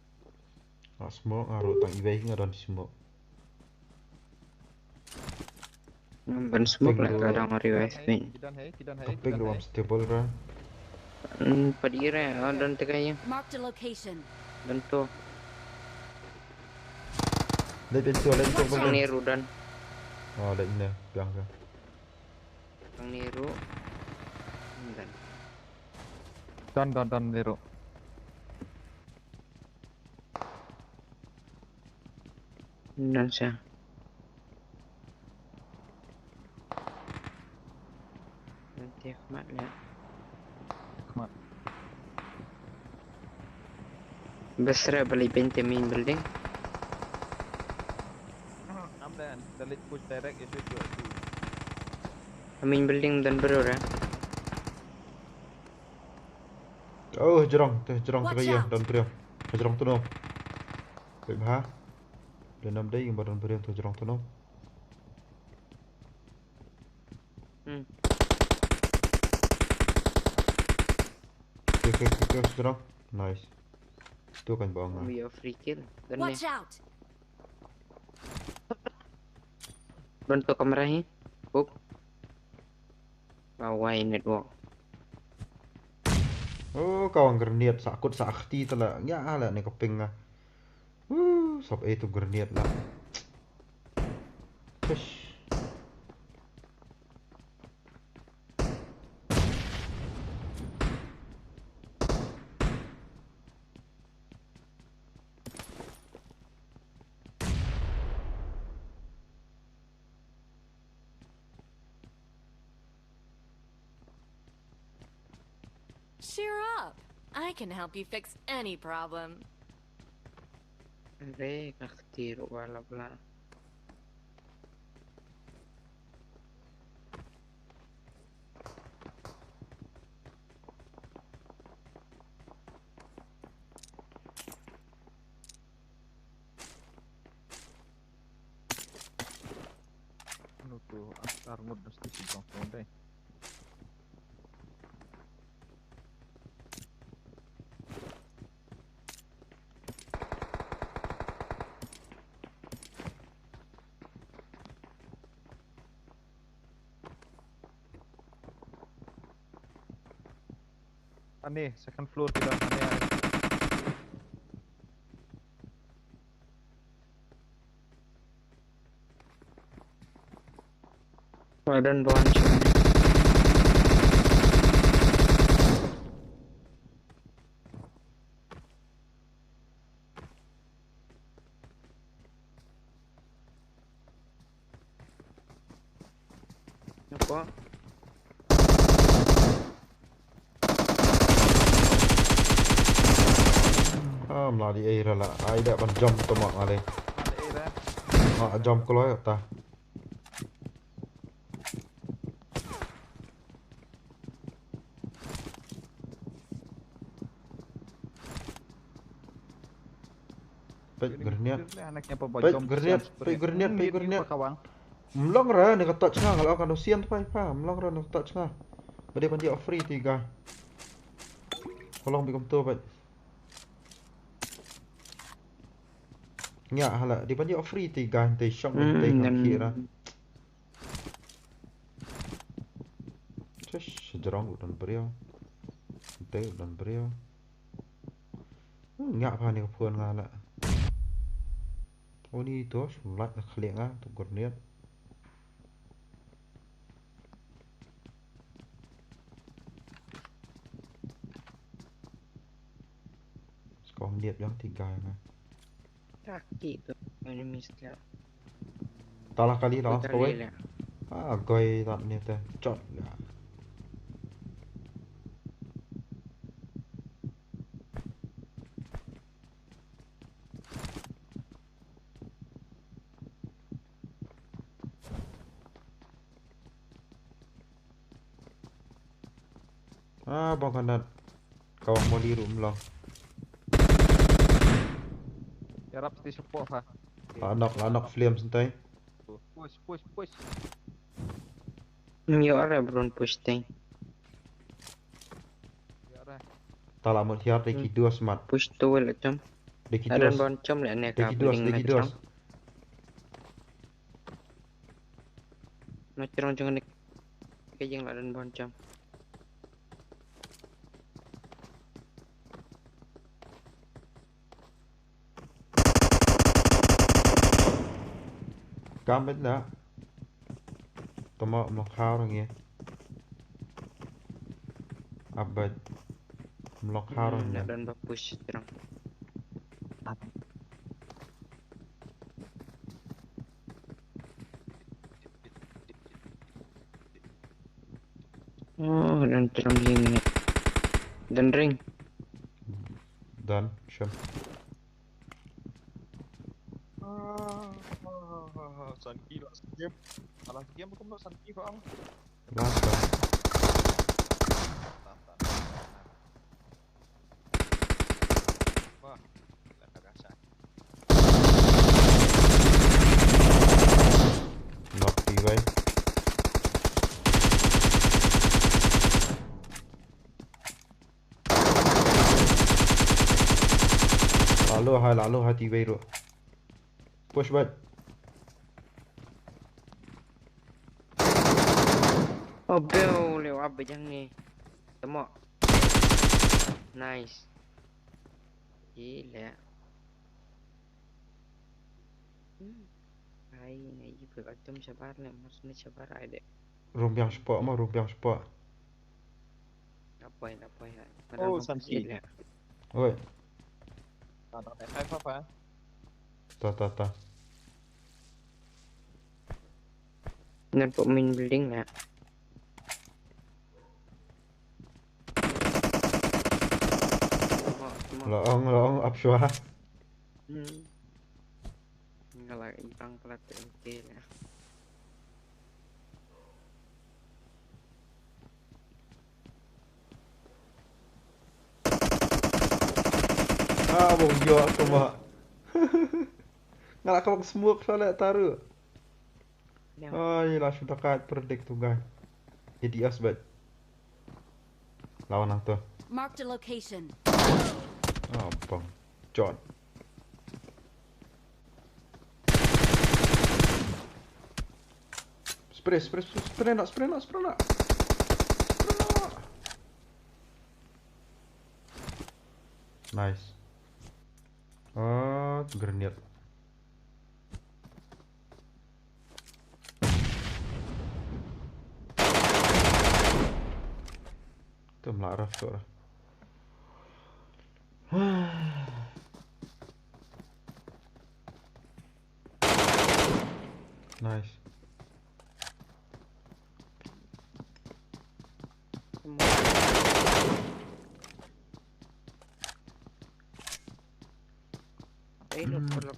Nga smoke, nga ruh tang iwei nga don smoke. Ban smoke lah ka dang revive ni. Kidan hai, kidan hai, Topic kidan ruh hai. Am stable ra. Hmm, padi re, oh, dan tekai ya. Marked a location. Dan tu, Leit ben tu, leit tu, sang ni rudan. Oh, leit ne, biang ka. Sang ni ru. Dan. Don don don ni ru. Dan sa. Nanti khmat le. Khmat. Besra balik ben te main building. Am dan, dalit push direct issue tu. Main building dan bro ra. Oh, hajrong, tu hajrong tu Watch kaya, out. don brio. Hajrong tu no. Wait ha. Dia nam dei, ba don brio tu hajrong tu no. Hmm. Okay, okay, okay, okay, hajrong. Nice. Tu kan bawang ah. We are free kill. Dan ni. Watch out! Don tu kamera hi. Hook. Bawai network. Oh, kawang grenade sakut sakti tala. Ya ala ni kaping ah. Woo, sap eh tu grenade lah. Hush. Cheer up. I can help you fix any problem. Re ka ktir wala bla. Ano to, ang tarngod na sa sibang ko, eh. Ani, second floor kita, ani, ani. Pardon, Bonch. Apa? Ah, mla di ai ra la. Ai da ban jump to ma ale. Ah, jump ko lo ta. Peit grenade. Peit grenade, peit grenade, peit grenade. Mlong ra ne ka touch nga, nga la ka no sian pai pa. Mlong ra ne ka touch nga. Ba dei ban ïa free ti ga. Ka long bi kumto peit. Nga hala dei ban ïa free ti ga te shong te kham khira. Shush, sejrong u don briew. Te u don briew. Nga pha ni ka phone nga la. Uni to, shum lait na khlieh nga, to grenade. Skong niat yang tiga nga. Tak ki tu. Enemies lah. Talah kali lah, kali kawai lah. Ah, goi tak ni teh. Chot lah. Ah, bang kanat. Kawang moli room long. Yarap sti support ha. La nok, la nok film sentai. Push, push, push. Nyo are bron push teng. Tala mut hiar de ki duos mat. Push tu le chom. De ki duos. Adon bon chom le ne ka building de ki duos. No chong jong ne ka jing la adon bon chom. Kam bet la. Tama mlok hau rang ye. Abet. Mlok hau rang ye. Adon ba push terang. Oh, dan terang ni. Dan ring. Dan, sure. Sanki lah skip. Salah game aku nak sanki bang. Last time. Wah, gila kagak sah. Knock T Y. Lalu hai, lalu hai T Y ro. Push back. Oh, bro, leo up bejang ni. Temo. Nice. Gila. Hmm. Ai, ngai ji pek atom sabar le, mas ni sabar ai de. Rumpiang sepak mah, rumpiang sepak. Lapoi, lapoi, ha. Oh, santi. Oi. Ta ta ta ta ta. Ta ta ta. Ngan pok main building na. Long, long, ap shuwa. Hmm. Nga la i pang plat te ke la. Ah, bong yo tu ma. Nga la ka bong smoke sala taru. Ai, la shu takat predict tu, guys. Jadi as bet. Lawan nang tu. Marked a location. Ah, bang. John. Spray, spray, spray, spray nak, spray nak, spray nak. Spray nak. Nice. Ah, grenade. Tum lah raf tu lah. Nice. Ai, lo, lo, lo.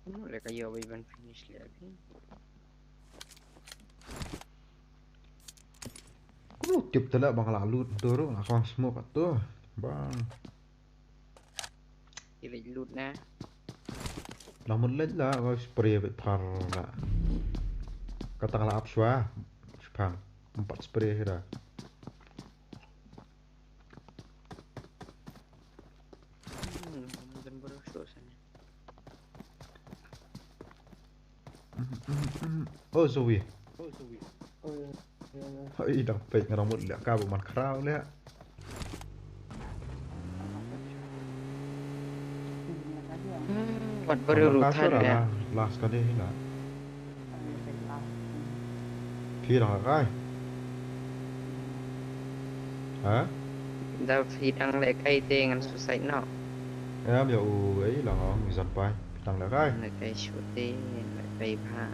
Kumno leh ka ïoh ban finish leh phi. Kumno tip te leh ba nga la loot tu ruh, nga kwah smoke tu. Bang. Ki leh loot na. Lah mut leh lah, nga spray bad par lah. Kata nga la ap shuwa. Shipang. Empat spray kira. Hmm, dan baru show sana. Oh, Zoe. Hai, dang peit ngarang mut leh ka ba man khraw leh. Hmm, wat baru rutan ya. Last ka dei lah. Phi dang leh kai? Ha? Da phi dang leh kai te ngan suicide noh. Em, ïa u ei lang ong i Jan Pai. Phi dang leh kai? Leh kai shu te, leh kai bha.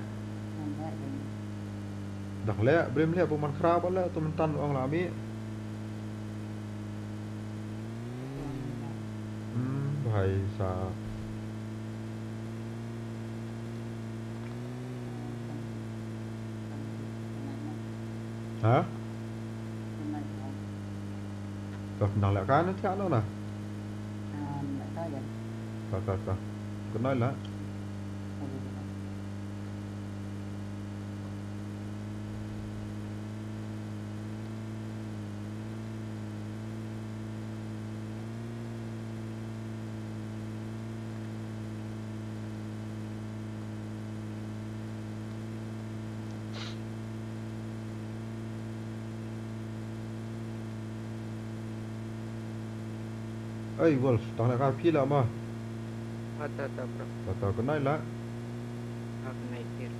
Dang leh, brim leh, pu man khraw ba leh, tu myntan ong la mi. Hmm, bhai sa. Ha? Ka nang leh kai na thiah no na. Ka, ka, ka. Ka nai la. Ei, Wolf, tang leh kai phi la ma. Ata, ata, bro. Ata, ka nai la. Ka nai phi.